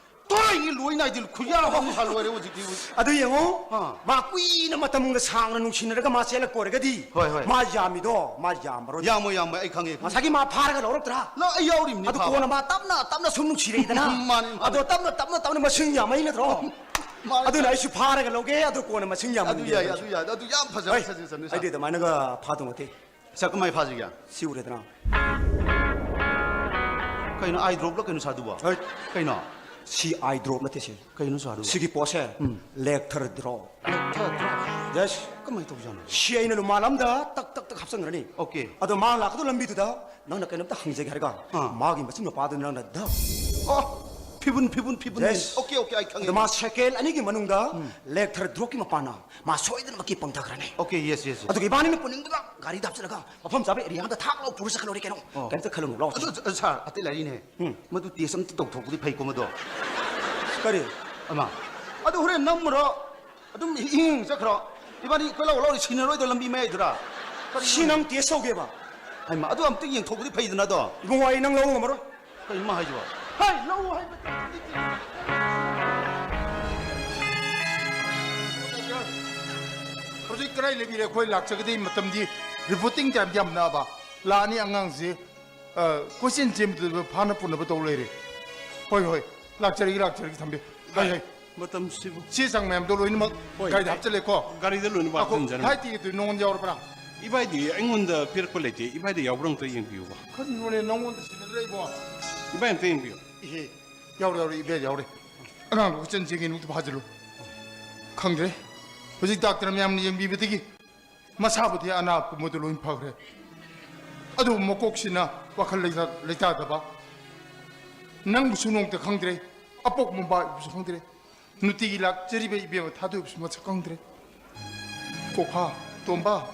ꯇꯣꯔꯩꯅꯤ ꯂꯣꯏ ꯅꯥꯏꯗꯦ, ꯈꯨꯌꯥ ꯑꯃ ꯍꯜꯂꯣꯏꯔꯦ ꯍꯧꯖꯤꯛꯇꯤ꯫ ꯑꯗꯨ ꯌꯦꯡꯉꯨ, ꯑꯥ꯫ ꯃꯥ ꯀꯨꯏꯅ ꯃꯇꯝꯒ ꯁꯥꯡꯅ ꯅꯨꯡꯁꯤꯅꯔꯒ ꯃꯥ ꯆꯦꯜꯂꯛꯄ ꯑꯣꯏꯔꯒꯗꯤ, ꯍꯣꯏ, ꯍꯣꯏ꯫ ꯃꯥ ꯌꯥꯝꯃꯤꯗꯣ, ꯃꯥ ꯌꯥꯝꯃꯔꯣꯏ꯫ ꯌꯥꯝꯃꯣꯏ, ꯌꯥꯝꯃꯣꯏ, ꯑꯩ ꯈꯪꯉꯦ, ꯈꯪꯉꯦ꯫ ꯉꯁꯥꯏꯒꯤ ꯃꯥ ꯐꯥꯔꯒ ꯂꯧꯔꯛꯇ꯭ꯔꯥ? ꯂꯧ-, ꯑꯩ ꯌꯥꯎꯔꯤꯕꯅꯤ ꯑꯗꯨ ꯐꯥꯕ꯫ ꯀꯣꯟꯅ ꯃꯥ ꯇꯞꯅ, ꯇꯞꯅ ꯁꯨꯝ ꯅꯨꯡꯁꯤꯔꯛꯏꯗꯅ꯫ ꯃꯥꯅꯤ, ꯃꯥꯅꯤ꯫ ꯑꯗꯣ ꯇꯞꯅ, ꯇꯞꯅ, ꯇꯞꯅ ꯃꯁꯤꯡ ꯌꯥꯝꯃꯛꯏ ꯅꯠꯇ꯭ꯔꯣ? ꯃꯥꯅꯤ, ꯑꯗꯨꯅ ꯃꯥꯅꯤ꯫ ꯑꯩꯁꯨ ꯐꯥꯔꯒ ꯂꯧꯒꯦ, ꯑꯗꯨ ꯀꯣꯟꯅ ꯃꯁꯤꯡ ꯑꯗꯨ ꯌꯥꯝꯍꯟꯒꯦ ꯌꯥꯏ, ꯑꯩꯁꯨ꯫ ꯑꯗꯨ ꯌꯥꯏ, ꯑꯗꯨ ꯌꯥꯝ ꯐꯖꯕ ꯍꯣꯏ꯫ Suggestion ꯅꯤ, ꯁꯥꯔ꯫ ꯑꯩꯗꯤ ꯑꯗꯨꯃꯥꯏꯅꯒ ꯐꯥꯗꯧ ꯅꯠꯇꯦ꯫ ꯁꯥꯔ, ꯀꯃꯥꯏ ꯐꯥꯁꯤꯒꯦ? ꯁꯤ ꯎꯔꯦꯗꯅ? ꯀꯩꯅꯣ, eye drop ꯂꯣ ꯀꯩꯅꯣ, ꯁꯥꯔ, ꯑꯗꯨꯕꯣ? ꯍꯣꯏ꯫ ꯀꯩꯅꯣ? ꯁꯤ eye drop ꯅꯠꯇꯦ ꯁꯤ꯫ ꯀꯩꯅꯣ, ꯁꯥꯔ, ꯑꯗꯨꯕꯣ? ꯁꯤꯒꯤ ꯄꯣꯠꯁꯦ ꯎꯝ꯫ Letter drop꯫ Letter drop? Yes꯫ ꯀꯃꯥꯏꯅ ꯇꯧꯖꯥꯠꯅꯣ? ꯁꯤ ꯑꯩꯅ ꯂꯨꯃꯥ ꯂꯝꯗ ꯇꯛ ꯇꯛ ꯇꯛ ꯍꯥꯞꯆꯟꯈ꯭ꯔꯅꯤ꯫ Okay꯫ ꯑꯗꯣ ꯃꯥ ꯂꯥꯛꯀꯗꯧ ꯂꯝꯕꯤꯗꯨꯗ ꯅꯪꯅ ꯀꯩꯅꯣꯝꯇ ꯍꯪꯖꯒꯦ ꯍꯥꯏꯔꯒ ꯑꯥ꯫ ꯃꯥꯒꯤ ꯃꯆꯤꯟ ꯃꯄꯥꯗꯨ ꯅꯪꯅ ꯙꯞ꯫ ꯑꯣ, ꯐꯤꯕꯨꯟ, ꯐꯤꯕꯨꯟ, ꯐꯤꯕꯨꯟ꯫ Yes꯫ Okay, okay, ꯑꯩ ꯈꯪꯉꯦ꯫ ꯑꯗꯣ ꯃꯥ second ꯑꯅꯤꯒꯤ ꯃꯅꯨꯡꯗ ꯎꯝ꯫ Letter drop ꯀꯤ ꯃꯄꯥꯟꯅ ꯃꯥ ꯁꯣꯏꯗꯅꯃꯛꯀꯤ ꯄꯪꯊꯈ꯭ꯔꯅꯤ꯫ Okay, yes, yes, yes꯫ ꯑꯗꯨꯒ ꯏꯕꯥꯅꯤꯅ ꯄꯨꯅꯤꯡꯕꯗ ꯒꯥꯔꯤꯗ ꯍꯥꯞꯆꯤꯜꯂꯒ ꯃꯐꯝ ꯆꯥꯕ area ꯑꯃꯗ ꯊꯥꯛ ꯂꯥꯎ ꯄꯨꯔ ꯆꯠꯈ꯭ꯔ ꯂꯣꯏꯔꯦ ꯀꯩꯅꯣ꯫ ꯑꯣ꯫ ꯀꯩꯝꯇ ꯈꯜꯂꯨꯅꯨ, ꯂꯥꯎ꯫ ꯑꯗꯨ, ꯑ, ꯁꯥꯔ, ꯑꯇꯩ ꯂꯥꯏꯔꯤꯅꯦ꯫ ꯎꯝ꯫ ꯃꯗꯨ test ꯑꯝꯇ ꯇꯧꯊꯣꯛꯄꯗꯤ ꯐꯩꯀꯣ ꯃꯗꯣ꯫ ꯀꯔꯤ? ꯑꯃ꯫ ꯑꯗꯨ ꯍꯣꯔꯦꯟ ꯅꯝꯃꯨꯔꯣ, ꯑꯗꯨꯝ ꯏꯪ ꯏꯪ ꯆꯠꯈ꯭ꯔꯣ꯫ ꯏꯕꯥꯅꯤ ꯀꯣꯏꯂꯥꯎ ꯂꯥꯎꯔ ꯁꯤꯟꯅꯔꯣꯏꯗ꯭ꯔꯣ ꯂꯝꯕꯤ ꯃꯌꯥꯏꯗꯨꯗ? ꯀꯔꯤꯅꯣ? ꯁꯤ ꯅꯪ test ꯇꯧꯒꯦꯕ? ꯍꯩꯃꯥ, ꯑꯗꯨ ꯑꯝꯇ ꯌꯦꯡꯊꯣꯛꯄꯗꯤ ꯐꯩꯗꯅ ꯑꯗꯣ꯫ ꯏꯕꯨꯡꯉꯣ, ꯑꯩ ꯅꯪ ꯂꯧꯕ ꯉꯝꯃꯔꯣꯏ꯫ ꯀꯩꯅꯣ ꯃꯥ ꯍꯥꯏꯁꯤꯕꯣ? ꯍꯩ, ꯂꯧ ꯍꯥꯏꯕ꯫ ꯍꯧꯖꯤꯛ ꯀꯗꯥꯏ ꯂꯩꯕꯤꯔꯦ? ꯑꯩꯈꯣꯏ ꯂꯥꯛꯆꯒꯗꯤ ꯃꯇꯝꯗꯤ reporting time ꯗꯤ ꯌꯥꯝ ꯅꯛꯑꯕ꯫ ꯂꯥꯛꯑꯅꯤ ꯑꯉꯥꯡꯁꯤ, ꯑ, ꯀꯣꯏꯆꯦꯟ ꯆꯦꯟꯕꯗ ꯐꯥꯅ ꯄꯨꯅꯕ ꯇꯧ ꯂꯩꯔꯦ꯫ ꯍꯣꯏ, ꯍꯣꯏ, ꯂꯥꯛꯆꯔꯒꯦ, ꯂꯥꯛꯆꯔꯒꯦ, ꯊꯝꯕꯤꯌꯨ꯫ ꯍꯣꯏ, ꯍꯣꯏ꯫ ꯃꯇꯝꯁꯤꯕꯨ꯫ ꯆꯦ ꯆꯥꯡ ꯃꯌꯥꯝꯗꯣ ꯂꯣꯏꯅꯃꯛ ꯍꯣꯏ, ꯒꯥꯔꯤꯗ ꯍꯥꯞꯆꯜꯂꯦꯀꯣ? ꯒꯥꯔꯤꯗ ꯂꯣꯏꯅꯃꯛ ꯉꯥꯏꯈꯣ, ꯍꯥꯞꯆꯤꯟꯖꯔꯝꯃꯦ꯫ Flight ticket ꯇꯨ ꯅꯉꯣꯟꯗ ꯌꯥꯎꯔꯕ꯭ꯔꯥ? ꯏꯕꯥꯏꯗꯤ ꯑꯩꯉꯣꯟꯗ ꯄꯤꯔꯛꯄ ꯂꯩꯇꯦ, ꯏꯕꯥꯏꯗ ꯌꯥꯎꯕ꯭ꯔꯥ ꯑꯝꯇ ꯌꯦꯡꯕꯤꯌꯨꯕ꯫ ꯀꯔꯤꯅꯣꯅꯦ, ꯅꯉꯣꯟꯗ ꯁꯤꯟꯅꯗ꯭ꯔꯦ ꯏꯕꯣ? ꯏꯕꯥꯏ ꯑꯝꯇ ꯌꯦꯡꯕꯤꯌꯨ꯫ ꯏꯍꯦ, ꯌꯥꯎꯔꯦ, ꯌꯥꯎꯔꯦ, ꯏꯕꯥꯏ ꯌꯥꯎꯔꯦ꯫ ꯑꯉꯥꯡꯗꯣ ꯀꯣꯏꯆꯦꯟ ꯆꯦꯟꯒꯦ ꯅꯨꯡꯇ ꯐꯥꯖꯤꯜꯂꯨ꯫ ꯈꯪꯗ꯭ꯔꯦ, ꯍꯧꯖꯤꯛ doctor ꯃꯌꯥꯝꯅ ꯌꯦꯡꯕꯤꯕꯗꯒꯤ ꯃꯁꯥꯕꯨꯗꯤ ꯑꯅꯥ ꯄꯨꯝꯕꯗꯨ ꯂꯣꯏ ꯐꯈ꯭ꯔꯦ꯫ ꯑꯗꯨꯕꯨ ꯃꯀꯣꯛꯁꯤꯅ ꯋꯥꯈꯜ ꯂꯩꯇꯥ-, ꯂꯩꯇꯥꯗꯕ꯫ ꯅꯪꯕꯨꯁꯨ ꯅꯣꯡꯇ ꯈꯪꯗ꯭ꯔꯦ, ꯑꯄꯣꯛ ꯃꯄꯥꯕꯨꯁꯨ ꯈꯪꯗ꯭ꯔꯦ꯫ ꯅꯨꯡꯇꯤꯒꯤ ꯂꯥꯛꯆꯔꯤꯕ ꯏꯕꯦꯝꯃ ꯊꯥꯗꯣꯏꯕꯁꯨ ꯃꯁꯛ ꯈꯪꯗ꯭ꯔꯦ꯫ ꯀꯣꯐꯥ, ꯇꯣꯝꯕ,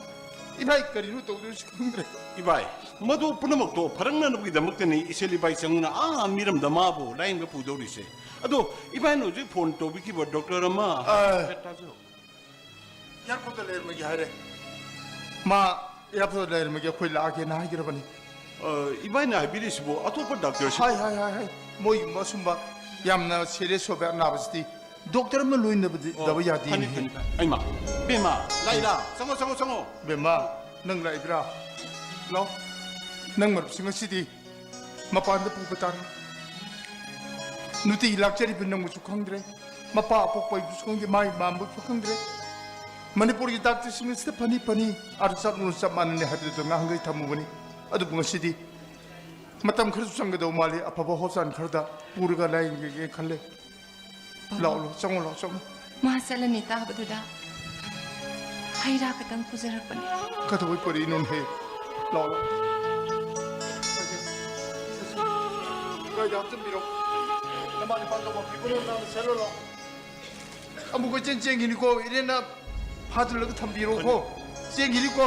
ꯏꯚꯥꯏ ꯀꯔꯤꯅꯣ ꯇꯧꯗꯣꯏꯁꯤ ꯈꯪꯗ꯭ꯔꯦ꯫ ꯏꯚꯥꯏ, ꯃꯗꯨ ꯄꯨꯝꯅꯃꯛꯇꯣ ꯐꯔꯛꯅꯅꯕꯒꯤꯗꯃꯛꯇꯅꯤ ꯏꯆꯦꯜ ꯏꯕꯥꯏ ꯆꯪꯅ ꯑꯥ ꯃꯤꯔꯝꯗ ꯃꯥꯕꯨ ꯂꯥꯌꯦꯡꯕ ꯄꯨꯗꯧꯔꯤꯁꯦ꯫ ꯑꯗꯣ ꯏꯕꯥꯏꯅ ꯍꯧꯖꯤꯛ ꯐꯣꯟ ꯇꯧꯕꯤꯈꯤꯕ ꯗꯣꯛꯇꯔ ꯑꯃ ꯑ꯫ ꯍꯥꯏꯐꯦꯠ ꯇꯥꯖꯧ꯫ ꯑꯦꯌꯥꯔꯄꯣꯔꯠꯇ ꯂꯩꯔꯝꯃꯒꯦ ꯍꯥꯏꯔꯦ꯫ ꯃꯥ ꯑꯦꯌꯥꯔꯄꯣꯔꯠꯇ ꯂꯩꯔꯝꯃꯒꯦ, ꯑꯩꯈꯣꯏ ꯂꯥꯛꯑꯒꯦꯅ ꯍꯥꯏꯈ꯭ꯔꯕꯅꯤ꯫ ꯑ, ꯏꯕꯥꯏꯅ ꯍꯥꯏꯕꯤꯔꯤꯁꯤꯕꯨ ꯑꯇꯣꯞꯄ ꯗꯥꯛꯇꯔꯁꯤ ꯍꯥꯏ, ꯍꯥꯏ, ꯍꯥꯏ, ꯍꯥꯏ꯫ ꯃꯣꯏꯒꯨꯝꯕ ꯑꯁꯨꯝꯕ ꯌꯥꯝꯅ ꯁꯦꯔꯤꯌꯁ ꯑꯣꯏꯕ ꯑꯅꯥꯕꯁꯤꯗꯤ ꯗꯣꯛꯇꯔ ꯑꯃ ꯂꯣꯏꯅꯕꯗꯤ ꯑꯣ, ꯗꯕ ꯌꯥꯗꯦꯅꯦ꯫ ꯐꯅꯤ, ꯐꯅꯤ, ꯐꯅꯤ꯫ ꯑꯩꯃ, ꯕꯦꯝꯃ, ꯂꯥꯛꯏꯗ꯫ ꯆꯪꯉꯣ, ꯆꯪꯉꯣ, ꯆꯪꯉꯣ꯫ ꯕꯦꯝꯃ, ꯅꯪ ꯂꯥꯛꯏꯕ꯭ꯔꯥ? ꯂꯥꯛꯑꯣ꯫ ꯅꯪ ꯃꯔꯨꯞꯁꯤ ꯉꯁꯤꯗꯤ ꯃꯄꯥꯟꯗ ꯄꯨꯕ ꯇꯥꯔꯦ꯫ ꯅꯨꯡꯇꯤꯒꯤ ꯂꯥꯛꯆꯔꯤꯕ ꯅꯪꯕꯨꯁꯨ ꯈꯪꯗ꯭ꯔꯦ꯫ ꯃꯄꯥ ꯑꯄꯣꯛꯄ ꯑꯩꯕꯨꯁꯨ ꯈꯪꯗꯦ, ꯃꯥꯏ ꯃꯥꯟꯕꯁꯨ ꯈꯪꯗ꯭ꯔꯦ꯫ ꯃꯅꯤꯄꯨꯔꯒꯤ ꯗꯥꯛꯇꯔꯁꯤꯡ ꯑꯁꯤꯗ ꯐꯅꯤ ꯐꯅꯤ, ꯑꯥꯗ ꯆꯠꯂꯨꯔ ꯆꯞ ꯃꯥꯟꯅꯅꯤ ꯍꯥꯏꯕꯗꯨꯗ ꯉꯍꯥꯟꯈꯩ ꯊꯝꯃꯨꯕꯅꯤ꯫ ꯑꯗꯨꯕꯨ ꯉꯁꯤꯗꯤ ꯃꯇꯝ ꯈꯔꯁꯨ ꯆꯪꯒꯗꯧ ꯃꯥꯜꯂꯤ, ꯑꯐꯕ ꯍꯣꯁꯄꯤꯇꯥꯜ ꯈꯔꯗ ꯄꯨꯔꯒ ꯂꯥꯌꯦꯡꯒꯦ ꯈꯜꯂꯦ꯫ ꯂꯥꯛꯑꯣ, ꯂꯥꯛꯑꯣ, ꯆꯪꯉꯣ, ꯂꯥꯛꯑꯣ, ꯆꯪꯉꯣ꯫ ꯃꯥ ꯆꯠꯂꯅꯤ ꯇꯥꯕꯗꯨꯗ ꯍꯩ ꯔꯥ ꯈꯛꯇꯪ ꯄꯨꯖꯔꯛꯄꯅꯦ꯫ ꯀꯩꯗꯧꯕꯩ ꯄꯨꯔꯛꯏꯅꯣꯅꯦꯍꯦ? ꯂꯥꯛꯑꯣ, ꯂꯥꯛꯑꯣ꯫ ꯒꯥꯔꯤꯗ ꯍꯥꯞꯆꯤꯟꯕꯤꯔꯣ꯫ ꯅꯃꯥ ꯅꯄꯥ ꯇꯧꯐꯝ ꯐꯤꯕꯝ ꯅꯪꯅ ꯁꯦꯠꯂꯣ, ꯂꯥꯛꯑꯣ꯫ ꯑꯃꯨꯛ ꯀꯣꯏꯆꯦꯟ ꯆꯦꯟꯈꯤꯅꯤꯀꯣ, ꯏꯔꯦꯟꯅ ꯐꯥꯖꯤꯜꯂꯒ ꯊꯝꯕꯤꯔꯣꯀꯣ꯫ ꯆꯦꯟꯈꯤꯅꯤꯀꯣ꯫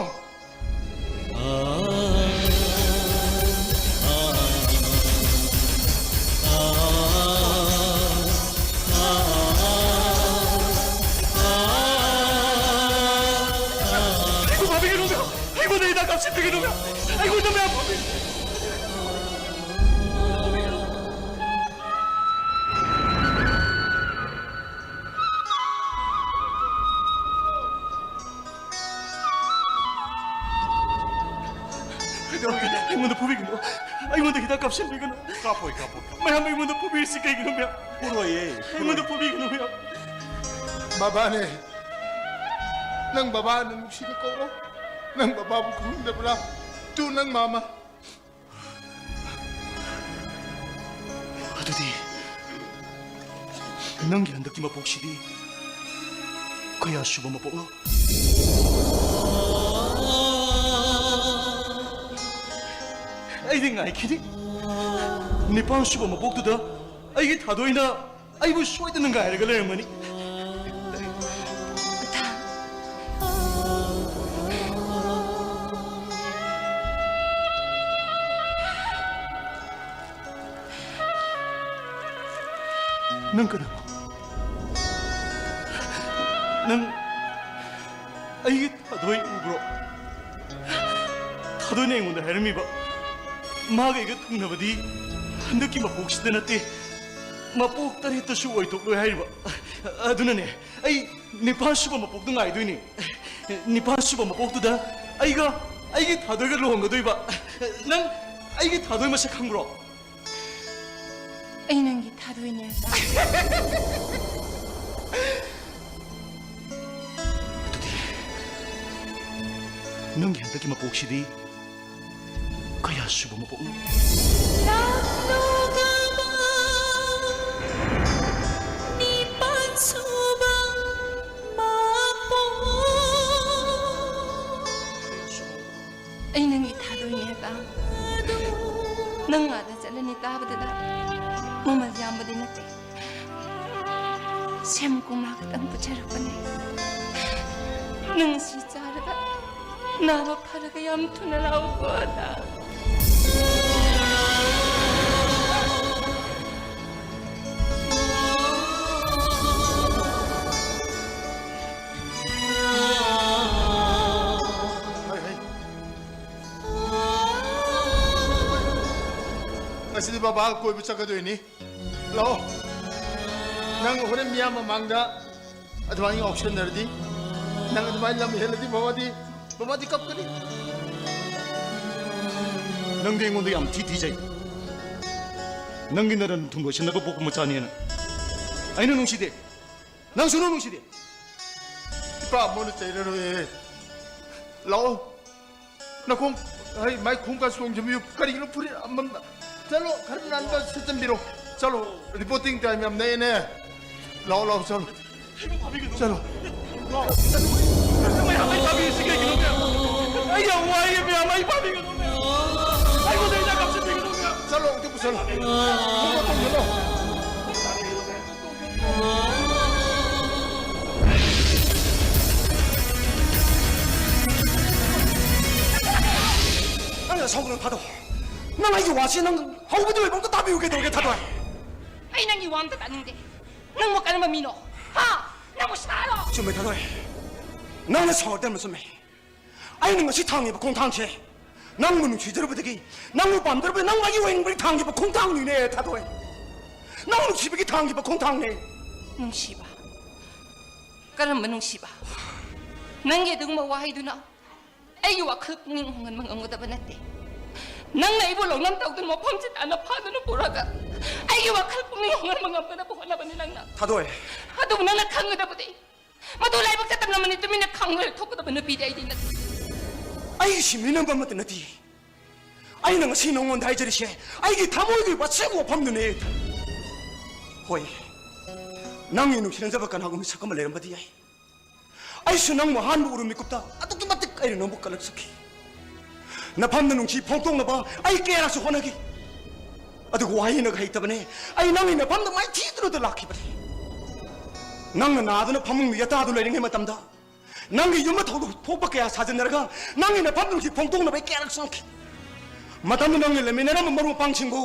ꯑꯩꯕꯨ ꯐꯥꯕꯤꯒꯅꯨ, ꯃꯌꯥꯝ꯫ ꯑꯩꯉꯣꯟꯗ ꯍꯤꯗꯥꯛ ꯀꯥꯞꯁꯤꯟꯕꯤꯒꯅꯨ, ꯃꯌꯥꯝ꯫ ꯑꯩꯉꯣꯟꯗ ꯃꯌꯥꯝ ꯐꯥꯕꯤ-, ꯀꯩꯗꯧꯔꯒꯦ? ꯑꯩꯉꯣꯟꯗ ꯐꯨꯕꯤꯒꯅꯨ꯫ ꯑꯩꯉꯣꯟꯗ ꯍꯤꯗꯥꯛ ꯀꯥꯞꯁꯤꯟꯕꯤꯒꯅꯨ꯫ ꯀꯥꯞꯄꯣꯏ, ꯀꯥꯞꯄꯣꯏ, ꯀꯥꯞꯄꯣꯏ꯫ ꯃꯌꯥꯝ ꯑꯩꯉꯣꯟꯗ ꯐꯨꯕꯤꯔꯤꯁꯤ ꯀꯩꯒꯤꯅꯣ, ꯃꯌꯥꯝ? ꯐꯨꯔꯣꯏꯌꯦ, ꯑꯩꯉꯣꯟꯗ ꯐꯨꯔꯣꯏꯌꯦ꯫ ꯐꯨꯕꯤꯒꯅꯨ, ꯃꯌꯥꯝ꯫ ꯕꯕꯥꯅꯦ꯫ ꯅꯪ ꯕꯕꯥꯅ ꯅꯨꯡꯁꯤꯅ ꯀꯧꯔꯣ꯫ ꯅꯪ ꯕꯕꯥꯕꯨ ꯈꯪꯗꯕ꯭ꯔꯥ? ꯇꯨ ꯅꯪ ꯃꯥꯃ꯫ ꯑꯗꯨꯗꯤ ꯅꯪꯒꯤ ꯍꯟꯗꯛꯀꯤ ꯃꯄꯣꯛꯁꯤꯗꯤ ꯀꯌꯥ ꯁꯨꯕ ꯃꯄꯣꯛꯅꯣ? ꯑꯩꯗꯤ ꯉꯥꯏꯈꯤꯅꯤ꯫ ꯅꯤꯄꯥꯟ ꯁꯨꯕ ꯃꯄꯣꯛꯇꯨꯗ ꯑꯩꯒꯤ ꯊꯥꯗꯣꯏꯅ ꯑꯩꯕꯨ ꯁꯣꯏꯗꯅ ꯉꯥꯏꯔꯒ ꯂꯩꯔꯝꯒꯅꯤ꯫ ꯅꯪ ꯀꯅꯥꯅꯣ? ꯅꯪ ꯑꯩꯒꯤ ꯊꯥꯗꯣꯏ ꯎꯕ꯭ꯔꯣ? ꯊꯥꯗꯣꯏꯅ ꯑꯩꯉꯣꯟꯗ ꯍꯥꯏꯔꯝꯃꯤꯕ, ꯃꯥꯒ ꯑꯩꯒ ꯊꯨꯡꯅꯕꯗꯤ ꯍꯟꯗꯛꯀꯤ ꯃꯄꯣꯛꯁꯤꯗ ꯅꯠꯇꯦ, ꯃꯄꯣꯛ ꯇꯔꯦꯠꯇꯁꯨ ꯑꯣꯏꯊꯣꯛꯂꯣꯏ ꯍꯥꯏꯔꯤꯕ꯫ ꯑꯗꯨꯅꯅꯦ, ꯑꯩ ꯅꯤꯄꯥꯟ ꯁꯨꯕ ꯃꯄꯣꯛꯇ ꯉꯥꯏꯗꯣꯏꯅꯦ꯫ ꯅꯤꯄꯥꯟ ꯁꯨꯕ ꯃꯄꯣꯛꯇꯨꯗ ꯑꯩꯒ, ꯑꯩꯒꯤ ꯊꯥꯗꯣꯏꯒ ꯂꯨꯍꯣꯡꯒꯗꯣꯏꯕ꯫ ꯅꯪ ꯑꯩꯒꯤ ꯊꯥꯗꯣꯏ ꯃꯁꯛ ꯈꯪꯕ꯭ꯔꯣ? ꯑꯩ ꯅꯪꯒꯤ ꯊꯥꯗꯣꯏꯅꯦ꯫ ꯑꯗꯨꯗꯤ ꯅꯪꯒꯤ ꯍꯟꯗꯛꯀꯤ ꯃꯄꯣꯛꯁꯤꯗꯤ ꯀꯌꯥ ꯁꯨꯕ ꯃꯄꯣꯛꯅꯣ? ꯅꯤꯄꯥꯟ ꯁꯨꯕ ꯃꯄꯣꯛ꯫ ꯑꯩ ꯅꯪꯒꯤ ꯊꯥꯗꯣꯏꯅꯦꯕ꯫ ꯅꯪ ꯑꯥꯗ ꯆꯠꯂꯅꯤ ꯇꯥꯕꯗꯨꯗ ꯃꯃꯜ ꯌꯥꯝꯕꯗꯤ ꯅꯠꯇꯦ꯫ ꯁꯦꯝ ꯀꯣꯝꯂꯥ ꯈꯛꯇꯪ ꯄꯨꯖꯔꯛꯄꯅꯦ꯫ ꯅꯪ ꯁꯤ ꯆꯥꯔꯒ ꯅꯥꯕ ꯐꯔꯒ ꯌꯥꯝ ꯊꯨꯅ ꯂꯥꯛꯎꯀꯣ, ꯑꯗꯥ꯫ ꯍꯩ, ꯍꯩ꯫ ꯉꯁꯤꯗꯤ ꯕꯕꯥ ꯀꯣꯏꯕ ꯆꯠꯀꯗꯣꯏꯅꯤ꯫ ꯂꯥꯛꯑꯣ꯫ ꯅꯪ ꯍꯣꯔꯦꯟ ꯃꯤꯌꯥꯝ ꯃꯃꯥꯡꯗ ꯑꯗꯨꯃꯥꯏꯅ ꯉꯥꯎꯁꯟꯅꯔꯗꯤ, ꯅꯪ ꯑꯗꯨꯃꯥꯏꯅ ꯂꯝ ꯍꯦꯜꯂꯗꯤ ꯕꯕꯥꯗꯤ, ꯕꯕꯥꯗꯤ ꯀꯞꯀꯅꯤ꯫ ꯅꯪꯗꯤ ꯑꯩꯉꯣꯟꯗ ꯌꯥꯝ ꯊꯤ ꯊꯤꯖꯩ꯫ ꯅꯪꯒꯤ ꯅꯔꯟ ꯊꯨꯝ ꯂꯣꯏꯁꯤꯟꯅꯕ ꯄꯣꯛꯄ ꯃꯆꯥꯅꯦꯅ꯫ ꯑꯩꯅ ꯅꯨꯡꯁꯤꯗꯦ꯫ ꯅꯪꯁꯨ ꯅꯨꯡꯁꯤꯗꯦ꯫ ꯏꯄꯥ ꯑꯃꯣꯟꯅ ꯆꯩꯔꯔꯣꯏꯌꯦ꯫ ꯂꯥꯛꯑꯣ꯫ ꯅꯈꯣꯡ, ꯍꯩ, ꯃꯥꯏ ꯈꯣꯡꯀꯥ ꯆꯣꯡꯖꯕꯤꯌꯨ꯫ ꯀꯔꯤꯒꯤꯅꯣ ꯐꯨꯔꯤꯠ ꯑꯃꯝꯕ? ꯆꯠꯂꯣ, ꯈꯔ ꯅꯥꯟꯕ ꯁꯦꯠꯆꯟꯕꯤꯔꯣ꯫ ꯆꯠꯂꯣ, reporting time ꯌꯥꯝ ꯅꯛꯑꯦꯅꯦ꯫ ꯂꯥꯛꯑꯣ, ꯂꯥꯛꯑꯣ, ꯆꯠꯂꯣ꯫ ꯆꯠꯂꯣ꯫ ꯃꯌꯥꯝ ꯑꯩ ꯐꯥꯕꯤꯔꯤꯁꯤ ꯀꯩꯒꯤꯅꯣ, ꯃꯌꯥꯝ? ꯑꯩ ꯌꯥꯝ ꯋꯥꯏꯌꯦ, ꯃꯌꯥꯝ ꯑꯩ ꯐꯥꯕꯤꯒꯅꯨ, ꯃꯌꯥꯝ꯫ ꯑꯩꯉꯣꯟꯗ ꯍꯤꯗꯥꯛ ꯀꯥꯞꯁꯤꯟꯕꯤꯒꯅꯨ, ꯃꯌꯥꯝ꯫ ꯆꯠꯂꯣ, ꯑꯝꯇ ꯄꯨꯁꯜꯂꯣ꯫ ꯈꯣꯡ ꯃꯇꯣꯟ ꯆꯠꯂꯣ꯫ ꯅꯪ ꯁꯥꯎꯒꯅꯨ, ꯊꯥꯗꯣꯏ꯫ ꯅꯪ ꯑꯩꯒꯤ ꯋꯥꯁꯤ ꯅꯪ ꯍꯧꯕꯗꯤ ꯂꯣꯏꯕ ꯑꯝꯇ ꯇꯥꯕꯤꯌꯨ, ꯀꯩꯗꯧꯔꯒꯦ, ꯊꯥꯗꯣꯏ? ꯑꯩ ꯅꯪꯒꯤ ꯋꯥ ꯑꯝꯇ ꯇꯥꯅꯤꯡꯗꯦ꯫ ꯅꯪꯕꯨ ꯀꯔꯝꯕ ꯃꯤꯅꯣ? ꯍꯥ? ꯅꯪꯕꯨ ꯁꯥꯔꯣ? ꯆꯨꯝꯃꯦ, ꯊꯥꯗꯣꯏ꯫ ꯅꯪꯅ ꯁꯥꯎꯔꯛꯇꯕ ꯆꯨꯝꯃꯦ꯫ ꯑꯩꯅ ꯉꯁꯤ ꯊꯥꯡꯉꯤꯕ ꯈꯣꯡꯊꯥꯡꯁꯦ ꯅꯪꯕꯨ ꯅꯨꯡꯁꯤꯖꯔꯨꯕꯗꯒꯤ, ꯅꯪꯕꯨ ꯄꯥꯝꯖꯔꯨꯕꯗꯒꯤ, ꯅꯪ ꯑꯩꯒꯤ ꯑꯣꯏꯅꯤꯡꯕꯒꯤ ꯊꯥꯡꯈꯤꯕ ꯈꯣꯡꯊꯥꯡꯅꯤꯅꯦ, ꯊꯥꯗꯣꯏ꯫ ꯅꯪ ꯅꯨꯡꯁꯤꯕꯒꯤ ꯊꯥꯡꯈꯤꯕ ꯈꯣꯡꯊꯥꯡꯅꯦ꯫ ꯅꯨꯡꯁꯤꯕ? ꯀꯔꯝꯕ ꯅꯨꯡꯁꯤꯕ? ꯅꯪꯒꯤ ꯑꯗꯨꯒꯨꯝꯕ ꯋꯥꯍꯩꯗꯨꯅ ꯑꯩꯒꯤ ꯋꯥꯈꯜ ꯄꯨꯛꯅꯤꯡ ꯍꯣꯡꯍꯟꯕ ꯉꯝꯒꯗꯕ ꯅꯠꯇꯦ꯫ ꯅꯪꯅ ꯑꯩꯕꯨ ꯂꯧꯅꯝ ꯇꯧꯗꯨꯅ ꯃꯐꯝꯁꯤ ꯇꯥꯟꯅ ꯐꯥꯗꯨꯅ ꯄꯨꯔꯒ ꯑꯩꯒꯤ ꯋꯥꯈꯜ ꯄꯨꯛꯅꯤꯡ ꯍꯣꯡꯍꯟꯕ ꯉꯝꯒꯗꯕ ꯍꯣꯠꯅꯕꯅꯤ ꯅꯪꯅ꯫ ꯊꯥꯗꯣꯏ꯫ ꯑꯗꯨꯕꯨ ꯅꯪꯅ ꯈꯪꯒꯗꯕꯗꯤ, ꯃꯗꯨ ꯂꯥꯏꯕꯛ ꯆꯠꯇꯝꯂꯝꯃꯅꯤ ꯇꯨꯃꯤꯟꯅ ꯈꯥꯡꯂꯒ ꯊꯣꯛꯀꯗꯕ ꯅꯨꯄꯤꯗꯤ ꯑꯩꯗꯤ ꯅꯠꯇꯦ꯫ ꯑꯩꯒꯤ ꯁꯤꯟꯃꯤꯅꯕ ꯑꯃꯠꯇ ꯅꯠꯇꯦ꯫ ꯑꯩꯅ ꯉꯁꯤ ꯅꯉꯣꯟꯗ ꯍꯥꯏꯖꯔꯤꯁꯦ ꯑꯩꯒꯤ ꯊꯃꯣꯏꯒꯤ ꯑꯁꯦꯡꯕ ꯋꯥꯐꯝꯗꯨꯅꯦ꯫ ꯍꯣꯏ, ꯅꯪꯒꯤ ꯅꯨꯡꯁꯤꯅꯖꯕ ꯀꯅꯥꯒꯨꯝꯕꯤ ꯁꯛ ꯑꯃ ꯂꯩꯔꯝꯕꯗꯤ ꯌꯥꯏ꯫ ꯑꯩꯁꯨ ꯅꯪꯕꯨ ꯑꯍꯥꯟꯕ ꯎꯔꯨ ꯃꯤꯀꯨꯞꯇ ꯑꯗꯨꯛꯀꯤ ꯃꯇꯤꯛ ꯑꯩꯅ ꯅꯪꯕꯨ ꯀꯜꯂꯛꯆꯈꯤ꯫ ꯅꯐꯝꯗ ꯅꯨꯡꯁꯤ ꯐꯣꯡꯗꯣꯛꯅꯕ ꯑꯩ ꯀꯌꯥꯔꯛꯁꯨ ꯍꯣꯠꯅꯈꯤ꯫ ꯑꯗꯨꯕꯨ ꯋꯥꯍꯩꯅꯒ ꯍꯩꯇꯕꯅꯦ꯫ ꯑꯩ ꯅꯪꯒꯤ ꯅꯐꯝꯗ ꯃꯥꯏꯊꯤꯗꯨꯅꯗ ꯂꯥꯛꯈꯤꯕꯅꯦ꯫ ꯅꯪꯅ ꯅꯥꯗꯨꯅ ꯐꯃꯨꯡꯗ ꯌꯦꯇꯥꯗꯨꯅ ꯂꯩꯔꯤꯉꯩ ꯃꯇꯝꯗ ꯅꯪꯒꯤ ꯌꯨꯝꯗ ꯊꯧꯗꯣꯛ ꯊꯣꯛꯄ ꯀꯌꯥ ꯁꯥꯖꯤꯟꯅꯔꯒ ꯅꯪꯒꯤ ꯅꯐꯝ ꯅꯨꯡꯁꯤ ꯐꯣꯡꯗꯣꯛꯅꯕ ꯑꯩ ꯀꯌꯥꯔꯛ ꯆꯪꯈꯤ꯫ ꯃꯇꯝꯗꯨ ꯅꯪꯒ ꯂꯩꯃꯤꯟꯅꯔꯝꯕ ꯃꯔꯨꯞ ꯃꯄꯥꯡꯁꯤꯡꯕꯨ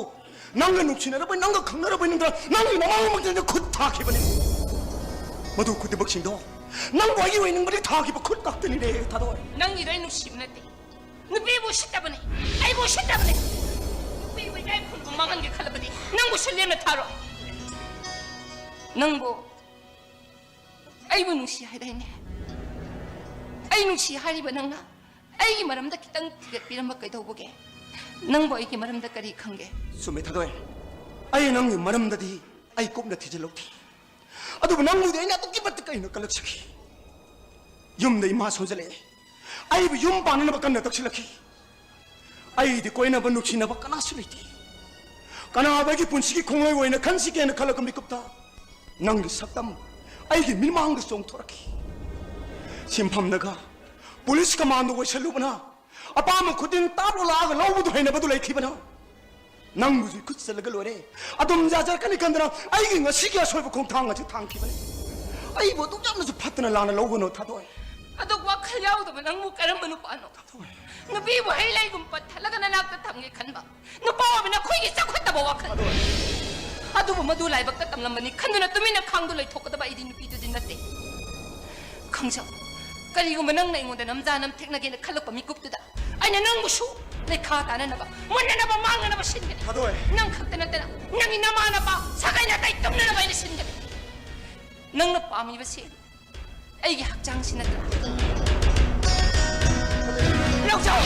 ꯅꯪꯒ ꯅꯨꯡꯁꯤꯅꯔꯕꯣꯏ, ꯅꯪꯒ ꯈꯪꯅꯔꯕꯣꯏ ꯅꯪꯗ ꯅꯪꯒꯤ ꯃꯃꯥꯡꯃꯛꯇ ꯈꯨꯠ ꯊꯥꯈꯤꯕꯅꯤ꯫ ꯃꯗꯨ ꯈꯨꯗꯤꯡꯃꯛꯁꯤꯡꯗꯣ ꯅꯪꯕꯨ ꯑꯩꯒꯤ ꯑꯣꯏꯅꯤꯡꯕꯗꯤ ꯊꯥꯈꯤꯕ ꯈꯨꯠ ꯉꯥꯛꯇꯅꯤꯅꯦ, ꯊꯥꯗꯣꯏ꯫ ꯅꯪꯒꯤꯗꯣ ꯑꯩ ꯅꯨꯡꯁꯤꯕ ꯅꯠꯇꯦ꯫ ꯅꯨꯄꯤꯕꯨ ꯎꯁꯤꯠꯇꯕꯅꯦ꯫ ꯑꯩꯕꯨ ꯎꯁꯤꯠꯇꯕꯅꯦ꯫ ꯅꯨꯄꯤꯕꯨ ꯏꯀꯥꯏ ꯈꯨꯝꯅꯕ ꯃꯥꯡꯍꯟꯒꯦ ꯈꯜꯂꯕꯗꯤ ꯅꯪꯕꯨꯁꯨ ꯂꯦꯝꯅ ꯊꯥꯔꯣꯏ꯫ ꯅꯪꯕꯨ ꯑꯩꯕꯨ ꯅꯨꯡꯁꯤ ꯍꯥꯏꯗꯥꯏꯅꯦ? ꯑꯩ ꯅꯨꯡꯁꯤ ꯍꯥꯏꯔꯤꯕ ꯅꯪꯅ ꯑꯩꯒꯤ ꯃꯔꯝꯗ ꯈꯤꯇꯪ ꯊꯤꯒꯠꯄꯤꯔꯝꯕ ꯀꯩꯗꯧꯕꯒꯦ? ꯅꯪꯕꯨ ꯑꯩꯒꯤ ꯃꯔꯝꯗ ꯀꯔꯤ ꯈꯪꯒꯦ? ꯆꯨꯝꯃꯦ, ꯊꯥꯗꯣꯏ꯫ ꯑꯩ ꯅꯪꯒꯤ ꯃꯔꯝꯗꯗꯤ ꯑꯩ ꯀꯨꯞꯅ ꯊꯤꯖꯤꯜꯍꯧꯗꯦ꯫ ꯑꯗꯨꯕꯨ ꯅꯪꯕꯨꯗꯤ ꯑꯩꯅ ꯑꯗꯨꯛꯀꯤ ꯃꯇꯤꯛ ꯑꯩꯅ ꯀꯜꯂꯛꯆꯈꯤ꯫ ꯌꯨꯝꯗ ꯏꯃꯥ ꯁꯣꯟꯖꯜꯂꯛꯑꯦ꯫ ꯑꯩꯕꯨ ꯌꯨꯝ ꯄꯥꯟꯅꯅꯕ ꯀꯟꯅ ꯇꯛꯁꯤꯜꯂꯛꯈꯤ꯫ ꯑꯩꯗꯤ ꯀꯣꯏꯅꯕ ꯅꯨꯡꯁꯤꯅꯕ ꯀꯅꯥꯁꯨ ꯂꯩꯇꯦ꯫ ꯀꯅꯥꯕꯨ ꯑꯩꯒꯤ ꯄꯨꯟꯁꯤꯒꯤ ꯈꯣꯡꯂꯣꯏ ꯑꯣꯏꯅ ꯈꯟꯁꯤꯒꯦꯅ ꯈꯜꯂꯛꯄ ꯃꯤꯀꯨꯞꯇ ꯅꯪꯒꯤ ꯁꯛꯇꯝ ꯑꯩꯒꯤ ꯃꯤꯠꯃꯥꯡꯗ ꯆꯣꯡꯊꯣꯔꯛꯈꯤ꯫ ꯁꯤꯟꯐꯝꯗꯒ ꯄꯨꯂꯤꯁ ꯀꯃꯥꯟꯗꯣ ꯑꯣꯏꯁꯜꯂꯨꯕꯅ ꯑꯄꯥꯝꯕ ꯈꯨꯗꯤꯡ ꯇꯥꯞ ꯂꯥꯛꯑꯒ ꯂꯧꯕꯗꯨ ꯍꯩꯅꯕꯗꯨ ꯂꯩꯈꯤꯕꯅ ꯅꯪꯕꯨꯁꯨ ꯏꯈꯨꯠ ꯆꯜꯂꯒ ꯂꯣꯏꯔꯦ꯫ ꯑꯗꯨꯝ ꯌꯥꯖꯔꯛꯀꯅꯤ ꯈꯟꯗꯅ ꯑꯩꯒꯤ ꯉꯁꯤꯒꯤ ꯑꯁꯣꯏꯕ ꯈꯣꯡꯊꯥꯡ ꯑꯁꯤ ꯊꯥꯡꯈꯤꯕꯅꯤ꯫ ꯑꯩꯕꯨ ꯑꯗꯨꯛ ꯌꯥꯝꯅꯁꯨ ꯐꯠꯇꯅ ꯂꯥꯟꯅ ꯂꯧꯒꯅꯨ, ꯊꯥꯗꯣꯏ꯫ ꯑꯗꯨ ꯋꯥꯈꯜ ꯌꯥꯎꯗꯕ ꯅꯪꯕꯨ ꯀꯔꯝꯕ ꯅꯨꯄꯥꯅꯣ? ꯊꯥꯗꯣꯏ꯫ ꯅꯨꯄꯤꯕꯨ ꯍꯩ ꯂꯩꯒꯨꯝ ꯄꯠꯊꯠꯂꯒ ꯅꯅꯥꯛꯇ ꯊꯝꯒꯦ ꯈꯟꯕ ꯅꯨꯄꯥ ꯑꯣꯏꯕ ꯅꯈꯣꯏꯒꯤ ꯆꯥꯎꯈꯠꯇꯕ ꯋꯥꯈꯜ꯫ ꯊꯥꯗꯣꯏ꯫ ꯑꯗꯨꯕꯨ ꯃꯗꯨ ꯂꯥꯏꯕꯛꯇ ꯇꯝꯂꯝꯕꯅꯤ ꯈꯟꯗꯨꯅ ꯇꯨꯃꯤꯟꯅ ꯈꯥꯡꯗꯨ ꯂꯩꯊꯣꯛꯀꯗꯕ ꯑꯩꯗꯤ ꯅꯨꯄꯤꯗꯨꯗꯤ ꯅꯠꯇꯦ꯫ ꯈꯪꯖꯧ, ꯀꯔꯤꯒꯨꯝꯕ ꯅꯪꯅ ꯑꯩꯉꯣꯟꯗ ꯅꯝꯖꯥ ꯅꯝꯊꯦꯛꯅꯒꯦꯅ ꯈꯜꯂꯛꯄ ꯃꯤꯀꯨꯞꯇꯨꯗ ꯑꯩꯅ ꯅꯪꯕꯨꯁꯨ ꯂꯩꯈꯥ ꯇꯥꯅꯅꯕ, ꯃꯨꯟꯅꯅꯕ, ꯃꯥꯡꯅꯅꯕ ꯁꯤꯟꯒꯅꯤ꯫ ꯊꯥꯗꯣꯏ꯫ ꯅꯪ ꯈꯛꯇ ꯅꯠꯇꯅ ꯅꯪꯒꯤ ꯅꯃꯥꯟꯅꯕ, ꯁꯥꯒꯩ ꯅꯥꯇꯩ ꯇꯨꯝꯅꯅꯕ ꯑꯩꯅ ꯁꯤꯟꯒꯅꯤ꯫ ꯅꯪꯅ ꯄꯥꯝꯃꯤꯕꯁꯤ ꯑꯩꯒꯤ ꯍꯛꯆꯥꯡꯁꯤ ꯅꯠꯇ꯭ꯔꯥ? ꯂꯧꯖꯧ!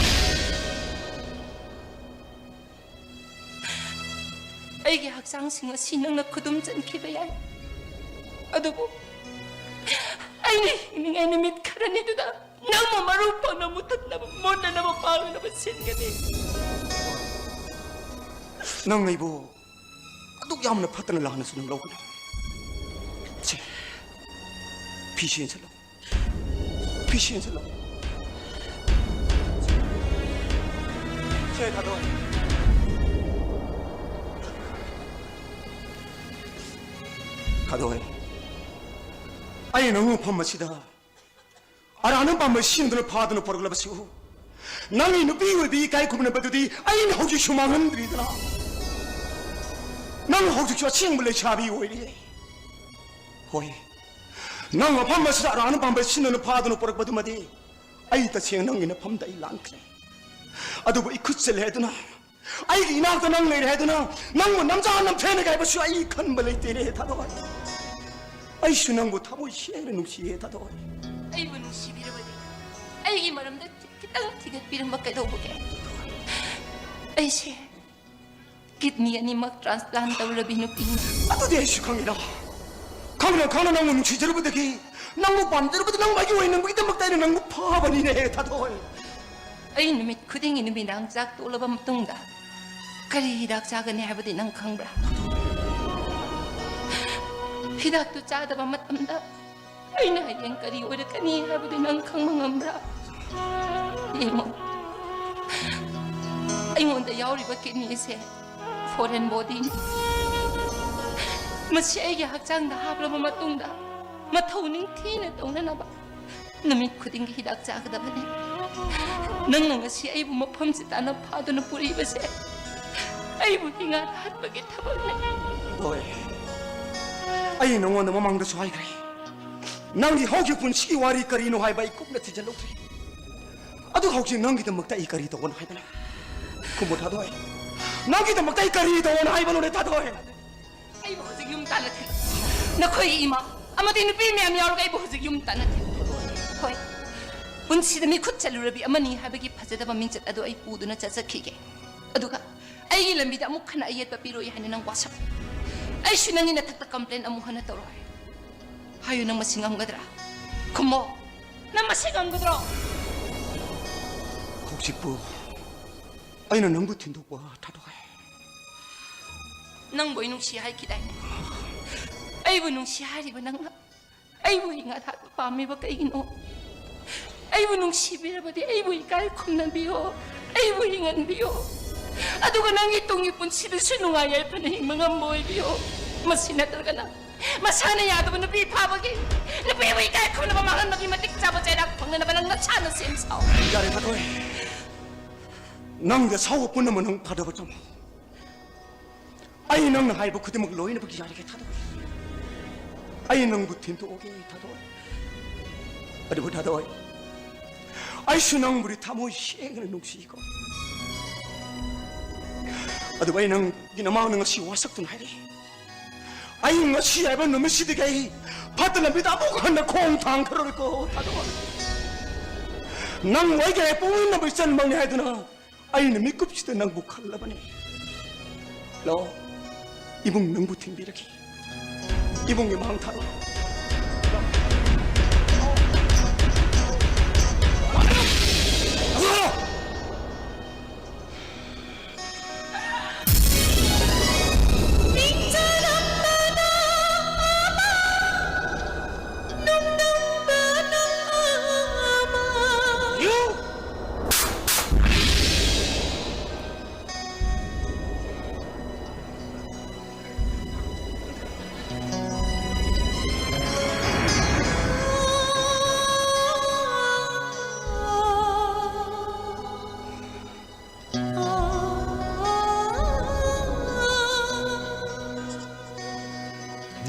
ꯑꯩꯒꯤ ꯍꯛꯆꯥꯡꯁꯤꯡ ꯑꯁꯤ ꯅꯪꯅ ꯈꯨꯗꯨꯝ ꯆꯟꯈꯤꯕ ꯌꯥꯏ, ꯑꯗꯨꯕꯨ ꯑꯩꯅ ꯍꯤꯡꯂꯤꯉꯩ ꯅꯨꯃꯤꯠ ꯈꯔꯅꯤꯗꯨꯗ ꯅꯪꯕꯨ ꯃꯔꯨ ꯐꯪꯅ ꯃꯨꯊꯠꯅꯕ, ꯃꯨꯠꯅꯅꯕ, ꯄꯥꯡꯅꯅꯕ ꯁꯤꯟꯒꯅꯤ꯫ ꯅꯪ ꯑꯩꯕꯨ ꯑꯗꯨꯛ ꯌꯥꯝꯅ ꯐꯠꯇꯅ ꯂꯥꯟꯅꯁꯨ ꯅꯪ ꯂꯧꯒꯅꯨ꯫ ꯁꯦ, ꯐꯤ ꯆꯦꯟꯁꯤꯜꯂꯣ꯫ ꯐꯤ ꯆꯦꯟꯁꯤꯜꯂꯣ꯫ ꯁꯦ, ꯊꯥꯗꯣꯏ꯫ ꯊꯥꯗꯣꯏ꯫ ꯑꯩ ꯅꯪ ꯃꯐꯝ ꯑꯁꯤꯗ ꯑꯔꯥꯟꯕ ꯄꯥꯝꯕꯩ ꯁꯤꯟꯗꯨꯅ ꯐꯥꯗꯨꯅ ꯄꯨꯔꯛꯂꯕꯁꯨ, ꯅꯪꯒꯤ ꯅꯨꯄꯤ ꯑꯣꯏꯕꯤ ꯏꯀꯥꯏ ꯈꯨꯝꯅꯕꯗꯨꯗꯤ ꯑꯩꯅ ꯍꯧꯖꯤꯛꯁꯨ ꯃꯥꯡꯍꯟꯗ꯭ꯔꯤꯗꯅ꯫ ꯅꯪ ꯍꯧꯖꯤꯛꯁꯨ ꯑꯁꯦꯡꯕ ꯂꯩꯁꯥꯕꯤ ꯑꯣꯏꯔꯤ꯫ ꯍꯣꯏ, ꯅꯪ ꯃꯐꯝ ꯑꯁꯤꯗ ꯑꯔꯥꯟꯕ ꯄꯥꯝꯕꯩ ꯁꯤꯟꯗꯨꯅ ꯐꯥꯗꯨꯅ ꯄꯨꯔꯛꯄꯗꯨꯃꯗꯤ ꯑꯩ ꯇꯁꯦꯡꯅ ꯅꯪꯒꯤ ꯅꯐꯝꯗ ꯑꯩ ꯂꯥꯟꯈ꯭ꯔꯦ꯫ ꯑꯗꯨꯕꯨ ꯏꯈꯨꯠꯁꯦ ꯂꯦꯗꯨꯅ ꯑꯩꯒꯤ ꯏꯅꯥꯛꯇ ꯅꯪ ꯂꯩꯔꯦ ꯍꯥꯏꯗꯨꯅ ꯅꯪꯕꯨ ꯅꯝꯖꯥ ꯅꯝꯊꯦꯛꯅꯒꯦ ꯍꯥꯏꯕꯁꯨ ꯑꯩ ꯈꯟꯕ ꯂꯩꯇꯦꯅꯦ, ꯊꯥꯗꯣꯏ꯫ ꯑꯩꯁꯨ ꯅꯪꯕꯨ ꯊꯃꯣꯏ ꯁꯦꯡꯅ ꯅꯨꯡꯁꯤꯌꯦ, ꯊꯥꯗꯣꯏ꯫ ꯑꯩꯕꯨ ꯅꯨꯡꯁꯤꯕꯤꯔꯕꯗꯤ ꯑꯩꯒꯤ ꯃꯔꯝꯗ ꯈꯤꯇꯪ ꯊꯤꯒꯠꯄꯤꯔꯝꯕ ꯀꯩꯗꯧꯕꯒꯦ? ꯑꯩꯁꯦ ꯀꯤꯗꯅꯤ ꯑꯅꯤꯃꯛ ꯇ꯭ꯔꯥꯟꯁꯄ꯭ꯂꯥꯟ ꯇꯧꯔꯕꯤ ꯅꯨꯄꯤꯅꯤ꯫ ꯑꯗꯨꯗꯤ ꯑꯩꯁꯨ ꯈꯪꯉꯤꯅ꯫ ꯈꯪꯅ ꯈꯪꯅ ꯅꯪꯕꯨ ꯅꯨꯡꯁꯤꯖꯔꯨꯕꯗꯒꯤ, ꯅꯪꯕꯨ ꯄꯥꯝꯖꯔꯨꯕꯗ ꯅꯪ ꯑꯩꯒꯤ ꯑꯣꯏꯅ ꯅꯪꯕꯒꯤꯗꯃꯛꯇ ꯑꯩꯅ ꯅꯪꯕꯨ ꯐꯥꯕꯅꯤꯅꯦ, ꯊꯥꯗꯣꯏ꯫ ꯑꯩ ꯅꯨꯃꯤꯠ ꯈꯨꯗꯤꯡꯒꯤ ꯅꯨꯃꯤꯗꯥꯡ ꯆꯥꯛ ꯇꯣꯛꯂꯕ ꯃꯇꯨꯡꯗ ꯀꯔꯤ ꯍꯤꯗꯥꯛ ꯆꯥꯒꯅꯤ ꯍꯥꯏꯕꯗꯤ ꯅꯪ ꯈꯪꯕ꯭ꯔꯥ? ꯍꯤꯗꯥꯛꯇꯨ ꯆꯥꯗꯕ ꯃꯇꯝꯗ ꯑꯩꯅ ꯍꯌꯦꯡ ꯀꯔꯤ ꯑꯣꯏꯔꯛꯀꯅꯤ ꯍꯥꯏꯕꯗꯨ ꯅꯪ ꯈꯪꯕ ꯉꯝꯕ꯭ꯔꯥ? ꯌꯦꯡꯉꯣ, ꯑꯩꯉꯣꯟꯗ ꯌꯥꯎꯔꯤꯕ ꯀꯤꯗꯅꯤꯁꯦ ꯐꯣꯔꯦꯟ ꯕꯣꯗꯤꯅꯤ꯫ ꯃꯁꯤ ꯑꯩꯒꯤ ꯍꯛꯆꯥꯡꯗ ꯍꯥꯞꯂꯕ ꯃꯇꯨꯡꯗ ꯃꯊꯧ ꯅꯤꯡꯊꯤꯅ ꯇꯧꯅꯅꯕ ꯅꯨꯃꯤꯠ ꯈꯨꯗꯤꯡꯒꯤ ꯍꯤꯗꯥꯛ ꯆꯥꯒꯗꯕꯅꯤ꯫ ꯅꯪꯅ ꯉꯁꯤ ꯑꯩꯕꯨ ꯃꯐꯝꯁꯤ ꯇꯥꯅ ꯐꯥꯗꯨꯅ ꯄꯨꯔꯤꯕꯁꯦ ꯑꯩꯕꯨ ꯍꯤꯡꯉꯥꯗ ꯍꯥꯠꯄꯒꯤ ꯊꯕꯛꯅꯤ꯫ ꯍꯣꯏ, ꯑꯩ ꯅꯉꯣꯟꯗ ꯃꯃꯥꯡꯗꯁꯨ ꯍꯥꯏꯈ꯭ꯔꯦ, ꯅꯪꯒꯤ ꯍꯧꯈꯤꯕ ꯄꯨꯟꯁꯤꯒꯤ ꯋꯥꯔꯤ ꯀꯔꯤꯅꯣ ꯍꯥꯏꯕ ꯑꯩ ꯀꯨꯞꯅ ꯊꯤꯖꯤꯜꯂꯨꯗ꯭ꯔꯦ꯫ ꯑꯗꯨ ꯍꯧꯖꯤꯛ ꯅꯪꯒꯤꯗꯃꯛꯇ ꯑꯩ ꯀꯔꯤ ꯇꯧꯒꯅꯣ ꯍꯥꯏꯕꯅꯣ? ꯈꯨꯝꯃꯨ ꯊꯥꯗꯣꯏ, ꯅꯪꯒꯤꯗꯃꯛꯇ ꯑꯩ ꯀꯔꯤ ꯇꯧꯒꯅꯣ ꯍꯥꯏꯕꯅꯣꯅꯦ ꯊꯥꯗꯣꯏ? ꯑꯩꯕꯨ ꯍꯧꯖꯤꯛ ꯌꯨꯝ ꯇꯥꯟꯅ ꯊꯤꯜꯂꯨ꯫ ꯅꯈꯣꯏꯒꯤ ꯏꯃꯥ ꯑꯃꯗꯤ ꯅꯨꯄꯤ ꯃꯌꯥꯝ ꯌꯥꯎꯔꯒ ꯑꯩꯕꯨ ꯍꯧꯖꯤꯛ ꯌꯨꯝ ꯇꯥꯟꯅ ꯊꯤꯜꯂꯨ꯫ ꯍꯣꯏ, ꯄꯨꯟꯁꯤꯗ ꯃꯤꯈꯨꯠ ꯆꯠꯂꯨꯔꯕꯤ ꯑꯃꯅꯤ ꯍꯥꯏꯕꯒꯤ ꯐꯖꯗꯕ ꯃꯤꯡꯆꯠ ꯑꯗꯨ ꯑꯩ ꯄꯨꯗꯨꯅ ꯆꯠꯆꯈꯤꯒꯦ꯫ ꯑꯗꯨꯒ ꯑꯩꯒꯤ ꯂꯝꯕꯤꯗ ꯑꯃꯨꯛ ꯍꯟꯅ ꯑꯌꯦꯠꯄ ꯄꯤꯔꯣꯏ ꯍꯥꯏꯅ ꯅꯪ ꯋꯥꯁꯛ꯫ ꯑꯩꯁꯨ ꯅꯪꯒꯤ ꯅꯊꯛꯇ complain ꯑꯃꯨꯛ ꯍꯟꯅ ꯇꯧꯔꯣꯏ꯫ ꯍꯥꯏꯌꯨ, ꯅꯪ ꯃꯁꯤ ꯉꯝꯒꯗ꯭ꯔꯥ? ꯈꯨꯝꯃꯣ, ꯅꯪ ꯃꯁꯤ ꯉꯝꯒꯗ꯭ꯔꯣ? ꯍꯧꯖꯤꯛꯄꯨ ꯑꯩꯅ ꯅꯪꯕꯨ ꯊꯤꯟꯗꯣꯛꯄ ꯊꯥꯗꯣꯛꯑꯦ꯫ ꯅꯪꯕꯨ ꯑꯩ ꯅꯨꯡꯁꯤ ꯍꯥꯏꯈꯤꯗꯥꯏꯅꯦ? ꯑꯩꯕꯨ ꯅꯨꯡꯁꯤ ꯍꯥꯏꯔꯤꯕ ꯅꯪꯅ ꯑꯩꯕꯨ ꯍꯤꯡꯍꯟ ꯍꯥꯠꯄ ꯄꯥꯝꯃꯤꯕ ꯀꯩꯒꯤꯅꯣ? ꯑꯩꯕꯨ ꯅꯨꯡꯁꯤꯕꯤꯔꯕꯗꯤ ꯑꯩꯕꯨ ꯏꯀꯥꯏ ꯈꯨꯝꯅꯕꯤꯌꯣ, ꯑꯩꯕꯨ ꯍꯤꯡꯍꯟꯕꯤꯌꯣ꯫ ꯑꯗꯨꯒ ꯅꯪꯒꯤ ꯇꯨꯡꯒꯤ ꯄꯨꯟꯁꯤꯗꯁꯨ ꯅꯨꯡꯉꯥꯏ ꯌꯥꯏꯐꯅ ꯍꯤꯡꯕ ꯉꯝꯕ ꯑꯣꯏꯕꯤꯌꯣ꯫ ꯃꯁꯤ ꯅꯠꯇ꯭ꯔꯒꯅ ꯃꯁꯥꯅ ꯌꯥꯗꯕ ꯅꯨꯄꯤ ꯐꯥꯕꯒꯤ, ꯅꯨꯄꯤꯕꯨ ꯏꯀꯥꯏ ꯈꯨꯝꯅꯕ ꯃꯥꯡꯍꯟꯕꯒꯤ ꯃꯇꯤꯛ ꯆꯥꯕ ꯆꯩꯔꯥꯛ ꯐꯪꯅꯅꯕ ꯅꯪ ꯅꯁꯥꯅ ꯁꯦꯝ ꯁꯥꯎ꯫ ꯌꯥꯔꯦ ꯊꯥꯗꯣꯏ, ꯅꯪꯒꯤ ꯑꯁꯥꯎꯕ ꯄꯨꯝꯅꯃꯛ ꯅꯪ ꯐꯥꯗꯕ ꯇꯝꯃꯣ꯫ ꯑꯩ ꯅꯪꯅ ꯍꯥꯏꯕ ꯈꯨꯗꯤꯡꯃꯛ ꯂꯣꯏꯅꯃꯛ ꯌꯥꯔꯒꯦ ꯊꯥꯗꯣꯏ꯫ ꯑꯩ ꯅꯪꯕꯨ ꯊꯤꯟꯗꯣꯛꯑꯒꯦ ꯊꯥꯗꯣꯏ꯫ ꯑꯗꯨꯕꯨ ꯊꯥꯗꯣꯏ, ꯑꯩꯁꯨ ꯅꯪꯕꯨꯗꯤ ꯊꯃꯣꯏ ꯁꯦꯡꯅ ꯅꯨꯡꯁꯤꯀꯣ꯫ ꯑꯗꯨꯕꯨ ꯑꯩ ꯅꯪꯒꯤ ꯅꯃꯥꯡꯗ ꯉꯁꯤ ꯋꯥꯁꯛꯇꯨꯅ ꯍꯥꯏꯔꯤ, ꯑꯩ ꯉꯁꯤ ꯍꯥꯏꯕ ꯅꯨꯃꯤꯠꯁꯤꯗꯒꯤ ꯑꯩ ꯐꯠꯇ ꯂꯝꯕꯤꯗ ꯑꯃꯨꯛ ꯍꯟꯅ ꯈꯣꯡ ꯊꯥꯡꯈ꯭ꯔꯔꯣꯏꯀꯣ ꯊꯥꯗꯣꯏ꯫ ꯅꯪ ꯑꯩꯒꯤ ꯄꯣꯛꯃꯤꯟꯅꯕ ꯏꯆꯟꯃꯛꯅꯤ ꯍꯥꯏꯗꯨꯅ ꯑꯩꯅ ꯃꯤꯀꯨꯞꯁꯤꯗ ꯅꯪꯕꯨ ꯈꯜꯂꯕꯅꯤ꯫ ꯂꯥꯛꯑꯣ, ꯏꯕꯨꯡ ꯅꯪꯕꯨ ꯊꯤꯟꯕꯤꯔꯒꯦ꯫ ꯏꯕꯨꯡꯒꯤ ꯃꯥꯡ ꯊꯥꯔꯣ꯫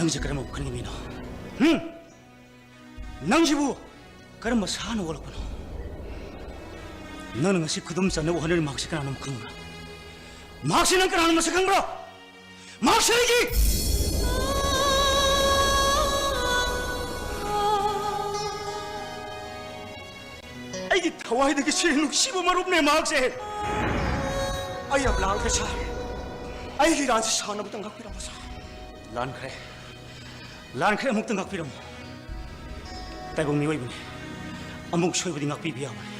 ꯅꯪꯁꯦ ꯀꯔꯝꯕ ꯃꯈꯜꯒꯤ ꯃꯤꯅꯣ? ꯍꯨꯝ? ꯅꯪꯁꯤꯕꯨ ꯀꯔꯝꯕ ꯁꯥꯅ ꯑꯣꯜꯂꯛꯄꯅꯣ? ꯅꯪꯅ ꯉꯁꯤ ꯈꯨꯗꯨꯝ ꯆꯟꯅꯕ ꯍꯣꯠꯅꯔꯤ ꯃꯍꯥꯛꯁꯤ ꯀꯅꯥꯅꯣ ꯈꯪꯕ꯭ꯔꯥ? ꯃꯍꯥꯛꯁꯤ ꯅꯪ ꯀꯅꯥꯅꯣ ꯃꯁꯛ ꯈꯪꯕ꯭ꯔꯥ? ꯃꯍꯥꯛꯁꯤ ꯑꯩꯒꯤ ꯑꯩꯒꯤ ꯊꯋꯥꯏꯗꯒꯤ ꯁꯤ ꯅꯨꯡꯁꯤꯕ ꯃꯔꯨꯞꯅꯦ ꯃꯍꯥꯛꯁꯦ꯫ ꯑꯩ ꯌꯥꯝ ꯂꯥꯡꯈ꯭ꯔꯦ ꯁꯥꯔ꯫ ꯑꯩꯒꯤ ꯏꯔꯥꯟꯁꯤ ꯁꯥꯔꯅ ꯑꯃꯨꯛꯇꯪ ꯉꯥꯛꯄꯤꯔꯝꯃꯣ ꯁꯥꯔ꯫ ꯂꯥꯟꯈ꯭ꯔꯦ꯫ ꯂꯥꯟꯈ꯭ꯔꯦ, ꯑꯃꯨꯛꯇ ꯉꯥꯛꯄꯤꯔꯝꯃꯣ꯫ ꯇꯥꯏꯕꯪ ꯃꯤꯑꯣꯏꯕꯅꯤ꯫ ꯑꯃꯨꯛ ꯁꯣꯏꯕꯗꯤ ꯉꯥꯛꯄꯤꯕ ꯌꯥꯕꯅꯤ꯫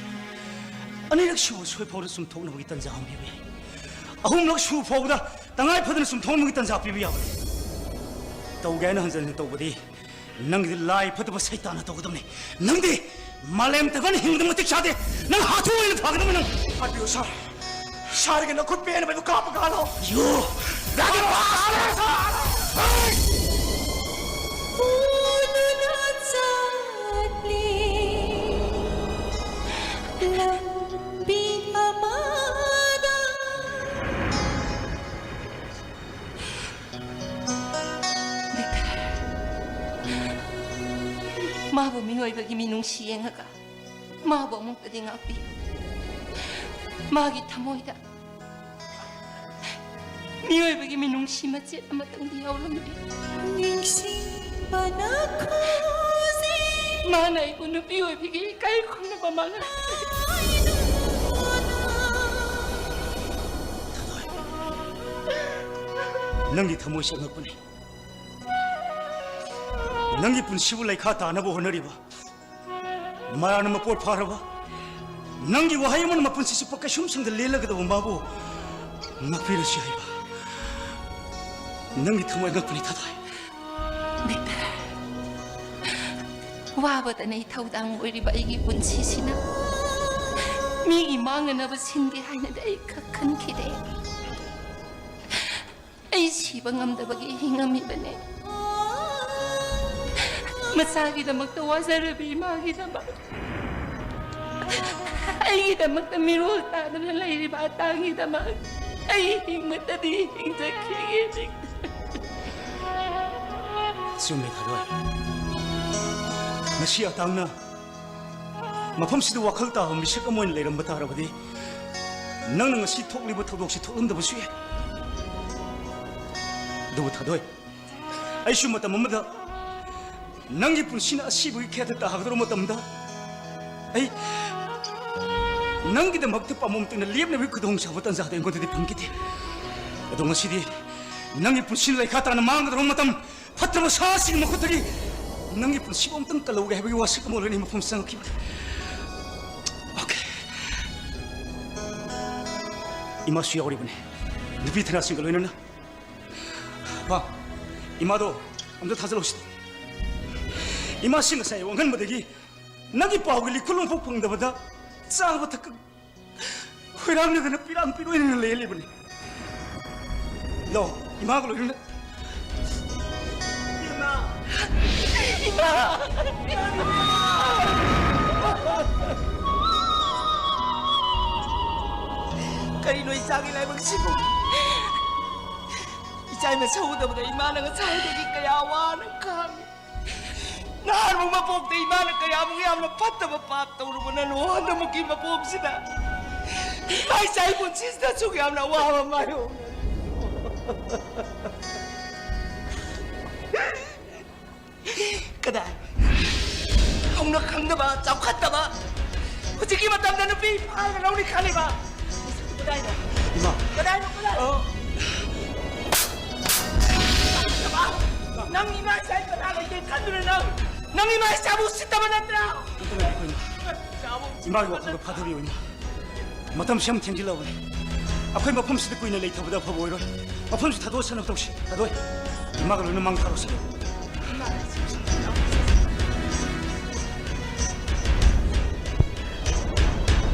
ꯑꯅꯤꯔꯛ ꯁꯨꯕ ꯁꯣꯏꯐꯥꯎꯗ ꯆꯨꯝꯊꯣꯛꯅꯕꯒꯤ ꯇꯟꯖꯥ ꯑꯃ ꯄꯤꯕ ꯌꯥꯏ꯫ ꯑꯍꯨꯝꯂꯛ ꯁꯨꯕ ꯐꯥꯎꯕꯗ ꯇꯉꯥꯏ ꯐꯗꯅ ꯆꯨꯝꯊꯣꯛꯅꯕꯒꯤ ꯇꯟꯖꯥ ꯄꯤꯕ ꯌꯥꯕꯅꯤ꯫ ꯇꯧꯒꯦ ꯍꯥꯏꯅ ꯍꯟꯖꯤꯟ ꯍꯟꯖꯤꯟ ꯇꯧꯕꯗꯤ ꯅꯪꯒꯤꯗꯤ ꯂꯥꯏ ꯐꯠꯇꯕ ꯁꯩꯇꯥꯟꯅ ꯇꯧꯒꯗꯕꯅꯤ꯫ ꯅꯪꯗꯤ ꯃꯥꯂꯦꯝ ꯇꯥꯏꯕꯪ ꯍꯤꯡꯕꯗ ꯃꯇꯤꯛ ꯆꯥꯗꯦ꯫ ꯅꯪ ꯍꯥꯊꯨ ꯑꯣꯏꯅ ꯐꯒꯗꯕꯅꯤ ꯅꯪ꯫ ꯍꯥꯠꯄꯤꯌꯨ ꯁꯥꯔ꯫ ꯁꯥꯔꯒꯤ ꯅꯈꯨꯠ ꯄꯦꯟꯅꯕ ꯑꯗꯨ ꯀꯥꯞꯄꯒ ꯍꯥꯠꯂꯣ꯫ ꯌꯨ! ꯎꯗꯨꯅ ꯆꯠꯂꯤ ꯂꯝꯕꯤ ꯑꯃꯗ꯫ ꯃꯥꯕꯨ ꯃꯤꯑꯣꯏꯕꯒꯤ ꯃꯤꯅꯨꯡꯁꯤ ꯌꯦꯡꯉꯒ ꯃꯥꯕꯨ ꯑꯃꯨꯛꯇꯗꯤ ꯉꯥꯛꯄꯤꯌꯨ꯫ ꯃꯥꯒꯤ ꯊꯃꯣꯏꯗ ꯃꯤꯑꯣꯏꯕꯒꯤ ꯃꯤꯅꯨꯡꯁꯤ ꯃꯆꯦꯠ ꯑꯃꯇꯪꯗꯤ ꯌꯥꯎꯔꯝꯂꯦ꯫ ꯅꯤꯡꯁꯤꯡꯕꯅ ꯈꯨꯖꯤꯟ ꯃꯥꯅ ꯑꯩꯕꯨ ꯅꯨꯄꯤ ꯑꯣꯏꯕꯤꯒꯤ ꯏꯀꯥꯏ ꯈꯨꯝꯅꯕ ꯃꯥꯡꯍꯜꯂꯦ꯫ ꯅꯪꯒꯤ ꯊꯃꯣꯏꯁꯦ ꯑꯉꯛꯄꯅꯤ꯫ ꯅꯪꯒꯤ ꯄꯨꯟꯁꯤꯕꯨ ꯂꯩꯈꯥ ꯇꯥꯅꯕ ꯍꯣꯠꯅꯔꯤꯕ ꯃꯔꯥꯅ ꯃꯄꯣꯠ ꯐꯥꯔꯕ ꯅꯪꯒꯤ ꯋꯥꯍꯩ ꯑꯃꯅ ꯃꯄꯨꯟꯁꯤ ꯆꯨꯞꯄ ꯀꯩꯁꯨꯝꯁꯪꯗ ꯂꯦꯜꯂꯒꯗꯧꯕ ꯃꯥꯕꯨ ꯉꯥꯛꯄꯤꯔꯁꯤ ꯍꯥꯏꯕ ꯅꯪꯒꯤ ꯊꯃꯣꯏ ꯑꯉꯛꯄꯅꯤ ꯊꯥꯗꯣꯏ꯫ ꯕꯤꯛꯇꯔ, ꯋꯥꯕꯗꯅ ꯏꯊꯧꯗꯥꯡ ꯑꯣꯏꯔꯤꯕ ꯑꯩꯒꯤ ꯄꯨꯟꯁꯤꯁꯤꯅ ꯃꯤꯒꯤ ꯃꯥꯡꯅꯅꯕ ꯁꯤꯟꯒꯦ ꯍꯥꯏꯅꯗꯤ ꯑꯩ ꯈꯛ ꯈꯟꯈꯤꯗꯦ꯫ ꯑꯩ ꯁꯤꯕ ꯉꯝꯗꯕꯒꯤ ꯍꯤꯡꯉꯝꯃꯤꯕꯅꯦ꯫ ꯃꯆꯥꯒꯤꯗꯃꯛꯇ ꯋꯥꯖꯔꯕꯤ ꯏꯃꯥꯒꯤꯗꯃꯛ, ꯑꯩꯒꯤꯗꯃꯛꯇ ꯃꯤꯔꯣꯜ ꯇꯥꯗꯅ ꯂꯩꯔꯤꯕ ꯑꯇꯥꯡꯒꯤꯗꯃꯛ ꯑꯩ ꯍꯤꯡꯕꯇꯗꯤ ꯍꯤꯡꯖꯈꯤꯒꯦ꯫ ꯆꯨꯝꯃꯦ, ꯊꯥꯗꯣꯏ꯫ ꯉꯁꯤ ꯑꯇꯥꯡꯅ ꯃꯐꯝꯁꯤꯗ ꯋꯥꯈꯜ ꯇꯥꯕ ꯃꯤꯁꯛ ꯑꯃ ꯑꯣꯏꯅ ꯂꯩꯔꯝꯕ ꯇꯥꯔꯕꯗꯤ, ꯅꯪꯅ ꯉꯁꯤ ꯊꯣꯛꯂꯤꯕ ꯊꯧꯗꯣꯛꯁꯤ ꯊꯣꯛꯂꯝꯗꯕꯁꯨ ꯌꯥꯏ꯫ ꯑꯗꯨꯕꯨ ꯊꯥꯗꯣꯏ, ꯑꯩꯁꯨ ꯃꯇꯝ ꯑꯃꯗ ꯅꯪꯒꯤ ꯄꯨꯟꯁꯤꯅ ꯑꯁꯤꯕꯒꯤ ꯈꯦꯠꯇ ꯇꯥꯒꯗꯧꯕ ꯃꯇꯝꯗ, ꯑꯩ ꯅꯪꯒꯤꯗꯃꯛꯇ ꯄꯥꯝꯕꯣꯝ ꯇꯤꯡꯅ ꯂꯦꯞꯅꯕꯒꯤ ꯈꯨꯗꯣꯡꯆꯥꯕ ꯇꯥꯟꯖꯥꯗꯣ ꯑꯩꯉꯣꯟꯗꯗꯤ ꯐꯪꯈꯤꯗꯦ꯫ ꯑꯗꯣ ꯉꯁꯤꯗꯤ ꯅꯪꯒꯤ ꯄꯨꯟꯁꯤ ꯂꯩꯈꯥ ꯇꯥꯅ ꯃꯥꯡꯒꯗꯧꯕ ꯃꯇꯝ, ꯐꯠꯇꯕ ꯁꯥꯁꯤꯡꯒꯤ ꯃꯈꯨꯠꯇꯒꯤ ꯅꯪꯒꯤ ꯄꯨꯟꯁꯤꯕꯨ ꯑꯃꯨꯛꯇꯪ ꯀꯜꯍꯧꯒꯦ ꯍꯥꯏꯕꯒꯤ ꯋꯥꯁꯛ ꯑꯃ ꯑꯣꯏꯔꯒ ꯑꯩ ꯃꯐꯝꯁꯤꯗ ꯆꯪꯉꯛꯈꯤꯕꯅꯤ꯫ ꯑꯣꯀꯦ꯫ ꯏꯃꯥꯁꯨ ꯌꯥꯎꯔꯤꯕꯅꯤ, ꯅꯨꯄꯤ ꯊꯅꯥꯁꯤꯡꯒ ꯂꯣꯏꯅꯅ꯫ ꯄꯥ, ꯏꯃꯥꯗꯣ ꯑꯝꯇ ꯊꯥꯖꯤꯜꯂꯛꯁꯤ꯫ ꯏꯃꯥꯁꯤ ꯉꯁꯥꯏ ꯋꯥꯡꯍꯟꯕꯗꯒꯤ ꯅꯪꯒꯤ ꯄꯥꯎꯒꯤ ꯂꯤꯈꯨꯜ ꯑꯃꯐꯥꯎ ꯐꯪꯗꯕꯗ ꯆꯥꯕ ꯊꯛꯄ ꯍꯣꯏꯔꯥꯡꯅꯗꯅ ꯄꯤꯔꯥꯡ ꯄꯤꯔꯣꯏꯅꯅ ꯂꯩꯔ ꯂꯩꯕꯅꯤ꯫ ꯂꯥꯛꯑꯣ, ꯏꯃꯥꯒ ꯂꯣꯏꯅꯅ꯫ ꯏꯃꯥ! ꯏꯃꯥ! ꯀꯔꯤꯅꯣ ꯏꯆꯥꯒꯤ ꯂꯥꯏꯕꯛꯁꯤꯕꯨ? ꯏꯆꯥ ꯃꯁꯛ ꯎꯗꯕꯗ ꯏꯃꯥꯅ ꯉꯁꯥꯏꯗꯒꯤ ꯀꯌꯥ ꯋꯥꯅ ꯈꯥꯡꯉꯤ꯫ ꯅꯍꯥꯟꯃꯨꯛ ꯃꯄꯣꯛꯇ ꯏꯃꯥꯅ ꯀꯌꯥꯃꯨꯛ ꯌꯥꯝꯅ ꯐꯠꯇꯕ ꯄꯥꯞ ꯇꯧꯔꯨꯕꯅꯅꯣ, ꯍꯟꯗꯛꯃꯨꯛꯀꯤ ꯃꯄꯣꯛꯁꯤꯗ ꯏꯃꯥ ꯏꯆꯥꯒꯤ ꯄꯨꯟꯁꯤꯁꯤꯗ ꯑꯁꯨꯛ ꯌꯥꯝꯅ ꯑꯋꯥꯕ ꯃꯥꯌꯣꯛꯅꯔꯤ꯫ ꯀꯗꯥꯏ? ꯍꯧꯅ ꯈꯪꯗꯕ, ꯆꯥꯎꯈꯠꯇꯕ, ꯍꯧꯖꯤꯛꯀꯤ ꯃꯇꯝꯗ ꯅꯨꯄꯤ ꯐꯥꯔꯒ ꯂꯧꯅꯤ ꯈꯜꯂꯤꯕ? ꯀꯗꯥꯏꯗ? ꯏꯃꯥ꯫ ꯀꯗꯥꯏꯅꯣ, ꯀꯗꯥꯏ? ꯑ꯫ ꯅꯪ ꯏꯃꯥ ꯏꯆꯥ ꯀꯅꯥ ꯂꯩꯒꯦ ꯈꯟꯗꯨꯅ ꯅꯪ, ꯅꯪ ꯏꯃꯥ ꯏꯆꯥꯕꯨ ꯎꯁꯤꯠꯇꯕ ꯅꯠꯇ꯭ꯔꯥ? ꯏꯃꯥ, ꯏꯆꯥꯕꯨ ꯎꯁꯤꯠꯇꯕ ꯏꯃꯥꯒꯤ ꯋꯥꯈꯜꯗꯣ ꯅꯠꯇ꯭ꯔꯥ? ꯐꯥꯊꯕꯤꯌꯨ, ꯏꯃꯥ꯫ ꯃꯇꯝꯁꯤ ꯌꯥꯝ ꯊꯦꯡꯖꯤꯜꯂꯕꯅꯤ꯫ ꯑꯩꯈꯣꯏ ꯃꯐꯝꯁꯤꯗ ꯀꯨꯏꯅ ꯂꯩꯊꯕꯗ ꯑꯐꯕ ꯑꯣꯏꯔꯣꯏ꯫ ꯃꯐꯝꯁꯤ ꯊꯥꯗꯣꯛꯑꯁꯅꯕ ꯇꯧꯁꯤ꯫ ꯊꯥꯗꯣꯛꯑꯦ꯫ ꯏꯃꯥꯒ ꯂꯣꯏꯅ ꯃꯥꯡ ꯊꯥꯔꯣꯁꯤ꯫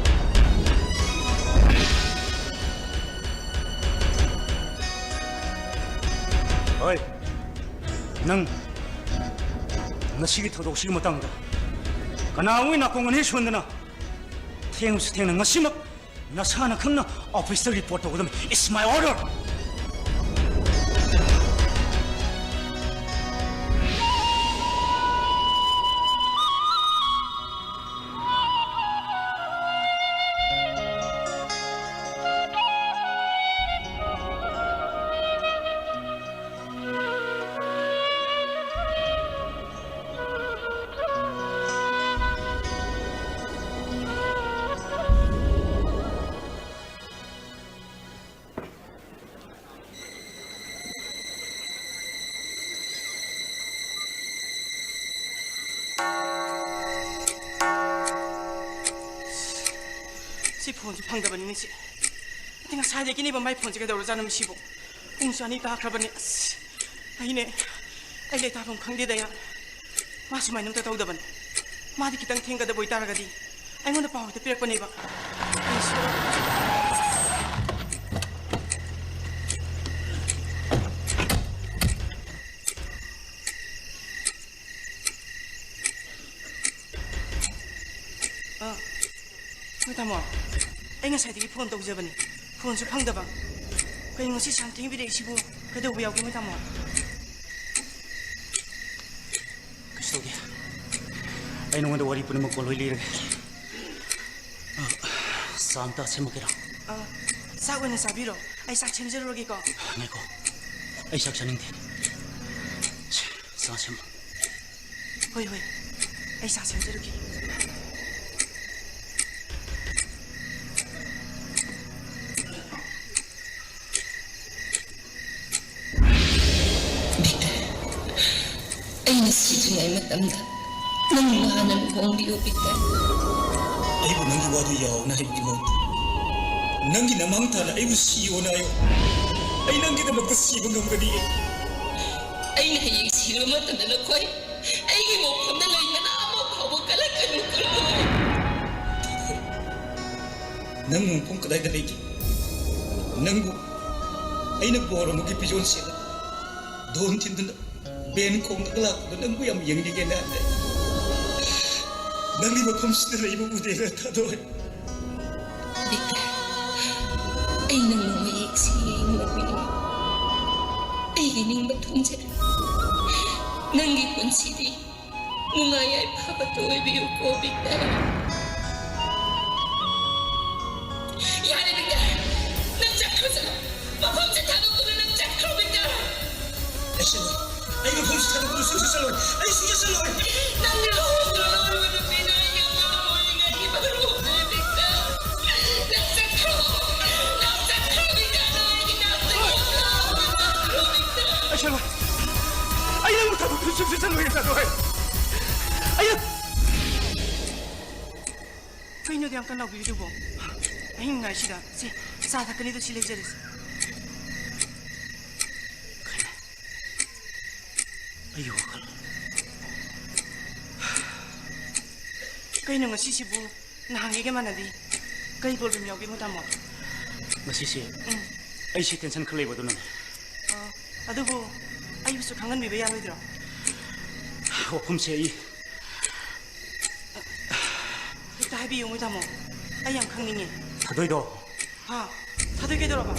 ꯍꯣꯏ, ꯅꯪ ꯉꯁꯤꯒꯤ ꯊꯧꯗꯣꯛꯁꯤꯒꯤ ꯃꯇꯥꯡꯗ ꯀꯅꯥꯒꯨꯝꯕꯒꯤ ꯅꯥꯀꯣꯡ ꯑꯅꯤ ꯁꯣꯟꯗꯅ ꯊꯦꯡꯂꯁꯨ ꯊꯦꯡꯅ ꯉꯁꯤꯃꯛ ꯅꯁꯥꯅ ꯈꯪꯅ ꯑꯣꯐꯤꯁꯇ ꯔꯤꯄꯣꯔꯠ ꯇꯧꯒꯗꯕꯅꯤ꯫ It's my order. ꯐꯣꯟꯁꯨ ꯐꯪꯗꯕꯅꯤꯅꯦ ꯁꯤ꯫ ꯑꯗꯩ ꯉꯁꯥꯏꯗꯒꯤꯅꯦꯕ ꯃꯥꯏ ꯐꯣꯟꯁꯦ ꯀꯩꯗꯧꯔꯖꯥꯠꯅꯣ ꯁꯤꯕꯨ? ꯄꯨꯡꯁꯨ ꯑꯅꯤ ꯇꯥꯈ꯭ꯔꯕꯅꯦ꯫ ꯑꯁ, ꯑꯩꯅꯦ, ꯑꯩ ꯂꯩꯇꯥꯐꯝ ꯈꯪꯗꯦꯗ ꯌꯥ꯫ ꯃꯥ ꯁꯨꯃꯥꯏꯅ ꯑꯝꯇ ꯇꯧꯗꯕꯅꯦ꯫ ꯃꯥꯗꯤ ꯈꯤꯇꯪ ꯊꯦꯡꯒꯗꯕ ꯑꯣꯏꯇꯥꯔꯒꯗꯤ ꯑꯩꯉꯣꯟꯗ ꯄꯥꯎ ꯍꯦꯛꯇ ꯄꯤꯔꯛꯄꯅꯦꯕ꯫ ꯑꯩꯁꯨ ꯑ, ꯍꯣꯏ ꯇꯥꯃꯣ, ꯑꯩ ꯉꯁꯥꯏꯗꯒꯤ ꯐꯣꯟ ꯇꯧꯖꯕꯅꯤ, ꯐꯣꯟꯁꯨ ꯐꯪꯗꯕ꯫ ꯀꯩꯅꯣ ꯉꯁꯤ ꯁꯥꯝ ꯊꯦꯡꯕꯤꯔꯛꯏꯁꯤꯕꯨ? ꯀꯩꯗꯧꯕ ꯌꯥꯎꯒꯦ ꯃꯣꯏ ꯇꯥꯃꯣ? ꯀꯩꯁꯨ ꯇꯧꯗꯦ꯫ ꯑꯩ ꯅꯉꯣꯟꯗ ꯋꯥꯔꯤ ꯄꯨꯝꯅꯃꯛ ꯀꯣꯜꯂꯣꯏ ꯂꯤꯔꯒꯦ꯫ ꯑ, ꯆꯥ ꯑꯝꯇ ꯁꯦꯝꯃꯛꯀꯦꯔꯥ? ꯑ, ꯆꯥꯛ ꯑꯣꯏꯅ ꯆꯥꯕꯤꯔꯣ, ꯑꯩ ꯆꯥꯛ ꯁꯦꯝꯖꯔꯨꯔꯒꯦꯀꯣ꯫ ꯉꯥꯏꯈꯣ, ꯑꯩ ꯆꯥꯛ ꯆꯥꯅꯤꯡꯗꯦ꯫ ꯆꯥ ꯁꯦꯝꯃꯣ꯫ ꯍꯣꯏ, ꯍꯣꯏ, ꯑꯩ ꯆꯥ ꯁꯦꯝꯖꯔꯨꯒꯦ꯫ ꯚꯤꯛꯇꯔ, ꯑꯩꯅ ꯁꯤꯗ꯭ꯔꯤꯉꯩ ꯃꯇꯝꯗ ꯅꯪ ꯍꯥꯟꯅ ꯂꯨꯍꯣꯡꯕꯤꯌꯨ, ꯚꯤꯛꯇꯔ꯫ ꯑꯩꯕꯨ ꯅꯪꯒꯤ ꯋꯥꯗꯨ ꯌꯥꯎꯅ ꯍꯥꯏꯕꯒꯤ ꯃꯍꯨꯠꯇ ꯅꯪꯒꯤ ꯅꯃꯥꯡ ꯊꯥꯅ ꯑꯩꯕꯨ ꯁꯤꯌꯣꯅ ꯍꯥꯏꯌꯣ꯫ ꯑꯩ ꯅꯪꯒꯤꯗꯃꯛꯇ ꯁꯤꯕ ꯉꯝꯒꯅꯤ꯫ ꯑꯩꯅ ꯍꯌꯦꯡ ꯁꯤꯔꯕ ꯃꯇꯝꯗ ꯅꯈꯣꯏ ꯑꯩꯒꯤ ꯃꯐꯝꯗ ꯂꯩ ꯀꯅꯥ ꯑꯃ ꯐꯥꯎꯕ ꯀꯜꯂꯛꯀꯅꯨ, ꯀꯜꯂꯛꯀꯅꯨ꯫ ꯅꯪ ꯃꯐꯝ ꯀꯗꯥꯏꯗ ꯂꯩꯒꯦ? ꯅꯪꯕꯨ ꯑꯩꯅ ꯕꯣꯔ ꯑꯃꯒꯤ ꯄꯤꯖꯣꯟ ꯁꯦꯠꯂ ꯙꯣꯟ ꯊꯤꯟꯗꯨꯅ ꯕꯦꯟ ꯈꯣꯡꯗꯒ ꯂꯥꯛꯄꯗꯣ ꯅꯪꯕꯨ ꯌꯥꯝ ꯌꯦꯡꯅꯤꯡꯉꯦꯅ ꯍꯥꯏ꯫ ꯅꯪꯒꯤ ꯃꯐꯝꯁꯤꯗ ꯂꯩꯕ ꯎꯗꯦꯅ ꯊꯥꯗꯣꯛꯑꯦ꯫ ꯚꯤꯛꯇꯔ, ꯑꯩ ꯅꯪꯕꯨ ꯃꯌꯦꯛ ꯁꯦꯡꯅ ꯎꯏ꯫ ꯑꯩꯒꯤ ꯅꯤꯡꯕ ꯊꯨꯡꯖꯔꯦ꯫ ꯅꯪꯒꯤ ꯄꯨꯟꯁꯤꯗꯤ ꯅꯨꯡꯉꯥꯏ ꯌꯥꯏꯐꯕꯗ ꯑꯣꯏꯕꯤꯌꯨꯀꯣ, ꯚꯤꯛꯇꯔ꯫ ꯌꯥꯔꯦ, ꯚꯤꯛꯇꯔ꯫ ꯅꯪ ꯆꯠꯈ꯭ꯔꯣ, ꯆꯠꯂꯣ꯫ ꯃꯐꯝꯁꯦ ꯊꯥꯗꯣꯛꯇꯨꯅ ꯅꯪ ꯆꯠꯈ꯭ꯔꯣ, ꯚꯤꯛꯇꯔ꯫ ꯑꯩ ꯆꯠꯂꯣꯏ꯫ ꯑꯩ ꯃꯐꯝꯁꯦ ꯊꯥꯗꯣꯛꯇꯨꯅ ꯁꯨꯡꯆꯠ ꯆꯠꯂꯣꯏ꯫ ꯑꯩ ꯁꯨꯡꯆꯠ ꯆꯠꯂꯣꯏ꯫ ꯅꯪꯅ ꯂꯨꯍꯣꯡꯗꯨꯅ ꯂꯧꯔꯤꯕ ꯅꯨꯄꯤꯗꯣ ꯑꯩꯒꯤ ꯑꯉꯥꯡ ꯑꯣꯏꯔꯤꯉꯩꯒꯤ ꯃꯔꯨꯞꯅꯦ, ꯚꯤꯛꯇꯔ꯫ ꯅꯪ ꯆꯠꯈ꯭ꯔꯣ꯫ ꯅꯪ ꯆꯠꯈ꯭ꯔꯣ, ꯚꯤꯛꯇꯔ꯫ ꯅꯪ ꯑꯩꯒꯤ ꯅꯥꯛꯇꯒꯤ ꯂꯥꯛꯑꯣ, ꯆꯠꯈ꯭ꯔꯣ, ꯚꯤꯛꯇꯔ꯫ ꯑꯩ ꯆꯠꯂꯣꯏ꯫ ꯑꯩ ꯅꯪꯕꯨ ꯊꯥꯗꯣꯛꯇꯨꯅ ꯁꯨꯡꯆꯠ ꯆꯠꯂꯣꯏ, ꯆꯠꯂꯣꯏ꯫ ꯑꯩ ꯀꯩꯅꯣꯗꯤ ꯌꯥꯝ ꯀꯟꯅ ꯂꯥꯎꯕꯤꯔꯤꯗꯨꯕꯣ? ꯍꯤꯡꯉꯥꯏꯁꯤꯗ ꯁꯤ ꯆꯥ ꯊꯛꯀꯅꯤꯗꯣ ꯁꯤ ꯂꯩꯖꯔꯁꯤ꯫ ꯑꯩꯒꯤ ꯋꯥꯈꯜ꯫ ꯀꯩꯅꯣ ꯉꯁꯤꯁꯤꯕꯨ? ꯅꯍꯥꯟꯒꯤꯒ ꯃꯥꯟꯅꯗꯦ꯫ ꯀꯔꯤ problem ꯌꯥꯎꯒꯦ ꯃꯣꯏ ꯇꯥꯃꯣ? ꯉꯁꯤꯁꯦ ꯎꯝ꯫ ꯑꯩꯁꯦ tension ꯈꯔ ꯂꯩꯕ ꯑꯗꯨꯅꯅꯦ꯫ ꯑꯣ, ꯑꯗꯨꯕꯨ ꯑꯩꯕꯨꯁꯨ ꯈꯪꯍꯟꯕꯤꯕ ꯌꯥꯔꯣꯏꯗ꯭ꯔꯣ? ꯋꯥꯐꯝꯁꯦ ꯑꯩ ꯍꯦꯛꯇ ꯍꯥꯏꯕꯤꯌꯨ ꯃꯣꯏ ꯇꯥꯃꯣ꯫ ꯑꯩ ꯌꯥꯝ ꯈꯪꯅꯤꯡꯉꯦ꯫ ꯊꯥꯗꯣꯏꯗꯣ꯫ ꯍꯥ? ꯊꯥꯗꯣꯏ ꯀꯩꯗꯧꯔꯕ?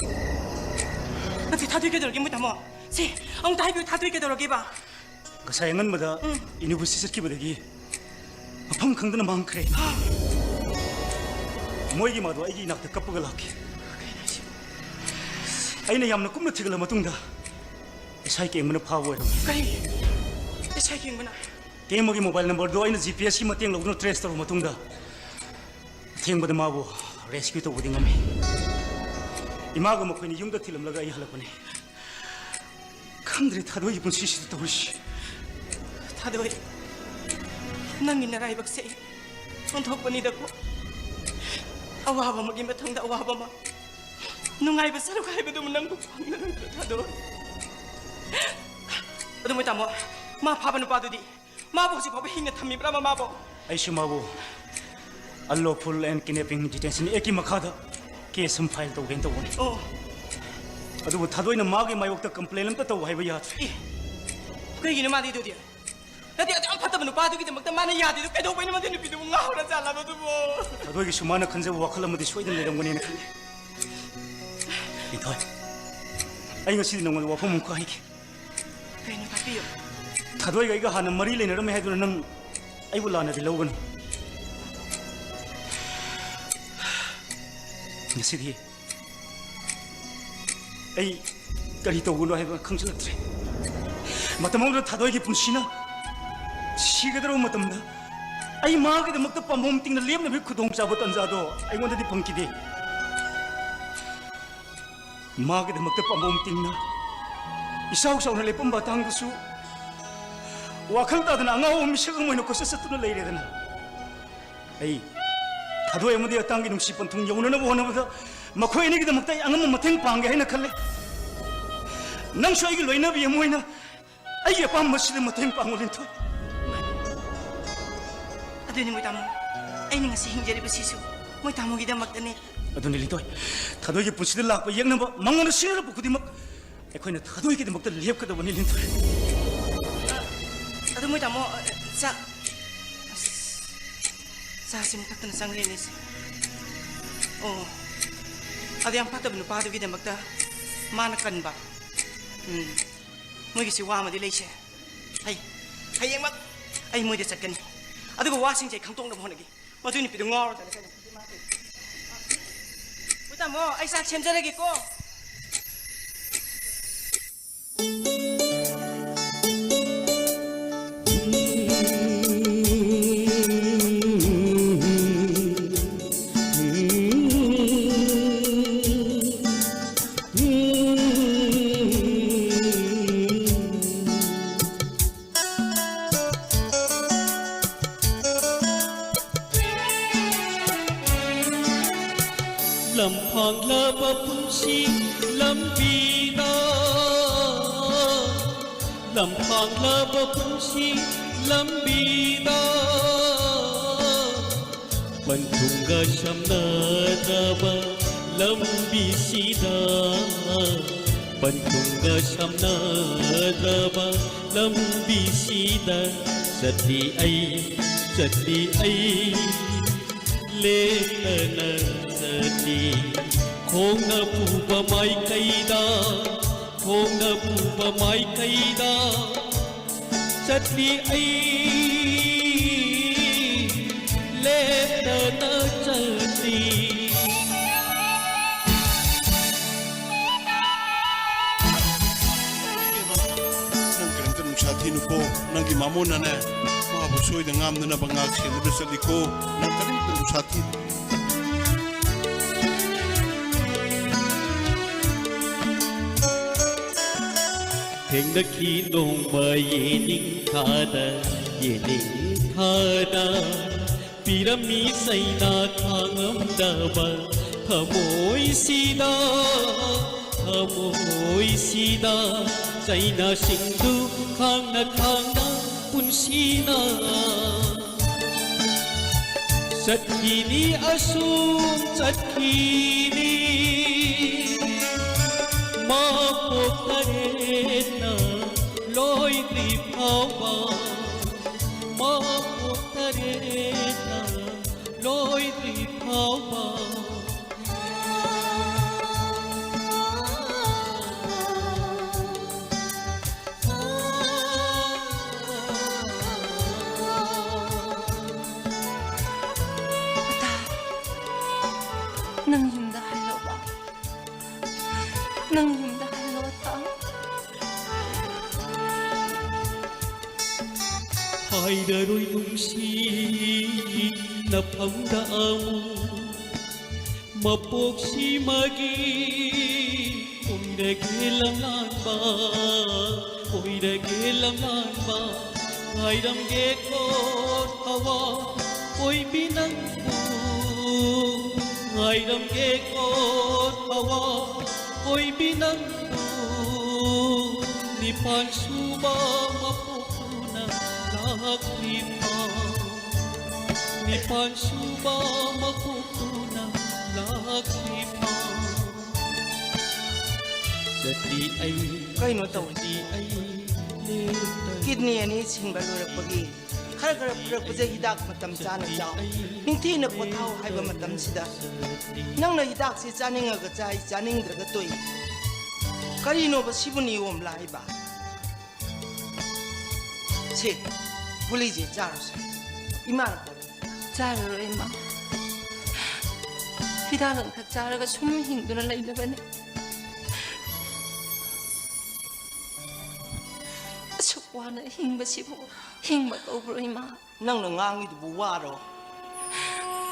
ꯅꯠꯇꯦ, ꯊꯥꯗꯣꯏ ꯀꯩꯗꯧꯔꯒꯦ ꯃꯣꯏ ꯇꯥꯃꯣ? ꯁꯦ, ꯑꯃꯨꯛꯇ ꯍꯥꯏꯕꯤꯌꯨ, ꯊꯥꯗꯣꯏ ꯀꯩꯗꯧꯔꯒꯦꯕ? ꯉꯁꯥꯏ ꯑꯉꯟꯕꯗ ꯎꯝ꯫ university ꯆꯠꯈꯤꯕꯗꯒꯤ ꯃꯐꯝ ꯈꯪꯗꯅ ꯃꯥꯡꯈ꯭ꯔꯦ꯫ ꯃꯣꯏꯒꯤ ꯃꯥꯗꯣ ꯑꯩꯒꯤ ꯏꯅꯥꯛꯇ ꯀꯞꯄꯒ ꯂꯥꯛꯈꯤ꯫ ꯑꯩꯅ ꯌꯥꯝꯅ ꯀꯨꯞꯅ ꯊꯤꯒꯠꯂ ꯃꯇꯨꯡꯗ ꯏꯁꯥꯏ ꯀꯦꯡꯕꯅ ꯐꯥꯕ ꯑꯣꯏꯔꯝꯃꯤ꯫ ꯀꯔꯤ? ꯏꯁꯥꯏ ꯀꯦꯡꯕꯅ? ꯀꯦꯡꯕꯒꯤ mobile numberꯗꯣ ꯑꯩꯅ GPSꯀꯤ ꯃꯇꯦꯡ ꯂꯧꯗꯨꯅ trace ꯇꯧꯔꯕ ꯃꯇꯨꯡꯗ ꯑꯊꯦꯡꯕꯗ ꯃꯥꯕꯨ rescue ꯇꯧꯕꯗꯤ ꯉꯝꯃꯤ꯫ ꯏꯃꯥꯒ ꯃꯈꯣꯏꯅ ꯌꯨꯝꯗ ꯊꯤꯜꯂꯝꯂꯒ ꯑꯩ ꯍꯜꯂꯛꯄꯅꯤ꯫ ꯈꯪꯗ꯭ꯔꯦ ꯊꯥꯗꯣꯏꯒꯤ ꯄꯨꯟꯁꯤꯁꯤꯗ ꯇꯧꯔꯤꯁꯤ꯫ ꯊꯥꯗꯣꯏ, ꯅꯪꯒꯤ ꯅꯔꯥꯏꯕꯛꯁꯦ ꯑꯣꯟꯊꯣꯛꯄꯅꯤꯗꯀꯣ꯫ ꯑꯋꯥꯕ ꯑꯃꯒꯤ ꯃꯊꯪꯗ ꯑꯋꯥꯕ ꯑꯃ, ꯅꯨꯡꯉꯥꯏꯕ ꯁꯔꯨꯛ ꯍꯥꯏꯕꯗꯨꯃ ꯅꯪꯕꯨ ꯐꯪꯂꯔꯣꯏꯗ꯭ꯔꯣ ꯊꯥꯗꯣꯏ? ꯑꯗꯨ ꯃꯣꯏ ꯇꯥꯃꯣ, ꯃꯥ ꯐꯥꯕ ꯅꯨꯄꯥꯗꯨꯗꯤ? ꯃꯥꯕꯨ ꯍꯧꯖꯤꯛ ꯐꯥꯎꯕ ꯍꯤꯡꯅ ꯊꯝꯃꯤꯕ꯭ꯔꯥ ꯃꯃꯥꯕꯨ? ꯑꯩꯁꯨ ꯃꯥꯕꯨ unlawful and kidnapping detention actꯀꯤ ꯃꯈꯥꯗ case ꯑꯃ file ꯇꯧꯒꯦꯅ ꯇꯧꯕꯅꯤ꯫ ꯑꯣ꯫ ꯑꯗꯨꯕꯨ ꯊꯥꯗꯣꯏꯅ ꯃꯥꯒꯤ ꯃꯥꯌꯣꯛꯇ complain ꯑꯝꯇ ꯇꯧ ꯍꯥꯏꯕ ꯌꯥꯗ꯭ꯔꯦ꯫ ꯑꯦ, ꯀꯩꯒꯤꯅꯣ ꯃꯥꯗꯤ ꯑꯗꯨꯗꯤ? ꯅꯠꯇꯦ, ꯑꯗꯨ ꯌꯥꯝ ꯐꯠꯇꯕ ꯅꯨꯄꯥꯗꯨꯒꯤꯗꯃꯛꯇ ꯃꯥꯅ ꯌꯥꯗꯦꯗꯣ ꯀꯩꯗꯧꯕꯩꯅꯣ ꯃꯗꯨ ꯅꯨꯄꯤꯗꯨꯕꯨ ꯉꯥꯎꯔ ꯖꯥꯠꯂꯕ ꯑꯗꯨꯕꯨ? ꯊꯥꯗꯣꯏꯒꯤꯁꯨ ꯃꯥꯅ ꯈꯟꯖꯕ ꯋꯥꯈꯜ ꯑꯃꯗꯤ ꯁꯣꯏꯗꯅ ꯂꯩꯔꯝꯒꯅꯦꯅ ꯈꯜꯂꯤ꯫ ꯂꯤꯟꯊꯣꯏ, ꯑꯩ ꯉꯁꯤꯗꯤ ꯅꯉꯣꯟꯗ ꯋꯥꯐꯝ ꯑꯃꯈꯛ ꯍꯥꯏꯒꯦ꯫ ꯀꯩꯅꯣ ꯇꯥꯛꯄꯤꯌꯨ꯫ ꯊꯥꯗꯣꯏꯒ ꯑꯩꯒ ꯍꯥꯟꯅ ꯃꯔꯤ ꯂꯩꯅꯔꯝꯃꯦ ꯍꯥꯏꯗꯨꯅ ꯅꯪ ꯑꯩꯕꯨ ꯂꯥꯟꯅꯗꯤ ꯂꯧꯒꯅꯨ꯫ ꯉꯁꯤꯗꯤ ꯑꯩ ꯀꯔꯤ ꯇꯧꯒꯅꯣ ꯍꯥꯏꯕ ꯈꯪꯖꯤꯜꯂꯛꯇ꯭ꯔꯦ꯫ ꯃꯇꯝ ꯑꯃꯗ ꯊꯥꯗꯣꯏꯒꯤ ꯄꯨꯟꯁꯤꯅ ꯁꯤꯒꯗꯧꯔꯕ ꯃꯇꯝꯗ ꯑꯩ ꯃꯥꯒꯤꯗꯃꯛꯇ ꯄꯥꯝꯕꯣꯝ ꯇꯤꯡꯅ ꯂꯦꯞꯅꯕꯒꯤ ꯈꯨꯗꯣꯡꯆꯥꯕ ꯇꯥꯟꯖꯥꯗꯣ ꯑꯩꯉꯣꯟꯗꯗꯤ ꯐꯪꯈꯤꯗꯦ꯫ ꯃꯥꯒꯤꯗꯃꯛꯇ ꯄꯥꯝꯕꯣꯝ ꯇꯤꯡꯅ ꯏꯆꯥꯎ ꯆꯥꯎꯅ ꯂꯦꯞꯄꯝꯕ ꯑꯇꯥꯡꯗꯨꯁꯨ ꯋꯥꯈꯜ ꯇꯥꯗꯅ ꯑꯉꯥꯎꯕ ꯃꯤꯁꯛ ꯑꯃ ꯑꯣꯏꯅ ꯀꯣꯏꯆꯠ ꯆꯠꯇꯨꯅ ꯂꯩꯔꯦꯗꯅ꯫ ꯑꯩ ꯊꯥꯗꯣꯏ ꯑꯃꯗꯤ ꯑꯇꯥꯡꯒꯤ ꯅꯨꯡꯁꯤ ꯄꯟꯊꯨꯡ ꯌꯧꯅꯅꯕ ꯍꯣꯠꯅꯕꯗ ꯃꯈꯣꯏ ꯑꯅꯤꯒꯤꯗꯃꯛꯇ ꯑꯩ ꯑꯉꯝꯕ ꯃꯇꯦꯡ ꯄꯥꯡꯒꯦ ꯍꯥꯏꯅ ꯈꯜꯂꯦ꯫ ꯅꯪꯁꯨ ꯑꯩꯒꯤ ꯂꯣꯏꯅꯕꯤ ꯑꯃ ꯑꯣꯏꯅ ꯑꯩꯒꯤ ꯑꯄꯥꯝꯕꯁꯤꯗ ꯃꯇꯦꯡ ꯄꯥꯡꯉꯨ, ꯂꯤꯟꯊꯣꯏ꯫ ꯑꯗꯨꯅꯤ ꯃꯣꯏ ꯇꯥꯃꯣ, ꯑꯩꯅ ꯉꯁꯤ ꯍꯤꯡꯖꯔꯤꯕꯁꯤꯁꯨ ꯃꯣꯏ ꯇꯥꯃꯣꯒꯤꯗꯃꯛꯇꯅꯦ꯫ ꯑꯗꯨꯅꯤ ꯂꯤꯟꯊꯣꯏ, ꯊꯥꯗꯣꯏꯒꯤ ꯄꯨꯟꯁꯤꯗ ꯂꯥꯛꯄ ꯌꯦꯛꯅꯕ ꯃꯉꯣꯟꯗ ꯁꯤꯡꯅꯔꯛꯄ ꯈꯨꯗꯤꯡꯃꯛ ꯑꯩꯈꯣꯏꯅ ꯊꯥꯗꯣꯏꯒꯤꯗꯃꯛꯇ ꯂꯦꯞꯀꯗꯕꯅꯤ, ꯂꯤꯟꯊꯣꯏ꯫ ꯑꯗꯨ ꯃꯣꯏ ꯇꯥꯃꯣ, ꯑ, ꯆꯥꯛ, ꯑꯁ, ꯆꯥꯁꯤ ꯃꯊꯛꯇꯅ ꯆꯪꯂꯦꯅꯦꯁꯦ꯫ ꯑꯣ, ꯑꯗꯨ ꯌꯥꯝ ꯐꯠꯇꯕ ꯅꯨꯄꯥꯗꯨꯒꯤꯗꯃꯛꯇ ꯃꯥꯅ ꯀꯟꯕ, ꯎꯝ, ꯃꯣꯏꯒꯤꯁꯤ ꯋꯥ ꯑꯃꯗꯤ ꯂꯩꯁꯦ꯫ ꯑꯩ ꯍꯌꯦꯡꯃꯛ ꯑꯩ ꯃꯣꯏꯗ ꯆꯠꯀꯅꯤ, ꯑꯗꯨꯒ ꯋꯥꯁꯤꯡꯁꯦ ꯑꯩ ꯈꯪꯗꯣꯛꯅꯕ ꯍꯣꯠꯅꯒꯦ꯫ ꯃꯗꯨ ꯅꯨꯄꯤꯗꯣ ꯉꯥꯎꯔ ꯆꯠꯂꯦ ꯀꯩꯅꯣ꯫ ꯍꯣꯏ ꯇꯥꯃꯣ, ꯑꯩ ꯆꯥꯛ ꯁꯦꯝꯖꯔꯒꯦꯀꯣ꯫ ꯂꯝꯐꯥꯡꯂꯕ ꯄꯨꯟꯁꯤ ꯂꯝꯕꯤꯗ, ꯂꯝꯐꯥꯡꯂꯕ ꯄꯨꯟꯁꯤ ꯂꯝꯕꯤꯗ, ꯄꯟꯊꯨꯡꯒ ꯁꯝꯅꯗ꯭ꯔꯕ ꯂꯝꯕꯤꯁꯤꯗ, ꯄꯟꯊꯨꯡꯒ ꯁꯝꯅꯗ꯭ꯔꯕ ꯂꯝꯕꯤꯁꯤꯗ ꯆꯠꯂꯤ ꯑꯩ, ꯆꯠꯂꯤ ꯑꯩ꯫ ꯂꯦꯞꯇꯅ ꯆꯠꯂꯤ꯫ ꯈꯣꯡꯅ ꯄꯨꯕ ꯃꯥꯏꯀꯩꯗ, ꯈꯣꯡꯅ ꯄꯨꯕ ꯃꯥꯏꯀꯩꯗ ꯆꯠꯂꯤ ꯑꯩ, ꯂꯦꯞꯇꯅ ꯆꯠꯂꯤ꯫ ꯅꯪ ꯀꯔꯤꯝꯇ ꯅꯨꯡꯁꯥ ꯊꯤꯅꯨꯀꯣ꯫ ꯅꯪꯒꯤ ꯃꯃꯣꯟꯅꯅꯦ, ꯃꯥꯕꯨ ꯁꯣꯏꯗ ꯉꯥꯝꯗꯅꯕ ꯉꯥꯛ ꯁꯦꯟꯗꯨꯅ ꯆꯠꯂꯤꯀꯣ꯫ ꯅꯪ ꯀꯔꯤꯝꯇ ꯅꯨꯡꯁꯥ ꯊꯤꯅꯨ꯫ ꯊꯦꯡꯅꯈꯤ ꯅꯣꯡꯃ ꯌꯦꯅꯤꯡꯊꯥꯗ, ꯌꯦꯅꯤꯡꯊꯥꯗ꯫ ꯄꯤꯔꯝꯃꯤ ꯆꯩꯅꯥ ꯈꯥꯡꯉꯝꯗꯕ ꯊꯃꯣꯏꯁꯤꯗ, ꯊꯃꯣꯏꯁꯤꯗ ꯆꯩꯅꯥꯁꯤꯡꯗꯨ ꯈꯥꯡꯅ ꯈꯥꯡꯅ ꯄꯨꯟꯁꯤꯅ ꯆꯠꯈꯤꯅꯤ, ꯑꯁꯨꯝ ꯆꯠꯈꯤꯅꯤ꯫ ꯃꯄꯣꯛ ꯇꯔꯦꯠꯅ ꯂꯣꯏꯗ꯭ꯔꯤ ꯐꯥꯎꯕ, ꯃꯄꯣꯛ ꯇꯔꯦꯠꯅ ꯂꯣꯏꯗ꯭ꯔꯤ ꯐꯥꯎꯕ꯫ ꯑꯇꯥ, ꯅꯪ ꯌꯨꯝꯗ ꯍꯜꯂꯣꯕ꯫ ꯅꯪ ꯌꯨꯝꯗ ꯍꯜꯂꯣ, ꯑꯇꯥ꯫ ꯍꯥꯏꯔꯔꯣꯏ ꯅꯨꯡꯁꯤ ꯅꯐꯝꯗ ꯑꯃꯨꯛ꯫ ꯃꯄꯣꯛꯁꯤꯃꯒꯤ ꯑꯣꯏꯔꯒꯦ ꯂꯝꯂꯥꯟꯕ, ꯑꯣꯏꯔꯒꯦ ꯂꯝꯂꯥꯟꯕ꯫ ꯉꯥꯏꯔꯝꯒꯦꯀꯣ ꯊꯋꯥ ꯑꯣꯏꯕꯤ ꯅꯪꯕꯨ, ꯉꯥꯏꯔꯝꯒꯦꯀꯣ ꯊꯋꯥ ꯑꯣꯏꯕꯤ ꯅꯪꯕꯨ꯫ ꯅꯤꯄꯥꯟ ꯁꯨꯕ ꯃꯄꯣꯛꯇꯨꯅ ꯂꯥꯛꯇ꯭ꯔꯤ ꯐꯥꯎ, ꯅꯤꯄꯥꯟ ꯁꯨꯕ ꯃꯄꯣꯛꯇꯨꯅ ꯂꯥꯛꯇ꯭ꯔꯤ ꯐꯥꯎ꯫ ꯆꯠꯂꯤ ꯑꯩ, ꯀꯩꯅꯣ ꯇꯧꯔꯤꯁꯤ? ꯆꯠꯂꯤ ꯑꯩ, ꯂꯦꯞꯇꯅ ꯀꯤꯗꯅꯤ ꯑꯅꯤ ꯁꯤꯟꯕ ꯂꯣꯏꯔꯛꯄꯒꯤ ꯈꯔ ꯈꯔ ꯄꯤꯔꯛꯄꯁꯦ ꯍꯤꯗꯥꯛ ꯃꯇꯝ ꯆꯥꯅ ꯆꯥꯎ꯫ ꯅꯤꯡꯊꯤꯅ ꯄꯣꯊꯥꯎ ꯍꯥꯏꯕ ꯃꯇꯝꯁꯤꯗ ꯅꯪꯅ ꯍꯤꯗꯥꯛꯁꯤ ꯆꯥꯅꯤꯡꯉꯒ ꯆꯥꯏ, ꯆꯥꯅꯤꯡꯗ꯭ꯔꯒ ꯇꯣꯛꯏ꯫ ꯀꯔꯤꯅꯣꯕ ꯁꯤꯕꯨ ꯅꯤꯌꯣꯝꯂ ꯍꯥꯏꯕ? ꯁꯤ ꯒꯨꯂꯤꯁꯦ ꯆꯥꯔꯨꯁꯦ꯫ ꯏꯃꯥꯅ ꯄꯣꯔꯛꯏ꯫ ꯆꯥꯔꯔꯣꯏ, ꯏꯃꯥ꯫ ꯍꯤꯗꯥꯛ ꯂꯥꯡꯊꯛ ꯆꯥꯔꯒ ꯁꯨꯝ ꯍꯤꯡꯗꯨꯅ ꯂꯩꯅꯕꯅꯦ꯫ ꯑꯁꯨꯛ ꯋꯥꯅ ꯍꯤꯡꯕꯁꯤꯕꯨ ꯍꯤꯡꯕ ꯀꯧꯕ꯭ꯔꯣ, ꯏꯃꯥ? ꯅꯪꯅ ꯉꯥꯡꯉꯤꯗꯨꯕꯨ ꯋꯥꯔꯣ?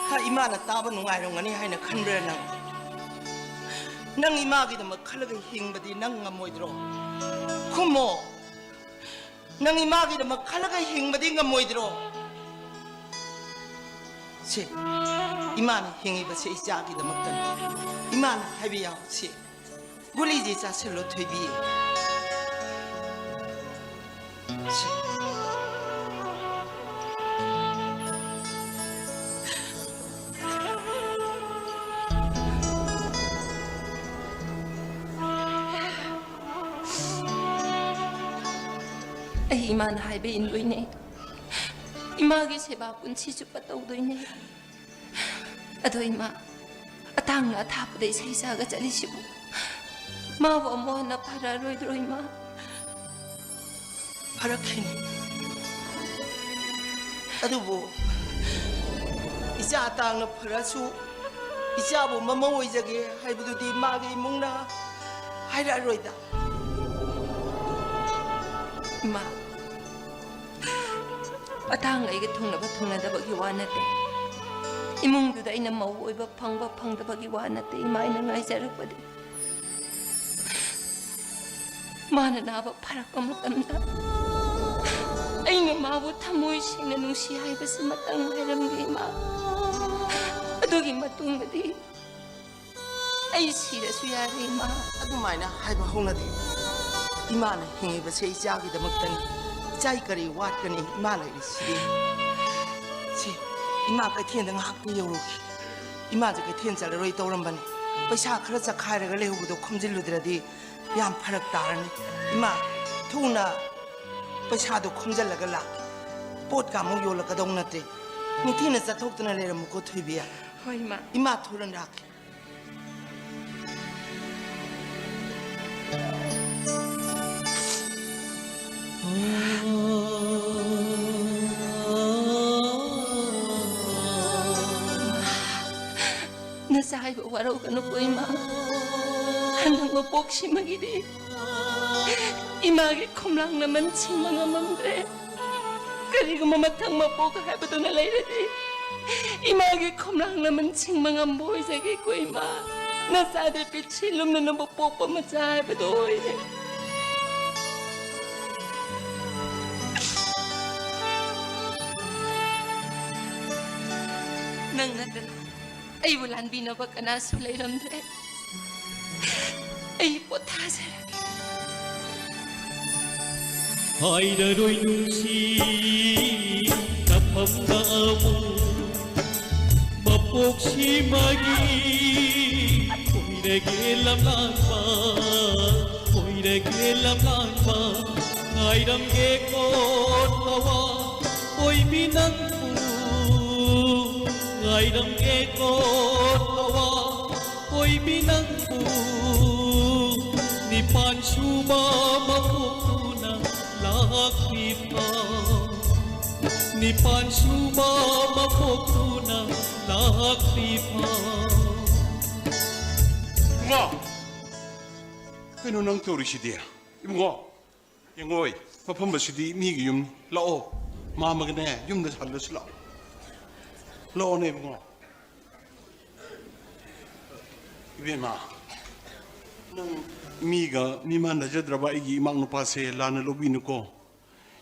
ꯍꯥ, ꯏꯃꯥꯅ ꯇꯥꯕ ꯅꯨꯡꯉꯥꯏꯔꯝꯒꯅꯤ ꯍꯥꯏꯅ ꯈꯟꯕ꯭ꯔꯥ ꯅꯪ? ꯅꯪ ꯏꯃꯥꯒꯤꯗꯃꯛ ꯈꯜꯂꯒ ꯍꯤꯡꯕꯗꯤ ꯅꯪ ꯉꯝꯃꯣꯏꯗ꯭ꯔꯣ? ꯈꯨꯝꯃꯣ꯫ ꯅꯪ ꯏꯃꯥꯒꯤꯗꯃꯛ ꯈꯜꯂꯒ ꯍꯤꯡꯕꯗꯤ ꯉꯝꯃꯣꯏꯗ꯭ꯔꯣ? ꯁꯦ, ꯏꯃꯥꯅ ꯍꯤꯡꯉꯤꯕꯁꯦ ꯏꯆꯥꯒꯤꯗꯃꯛꯇꯅꯤ꯫ ꯏꯃꯥꯅ ꯍꯥꯏꯕ ꯌꯥꯎ꯫ ꯁꯦ, ꯒꯨꯂꯤꯁꯦ ꯆꯥꯁꯤꯜꯂꯣ, ꯊꯣꯏꯕꯤ꯫ ꯁꯦ꯫ ꯑꯩ ꯏꯃꯥꯅ ꯍꯥꯏꯕ ꯏꯟꯗꯣꯏꯅꯦ꯫ ꯏꯃꯥꯒꯤ ꯁꯦꯕꯥ ꯄꯨꯟꯁꯤ ꯆꯨꯞꯄ ꯇꯧꯗꯣꯏꯅꯦ꯫ ꯑꯗꯣ ꯏꯃꯥ, ꯑꯇꯥꯡꯅ ꯑꯊꯥꯞꯄꯗ ꯏꯁꯩ ꯆꯥꯒ ꯆꯠꯂꯤꯁꯤꯕꯨ ꯃꯥꯕꯨ ꯑꯃꯨꯛ ꯍꯟꯅ ꯐꯔꯛꯑꯔꯣꯏꯗ꯭ꯔꯣ ꯏꯃꯥ? ꯐꯔꯛꯈꯤꯅꯤ꯫ ꯑꯗꯨꯕꯨ ꯏꯆꯥ ꯑꯇꯥꯡꯅ ꯐꯔꯁꯨ ꯏꯆꯥꯕꯨ ꯃꯃꯧ ꯑꯣꯏꯖꯒꯦ ꯍꯥꯏꯕꯗꯨꯗꯤ ꯃꯥꯒꯤ ꯏꯃꯨꯡꯅ ꯍꯥꯏꯔꯛꯑꯔꯣꯏꯗ꯫ ꯏꯃꯥ, ꯑꯇꯥꯡ ꯑꯩꯒ ꯊꯨꯡꯅꯕ ꯊꯨꯡꯅꯗꯕꯒꯤ ꯋꯥ ꯅꯠꯇꯦ꯫ ꯏꯃꯨꯡꯗꯨꯗ ꯑꯩꯅ ꯃꯧ ꯑꯣꯏꯕ ꯐꯪꯕ ꯐꯪꯗꯕꯒꯤ ꯋꯥ ꯅꯠꯇꯦ, ꯏꯃꯥ, ꯑꯩꯅ ꯉꯥꯏꯖꯔꯛꯄꯗꯤ꯫ ꯃꯥꯅ ꯅꯥꯕ ꯐꯔꯛꯄ ꯃꯇꯝꯗ ꯑꯩꯅ ꯃꯥꯕꯨ ꯊꯃꯣꯏ ꯁꯦꯡꯅ ꯅꯨꯡꯁꯤ ꯍꯥꯏꯕꯁꯤꯃꯇꯪ ꯍꯥꯏꯔꯝꯒꯦ, ꯏꯃꯥ꯫ ꯑꯗꯨꯒꯤ ꯃꯇꯨꯡꯗꯗꯤ ꯑꯩ ꯁꯤꯔꯁꯨ ꯌꯥꯔꯦ, ꯏꯃꯥ꯫ ꯑꯗꯨꯃꯥꯏꯅ ꯍꯥꯏꯕ ꯍꯧꯅꯗꯦ꯫ ꯏꯃꯥꯅ ꯍꯤꯡꯉꯤꯕꯁꯦ ꯏꯆꯥꯒꯤꯗꯃꯛꯇꯅꯤ꯫ ꯏꯆꯥꯒꯤ ꯀꯔꯤ ꯋꯥꯠꯀꯅꯤ? ꯏꯃꯥ ꯂꯩꯔꯤꯁꯤꯗꯤ꯫ ꯁꯤ, ꯏꯃꯥ ꯀꯩꯊꯦꯜꯗ ꯉꯥꯏꯍꯥꯛꯇ ꯌꯧꯔꯨꯈꯤ꯫ ꯏꯃꯥꯁꯦ ꯀꯩꯊꯦꯜ ꯆꯠꯂꯔꯣꯏ ꯇꯧꯔꯝꯕꯅꯤ꯫ ꯄꯩꯁꯥ ꯈꯔ ꯆꯈꯥꯏꯔꯒ ꯂꯩꯍꯧꯕꯗꯣ ꯈꯣꯝꯖꯤꯜꯂꯨꯗ꯭ꯔꯗꯤ ꯌꯥꯝ ꯐꯔꯛ ꯇꯥꯔꯅꯤ꯫ ꯏꯃꯥ, ꯊꯨꯅ ꯄꯩꯁꯥꯗꯣ ꯈꯣꯝꯖꯤꯜꯂꯒ ꯂꯥꯛꯀꯦ꯫ ꯄꯣꯠꯀ ꯑꯃꯨꯛ ꯌꯣꯜꯂꯛꯀꯗꯧ ꯅꯠꯇꯦ꯫ ꯅꯤꯡꯊꯤꯅ ꯆꯠꯊꯣꯛꯇꯅ ꯂꯩꯔꯝꯃꯨꯀꯣ, ꯊꯣꯏꯕꯤ꯫ ꯍꯣꯏ, ꯏꯃꯥ꯫ ꯏꯃꯥ, ꯊꯨꯅ ꯂꯥꯛꯀꯦ꯫ ꯅꯆꯥ ꯍꯥꯏꯕ ꯋꯥꯔꯧꯒꯅꯨꯀꯣ, ꯏꯃꯥ꯫ ꯍꯟꯗꯛ ꯃꯄꯣꯛꯁꯤꯃꯒꯤꯗꯤ ꯏꯃꯥꯒꯤ ꯈꯣꯝꯂꯥꯡ ꯂꯃꯟ ꯁꯤꯡꯕ ꯉꯝꯃꯝꯗ꯭ꯔꯦ꯫ ꯀꯔꯤꯒꯨꯝꯕ ꯃꯊꯪ ꯃꯄꯣꯛ ꯍꯥꯏꯕꯗꯨꯅ ꯂꯩꯔꯗꯤ, ꯏꯃꯥꯒꯤ ꯈꯣꯝꯂꯥꯡ ꯂꯃꯟ ꯁꯤꯡꯕ ꯉꯝꯕ ꯑꯣꯏꯖꯒꯦꯀꯣ, ꯏꯃꯥ꯫ ꯅꯆꯥꯗꯤ ꯄꯤꯛꯁꯤ ꯂꯨꯝꯅꯅꯕ ꯄꯣꯛꯄ ꯃꯆꯥ ꯍꯥꯏꯕꯗꯨ ꯑꯣꯏꯔꯦ꯫ ꯅꯪ ꯅꯠꯇꯅ ꯑꯩꯕꯨ ꯂꯥꯟꯕꯤꯅꯕ ꯀꯅꯥꯁꯨ ꯂꯩꯔꯝꯗ꯭ꯔꯦ꯫ ꯑꯩ ꯄꯣꯊꯥꯖꯔꯒꯦ꯫ ꯍꯥꯏꯔꯔꯣꯏ ꯅꯨꯡꯁꯤ ꯀꯞꯐꯝꯗ ꯑꯃꯨꯛ ꯃꯄꯣꯛꯁꯤꯃꯒꯤ ꯑꯣꯏꯔꯒꯦ ꯂꯝꯂꯥꯟꯕ, ꯑꯣꯏꯔꯒꯦ ꯂꯝꯂꯥꯟꯕ꯫ ꯉꯥꯏꯔꯝꯒꯦꯀꯣ ꯊꯋꯥ ꯑꯣꯏꯕꯤ ꯅꯪꯕꯨ, ꯉꯥꯏꯔꯝꯒꯦꯀꯣ ꯊꯋꯥ ꯑꯣꯏꯕꯤ ꯅꯪꯕꯨ꯫ ꯅꯤꯄꯥꯟ ꯁꯨꯕ ꯃꯄꯣꯛꯇꯨꯅ ꯂꯥꯛꯂꯤꯕ, ꯅꯤꯄꯥꯟ ꯁꯨꯕ ꯃꯄꯣꯛꯇꯨꯅ ꯂꯥꯛꯂꯤꯕ꯫ ꯏꯕꯨꯡꯉꯣ! ꯀꯩꯅꯣ ꯅꯪ ꯇꯧꯔꯤꯁꯤꯗꯤ? ꯏꯕꯨꯡꯉꯣ, ꯌꯦꯡꯉꯣꯏ, ꯃꯐꯝ ꯑꯁꯤꯗꯤ ꯃꯤꯒꯤ ꯌꯨꯝ꯫ ꯂꯥꯛꯑꯣ, ꯃꯥꯝꯃꯒꯅꯦ ꯌꯨꯝꯗ ꯍꯜꯂꯁꯤ ꯂꯥꯛꯑꯣ꯫ ꯂꯥꯛꯑꯣꯅꯦ ꯏꯕꯨꯡꯉꯣ꯫ ꯏꯕꯦꯝꯃ, ꯅꯪ ꯃꯤꯒ ꯃꯤꯃꯥꯟꯅꯖꯗ꯭ꯔꯕ ꯑꯩꯒꯤ ꯏꯃꯥ ꯅꯨꯄꯥꯁꯦ ꯂꯥꯟꯅ ꯂꯧꯕꯤꯅꯨꯀꯣ꯫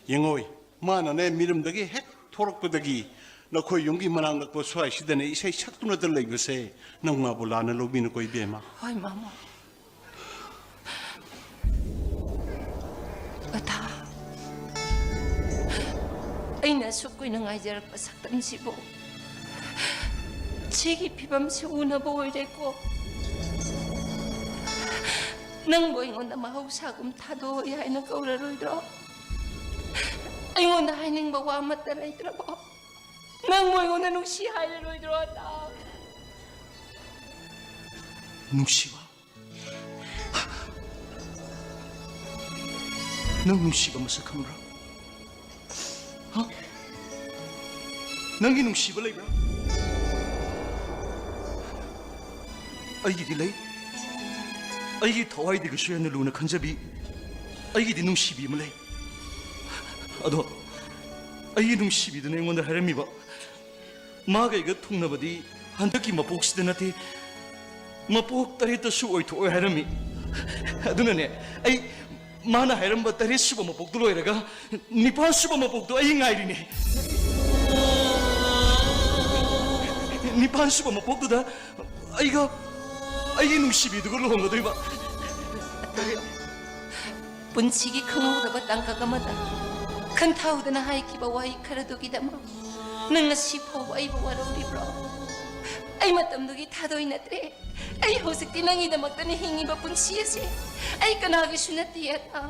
ꯌꯦꯡꯉꯣꯏ, ꯃꯥꯅꯅꯦ ꯃꯤꯔꯝꯗꯒꯤ ꯍꯦꯛ ꯊꯣꯔꯛꯄꯗꯒꯤ ꯅꯈꯣꯏ ꯌꯨꯝꯒꯤ ꯃꯅꯥꯛ ꯅꯛꯄ ꯁ꯭ꯋꯥꯏꯁꯤꯗꯅꯦ ꯏꯁꯩ ꯁꯛꯇꯨꯅꯇ ꯂꯩꯕꯁꯦ ꯅꯪ ꯃꯥꯕꯨ ꯂꯥꯟꯅ ꯂꯧꯕꯤꯅꯨꯀꯣ ꯏꯕꯦꯝꯃ꯫ ꯍꯣꯏ, ꯃꯥꯃꯣ꯫ ꯑꯊꯥ, ꯑꯩꯅ ꯑꯁꯨꯛ ꯀꯨꯏꯅ ꯉꯥꯏꯖꯔꯛꯄ ꯁꯛꯇꯝꯁꯤꯕꯨ ꯁꯤꯒꯤ ꯐꯤꯕꯝꯁꯤ ꯎꯅꯕ ꯑꯣꯏꯔꯦꯀꯣ꯫ ꯅꯪꯕꯨ ꯑꯩꯉꯣꯟꯗ ꯃꯍꯧꯁꯥꯒꯨꯝ ꯊꯥꯗꯣꯛꯑꯣꯏ ꯍꯥꯏꯅ ꯀꯧꯔꯔꯣꯏꯗ꯭ꯔꯣ? ꯑꯩꯉꯣꯟꯗ ꯍꯥꯏꯅꯤꯡꯕ ꯋꯥ ꯑꯃꯠꯇ ꯂꯩꯇ꯭ꯔꯕꯣ? ꯅꯪꯕꯨ ꯑꯩꯉꯣꯟꯗ ꯅꯨꯡꯁꯤ ꯍꯥꯏꯔꯔꯣꯏꯗ꯭ꯔꯣ, ꯑꯊꯥ? ꯅꯨꯡꯁꯤꯕ? ꯅꯪ ꯅꯨꯡꯁꯤꯕ ꯃꯁꯛ ꯈꯪꯕ꯭ꯔꯥ? ꯍꯥ? ꯅꯪꯒꯤ ꯅꯨꯡꯁꯤꯕ ꯂꯩꯕ꯭ꯔꯥ? ꯑꯩꯒꯤꯗꯤ ꯂꯩ꯫ ꯑꯩꯒꯤ ꯊꯋꯥꯏꯗꯒꯤꯁꯨ ꯍꯦꯟꯅ ꯂꯨꯅ ꯈꯟꯖꯕꯤ ꯑꯩꯒꯤꯗꯤ ꯅꯨꯡꯁꯤꯕꯤ ꯑꯃ ꯂꯩ꯫ ꯑꯗꯣ ꯑꯩꯒꯤ ꯅꯨꯡꯁꯤꯕꯤꯗꯨꯅ ꯑꯩꯉꯣꯟꯗ ꯍꯥꯏꯔꯝꯃꯤꯕ, ꯃꯥꯒ ꯑꯩꯒ ꯊꯨꯡꯅꯕꯗꯤ ꯍꯟꯗꯛꯀꯤ ꯃꯄꯣꯛꯁꯤꯗ ꯅꯠꯇꯦ, ꯃꯄꯣꯛ ꯇꯔꯦꯠꯇꯁꯨ ꯑꯣꯏꯊꯣꯛꯑꯣꯏ ꯍꯥꯏꯔꯝꯃꯤ꯫ ꯑꯗꯨꯅꯅꯦ, ꯑꯩ ꯃꯥꯅ ꯍꯥꯏꯔꯝꯕ ꯇꯔꯦꯠ ꯁꯨꯕ ꯃꯄꯣꯛꯇꯨ ꯂꯣꯏꯔꯒ ꯅꯤꯄꯥꯟ ꯁꯨꯕ ꯃꯄꯣꯛꯇꯨ ꯑꯩ ꯉꯥꯏꯔꯤꯅꯦ꯫ ꯅꯤꯄꯥꯟ ꯁꯨꯕ ꯃꯄꯣꯛꯇꯨꯗ ꯑꯩꯒ, ꯑꯩꯒꯤ ꯅꯨꯡꯁꯤꯕꯤꯗꯨꯒ ꯂꯨꯍꯣꯡꯒꯗꯣꯏꯕ꯫ ꯑꯇꯣꯝꯕ, ꯄꯨꯟꯁꯤꯒꯤ ꯈꯪꯍꯧꯗꯕ ꯇꯥꯡꯀꯛ ꯑꯃꯗ ꯈꯟꯊꯍꯧꯗꯅ ꯍꯥꯏꯈꯤꯕ ꯋꯥꯍꯩ ꯈꯔꯗꯨꯒꯤꯗꯃꯛ ꯅꯪ ꯉꯁꯤ ꯐꯥꯎꯕ ꯑꯩꯕꯨ ꯋꯥꯔꯧꯔꯤꯕ꯭ꯔꯣ? ꯑꯩ ꯃꯇꯝꯗꯨꯒꯤ ꯊꯥꯗꯣꯏ ꯅꯠꯇ꯭ꯔꯦ꯫ ꯑꯩ ꯍꯧꯖꯤꯛꯇꯤ ꯅꯪꯒꯤꯗꯃꯛꯇꯅꯤ ꯍꯤꯡꯉꯤꯕ ꯄꯨꯟꯁꯤ ꯑꯁꯦ꯫ ꯑꯩ ꯀꯅꯥꯒꯤꯁꯨ ꯅꯠꯇꯦ, ꯑꯇꯥ꯫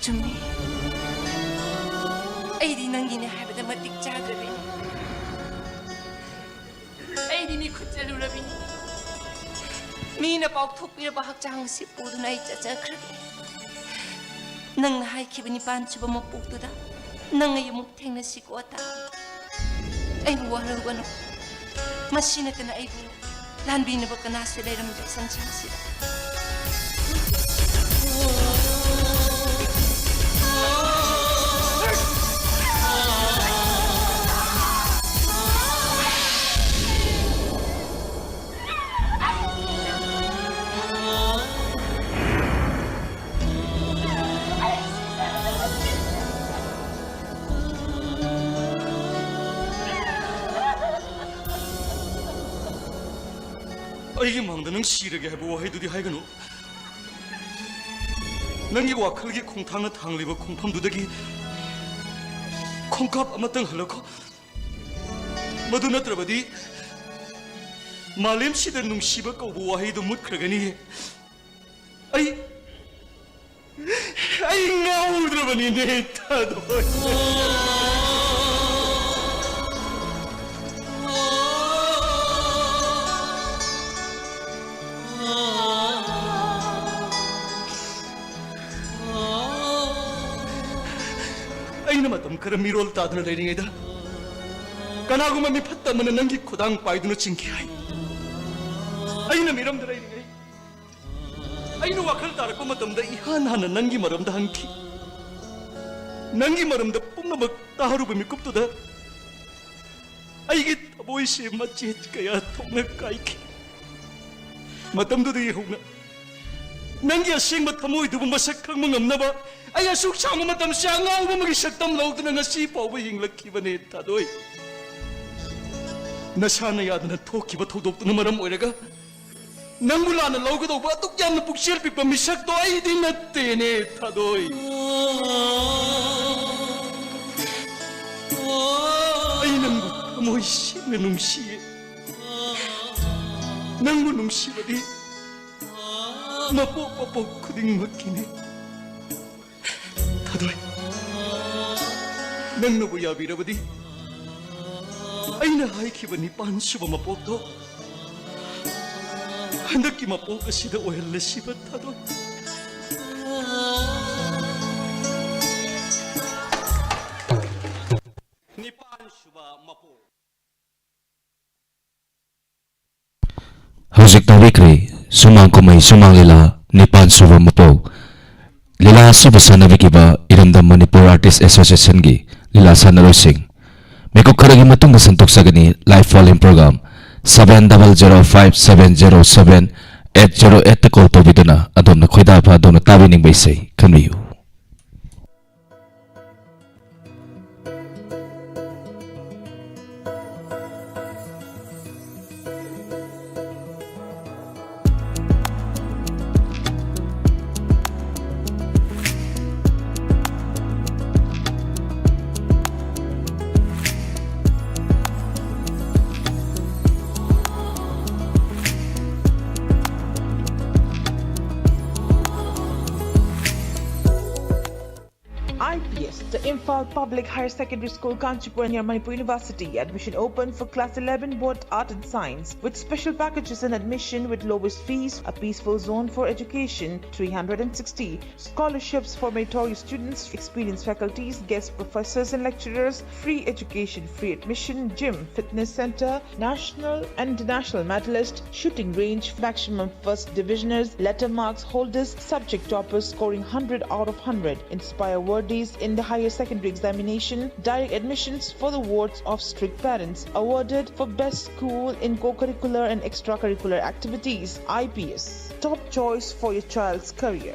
ꯆꯨꯝꯃꯤ꯫ ꯑꯩꯗꯤ ꯅꯪꯒꯤꯅꯦ ꯍꯥꯏꯕꯗ ꯃꯇꯤꯛ ꯆꯥꯗ꯭ꯔꯕꯤꯅꯤ꯫ ꯑꯩꯗꯤ ꯃꯤꯈꯨꯠ ꯆꯠꯂꯨꯔꯕꯤꯅꯤ꯫ ꯃꯤꯅ ꯄꯥꯎꯊꯣꯛꯄꯤꯔꯕ ꯍꯛꯆꯥꯡ ꯑꯁꯤ ꯄꯨꯗꯨꯅ ꯑꯩ ꯆꯠꯆꯈ꯭ꯔꯒꯦ꯫ ꯅꯪꯅ ꯍꯥꯏꯈꯤꯕ ꯅꯤꯄꯥꯟ ꯁꯨꯕ ꯃꯄꯣꯛꯇꯨꯗ ꯅꯪ ꯑꯩ ꯑꯃꯨꯛ ꯊꯦꯡꯅꯁꯤꯀꯣ, ꯑꯇꯥ꯫ ꯑꯩꯕꯨ ꯋꯥꯔꯧꯒꯅꯨ꯫ ꯃꯁꯤ ꯅꯠꯇꯅ ꯑꯩꯕꯨ ꯂꯥꯟꯕꯤꯅꯕ ꯀꯅꯥꯁꯨ ꯂꯩꯔꯝꯗ꯭ꯔꯦ ꯁꯪꯁꯥꯔꯁꯤꯗ꯫ ꯑꯩꯒꯤ ꯃꯥꯡꯗ ꯅꯪ ꯁꯤꯔꯒꯦ ꯍꯥꯏꯕ ꯋꯥꯍꯩꯗꯨꯗꯤ ꯍꯥꯏꯒꯅꯨ꯫ ꯅꯪꯒꯤ ꯋꯥꯈꯜꯒꯤ ꯈꯣꯡꯊꯥꯡꯅ ꯊꯥꯡꯂꯤꯕ ꯈꯣꯡꯐꯝꯗꯨꯗꯒꯤ ꯈꯣꯡꯀꯥꯞ ꯑꯃꯇꯪ ꯍꯜꯂꯛꯈꯣ꯫ ꯃꯗꯨ ꯅꯠꯇ꯭ꯔꯕꯗꯤ ꯃꯥꯂꯦꯝꯁꯤꯗ ꯅꯨꯡꯁꯤꯕ ꯀꯧꯕ ꯋꯥꯍꯩꯗꯨ ꯃꯨꯠꯈ꯭ꯔꯒꯅꯤ꯫ ꯑꯩ, ꯑꯩ ꯉꯥꯎꯗ꯭ꯔꯕꯅꯤꯅꯦ, ꯊꯥꯗꯣꯏ꯫ ꯑꯩꯅ ꯃꯇꯝ ꯈꯔ ꯃꯤꯔꯣꯜ ꯇꯥꯗꯨꯅ ꯂꯩꯔꯤꯉꯩꯗ, ꯀꯅꯥꯒꯨꯝꯕ ꯃꯤꯐꯠꯇ ꯑꯃꯅ ꯅꯪꯒꯤ ꯈꯨꯗꯥꯡ ꯄꯥꯏꯗꯨꯅ ꯆꯤꯡꯈꯤ ꯍꯥꯏ꯫ ꯑꯩꯅ ꯃꯤꯔꯝꯗ ꯂꯩꯔꯤꯉꯩ, ꯑꯩꯅ ꯋꯥꯈꯜ ꯇꯥꯔꯛꯄ ꯃꯇꯝꯗ ꯏꯍꯥꯟ ꯍꯥꯟꯅ ꯅꯪꯒꯤ ꯃꯔꯝꯗ ꯍꯪꯈꯤ꯫ ꯅꯪꯒꯤ ꯃꯔꯝꯗ ꯄꯨꯝꯅꯃꯛ ꯇꯥꯔꯨꯕ ꯃꯤꯀꯨꯞꯇꯨꯗ ꯑꯩꯒꯤ ꯊꯃꯣꯏꯁꯦ ꯃꯆꯦꯠ ꯀꯌꯥ ꯊꯣꯛꯅ ꯀꯥꯏꯈꯤ꯫ ꯃꯇꯝꯗꯨꯗꯒꯤ ꯍꯧꯅ ꯅꯪꯒꯤ ꯑꯁꯦꯡꯕ ꯊꯃꯣꯏꯗꯨꯕꯨ ꯃꯁꯛ ꯈꯪꯕ ꯉꯝꯅꯕ ꯑꯩ ꯑꯁꯨꯛ ꯁꯥꯡꯕ ꯃꯇꯝꯁꯦ ꯑꯉꯥꯎꯕ ꯑꯃꯒꯤ ꯁꯛꯇꯝ ꯂꯧꯗꯨꯅ ꯉꯁꯤ ꯐꯥꯎꯕ ꯍꯤꯡꯂꯛꯈꯤꯕꯅꯦ, ꯊꯥꯗꯣꯏ꯫ ꯅꯁꯥꯅ ꯌꯥꯗꯅ ꯊꯣꯛꯈꯤꯕ ꯊꯧꯗꯣꯛꯇꯨꯅ ꯃꯔꯝ ꯑꯣꯏꯔꯒ ꯅꯪꯕꯨ ꯂꯥꯟꯅ ꯂꯧꯒꯗꯧꯕ ꯑꯗꯨꯛ ꯌꯥꯝꯅ ꯄꯨꯛꯆꯦꯜ ꯄꯤꯛꯄ ꯃꯤꯁꯛꯇꯣ ꯑꯩꯗꯤ ꯅꯠꯇꯦꯅꯦ, ꯊꯥꯗꯣꯏ꯫ ꯑꯩ ꯅꯪꯕꯨ ꯊꯃꯣꯏ ꯁꯦꯡꯅ ꯅꯨꯡꯁꯤꯌꯦ꯫ ꯅꯪꯕꯨ ꯅꯨꯡꯁꯤꯕꯗꯤ ꯃꯄꯣꯛ ꯃꯄꯣꯛ ꯈꯨꯗꯤꯡꯃꯛꯀꯤꯅꯦ꯫ ꯊꯥꯗꯣꯏ, ꯅꯪꯅꯕꯨ ꯌꯥꯕꯤꯔꯕꯗꯤ ꯑꯩꯅ ꯍꯥꯏꯈꯤꯕ ꯅꯤꯄꯥꯟ ꯁꯨꯕ ꯃꯄꯣꯛꯇꯣ ꯍꯟꯗꯛꯀꯤ ꯃꯄꯣꯛ ꯑꯁꯤꯗ ꯑꯣꯏꯍꯜꯂꯁꯤꯕ, ꯊꯥꯗꯣꯏ꯫ ꯅꯤꯄꯥꯟ ꯁꯨꯕ ꯃꯄꯣꯛ꯫ ꯍꯧꯖꯤꯛ ꯇꯥꯕꯤꯈ꯭ꯔꯦ ꯁꯨꯃꯥꯡ ꯀꯨꯝꯍꯩ ꯁꯨꯃꯥꯡ ꯂꯤꯂꯥ ꯅꯤꯄꯥꯟ ꯁꯨꯕ ꯃꯄꯣꯛ꯫ ꯂꯤꯂꯥ ꯑꯁꯤꯕꯨ ꯁꯥꯟꯅꯕꯤꯈꯤꯕ ꯏꯔꯝꯗꯝ ꯃꯅꯤꯄꯨꯔ ꯑꯥꯔꯇꯤꯁ ꯑꯦꯁꯣꯁꯤꯌꯦꯁꯟꯒꯤ ꯂꯤꯂꯥ ꯁꯥꯟꯅꯔꯣꯏꯁꯤꯡ꯫ ꯃꯤꯀꯨꯞ ꯈꯔꯒꯤ ꯃꯇꯨꯡꯗ ꯁꯟꯗꯣꯛꯆꯒꯅꯤ live phone in program seven double zero five seven zero seven eight zero eight ꯇ call ꯇꯧꯕꯤꯗꯨꯅ ꯑꯗꯣꯝꯅ ꯈꯣꯏꯗꯥ ꯐꯥꯗꯧꯅ ꯇꯥꯕꯤꯅꯤꯡꯕ ꯏꯁꯩ ꯈꯟꯕꯤꯌꯨ꯫ I P S, the Imphal Public Higher Secondary School, Kanchipur, near Manipur University. Admission open for class eleven, both art and science, with special packages and admission with lowest fees, a peaceful zone for education, three hundred and sixty scholarships for meritorious students, experienced faculties, guest professors and lecturers, free education, free admission, gym, fitness center, national and international medalist, shooting range, maximum first divisioners, letter marks holders, subject toppers scoring hundred out of hundred, inspire worthies in the higher secondary examination, direct admissions for the wards of strict parents, awarded for best school in co-curricular and extracurricular activities, I P S. Top choice for your child's career.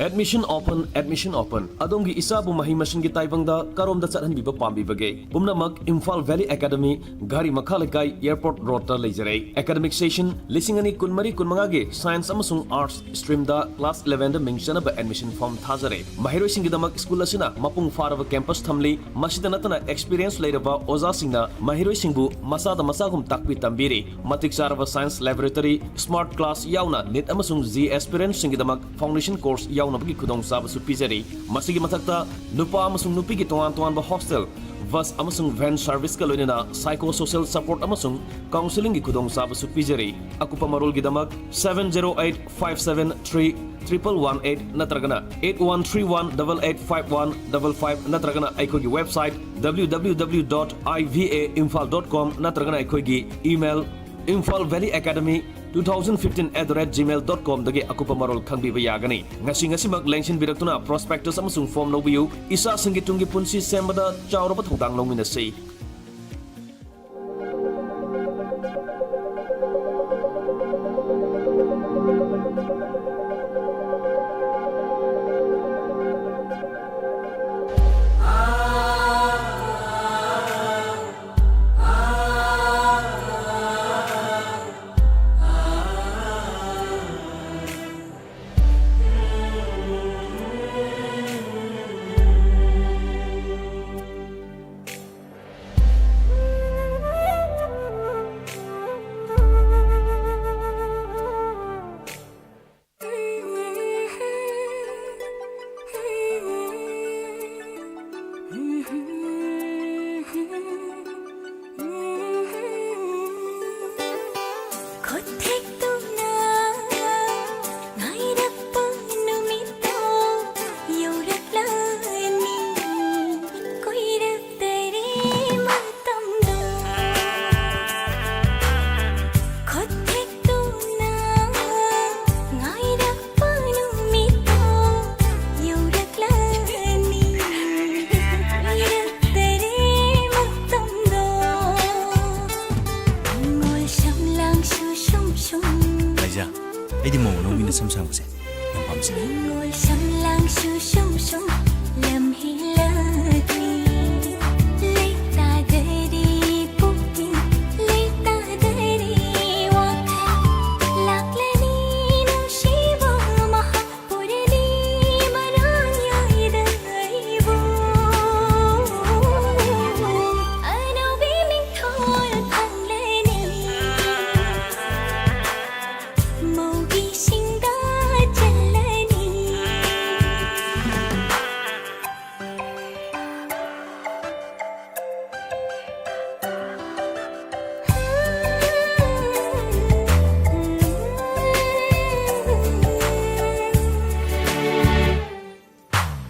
Admission open, admission open. ꯑꯗꯣꯝꯒꯤ ꯏꯆꯥꯕꯨ ꯃꯍꯩ ꯃꯁꯤꯡꯒꯤ ꯇꯥꯏꯕꯪꯗ ꯀꯔꯣꯝꯗ ꯆꯠꯍꯟꯕꯤꯕ ꯄꯥꯝꯕꯤꯕꯒꯦ? ꯄꯨꯝꯅꯃꯛ Imphal valley academy, ꯘꯔꯤ ꯃꯈꯥ ꯂꯩꯀꯥꯏ, airport ꯔꯣꯗꯇ ꯂꯩꯖꯔꯦ꯫ Academic session ꯂꯤꯁꯤꯡ ꯑꯅꯤ ꯀꯨꯟꯃꯔꯤ ꯀꯨꯟꯃꯉꯥꯒꯤ ꯁꯥꯏꯟꯁ ꯑꯃꯁꯨꯡ ꯑꯥꯔꯠꯁ ꯁ꯭ꯇ꯭ꯔꯤꯝꯗ ꯀ꯭ꯂꯥꯁ ꯏꯂꯦꯚꯦꯟꯗ ꯃꯤꯡ ꯆꯟꯅꯕ ꯑꯦꯗꯃꯤꯁꯟ ꯐꯣꯔꯝ ꯊꯥꯖꯔꯦ꯫ ꯃꯍꯩꯔꯣꯏꯁꯤꯡꯒꯤꯗꯃꯛ ꯁ꯭ꯀꯨꯜ ꯑꯁꯤꯅ ꯃꯄꯨꯡ ꯐꯥꯔꯕ ꯀꯦꯝꯄꯁ ꯊꯝꯂꯤ꯫ ꯃꯁꯤꯗ ꯅꯠꯇꯅ ꯑꯦꯛꯁꯄꯤꯔꯤꯌꯦꯟꯁ ꯂꯩꯔꯕ ꯑꯣꯖꯥꯁꯤꯡꯅ ꯃꯍꯩꯔꯣꯏꯁꯤꯡꯕꯨ ꯃꯆꯥꯗ ꯃꯆꯥꯒꯨꯝ ꯇꯥꯛꯄꯤ ꯇꯝꯕꯤꯔꯤ꯫ ꯃꯇꯤꯛ ꯆꯥꯔꯕ ꯁꯥꯏꯟꯁ ꯂꯦꯕꯣꯔꯦꯇꯔꯤ, ꯁ꯭ꯃꯥꯔꯠ ꯀ꯭ꯂꯥꯁ ꯌꯥꯎꯅ ꯅꯤꯠ ꯑꯃꯁꯨꯡ ꯖꯤ ꯑꯦꯁꯄꯤꯔꯦꯟꯠꯁꯤꯡꯒꯤꯗꯃꯛ ꯐꯥꯎꯟꯗꯦꯁꯟ ꯀꯣꯔꯁ ꯌꯥꯎꯅꯕꯒꯤ ꯈꯨꯗꯣꯡꯆꯥꯕꯁꯨ ꯄꯤꯖꯔꯤ꯫ ꯃꯁꯤꯒꯤ ꯃꯊꯛꯇ ꯅꯨꯄꯥ ꯑꯃꯁꯨꯡ ꯅꯨꯄꯤꯒꯤ ꯇꯣꯉꯥꯟ ꯇꯣꯉꯥꯟꯕ ꯍꯣꯁꯇꯦꯜ, ꯕꯁ ꯑꯃꯁꯨꯡ ꯚꯦꯟ ꯁꯔꯚꯤꯁꯀ ꯂꯣꯏꯅꯅ ꯁꯥꯏꯀꯣ ꯁꯣꯁꯤꯌꯦꯜ ꯁꯄꯣꯔꯠ ꯑꯃꯁꯨꯡ ꯀꯥꯎꯟꯁꯤꯂꯤꯡꯒꯤ ꯈꯨꯗꯣꯡꯆꯥꯕꯁꯨ ꯄꯤꯖꯔꯤ꯫ ꯑꯀꯨꯞꯄ ꯃꯔꯣꯜꯒꯤꯗꯃꯛ seven zero eight five seven three triple one eight ꯅꯠꯇ꯭ꯔꯒꯅ eight one three one double eight five one double five ꯅꯠꯇ꯭ꯔꯒꯅ ꯑꯩꯈꯣꯏꯒꯤ website W W W dot I V A imphal dot com ꯅꯠꯇ꯭ꯔꯒꯅ ꯑꯩꯈꯣꯏꯒꯤ email imphal valley academy two thousand fifteen at the rate gmail dot com ꯗꯒꯤ ꯑꯀꯨꯞꯄ ꯃꯔꯣꯜ ꯈꯪꯕꯤꯕ ꯌꯥꯒꯅꯤ꯫ ꯉꯁꯤ ꯉꯁꯤꯃꯛ ꯂꯦꯡꯁꯤꯟꯕꯤꯔꯛꯇꯨꯅ ꯄ꯭ꯔꯣꯁꯄꯦꯛꯇꯁ ꯑꯃꯁꯨꯡ ꯐꯣꯔꯝ ꯂꯧꯕꯤꯌꯨ꯫ ꯏꯆꯥꯁꯤꯡꯒꯤ ꯇꯨꯡꯒꯤ ꯄꯨꯟꯁꯤ ꯁꯦꯝꯕꯗ ꯆꯥꯎꯔꯕ ꯊꯧꯗꯥꯡ ꯂꯧꯃꯤꯟꯅꯁꯤ꯫ ꯈꯨꯠ ꯊꯦꯛꯇꯨꯅ ꯉꯥꯏꯔꯛꯄ ꯅꯨꯃꯤꯠꯇꯣ ꯌꯧꯔꯛꯂꯅꯤ꯫ ꯀꯨꯏꯔꯛꯇꯔꯦ ꯃꯇꯝꯗꯣ꯫ ꯈꯨꯠ ꯊꯦꯛꯇꯨꯅ ꯉꯥꯏꯔꯛꯄ ꯅꯨꯃꯤꯠꯇꯣ ꯌꯧꯔꯛꯂꯅꯤ꯫ ꯀꯨꯏꯔꯛꯇꯔꯦ ꯃꯇꯝꯗꯣ꯫ ꯅꯤꯡꯉꯣꯜ ꯁꯝꯂꯥꯡꯁꯨ ꯁꯨꯝ ꯁꯨꯝ꯫ ꯂꯥꯏꯖꯥ, ꯑꯩꯗꯤ ꯃꯧ ꯑꯅꯧꯕꯤꯅ ꯁꯝ ꯁꯥꯡꯕꯁꯦ ꯌꯥꯝ ꯅꯤꯡꯉꯣꯜ ꯁꯝꯂꯥꯡꯁꯨ ꯁꯨꯝ ꯁꯨꯝ ꯂꯝꯍꯦꯜꯂꯛꯂꯤ꯫ ꯂꯩꯇꯥꯗꯔꯦ ꯄꯨꯛꯅꯤꯡ, ꯂꯩꯇꯥꯗꯔꯦ ꯋꯥꯈꯜ꯫ ꯂꯥꯛꯂꯅꯤ ꯅꯨꯡꯁꯤꯕ ꯃꯍꯥꯛ ꯄꯨꯔꯅꯤ ꯃꯔꯥꯡ ꯌꯥꯏꯗ ꯑꯩꯕꯨ꯫ ꯑꯅꯧꯕꯤ ꯃꯤꯡꯊꯣꯜ ꯐꯪꯂꯅꯤ꯫ ꯃꯧꯒꯤ ꯁꯤꯡꯗ ꯆꯜꯂꯅꯤ꯫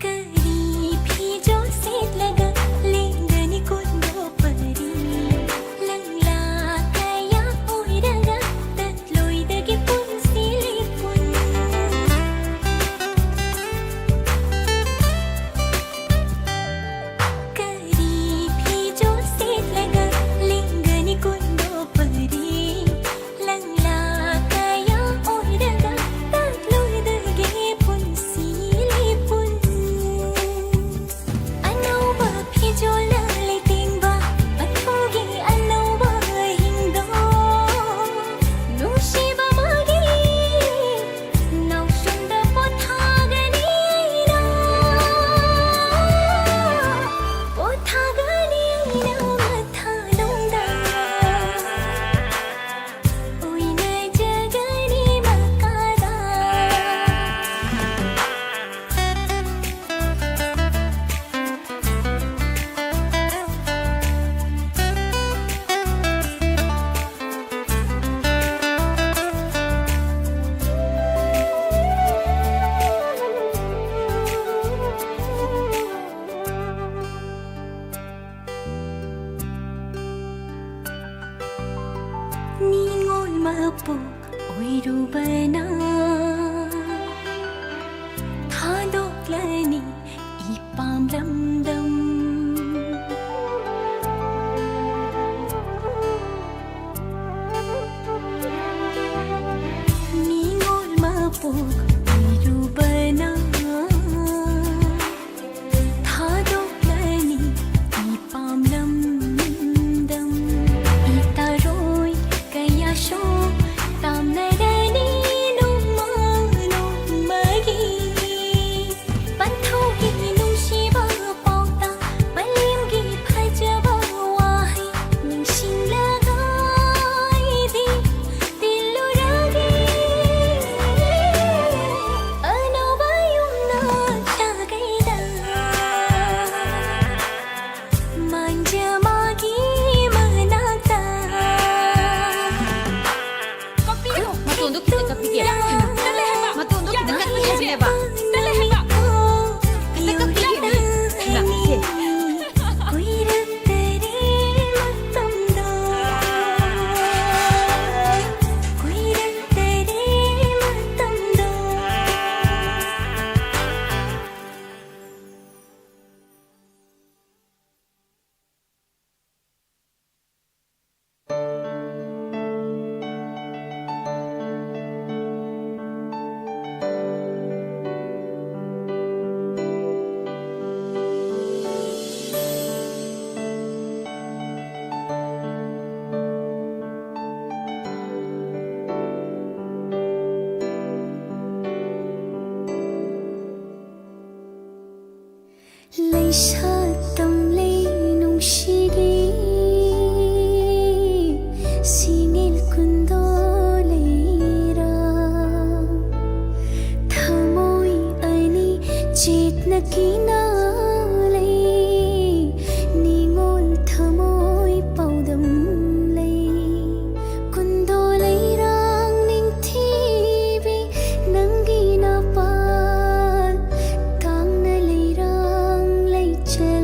ꯀꯔꯤ ꯐꯤꯖꯣꯜ ꯁꯦꯠꯂꯒ ꯂꯦꯡꯒꯅꯤ ꯀꯨꯟꯗꯣ ꯄꯔꯤ? ꯂꯪꯂꯥ ꯀꯌꯥ ꯑꯣꯏꯔꯒ ꯇꯠꯂꯣꯏꯗꯒꯦ ꯄꯨꯟꯁꯤ ꯂꯤꯄꯨꯟ꯫ ꯀꯔꯤ ꯐꯤꯖꯣꯜ ꯁꯦꯠꯂꯒ ꯂꯦꯡꯒꯅꯤ ꯀꯨꯟꯗꯣ ꯄꯔꯤ? ꯂꯪꯂꯥ ꯀꯌꯥ ꯑꯣꯏꯔꯒ ꯇꯠꯂꯣꯏꯗꯒꯦ ꯄꯨꯟꯁꯤ ꯂꯤꯄꯨꯟ꯫ ꯑꯅꯧꯕ ꯐꯤꯖꯣꯜꯅ ꯂꯩꯇꯦꯡꯕ, ꯃꯊꯧꯒꯤ ꯑꯅꯧꯕ ꯍꯤꯡꯗꯣ꯫ ꯅꯨꯡꯁꯤꯕ ꯃꯥꯒꯤ ꯅꯥꯎꯁꯨꯝꯗ ꯄꯣꯊꯥꯒꯅꯤ ꯑꯩꯅ, ꯄꯣꯊꯥꯒꯅꯤ ꯑꯩꯅ ꯃꯊꯥꯂꯣꯝꯗ꯫ ꯎꯏꯅꯖꯒꯅꯤ ꯃꯈꯥꯗ꯫ ꯅꯤꯉꯣꯜ ꯃꯄꯣꯛ ꯑꯣꯏꯔꯨꯕꯅ ꯊꯥꯗꯣꯛꯂꯅꯤ ꯏꯄꯥꯝ ꯂꯝꯗꯝ꯫ ꯅꯤꯉꯣꯜ ꯃꯄꯣꯛ ꯑꯣꯏꯔꯨ ꯏꯁꯥ ꯇꯝꯂꯦ ꯅꯨꯡꯁꯤꯒꯤ ꯁꯤꯡꯉꯤꯜ ꯀꯨꯟꯗꯣ ꯂꯩꯔꯥ꯫ ꯊꯃꯣꯏ ꯑꯅꯤ ꯆꯦꯠꯅ ꯀꯤꯅ ꯂꯩ, ꯅꯤꯡꯉꯣꯜ ꯊꯃꯣꯏ ꯄꯥꯎꯗꯝ ꯂꯩ꯫ ꯀꯨꯟꯗꯣ ꯂꯩꯔꯥꯡ ꯅꯤꯡꯊꯤꯕꯤ ꯅꯪꯒꯤ ꯅꯄꯥꯜ ꯇꯥꯡꯅ ꯂꯩꯔꯥꯡ ꯂꯩꯆꯠ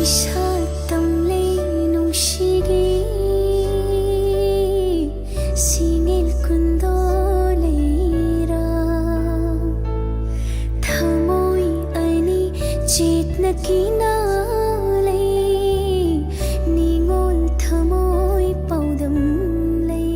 ꯏꯁꯥ ꯇꯝꯂꯤ ꯅꯨꯡꯁꯤꯒꯤ ꯁꯤꯡꯅꯤꯜ ꯀꯨꯟꯗꯣ ꯂꯩꯔꯥ꯫ ꯊꯃꯣꯏ ꯑꯅꯤ ꯆꯦꯠꯅ ꯀꯤꯅ ꯂꯩ, ꯅꯤꯡꯉꯣꯜ ꯊꯃꯣꯏ ꯄꯥꯎꯗꯝ ꯂꯩ꯫